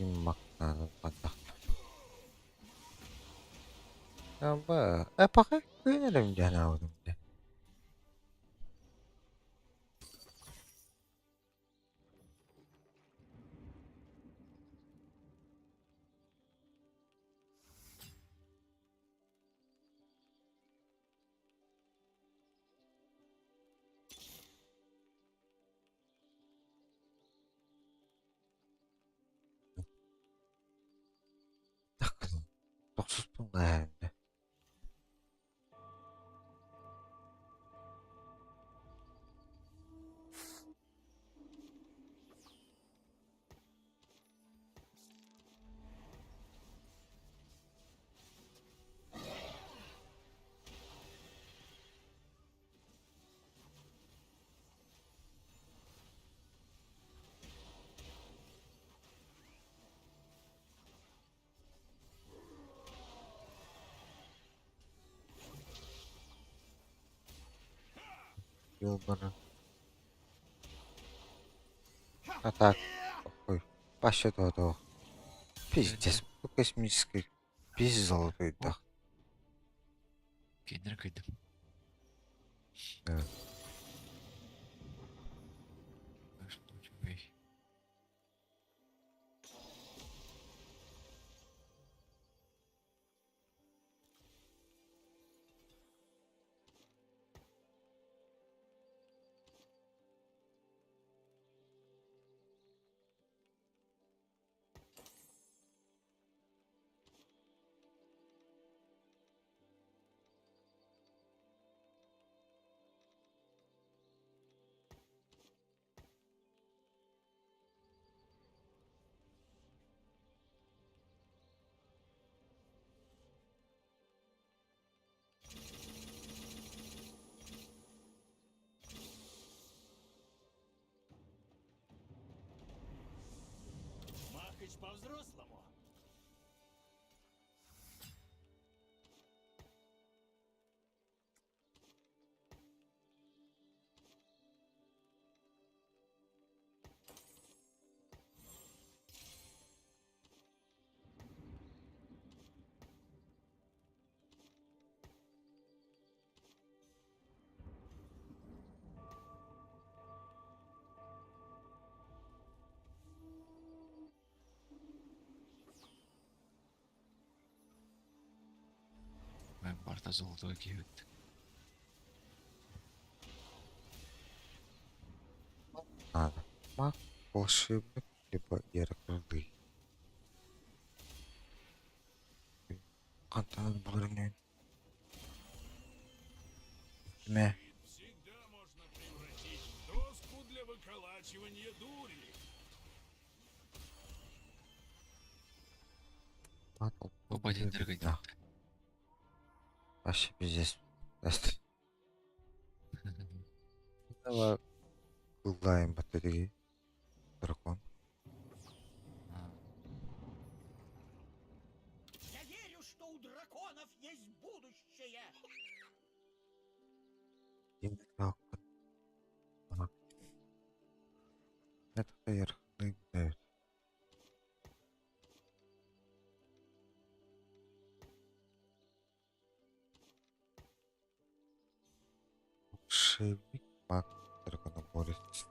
Макнанан Аба, э пока кыын диэн аабытым дии. Тохсуспун ааһынна. Ёбана. А так, ой, вообще то то. Пиздец, космический пиздец золотой дах. Киндер кыйдым. Да. Что үчүгэй. Махач по-взрослому. Мен барта золотой киһибит. Надо. Маг, волшебник, либо ярокрылый. Хантан буларыҥ Мэ. Всегда можно превратить в доску для выколачивания дури. Оба киндер кыйдым. Вообще пиздец. Давай. Кыллаайым батарей. Дракон. Я верю, что у драконов есть будущее. Это Волшебник, маг, драконоборец.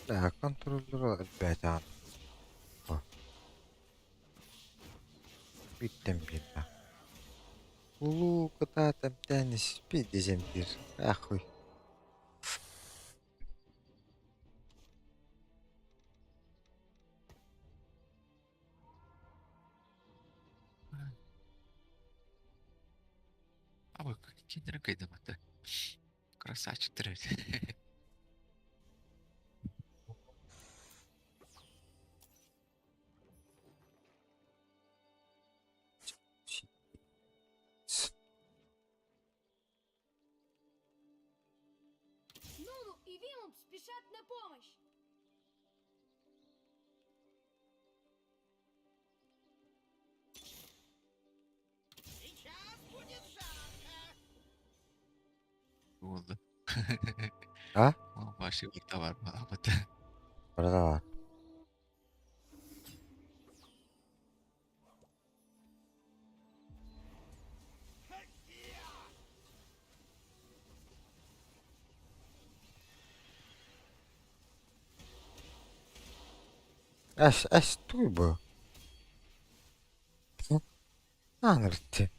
Да, контроллер элбээтэ Бүттэн биэрдэ. Улуу кытаат эмтээн испит десэмтиир ахуй А вы киндер кыйдым это. Красавчик эбит. Нону и Виму Вимуп спешат на помощь! Сейчас будет жарко. Буолла. А? Вообще бар баабыт. Барыта баар. Эс, эс, туй бу? Аҥырчы.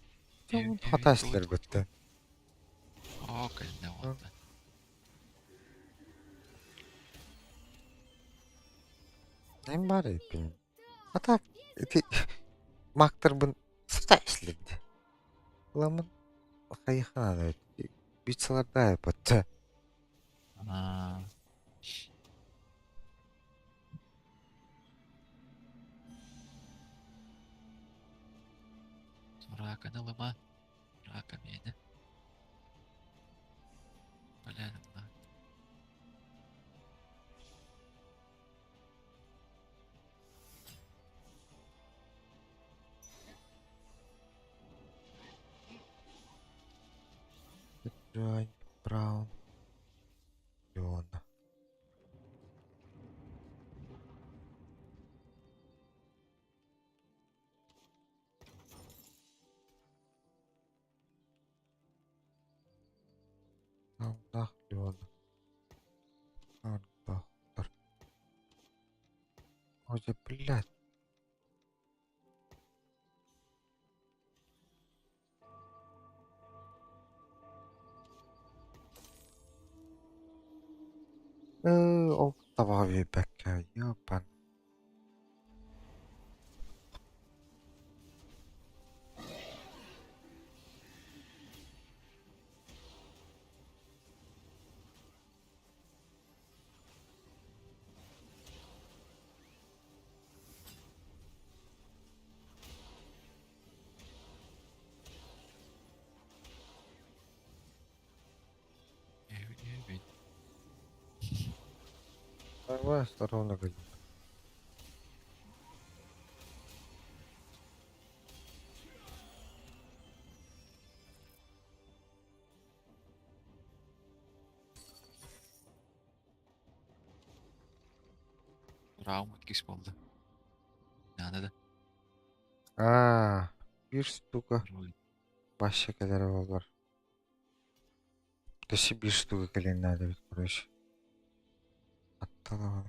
Дьон хатаслар бытта. Оо, кэлинэ уонна. Эн баар эбиппин. А так, ити мактарбын сата эслэрди. Ыламмын хайыханаан эбит. Бицаларда бытта. Аа. Раканы ылыма. Рака миэнэ. Блин, ылла. Джой Браун. Леона. Аллах Леона. Ардахтар. Ой, блядь. Ол табаҕа биэрбэккэ, ёбан. Эбит. Давай, ровно говори. Раум иккис буолла. Наада да. Аа, биир штука баша кэлэрэ буоллар. Өссө биир штука кэлиэн наада эбит, короче. Атталаҕын.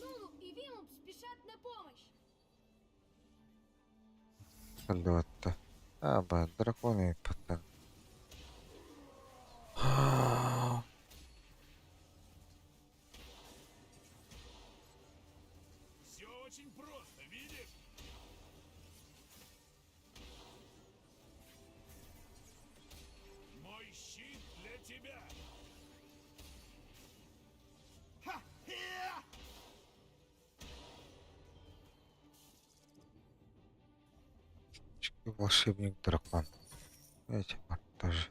Нулу и Вимуп спешат на помощь! Саллыбатта. Аа, драконы ыыппаттар. Все очень просто, видишь? Мой щит для тебя. Ха! Хи-я! Волшебник дракон. Эти тоже.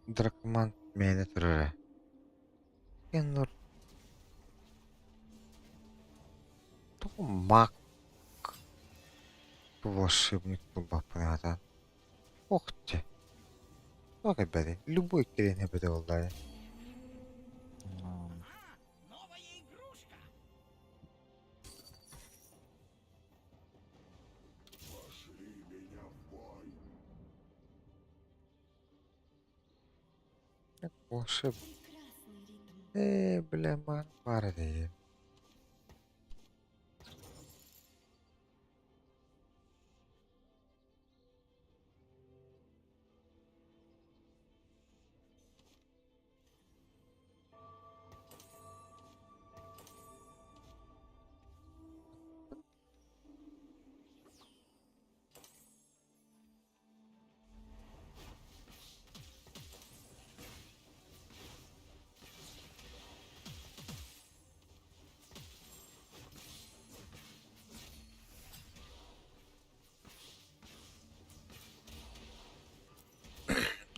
Дракман мээнэ турара. Кеннор тоҕо маг волшебник буолбаппын Ох дьэ. Туох элбэҕий? Любой кэлин эбэтэ буоллаҕа. Новая игрушка. Пошли меня в бой. Волшеб. Прекрасный ритм. Ээ, бля, ман баар дии.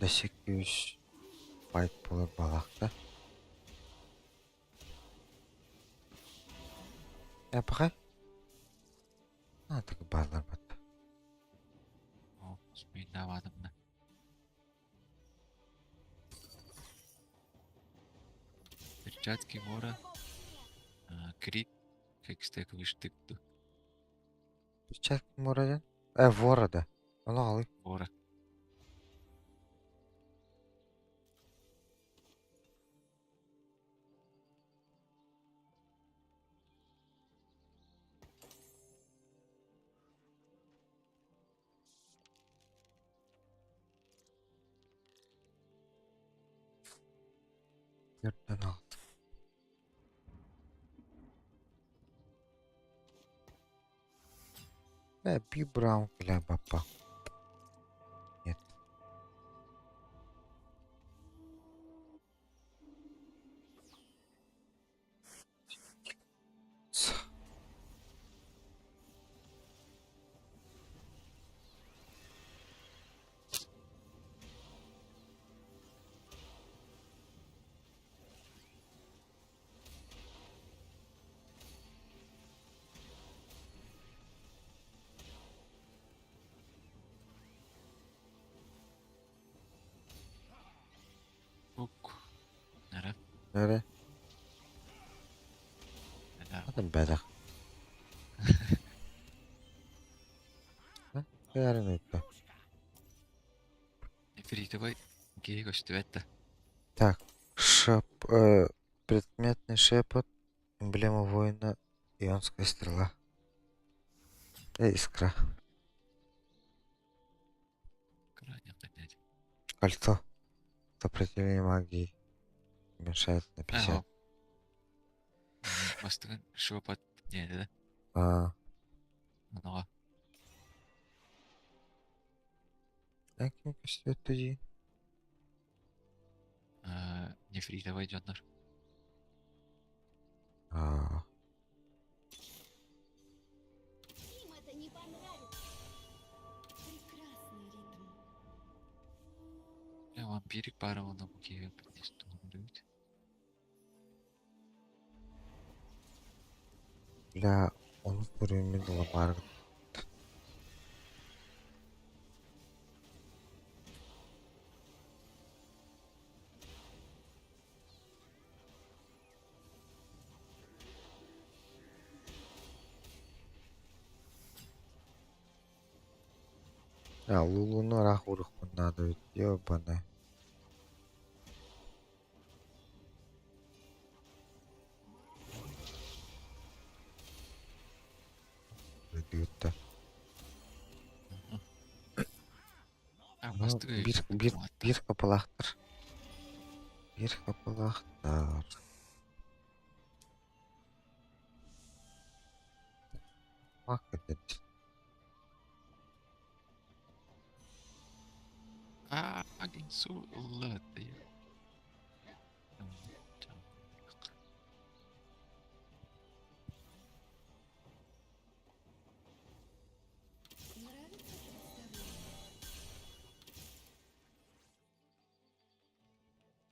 Өссө күүс байт буолар баҕалаахтар. Э, пахай? А, так бааллар батта. О, спиннаабатым да. Перчатки вора. А, крик. Хекстек выштыкту. Перчатки мора диэн? Э, вора да. Ону аҕалый. Вора. Төрдөн аҕалдым. Э, Би Браун кэлэн баппа. Нет. Ук. Нара. Нэрэ? Нара. Атын бэлэх. Кыарын ыытта. Нефритовай киһи көстүбэт да. Так, шеп, предметный шепот, эмблема воина, ионская стрела. Искра. Кольцо. Сопротивление магии. Уменьшает на 50. Бастыгын шепот не да? А. Много. Ким көстүбэт дии? Нефритовай дьоннор. Аа. Им это не понравится. Прекрасный ритм. Бля, вампирик пара онно бу киһи өлбүт. Бля, ону көрүммүн ламаар А, Лулуну ыраах уурукпун наада эбит, ёбаный. Ыытта. Ну, биир биир биир капалаахтар. Биир капалаахтар. Fuck it. Ah, insulate. Нравится представление?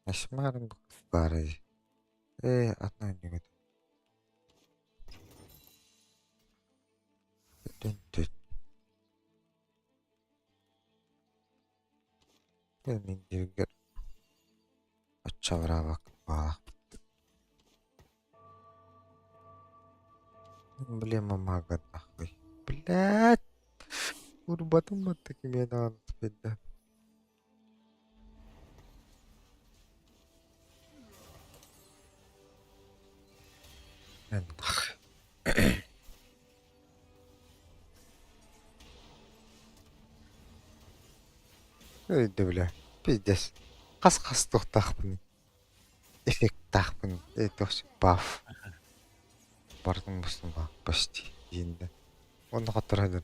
Кошмар баары. Ээ, атын оонньуугут. Түн Мин дьиҥэр оччоҕураабакка баалаахпыт. Эмблема мага нахуй. Блядь! Урбатым баттык имеет даҕаны Өйдөбүлэ пиздец хас-хас туохтаахпыный эффектаахпын баф барытын мустум почти дииннэ уонна хотторон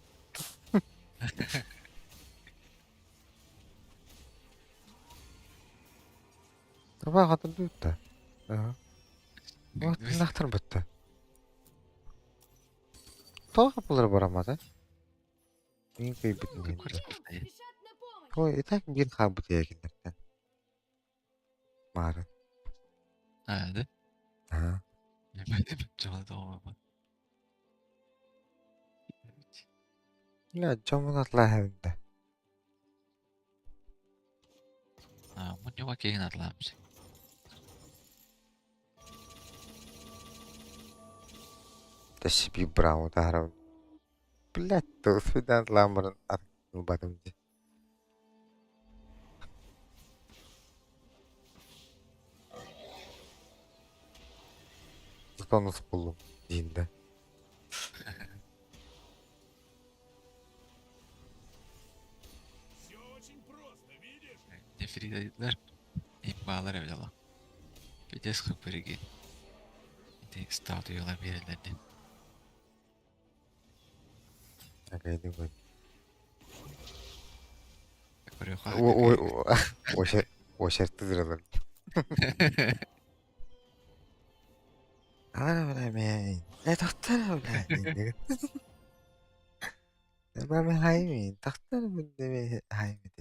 Табаа хатырдыбыт да. Тынахтар бытта. Тоҕо хапылар барамата? Мин кыйбытын Спешат на помощь! Ой, и так биир хаалбыт ээ кинилэртэн. Маарын. Аа, да? Аа. Дьоно Бля, дьоммун атлааһабын да. Аа, мунньуга киһин атлаамсы. Тэсси браво таһарабын. Блядь, туспидан атлаан баран ылбатым дии. Тонус буллум диин да. Все очень просто, видишь? Нефритler имбаалар эбит Пиздец хапырыги. Ити статуялар биэрэллэр Акайдыбын. Көрүөххэ Уочартыдыралар. Ара бля мен. Э тохтор бля. Бами хайми. Тохтор бля хайми.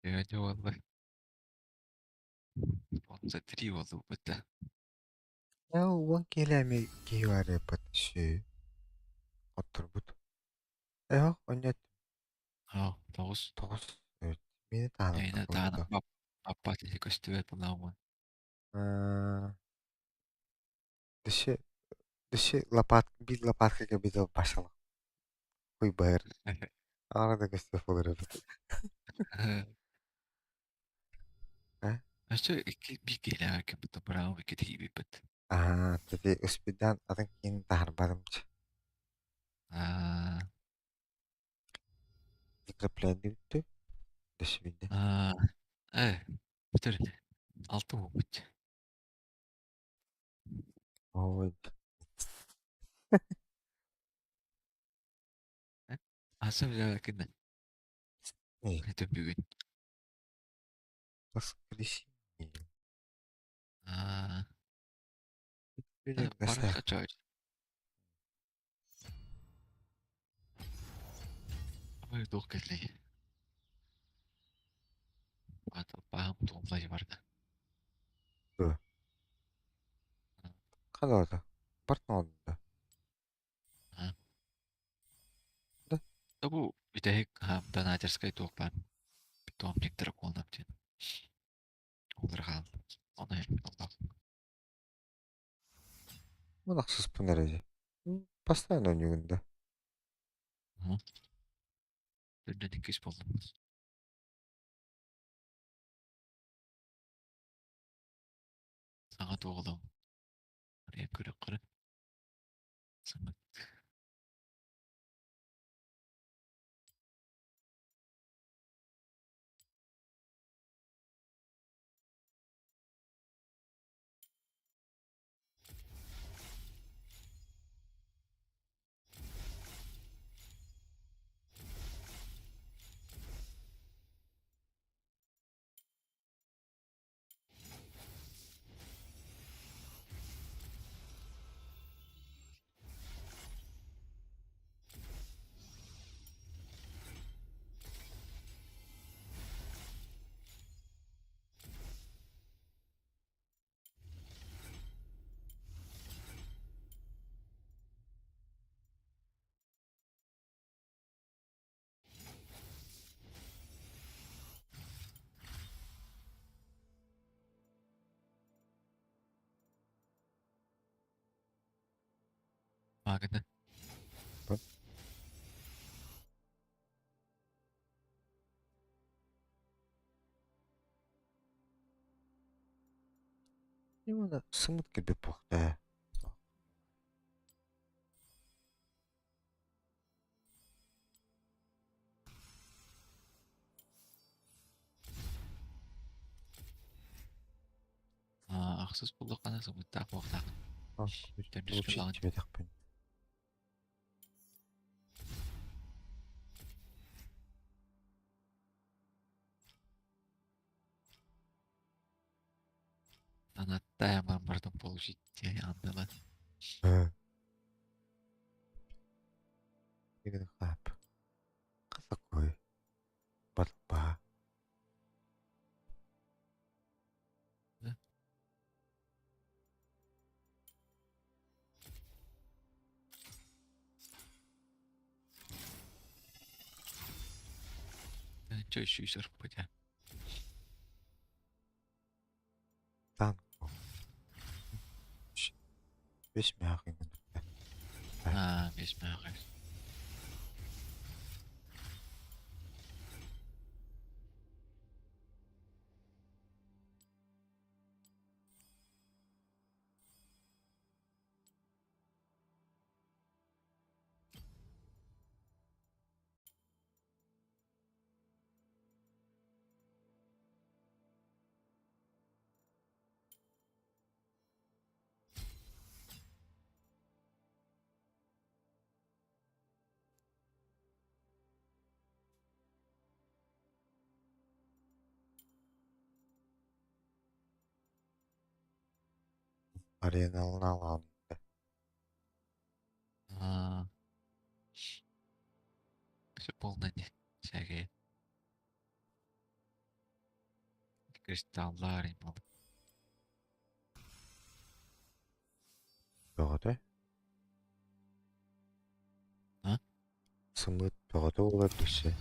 Дьэ уолла. 23 буолбут да. Уон киһилэми киһи барыппыт сү отторбут. Эһо онньот Аа, тоҕус. тоҕус эбит. Мини таһынан Эйнэ таана аппат иһи көстүбэт булаамын. Дөссө дөссө лопат биир лопатка кэбитэ башала. Хуй баһыр. Аара да көстө болор эбит. Өссө икки биир киһилээх кэммит браво икки тиийбиппит. Аа, тэти успедан атын киин таһарбатымчы. Аа, Закрепленный бүттү. Дөссө бинде. аа, э, бүтэр. Алты буолбут. Ой. Аса билээкинэ. Эй, Это бүгүн. воскресенье. Аа, Билек баран гасах. качай. Ой, туох кэллэй. Ата баам туомлай барда. Дуо. Қалада. Бартын да. Аа. Да. Табу бүтэһик донатерскай туох баар. Питомник драконов диэн. Олар хаалла. Оны олох. Мунақсыспын эрэзи. Постоянно ойнуугун да. Дүннэн иккис буоллум. Саҥа туоҕулам. Арыйа көрөххөрө. Саҥа Магна. Именно сымыт кэлбит буолуохтаа. Аа, ахсыс буоллаххына сымыттаах буолуохтаах. Төрдүс Лучше кылаан. тибэтэхпин. Донаттаан бардым получить андала. Э. Чэ үс ырпыта. Танк. Бес мягкий. Аа, бес мягкий. Ареналын аламын. Аа. Все полный всякие. Кристаллар и мал. Бөҕөтө. А? Сымыыт бөҕөтө буолар өссө.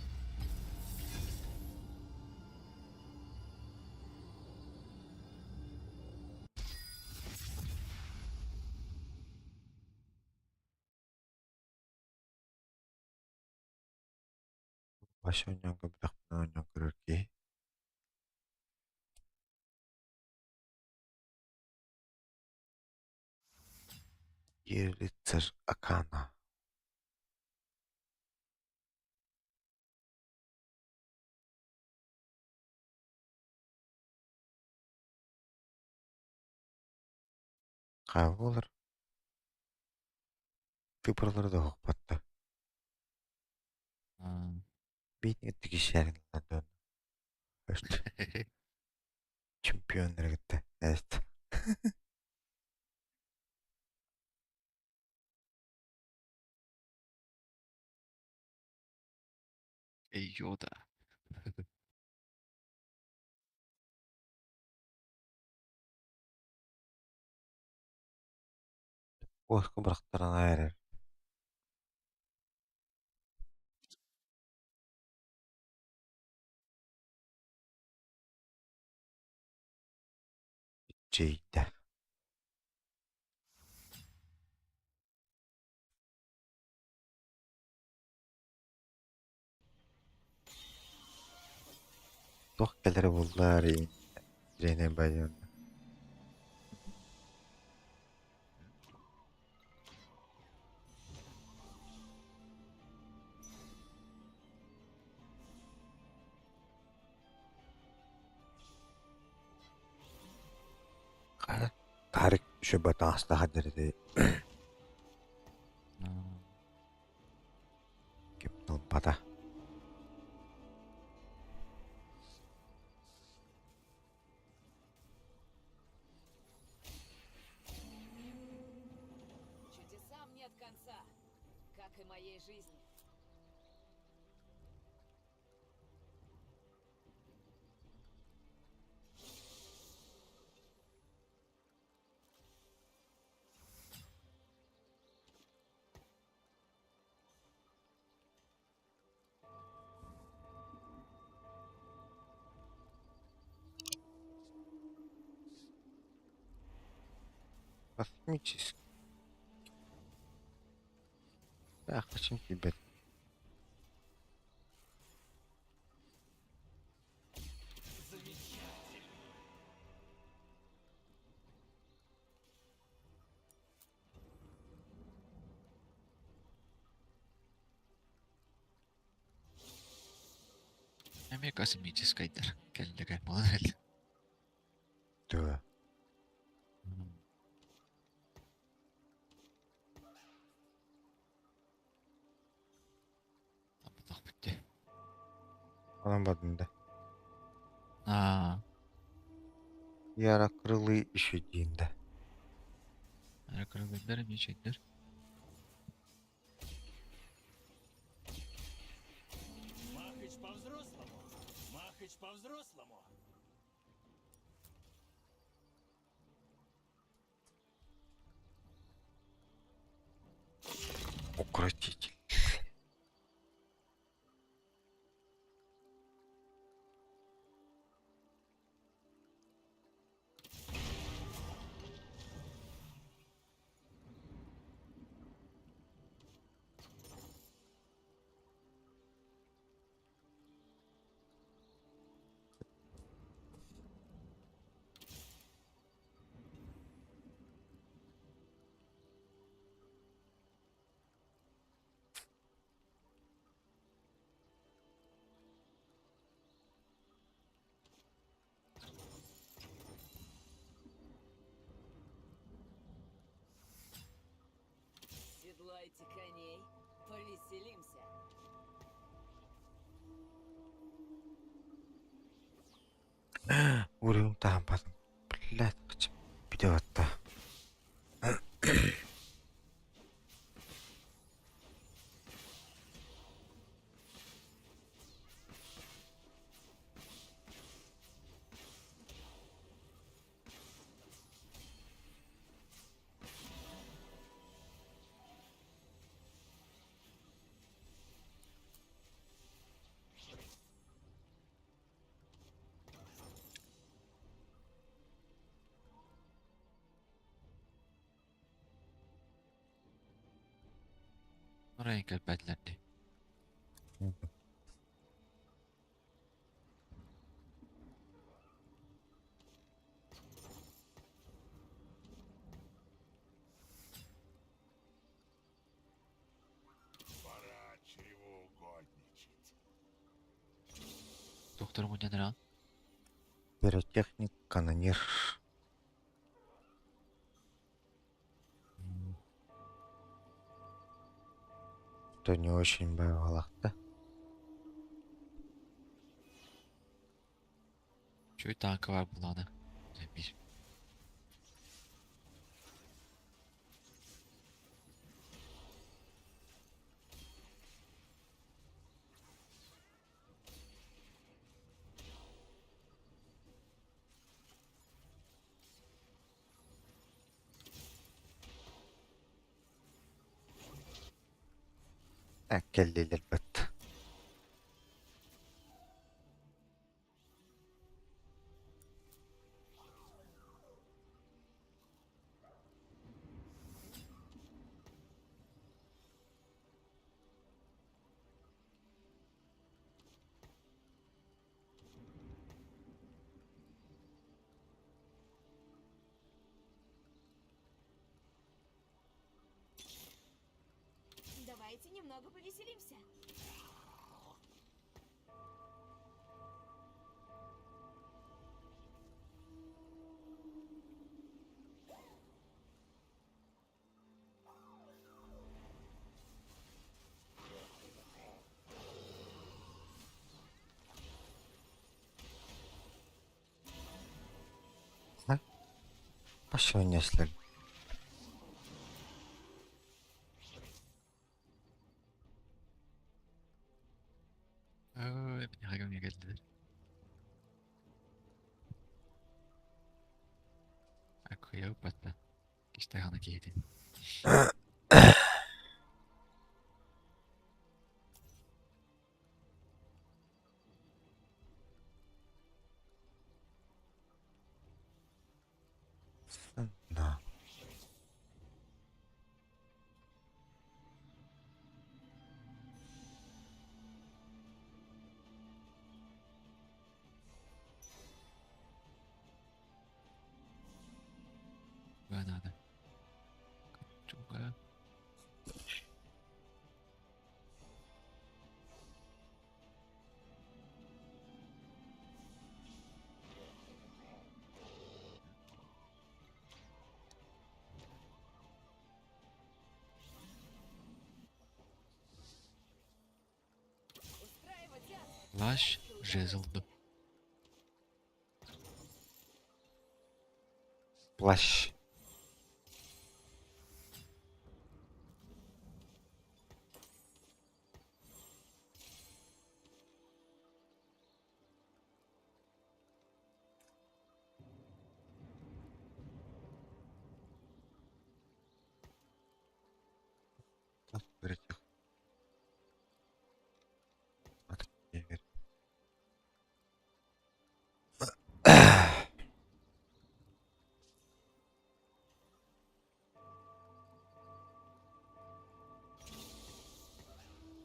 Баш оонньоон көрбөтөхпүнэ оонньоон көрөр киһи. Рыцарь Акана. Хаһан буолар? Цифралары да оһохпотто. Биир тикишэрин ылан Чемпионнары кытта эст. Эй, Йода. Уоска бырахтаран эрэр. Чэйдэ. Туох кэлэрэ буоллар Ирина Ивановна? Тарик еще таҥастаах дэрити Ким ылбата. Чудесам нет конца, как и моей жизни. Космический. Да, хотим тебе. Эмиэ космическайдар кэллэгэ буолан Да. Бүттэ. Онон бардым да. Аа. Ярокрылый еще диэн да. Ярокрылыйдар эмиэ үчүгэйдэр. Махач по-взрослому! Махач по-взрослому! Укротитель. Оседлайте коней, повеселимся. Уруйум таһымпатын. Блядь, бүтэ батта. Oraya кэлбэтилэр дии. Пора чревоугодничать. Доктор мунньан эрэ Пиротехник, канонир. То не очень баҕалаахта. Үчүгэй тааҥка баар буоллаҕына биир. Кэллилэр быт. Давайте немного повеселимся. Пошел несли. Ой, миэхэ кэмҥэ кэллилэр. Аккуйа укпатта. Кистэҕинэ киһитин. Да. Туга наада? Туга? Устраивать ад. Плащ, жезл. Плащ. Так, берете. От-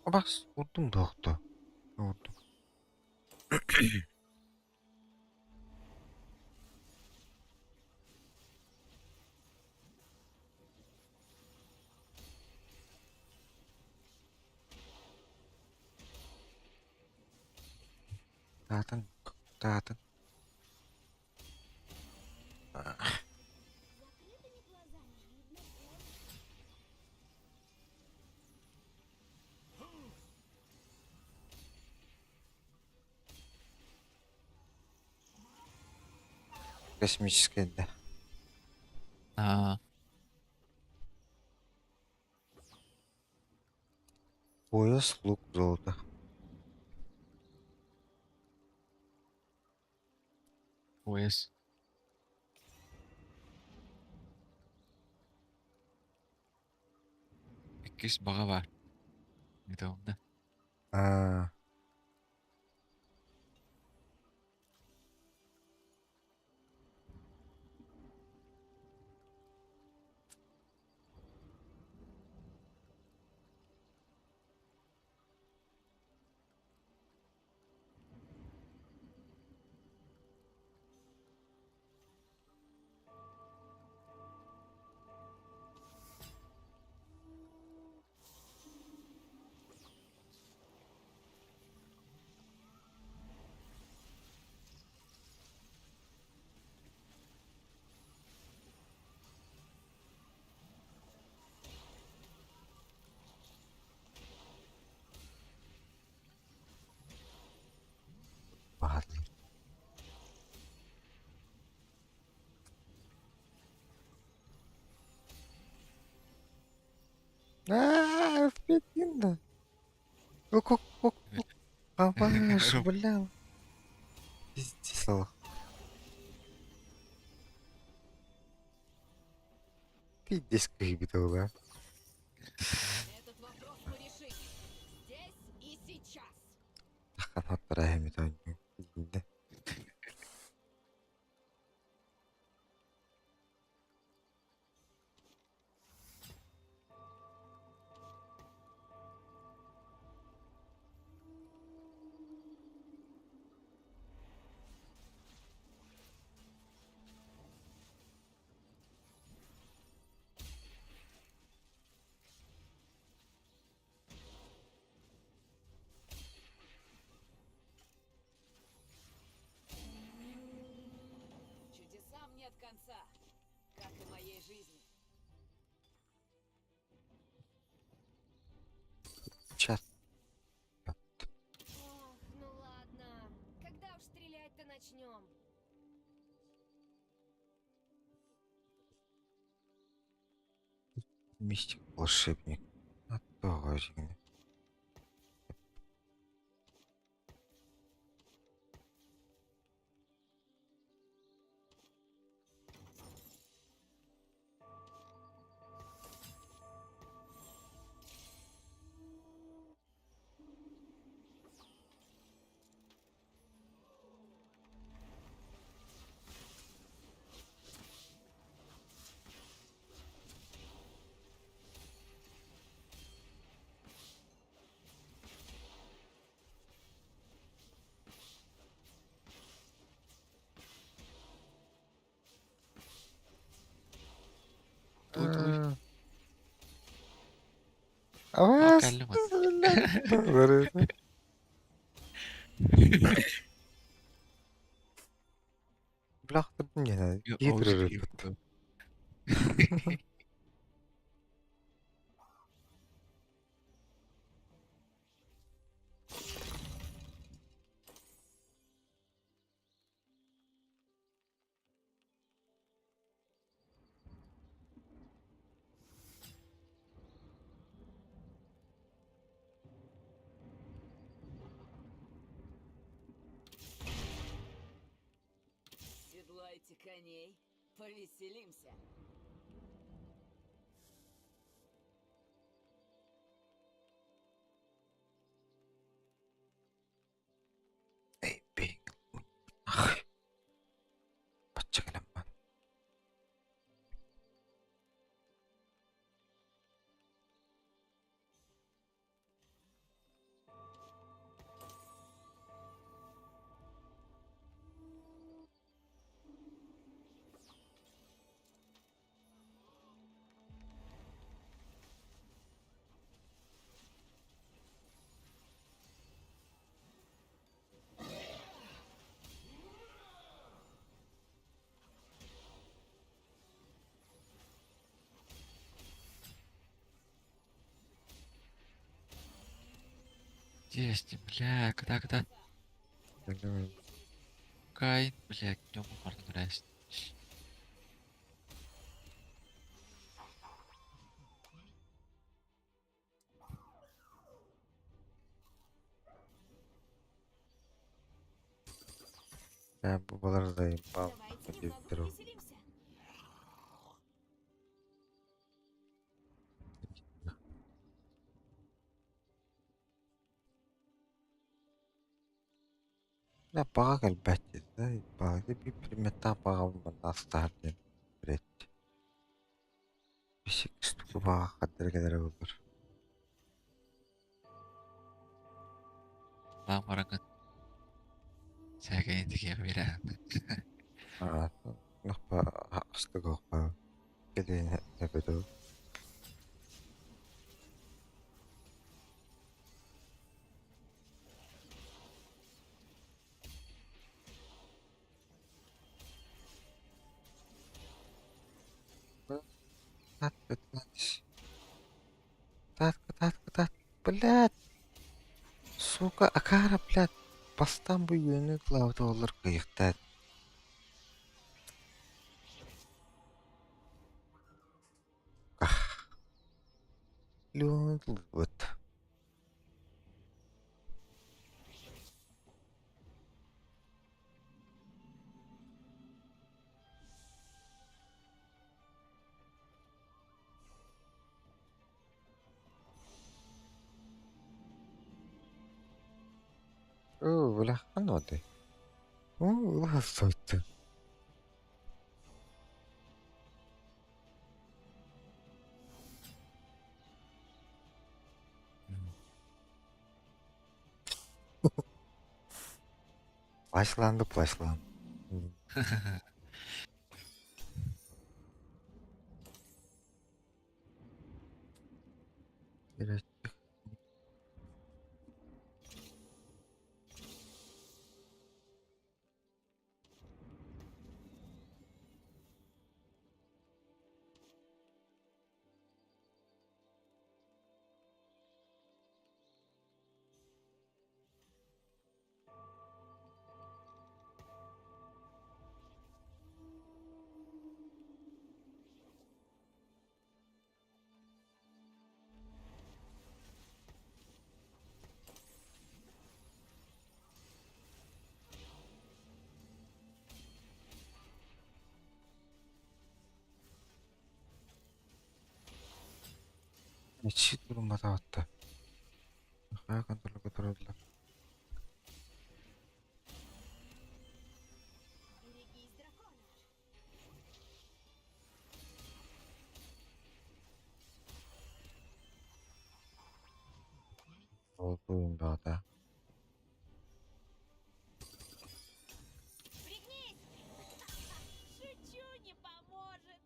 Бас, урдум доохто. Урдум. Таатын, таатын. Закрытыми глазами видно больше. Космическая да. Аа, Пояс, лук, золото. Пояс. Иккис баҕа баар. Недавно. Аа. Баҕар. Аа, да. Аваш, бля. Пиздец. Пиздец кыйбыта Этот вопрос мы решим. Здесь и сейчас. Таххан хоттора эмит оонньуу. Чудесам нет конца, как и моей жизни. Чат. Ох, ну ладно. Когда уж стрелять-то начнем? Мистик волшебник. А то дьиҥэ. Туй туй. Аваас. кэллим. Блахтырдым диэн киһи турар. Седлайте коней, повеселимся. Эй, биг. Ах. Бачча кэлэн Есть, бля, когда, когда. Кай, бля, днем можно нравится. Ээ бу балар заебал Давайте немного диэбиттэр ол. повеселимся. Дьэ баҕа кэлбэт да баҕа биир предметтээх баҕабын манна астаһар диэн блядь. Бисик штука баҕа хардары кэлэрэ буоллар. Баан бараҥҥын сээкэйин тикиэхэ биэрээһин. Аа, нохпа астыгохпа кэлин эбэтэ Кытаат, кытаат, кытаат, блядь! Сука, акаары, блядь, бастаан бу үөнү кылаабыта буоллар кыайыахтаат. Ах. Лүн вот. Оо, бля, ханна бардай? Оо, сойто. Плащланды, плащланды. Ичи турумматаҕытта. Хайа контролга тураллар. Берегись дракона. Ол буйун баҕата. Пригнись! Шучу, не поможет.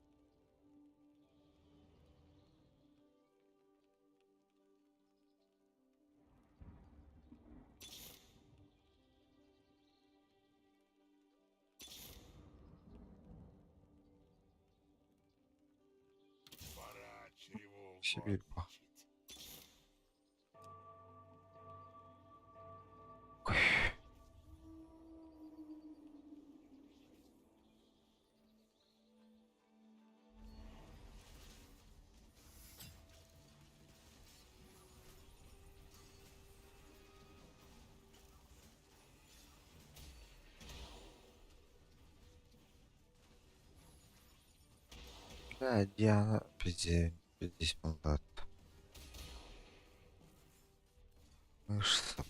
Пора чревоугодничать. Сибирь. Да, Диана пиздец, пиздец молодат. Мышцак.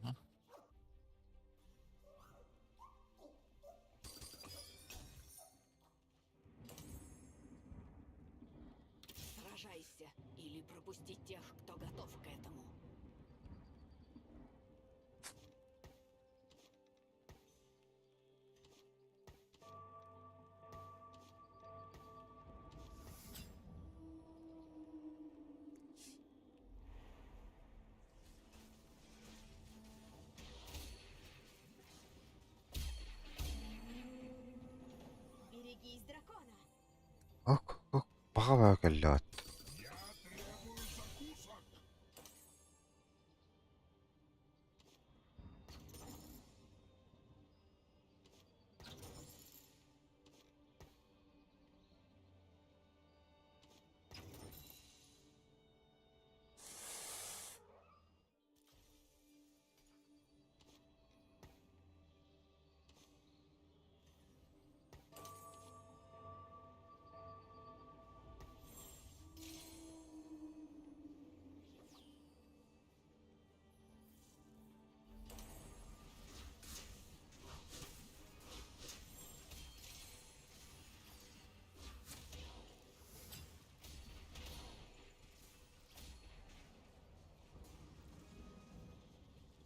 А? Сражайся или пропусти тех, кто готов к этому. Берегись дракона. Ок, ок, баҕа баҕа кэллэҕит. Я требую закусок.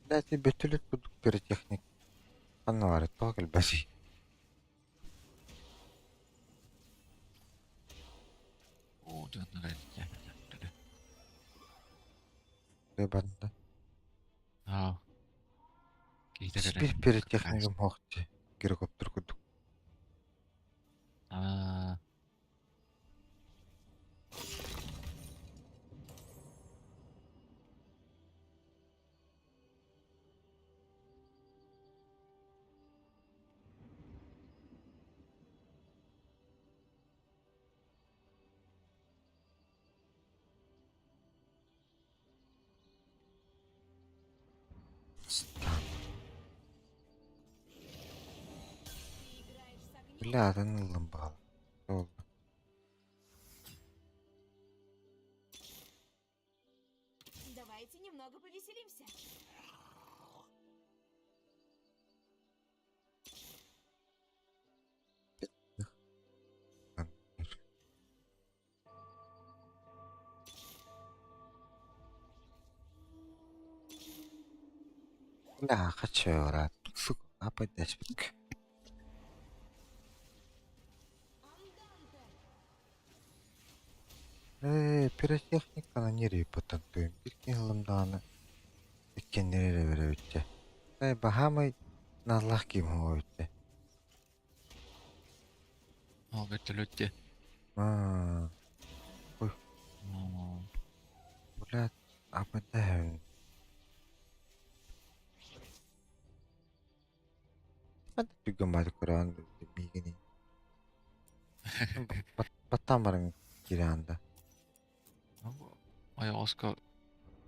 Кстати, бөтөлөт курдук пиротехник ханна баарый, тоҕо кэлбэтий? Оо, дьоннор Тыа барда. Аа. Киһитэ кэлэн. Биир пиротехнигым суох дии, гирокоптер курдук. Аа. Бля, атын ыллым баҕала. Буолла. Давайте немного повеселимся. Бля, хочу Сука, опять Ээ, пиротехниканы нерийбэтэн тыын биир киһи ыллым даҕаны иккиэннэри эрэ бэрэбиттэ. Ээ, баһаамай нааллаах киһи оҥоһуо Ол вертолетте. Аа, ой, Оо. блядь, абыдаһын. Түргэн баҕайытык көрөҕүн миигини. Баттаан баран киирэҕин да. Ойоҕоско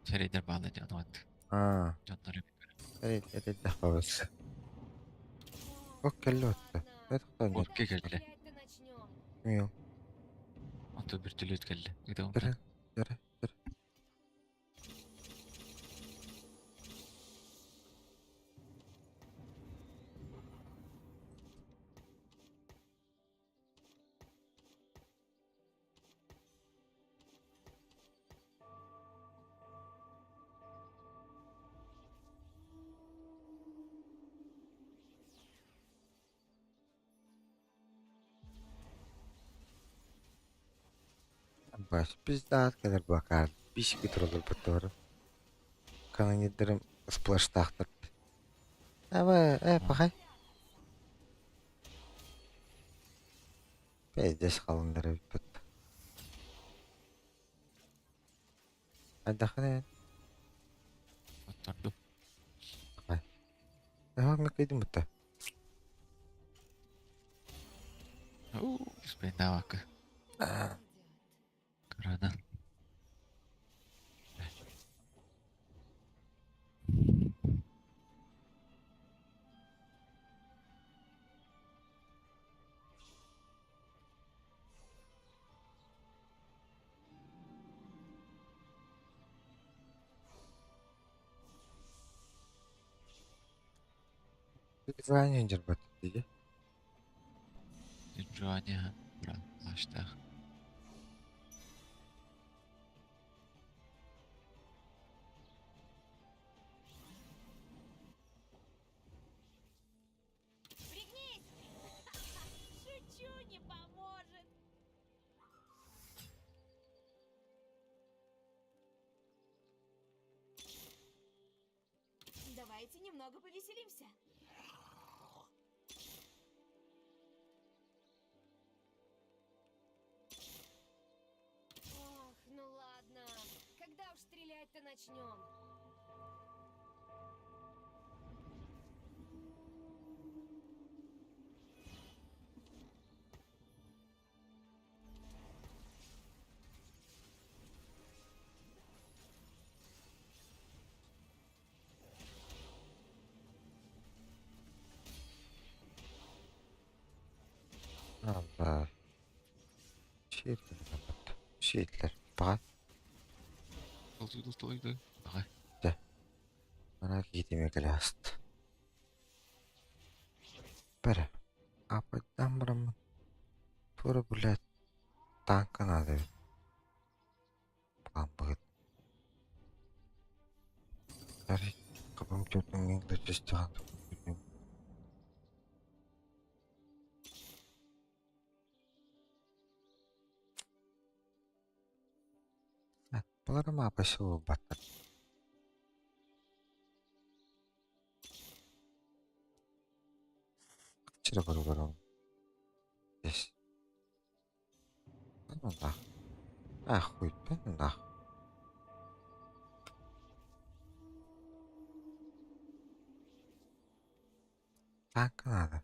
сирэйдэр бааллар дьон вот. Аа, Дьоннору эрэйдэх бабыс. Ок кэллэ отто. Орке кэллэ. Стрелять-то начнем. Мио. Ото вертолет кэллэ. Где Бere, бere, бere. Бас пиздаат кэлэр бакаар биишки туралларбыт туора. Канонирдарым сплаштаахтар. Эбэ, э, пахай. Пиздец халыннар эбиппит. Айдахын Оттордум. Пахай. Эһэ меккейдим бутта. Уу, спайдаабакка. Кыранан. Дизайн дьарбат дии. Джоанни Аштах. Пригнись! Шучу, не поможет. Давайте немного повеселимся. Ох, ну ладно. Когда уж стрелять-то начнем? Allah. Шиэтлэр Шиэтлэр. Баҕа. Толуйду. Баҕа. Дьэ. Манаа киһитимэ кэлэ аста. Бэрэ. Аппайдаан бараммын. Туора блядь тааҥка наада эбит. Баҕам быһыт. Баларым аапасы буолбаттар. Чира барыбарым. Здесь. Да ну нах. Ахуй, да ну нах. Так надо.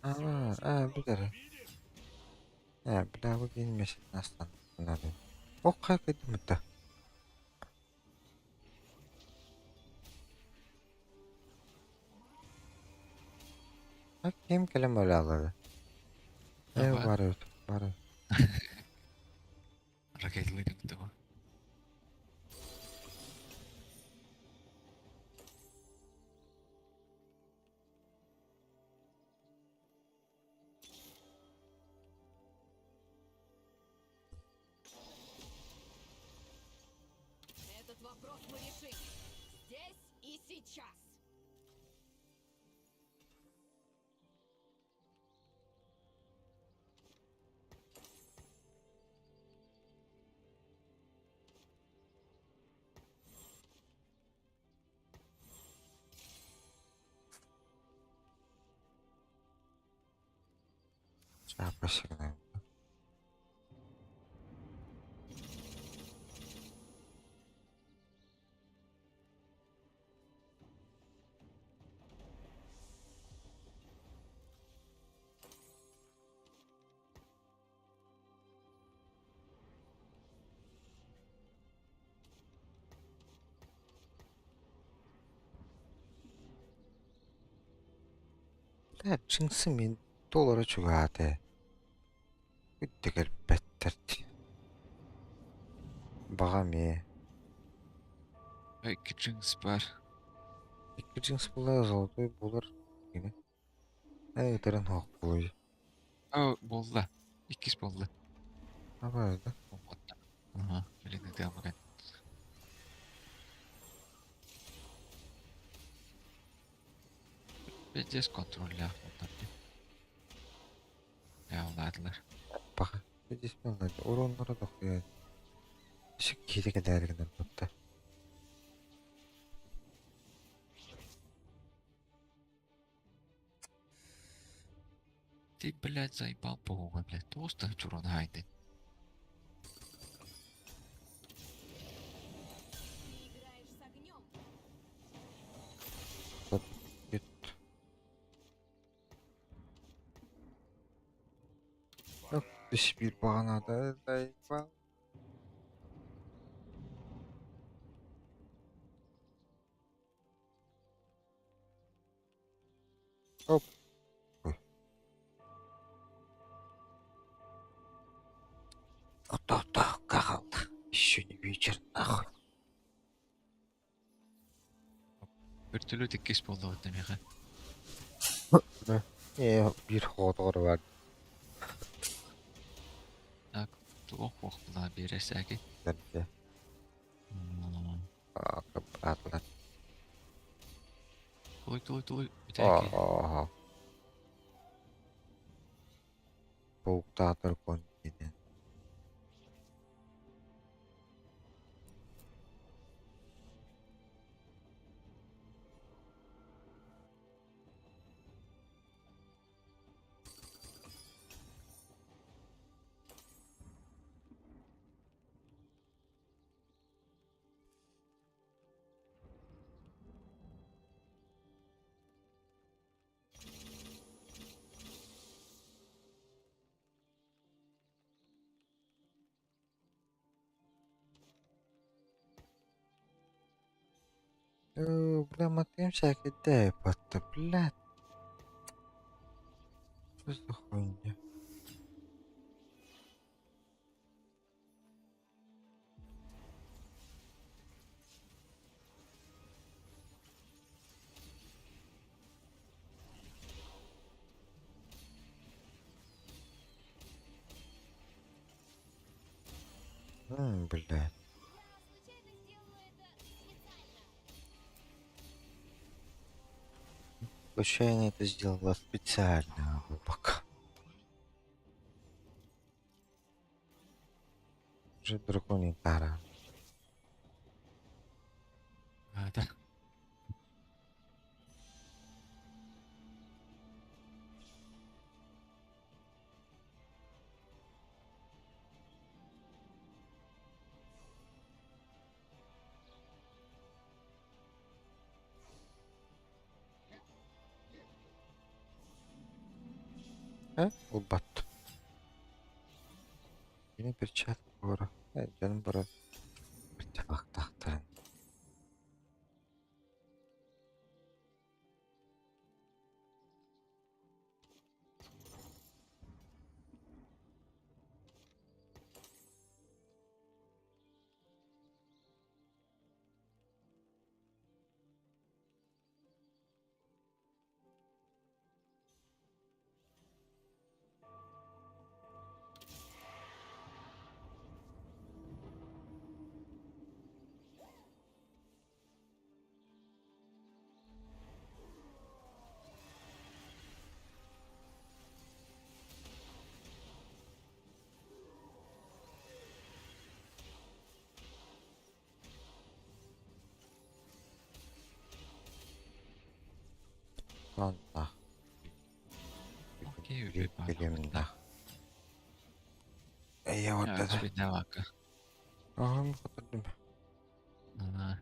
Аа, аа, билэр. Ээ, бля, бу киин месяц астан. Ох, как это Ким кэлэн бөлөаллара? Ээ, Аба. баар эбит, баар эбит. Ракеталыы түҥтэ Этот вопрос мы решим. Здесь и сейчас. Чаапа сигнал. Бля, джинсы мин доллара чугаата. Үттэгэр бэттэрт. Баҕа эмиэ. Икки джинс бар. Икки джинс буолар, золотой буолар. Гинэ. Ээ, ытырын суох буолуой. О, буолла. Иккис буолла. Абаа да. Ага, блин, ытыамаган. Пиздец контроллаах буоллар дии. Яалаатылар. Баҕа. Действительно, уроннара дохуя. Ишик киһитэ кэлээри гынар батта. Ты, блядь, заебал пауга, блядь. Просто чурон хайды. Ты играешь с огнем. Бүт. Үс биир баҕанаата заебал. Оп. Ой. Еще не вечер, нахуй. Вертолет иккис буолла вот миэхэ. Ээ, биир хоҕотоҕор баар. Так, туох хуох була биэрэсээки. Бэрдэ. Аатылар. Тулуй, тулуй, тулуй. Бүтээки. Ааха. Пауктаатар континент. Э, бля, Матвеем всякий дай батта, блядь. Что за хуйня? Блядь. Случайно это сделала специально, глубоко. Уже драконий тара. А, да. Э, ылбат. Кини перчатка бара. Э, дьонум бара перчаткалаахтарын. Онно Окей, үгүй билимнэ. Эйэ ордода. Бинавака. Аһым хотурдум. Аа.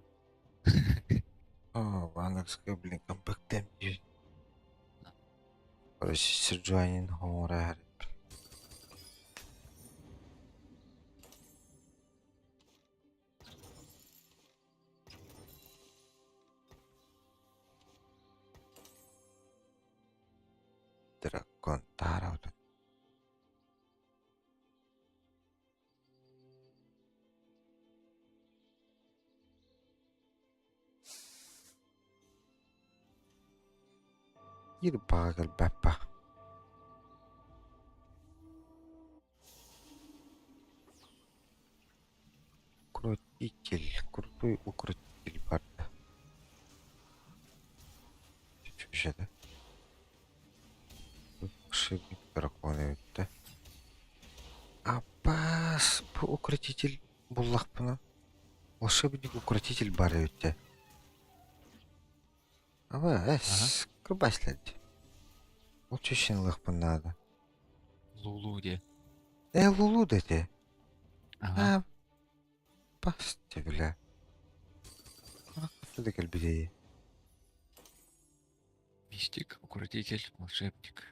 Оо, Ванакска блин компактем дии. Короче, Сержуанин хоҥороор. Дракон таара Биир баҕа кэлбэппэ. Укротитель, крутой укротитель барда. Чүчүчэтэ. Волшебник дракона эбит Аппаас, бу укротитель буллахпына. Волшебник укротитель бар эбит Аба, эс, кырбаслать. Ол чүчүн ылыахпын наада. Лулу диye. Э, Лулу дэтэ. Ага. А, басты бля. Да кэлбитий. Мистик, укротитель, волшебник.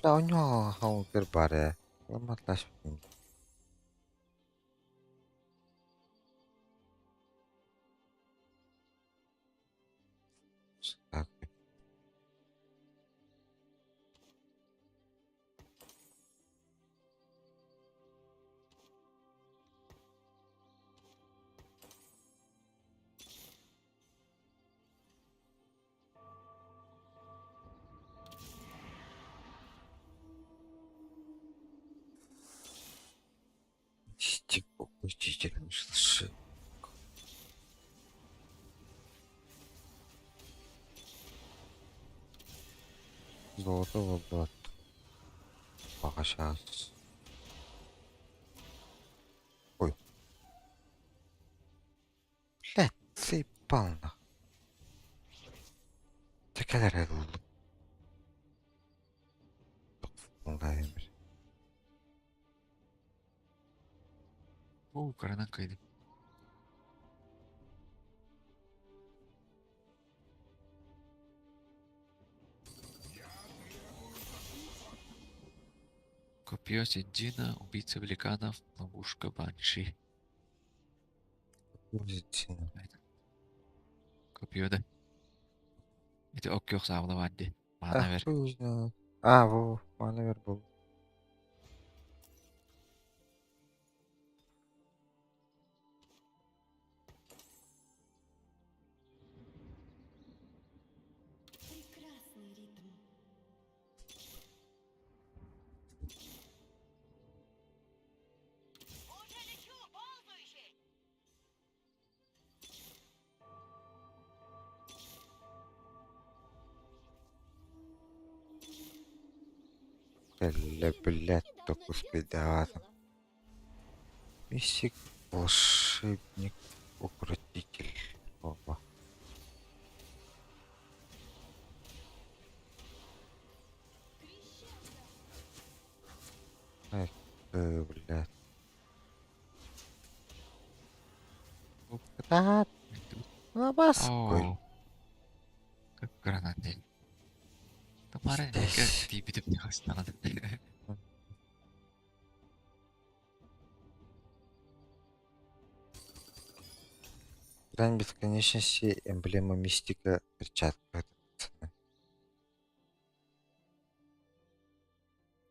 Бля, у него хаунтер баре. Ламатлашпын. Так. Укротитель. Золотого брат. Пока сейчас. Ой. Блядь, заебал нах. Тэкэлэр Владимир. Уу, каранан кайдым. Копье Синдина, убийца великанов, ловушка Банши. Копье да. Ити оккиох саабыла баар дии. Маана бер. А, во, маана бер был. Прекрасный ритм. Уже лечу, ползающий! Кэллэ, блядь, только успейдаатым. Мистик, волшебник, укротитель. Опа. Эх, блядь. Кытаат. Лабаской. Гранат Тамара тиийбитим хастанан. Грань бесконечности, эмблема мистика, перчатка.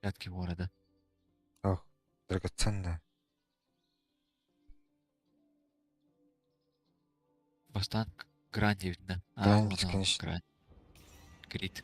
Перчатки города. Ох, драгоценная. Бастаан грань диэбитинэ. Грань бесконечности. Грань. Крит.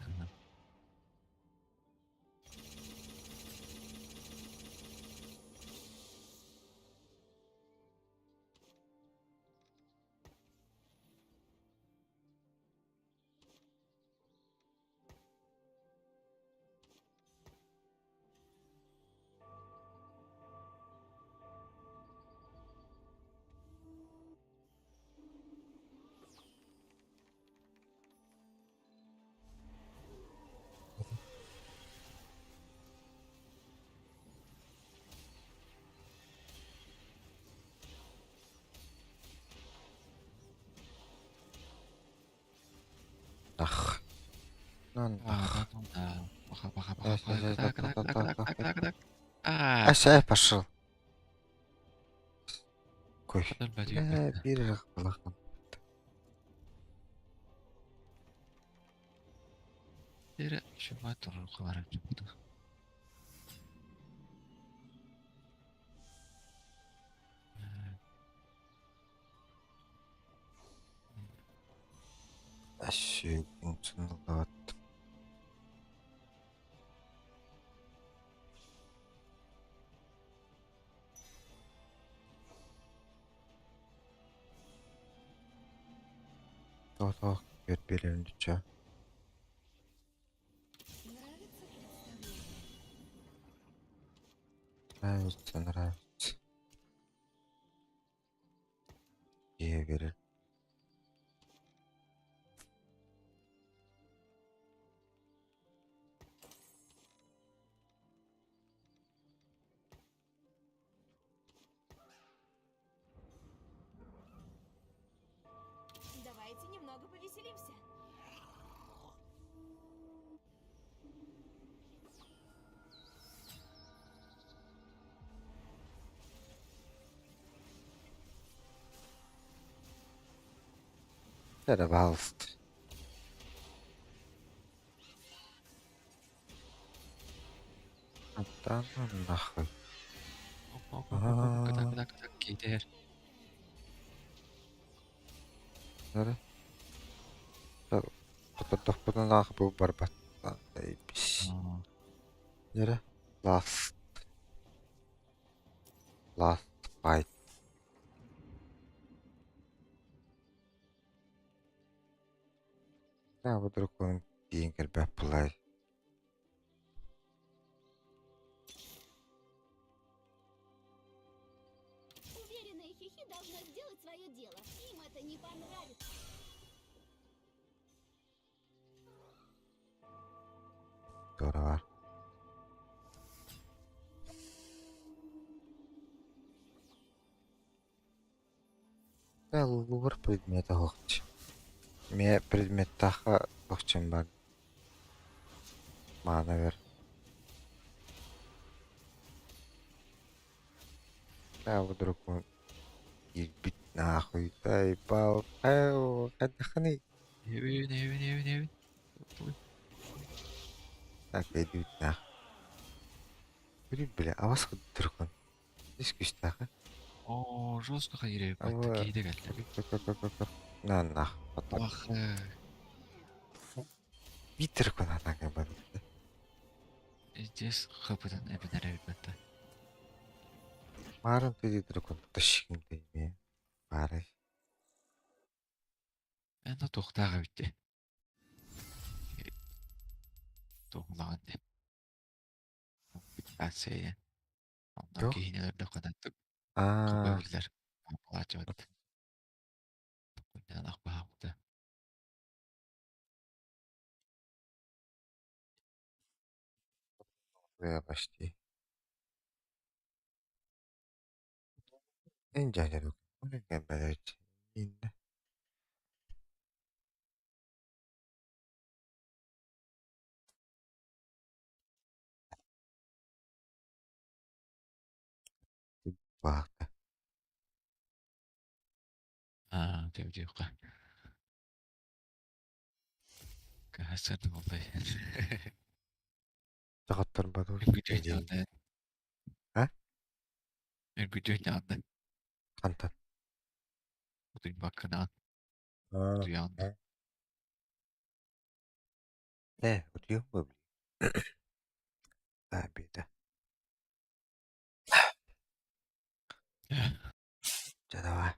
Ах. Ну, ах. Пока, пока, пока, пока, так, так, так, так, так, так. А, Ася, пошел. Кофе. Бля, балахан. Бир шума турукалар. Әшегің сынылат. Тоқ-тоқ бер беремді ча. Нравится, нравится. Ие берер. Давайте немного повеселимся. Эрэ, пожалуйста. Да ну нахуй. Куда, куда, куда, кидер. Эрэ. Хототохпутунаах бу барбат. Заебись. Эрэ. Last. Last fight. Да, бу дракон тиийэн кэлбэт былай. Уверенная Хихи должна сделать свое дело. Им это не понравится. Туора баар. Лугар предмета оһохчу. Эмиэ предметтаахха охчун бар. Маана бер. Да, вдруг он киирбит нахуй ебал. Хайдаххыный? Эбин, эбин, эбин, эбин. Так, өйдүүт нах. Били бile авас дракон. Ис күстээх. Оо, жестко хайыр батта киһиде кэллэ. На нах. Ах, Биир дракон атака барбыт. Здесь хапытан эбин эрэ батта. Марын төдий дракон тащигин дейме. Баарай. Эн туохтааҕа бүтте. Туохулаҕан де. Ация. Онно Туох? киһини өлөрдөххө тантык Аа, биллэр. Плачивать. Токуйдаан баһаабыта. я почти. Эн дьаһайар Инна. Баахта. Аа, тэвдиэххэ. Каһасар боллай. Сахаттар бадур. Үргүтүөйнэ. А? Үргүтүөйнэ. Хантан. Утуйбаккынаан, Аа. утуйаан. Э, утуйуом буо Аа, беда. Чэ, давай.